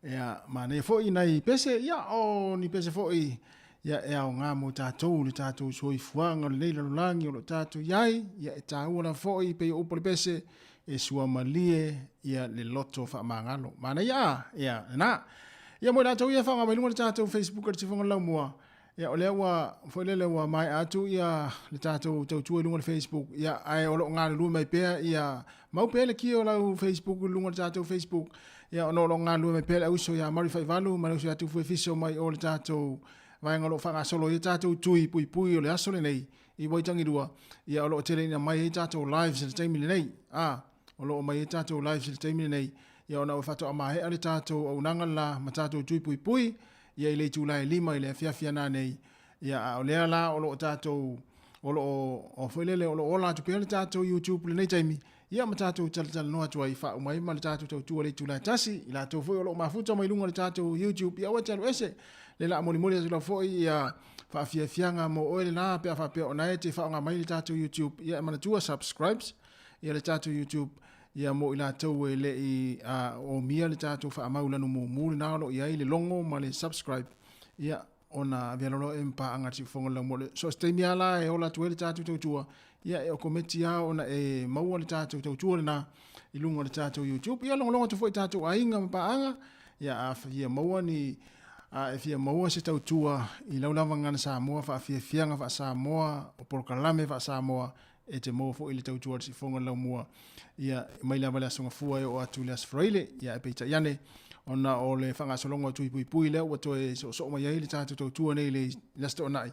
Ia, manaia foi nai pese, ia, o ni pese foi, ia, e aoga mo tatou, le tatou soifuaga o lenei lalolagi o lo o tatou i ai, ia, e taua lava foi, pei o upu a le pese, e suamalie, ia, le loto faamagalo. Manaia a? Ia, lena. Ia, mo i latou ia e faaaoga mai luga o le tatou Facebook a le Tifoga o le Laumua, Ia, o lea ua, foi lele ua maea atu ia le tatou tautua i luga o le Facebook, ia, ae o lo o galulue mai pea ia, mau pea le kia o lau Facebook i luga o le tatou Facebook, ia, ona o lo o galulue mai pea le auso ia Mari Faivalu ma le auso ia Tufu Efiso mai o le tatou vaega o lo o faagasolo ai tatou tui puipui o le aso lenei i Waitangirua, ia, o lo o tele ina mai ai tatou lives i le taimi lenei, a, o lo o mai ai tatou lives i le taimi lenei, ia, ona ua faatoa maea le tatou auaunaga le la ma tatou tui puipui, ia i le itula e 5 i le afiafi ana nei, ia, a o lea la o lo o tatou, o lo o, o foi lele, o lo o ola atu pea le tatou YouTube i lenei taimi, ia ma tatou talatalanoa atu ai faauma ai ma le tatou tautua i le itula e 1, i latou foi o lo o mafuta mai luga o le tatou YouTube, ia aua e te alu ese, le la molimoli atu lava foi ia faafiafiaga mo oe lena pe a faapea o na e te faaaoga mai le tatou YouTube, ia e manatua subscribes ia le tatou YouTube, Ia mo i latou e le i omia le tatou faamau lanu mumu lena o lo o i ai le logo ma le subscribe, ia ona avea loa e ma paaga le siufofoga o le laumua. So o se taimi lava la e ola atu ai le tatou tautua, ia e okometi lava ona e maua le tatou tautua lena i luga o le tatou YouTube. Ia logologo atu foi i tatou aiga ma paaga, Ia, a fia maua ni, a e fia maua se tautua i lau lava gagana Samoa, faafiafiaga faa-Samoa, o polokalame faa-Samoa, e te maua foi le tautua a le Siufofoga o le Laumua, ia, mai lava i le Aso Gafua e oo atu i le Aso Faraile. Ia, ae peitai ane, ona o le faagasologa o tui puipui lea ua toe soosoo mai ai le tatou tautua nei i le Aso Toonai,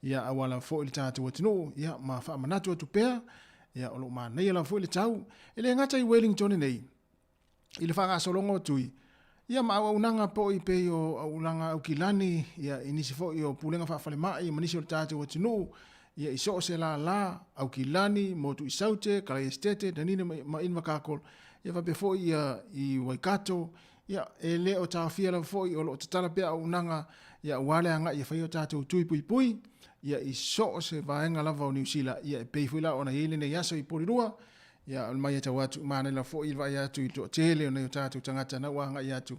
ia, aua lava foi le tatou atunuu, ia, ma faamanatu atu pea, ia, o lo o manaia lava foi le tau. E le gata i Wellington nei, i le faagasologa o tui, ia ma auaunaga poi pei o auaunaga Aukilani, ia, i nisi foi o pulega faafalemai ma nisi o le tatou atunuu, ia, i so o se lālā, Aukilani, Motu i Saute, Kalai Esetete, Dunedin ma Invercargill, ia faapea foi ia i Waikato, ia, e le o taofia lava foi o lo o tatala pea auaunaga, ia, aua le agai e fai o tatou tui puipui, ia, i so o se vaega lava o Niu Sila, ia, e pei foi la ona i ai lenei aso i Porirua, Ia, o le mai e tau atu, manaia lava foi le vaai atu i le toatele o nai o tatou tagata na ua agai atu,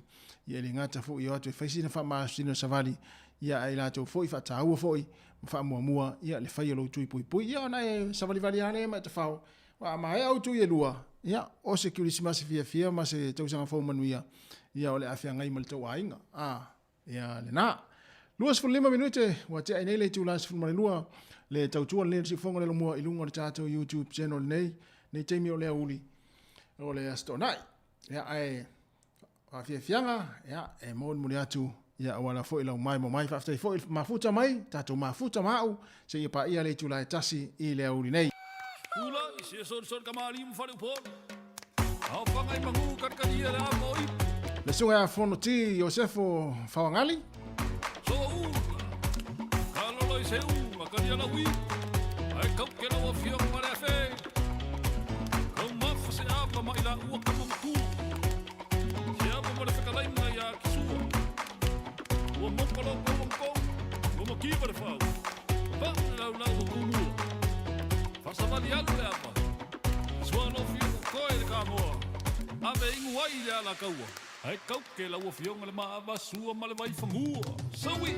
ia e le gata foi e o atu e fai sina faamalositino o savali, ia ae latou foi faataua foi ma faamuamua ia le fai o lou tui puipui. Ia ona e savalivali lava lea ma e tafao, aua a maea ou tui e lua, ia o se kerisimasi fiafia ma se tausaga fou manuia, ia o le a feagai ma le tou aiga. A, Ia lena. 25 minute ua tea ai nei le itula 12 le tautua lenei o le Siufofoga o le Alomua i luga o le tatou YouTube channel lenei, nei taimi o le aoauli o le Aso Toonai. Ia, ae faafiafiaga, ia, e molimoli atu ia auala foi lau mai mo mai. Faafetai foi mafuta mai, tatou mafuta ma au, seia paia le itula e tasi i le aoauli nei.
Pula i se solisoli kamali'i ma faleupolu. Aofaga i magu kalikalia le ava o ipu.
Le susuga ia Fonoti Iosefo Faoagali.
Soaula, kalolo i seuga kalia lau ipu. Ae kauke lau afioga ma le afe. Taumafa se ava ma i laua kama matua. Se ava ma le fetalaiga ia Kisua. Ua moka lou kauangkou, ua makiva le fau. Pau le laulau o Tumua. Faasavali alu le ava. Sua lou fioga koe le Kamoa. Ave inu ai le alakaua. Ae kauke lau afioga le maava sua ma le vaifagua. Saui!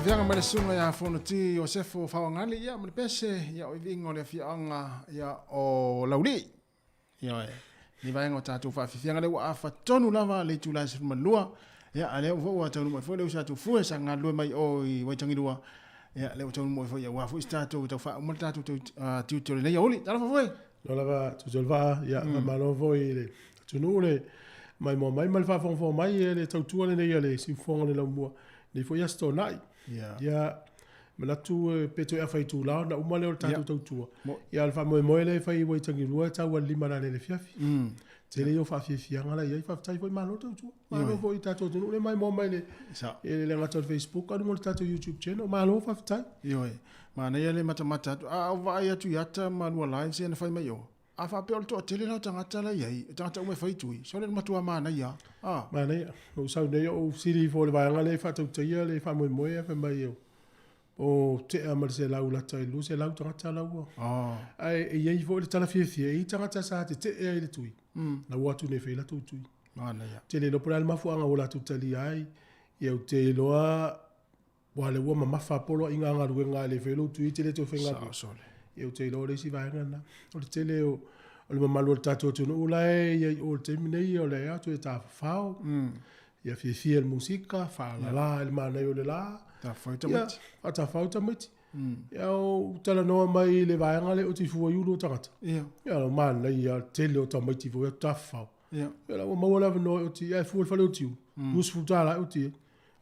Faafiafiaga mai le susuga ia Fonoti Iosefo Faoagali, ia ma le pese, ia o iviiga o le afioaga ia o Laulii. Ioe, ni vaega o tatou faafiafiaga lea ua afa tonu lava le itula e 12, ia a lea foi ua taunuu mai foi le uso a Tufue sa galulue mai o i Waitangirua, ia lea ua taunuu mai foi aua foi se tatou tau faauma le tatou tiute o lenei aoauli. Talofa foi.
Lo lava tutu le vaa, ia faamalo foi i le atunuu le maimoa mai ma le faafogafoga mai e le tautua lenei a le Siufofoga o le Laumua, lenei foi Aso Toonai. Ia manatu pe toe afa itula ona uma lea o le tatou tautua. Ia o le faamoemoe lea e fai i Waitangirua e tau i le 5 o le ale i le afiafi. Tele ia o faafiafiaga la i ai, faafetai foi malo le tautua. Malo foi i le tatou atunuu le maimoa mai le e le gata o le Facebook a o luga o le tatou YouTube channel. Malo faafetai.
Ioe. Manaia le matamata atu. A ou vaai atu i ata ma lua lives ia na fai mai o. A faapea o le toatele la o tagata la i ai, o tagata uma e fai tui, sole le matua manaia a.
Manaia. Na ou sau nei ou fesili ifo i le vaega lea e faatautaia le faamoemoe fai mai o tea ma le 100 lata i le 200 tagata la ua. Ae e i ai foi le tala fiafia, e i ai tagata sa tetee ai i le tui, la ua o atu nei e fai latou tui.
Manaia.
Ou te le iloa po o le a le mafuaaga ua latou talia ai, ia ou te iloa Aua o lea ua mamafa poloaiga a galuega e le faia lou tui e te le toe faigaluega.
Sao sole.
Ia ou te iloa o le isi vaega lena. O le tele o le mamalu o le tatou atunuu la e i ai i o i le taimi nei, o lea e toe tafafao, ia fiafia i le musika, faalala i le manaia o le la.
Tafafao tamaiti.
Ia, faatafafao tamaiti. Ia ou talanoa mai i le vaega lea o Tifua i ulu o tagata.
Ia.
Ia, manaia le tele o tamaiti foi atu tafafao.
Ia.
Ia la ua maua le avanoa e oti, ae fua i le fale o Tiu, $20 e oti ai.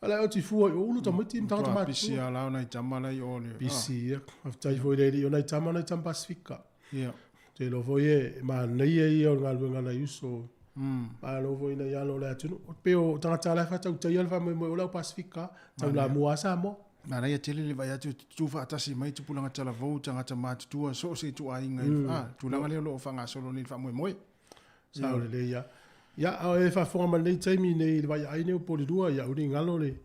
A la e oti fua i o ulu tamaiti ma tagata
matutua. Pisi a la o nai tama la i o le.
Pisi, ia. Faafetai foi i le alii o nai tama, nai tama Pasifika.
Ia.
Te iloa foi e manaia ia o le galuega a nai uso. Malo foi i nai alo o le atunuu. Pei o tagata la e faatautaia le faamoemoe o le au Pasifika, taulamua a Samoa.
Manaia tele le vaai atu e tutu faatasi mai tupulaga talavou, tagata matutua, so o se ituaiga i le tulaga lea o lo o faagasolo nei i le faamoemoe.
Sao lelei ia. Ia, a o e faafofoga mai lenei taimi nei i le vaiaai nei o Polilua, ia aua ne i galo le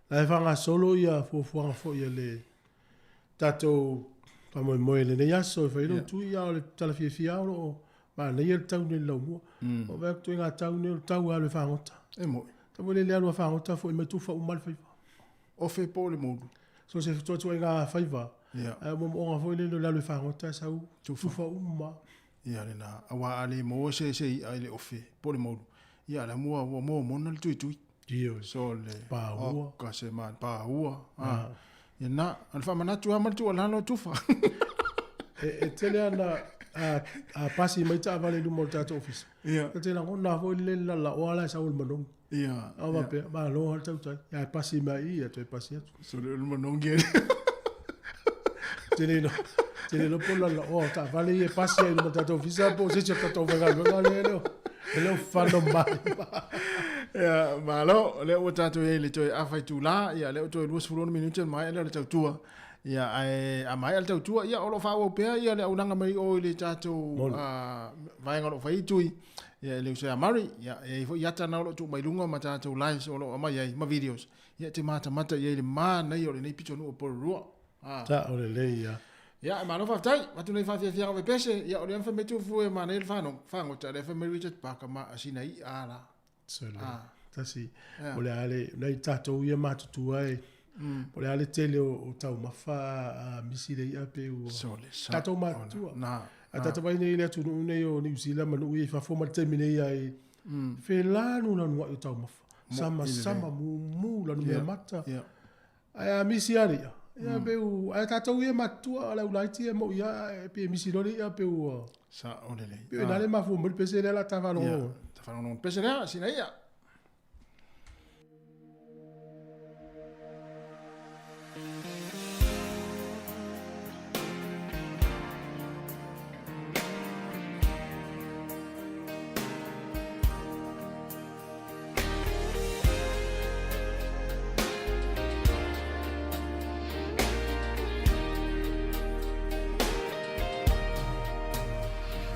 la e faagasolo ia fuafuaga foi a le tatou faamoemoe i lenei aso e fai ai lou tui, a o le tala fiafia lava o lo o manaia le tau nei i le laumua. O vaai atu i ituaiga tau nei o le tau e alu e fagota.
E moni.
Tau foi le alu a fagota foi mai tufa uma le faiva.
Ofe po o le moulu.
So se fetuatuaiga faiva. Ae o moomooga foi lele o le alu e fagota e sau tufa uma.
Ia lena, aua a le maua se se i'a i le ofe po o le moulu, ia la mua ua momona le tuitui.
Ioe.
So le
Paua.
Oka se ma paua. Ah. Ia na, o le faamanatu lava ma le tuualalo tufa.
E tele ana a pasi mai taavale i luma o le tatou ofisa.
Ia.
E te lagona foi le lalaoa la e sau o le manogi.
Ia.
A faapea, malo lava le tautai. Ae pasi mai i i, ia toe pasi atu.
So le manogi e.
Te le iloa po o le lalaoa o taavale ia e pasi ai i luma o le tatou ofisa po o se isi o tatou faigaluega lea e le o fano mai.
Ia, malo, o lea ua tatou i ai i le toe afa itula, ia lea ua toe 26 minute ona maea lea o le tautua. Ia, ae a maea le tautua, ia o lo o faaauau pea ia le auaunaga mai o i le tatou vaega o lo o fai ai tui. Ia e le uso ia Murray, ia e i ai foi ata na o lo o tuu mai luga ma tatou lives o lo o aumai ai ma videos. Ia e te matamata i ai i le manaia o lenei pitonuu o Porirua.
Sao lelei ia.
Ia, e malo faafetai. Avatu nei faafiafiaga o Pepese. Ia, o lea na fai mai Tufue e manaia le fagota, lea fai mai Richard Parker ma sina i'a a la.
Sole. Tasi. O le a le, nai tatou ia matutua e, o le a le tele o taumafa a misi le i'a pe ua.
Sole, sa.
Tatou matutua.
Na.
A tatou vaai nei i le atunuu nei o Niu Sila ma nuu ia i fafo ma le taimi nei ai, felanunanuai o taumafa. Sama sama mumu lanu mea mata. Ae a misi lava le i'a, ia pei ua, ae tatou ia matutua o le au laiti e moi lava e pe misi loa le i'a pei ua.
Sao lelei.
Pei o i ina le mafua mai le pese lea o le a ta faalogologo.
Ia, ta faalogologo i le pese lea, sina i'a.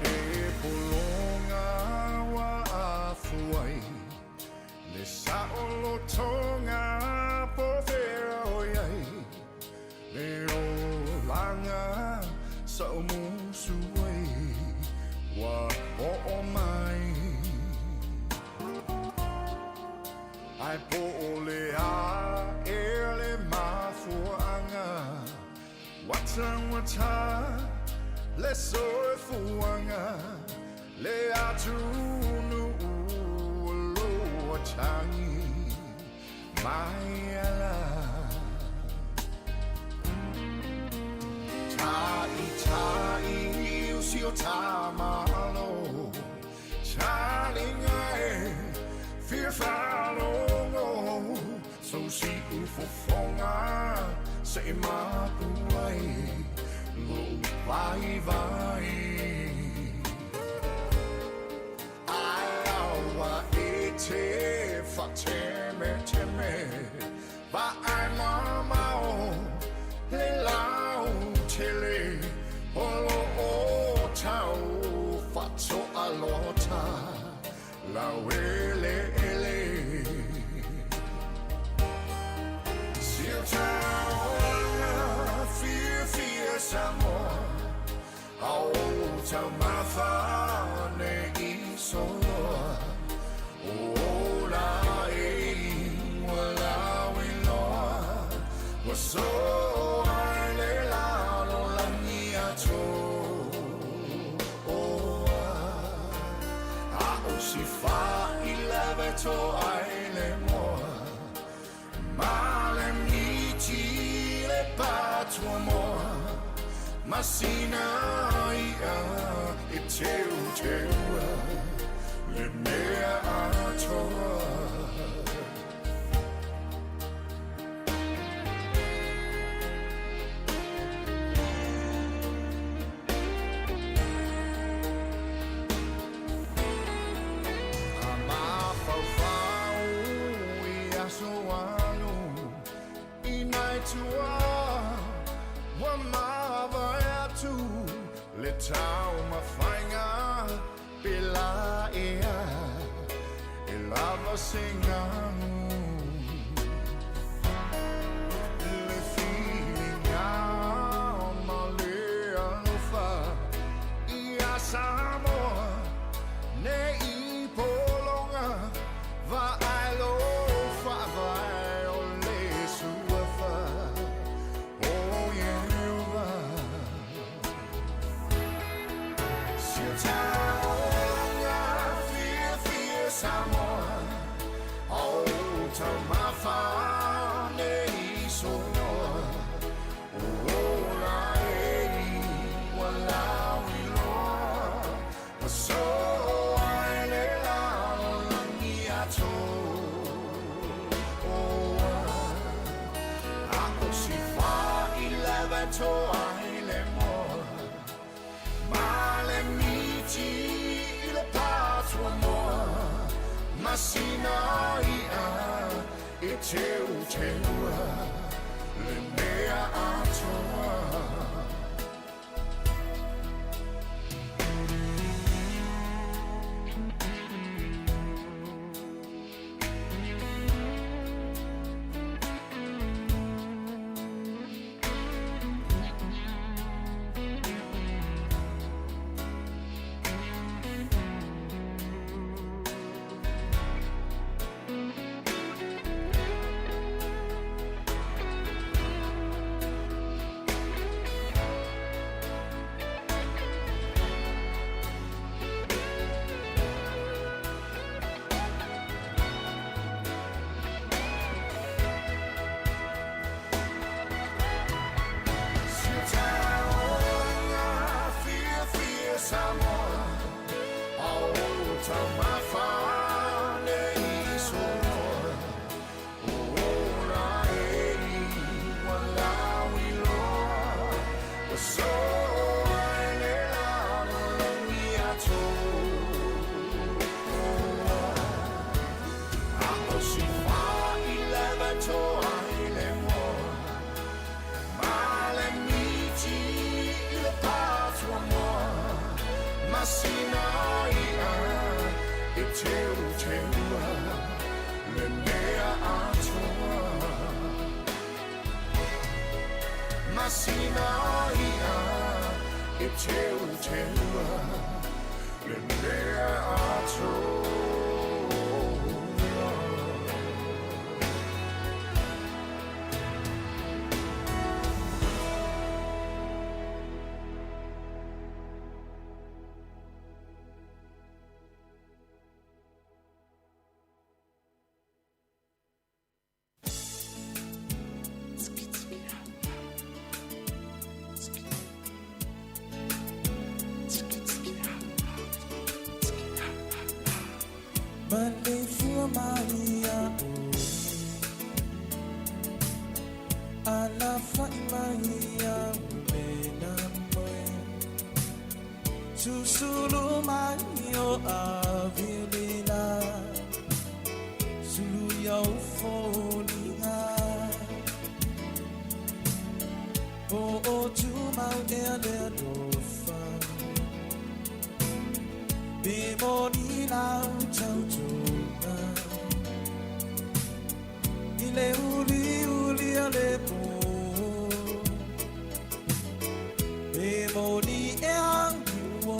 E pologa ua afu ai Le saolotoga po fea o i ai Le olaga sa o musu ai Ua oo mai Ae po o le a ea le mafuaaga. Taugata le soifuaga le atunuu o lo atagi mai ala. Ta'ita'i o si o tamalo Talinga e fia fa'alogo So si'u fofoga se'i mapu ai lo'u vaivai. Ae aua e te fa'atemeteme Va'ai mamao le lautele O lo'o tau fa'ato'alota laueleele. Siutaoga fiafia Samoa A o taumafa nei soloa Ola e ua lauiloa Ua soa i le lalolagi atoa. A o si fa'ilave to'a i le moa Ma le miti le patuamoa Masina i'a e teuteua Le mea atoa. A mafaufau i aso alu i nai tua ua mavae atu le taumafaiga pe la ea e lava se galu. Le filiga ma le alofa ia Samoa nei pologa va'ai lo fa'avae o le suafa o Ieova. Siutaoga fiafia Samoa A o taumafa nei soloa Ola e ua lauiloa Ua soa i le lalolagi atoa. A o si fa'ilave to'a i le moa Ma le miti i le patuamoa Masina i'a e teuteua Le mea atoa. Siutaoga fiafia Samoa A o taumafa nei soloa Ola e ua lauiloa Ua soa i le lalolagi atoa. A o si fa'ilave to'a i le moa Ma le miti i le patuamoa Masina i'a e teuteua Le mea atoa. Masina i'a e teuteua Le mea atoa.
Maleifua mai ia oe, Alafa'i mai ia mena moe. Susulu mai o avilela, Sulu ia o foliga. Po o tumau ea le alofa, Pe moni lau tautoga, I le uliuli a le pō. Pe moni ea uo.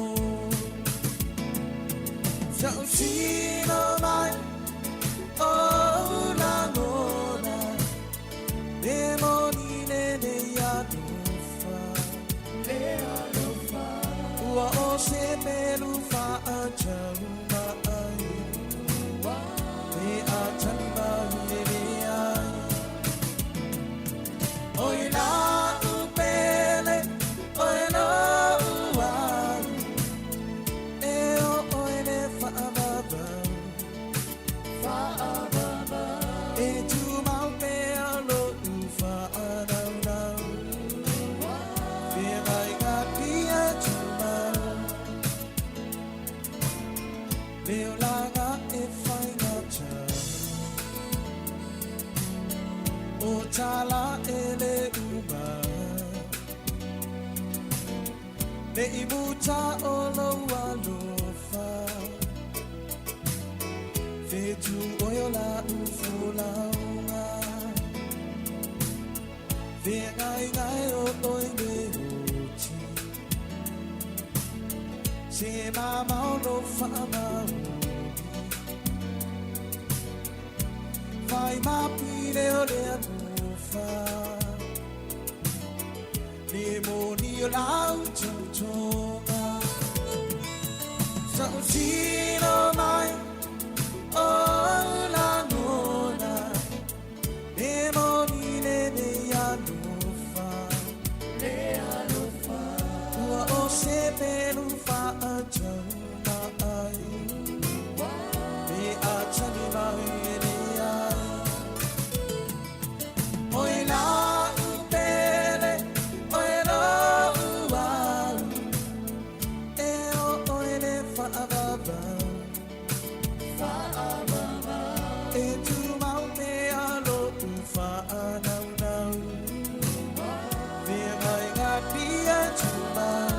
Tautino mai o lagona, Pe moni lele alofa, Le alofa. Ua o se pelu faatauma ai, Pe a tali mai e leai. Oi la'u pele, oi lo'u alu, E o oe le faavavau, E tumau pea lo'u faanaunau, Feagaiga pia tumau, Le olaga e faigata, O tala e le uma, Ne i muta o lou alofa, Fetu oe o la'u folauga, Feagaigai o oe le oti, Se mamao lou faamaoni, Fai mapile o le alofa, Le moni o lau tautoga. Tautino mai o lagona, E moni lele alofa, Le alofa. Ua o se pelu faatauma ai, Pe a tali mai e leai. Oi la'u pele, oi lo'u alu, E o oe le faavavau, E tumau pea lo'u faanaunau, Feagaiga pia tumau.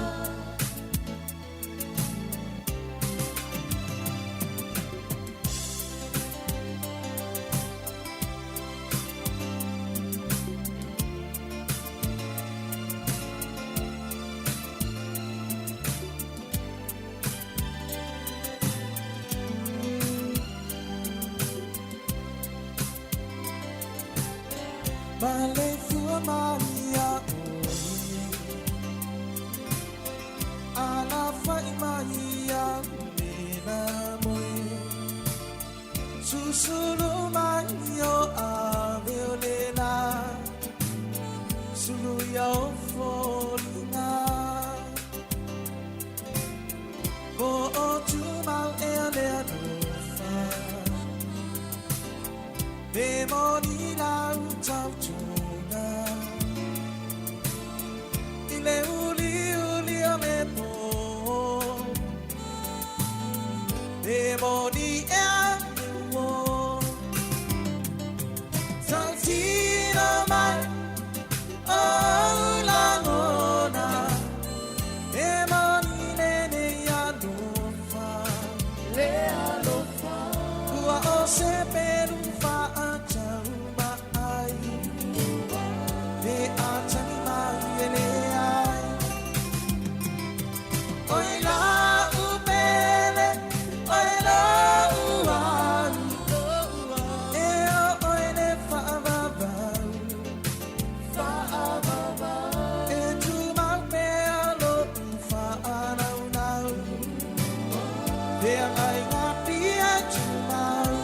Maleifua mai ia oe, Alafa'i mai ia mena moe. Susulu mai o aveolela, Sulu ia o foliga. Po o tumau ea le alofa, Pe moni lau tautoga, I le uliuli a le pō, Pe moni ea uo. Tautino mai o lagona, E moni lele alofa, Le alofa. Ua o se pelu faatauma ai, Pe a tali mai e leai. Oi la'u pele, oi lo'u alu, E o oe le faavavau, E tumau pea lo'u faanaunau, Feagaiga pia tumau.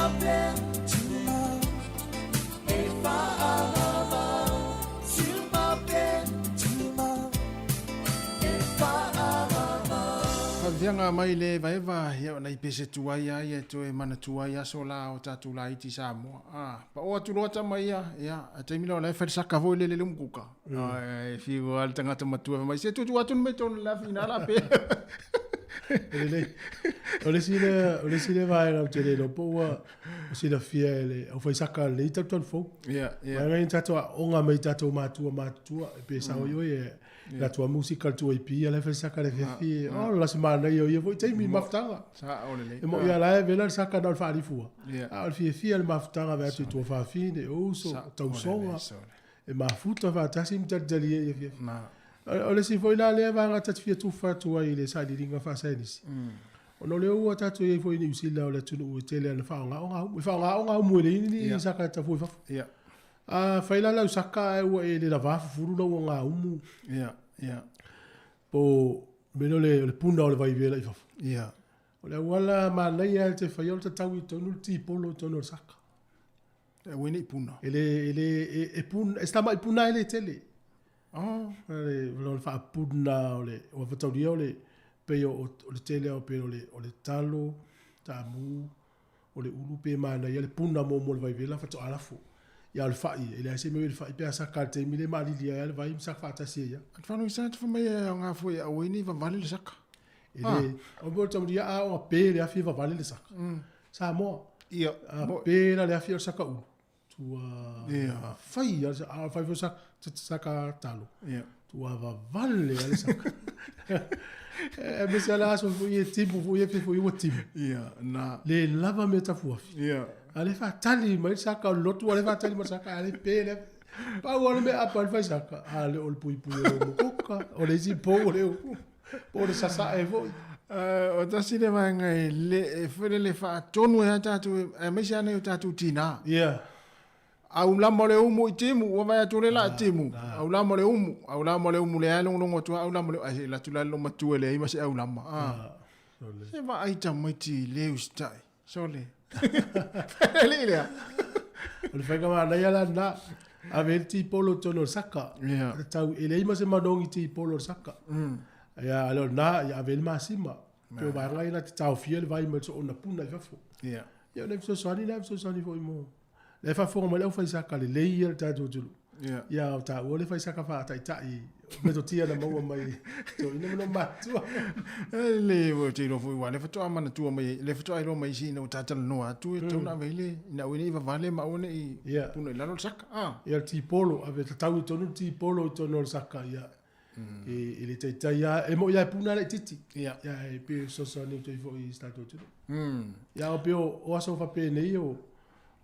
faapea tumau e faaavavau tumau tumau e faaavavau.
Faafeaga mai le evaeva ia ona i pese tuai a ia e toe manatua ai aso la o tatou laiti i Samoa. A, pao atu loa tama ia, ia, a taimi la o la e fai le saka foi lele le umukuka. E fiu lava le tagata matua fai mai, se tuutuu atu le mea i totonu o le afi ina la pe.
E lelei. O le isi lea, o le isi lea vaega ou te le iloa po ua silafia e le aufaisaka lelei talutalu fou.
Ia, ia.
Vaega ia na tatou aoga mai i tatou matua matutua, e pe sao ai oe e le atu lava musika le 2AP ia la e fai saka le afiafi. Ola se manaia o ia foi taimi i mafutaga.
Sao lelei.
E moi lava la e vela le saka na o le faalifua.
Ia.
A o le fiafia o le mafutaga vae atu i tuafafine, o uso, o tausoga. E mafuta faatasi ma talitali ai i afiafi. O le isi foi la lea vaega ta te fia tufa atu ai i le sailiiliga faasaienisi, ona o lea ua tatou i ai foi i Niu Sila o le atunuu e tele ana faaaoga o gaumu. E faaaoga o gaumu e leai ni saka e tafua i fafo. A fai la lau saka ae ua e le lavā fufulu lau gaumu. Po o le mea lea o le puna o le vaivela i fafo. O le auala manaia e te faia o le tatau i totonu le tipolo i totonu o le saka.
E aua nei puna.
E le, e le, e, e puna, e tamai puna e le tele.
Oh.
O le, o le faapuna, o le, o fataulia o le, pei o, o le tele o pei o le, o le talo, taamu, o le ulu pe manaia le puna mo mo le vaivela faatoa lafo. Ia o le fai, e leai se mea o le fai pe a saka i le taimi le maalili ai le vai ma saka faatasi ai ia.
Whanau i sa te whamai e o ngā fua i aua nei vavale le saka.
E le, o mo le tamulia a o pe le afi e vavale le saka. Samoa.
Ia.
A pe la le afi o le saka ulu. Tua
Ia.
fai a a fai foi saka, saka talo.
Ia.
Tua vavale a le saka. E me se ala aso foi e timu foi e foi ua timu.
Ia, na.
Le lava me tafuafi.
Ia.
A le faatali mai le saka o le lotu a le faatali mai le saka a le pe le pau o le mea apa le fai saka a le o le puipui o le umukuka o le isi pou o le po o le sasae foi.
O tasi le vaega e le e foi lele faatonu ai lava tatou aemaise lava nai o tatou tinā.
Ia.
Au lama o le umu i timu, ua vaai atu o le laa timu, au lama o le umu, au lama o le umu lea e logologo atu lava au lama o le umu, ae se i alu atu la le loomatua e leai ma se aulama, a. Se vaai tamaiti le usitai, sole. Alii lea.
O le faiga manaia la lena, ave ai le tipolo i totonu o le saka.
Ia.
Le tau, e leai ma se manogi tipolo o le saka. Ia, a le o lena, ia ave ai le masima. Pei o vaega ia na te taofia le vai mai le soona puna i fafo.
Ia.
Ia, o le fesoasoani lea, fesoasoani foi mo le e faafofoga mai le aufaisaka lelei ia le tatou atunuu.
Ia.
Ia, o taua le faisaka faataitai metotia na maua mai toeaiina ma nuu matutua.
E le ou te iloa foi aua o lea faatoa manatua mai, lea faatoa iloa mai isi ina ua ta talanoa atu e tatau ona ave ai le, ina aua ne i vavale ma aua ne i puna i lalo le saka. A.
Ia, le tipolo, ave tatau i totonu le tipolo i totonu o le saka, ia. E le taitai lava, e moi lava e puna laitiiti.
Ia.
Ia, e pei e fesoasoani atu ai foi i si tatou atunuu. Ia, o pei o aso faapenei, o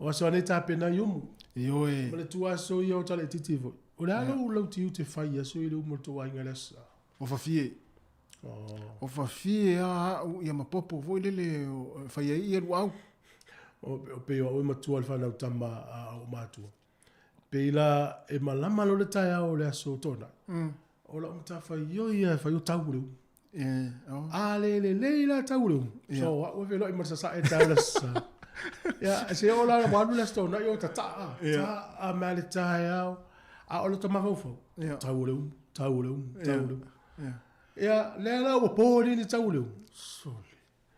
aso lava nei e tapena ai umu.
Ioe.
Ma le tua aso ia o tala laitiiti foi. O le a lou lautiute fai i aso i le umu o le tou aiga i le aso Sa?
O fafie. O fafie lava au ia ma popo foi lele e fai ai ia luau.
O pei o au e matua i le fanau tama a ou matua. Pei la e malama loa le taeao o le aso Toonai. O lau matafaioi lava e fai o tau o le umu. A le lelei la tau o le umu, so au e feiloai ma le sasae i taeao le aso Sa. Ia, se oo la ua alu le aso Toonai o tataa, ta'a mai le taeao. A o lota mafaufau, tau o le umu, tau o le umu, tau o le umu. Ia, lea la ua po nei le tau o le umu. Sole.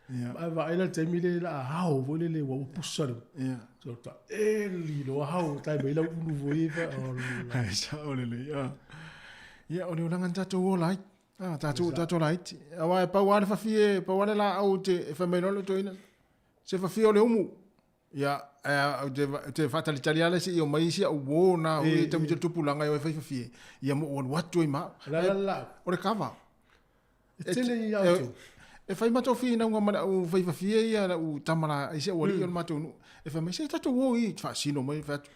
Ia.
Ae vaai la le taimi le la ao foi lele ua pusa le.
Ia.
So ta eli loa ao tai mai lau ulu foi fa o.
Ai sao lelei. Ah. Ia o le olaga na tatou ola ai. Ah, tatou tatou laiti. Aua e pau lava le fafie, pau lava le laau te e fai mai loa le toeaina. Se fafie o le umu. Ia, ae ou te ou te faatalitali lava la seia omai isi au uo na ui tamaiti o le tupulaga e o e fai fafie. Ia mo ou alu atu ai ma au.
La la la.
O le kava.
E tele ia outou.
E fai matou finauga ma le au faifafie ia lau tama la ai si au alii o le matou nuu. E fai mai, se tatou o i, faasino mai, fai atu,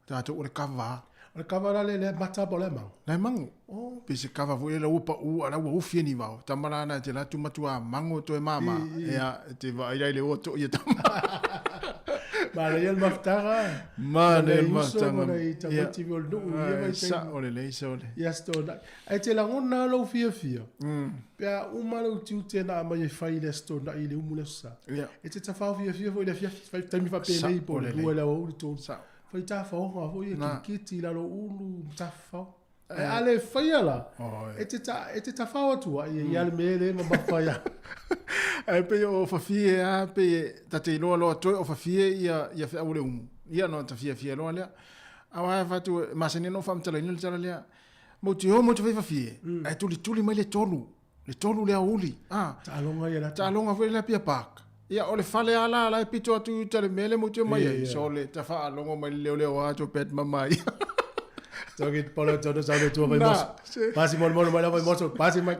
tatou o le kava.
O le kava la lea, lea mata po o le mango?
La e mango. Oh. Pe se kava foi lea ua pau a la ua ufi e ni vao. Tama la na te la tu matua mango toe mama. Ea, te vaai la i le o to ia tama.
Manaia le mafutaga.
Manaia le
Nai uso
mafutaga.
ma nai tamaiti o le nuu i ia
Ai,
vaitaimi.
Sao lelei, sao le.
I Aso Toonai. Ae te lagona lava lou fiafia, pe a uma lou tiute na aumai e fai i le Aso Toonai i le umu le Aso Sa. E te tafao fiafia foi i le afiafi, fai taimi faapenei po o le
Sao lelei.
2 i le aoauli 3.
Sao.
Fai tafaoga foi ia
Na.
kirikiti i lalo o ulu ma tafafao. Ae a le faia la, e te ta, e te tafao atu ai i a le mea le mamafa ia.
Ae pei o fafie a pei e ta te iloa loa toe o fafie ia ia feau o le umu. Ia no ta fiafia loa lea. Aua e fatu e masani ona ou faamatalaina le tala lea. Matou te o matou te fai fafie, ae tulituli mai le tolu. Le tolu le aoauli. Ah.
Taaloga ia la.
Taaloga foi le Apia Park. Ia o le fale a la la e pito atu i uta le mea lea matou te omai ai. So le ta faalogo mai le leoleo atu pet mama ia.
Toki polo tono sa le tua vai
Na,
moso.
se-
Pasi mo mo mai la vai moso, pasi mai.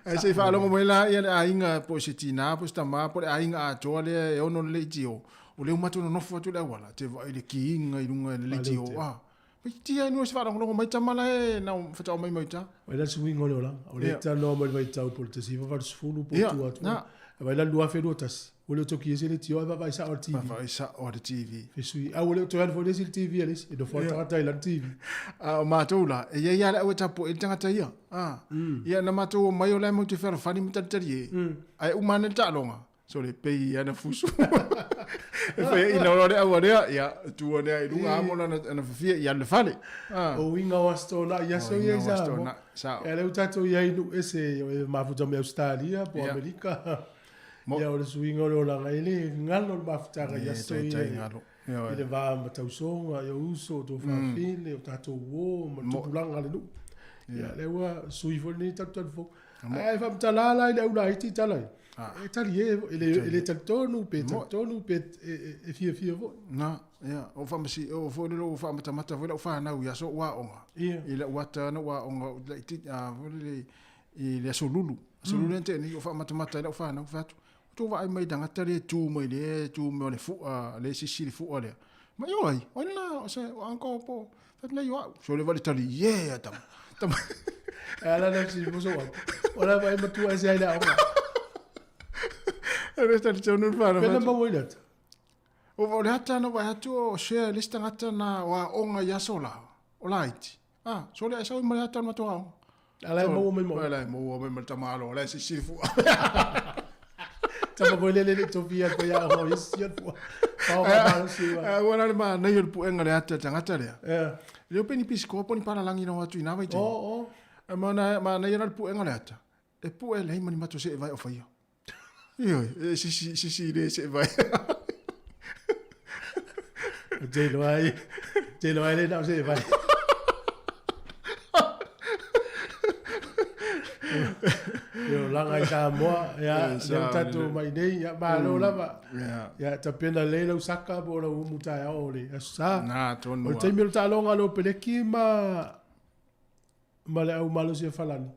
Ae se i faalogo mai la ia le aiga po o se tinā po o se tamā po o le aiga atoa lea e ono le leitio. O lea ua matou nonofo atu i le auala, te vaai i le kiiga i luga i le leitio. Ah. Mai tia ai se faalogologo mai tama la e na whatao mai mai ta.
Vai la suiga o le olaga. O le talanoa mai le vaitau po o le 1980 po o tua atu. Vai la 2021. Ua le o toki ese le tio ai vaavaai sao le TV.
Vaavaai sao le TV.
Fesui. A ua le o toe alu foi le isi i le TV a le isi. E nofo lava le tagata i lana TV.
A o matou la, e iai lava le au e tapuai ai le tagata ia. Ia na matou omai o la e matou te fealofani ma talitali e. Ae uma ane le taaloga, sole pei ana fusu. E fai ina loa le aua lea, ia tu ane ai i luga amo lana ana fafia i alu i le fale.
O uiga o Aso Toonai i aso ia i Samoa. Ia lea ua tatou i ai i nuu ese e mafuta mai Ausetalia po o Amerika. Ia o le suiga o le olaga e le galo le mafutaga i aso ia i le va ma tausoga, o uso, o tuafafine, o tatou uo ma le tupulaga a le nuu. Ia lea ua sui foi lenei talutalu fou. Ae faamatala la i le au laiti tala ia. E talie e le e le talitonu pe talitonu pe e fiafia foi.
Na, ia, o faamasi, o foi le lou faamatamata foi lau fanau i aso o aoga. I lau ata na aoga laitiiti foi lele i le aso Lulu. Aso Lulu lea na tea nei o faamatamata ai lau fanau, fai atu, ua tou vaai mai i tagata lea e tu mai lea e tu mai o le fua, lea e sisi le fua lea. Ma i o ai, o ai lena, o se o uncle po o, fai atu lea i o au. Sole vale tali, yeah, tama. Tama.
E ala na si mo so au. O la vai matua ese ai le aoga.
E le tali tonu le whanau.
Pena maua i le ata.
O le ata na vaai atu o share le isi tagata na o aoga i aso la, o laiti. Ah, sole ai sau i ma le ata o le matou aoga.
A la e maua mai ma oe.
A la e maua mai ma le tamaloa, la e sisili fua.
Tama foi le le le tofi a koe aoga o isi sia le fua. Pao ka malosi ua.
A ua la le manaia o le puega o le ata o le tagata lea.
Yeah.
Le o pe ni pisikoa po o ni palalagi na o atu i na vaitaimi.
Oh, oh.
A manaia la le puega o le ata. E pue leai ma ni matou seevae o faia. Ioe, e sisi, sisi le seevae.
Ou te iloa ai, te iloa ai le na o seevae. Io laga i Samoa, ia, lea ua tatou mai nei, ia, malo lava. Ia, tapena lelei lau saka po o lau umu taeao o le Aso Sa.
Na, tonu
O le taimi o le taaloga a le Opeleki ma ma le au malosi o Falani.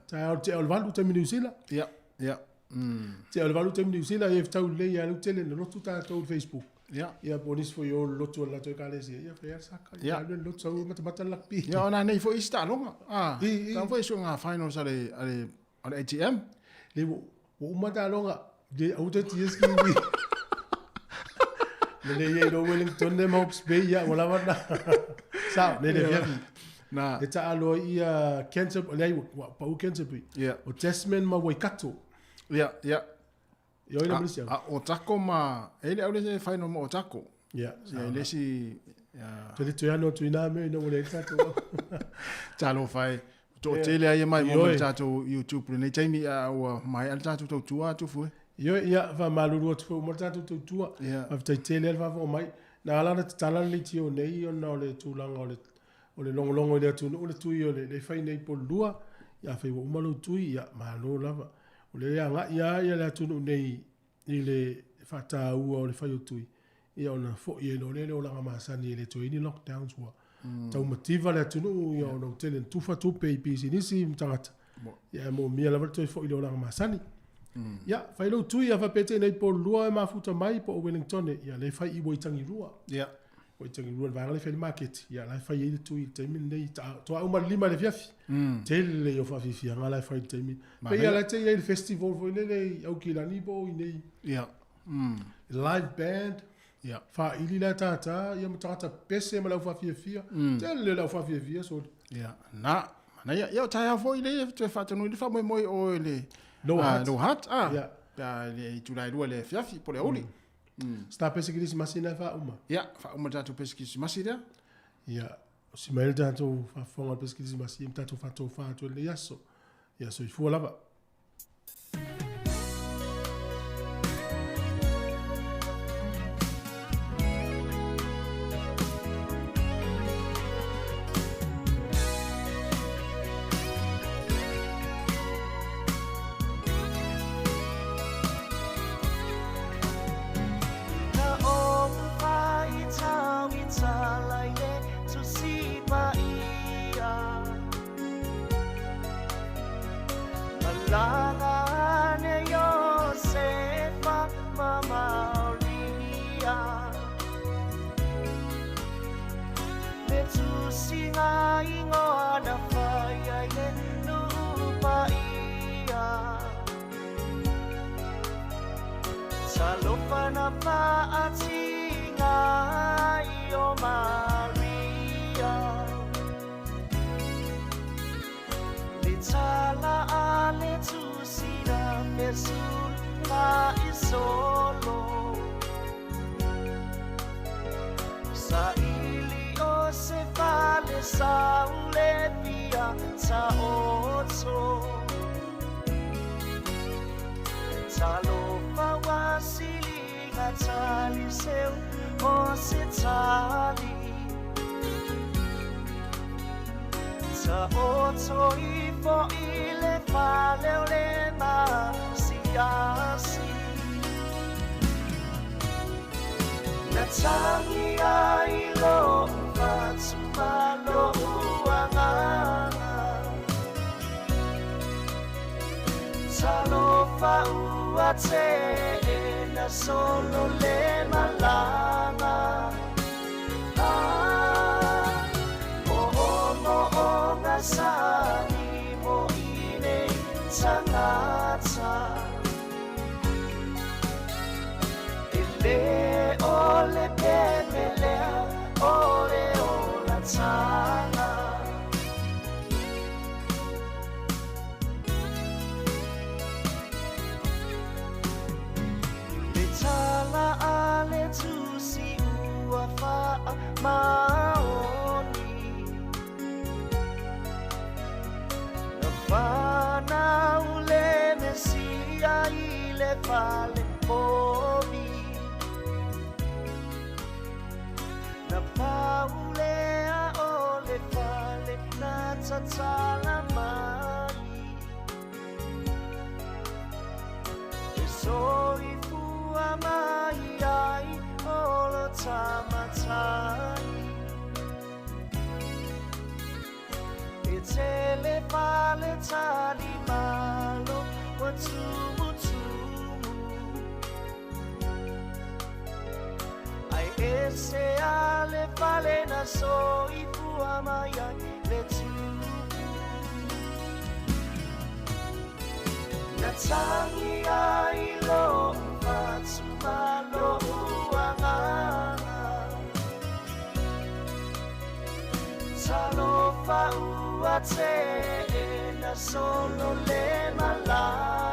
Taeao le tea o le 8 taimi Niu Sila.
Ia, ia.
Tea o le 8 taimi Niu Sila, ia fetau lelei ia lea ua tele ina lotu tatou i le Facebook.
Ia.
Ia po o nisi foi o le lotu a le latou ekalesia, ia fai lava le saka, ia alu le lotu sau matamata le lakpi.
Ia, ona nei foi isi taaloga. Ah,
I, i.
Tau foi suiga finals a le, a le, a le ATM.
Le, ua, ua uma taaloga, le aua toe tia se kiwi. Lelei ai loa Wellington ma Hawke's Bay, ia ua lava lena. Sao, le le afiafi.
Na.
E taalo ai ia Canterbury, leai ua pau Canterbury.
Ia.
O Tasman ma Waikato.
Ia, ia.
Ia oi le Malaysia.
A Otago ma, e le au le final ma Otago.
Ia.
Ia i le isi, ia.
Te le toe ano atu i nā mea ina ua leai le tatou.
Talofa e. Toatele ai e mai mo le tatou YouTube lenei taimi a ua maea le tatou tautua atu fue.
Ioe, ia, faamalulu atu foi uma le tatou tautua. Faafetai tele lava le faafofoga mai. Na ala ona tatala le leitio nei ona o le tulaga o le o le logologo i le atunuu le tui o le le fai nei po o le lua. Ia afai ua uma lou tui, ia, malo lava. O lea e agai lava le atunuu nei i le faataua o le fai o tui, ia ona foi ai loa lea i le olaga masani e le toe i ai ni lockdowns ua tau mativa le atunuu ia ona ua tele ina tufa tupe i pisinisi ma tagata, ia ae moomia lava le toe foi i le olaga masani. Ia, fai lou tui a faapea te i nei po o le lua e mafuta mai po o Wellingtone, ia lea e fai i Waitangirua. Waitangirua le vaega lea e fai ai le maketi, ia la e fai ai le tui i le taimi lenei, toa uma le 5 i le afiafi. Tele ia o faafiafiaga la e fai i le taimi. Pei lava la te i ai le festival foi lele i Aukilani po o i inei. Live band.
Ia.
Faaili la e tātā, ia ma tagata pese ma le aufaafiafia. Tele le aufaafiafia, soli.
Ia, na, manaia. Ia, o taeao foi lea e toe faatanui le faamoemoe o i le
Lower
ah,
Hutt.
Lower Hutt, ah.
Ia.
Pe a i le itula e 2 le afiafi po o le aoauli.
Se ta pese kerisimasi lena e faauma.
Ia, faauma le tatou pese kerisimasi lea.
Ia, o si mai le tatou faafofoga o le pese kerisimasi ma tatou faatofā atu ai lenei aso. Ia, soifua lava.
Na o whai tau i tālai le tu si pa ia. Malanga ane Iosefa ma Maria. Le tusinga ingoa na whai ai le nupa ia. Talofa na faatinga i o Maria. Le tala a le tusina fesul fa isolo. Sa ili o se fale sa ule fia sa otso. Talofa wa siliga tali seu o se tali. Sa otso i fo i le fale o le ma si asi. Na tangi ai lo fatuma lo uanganga. Talofa ua te na solo le malanga. Ah, o o mo o nga sani mo ine tangata. E le o le pepelea o le o la tanga. Le tala a le tusi ua faa maoni. Na whanau le Mesia i le fale povi. Na paulea o le fale na tatala mai. E soifua mai ai o lo tamatai. E tele fale tali malo wa tumu tumu. Ai ese ale fale na soifua mai ai le tupu. Na tangi ai lo fatuma lo uanganga. Talofa ua te na solo le malanga.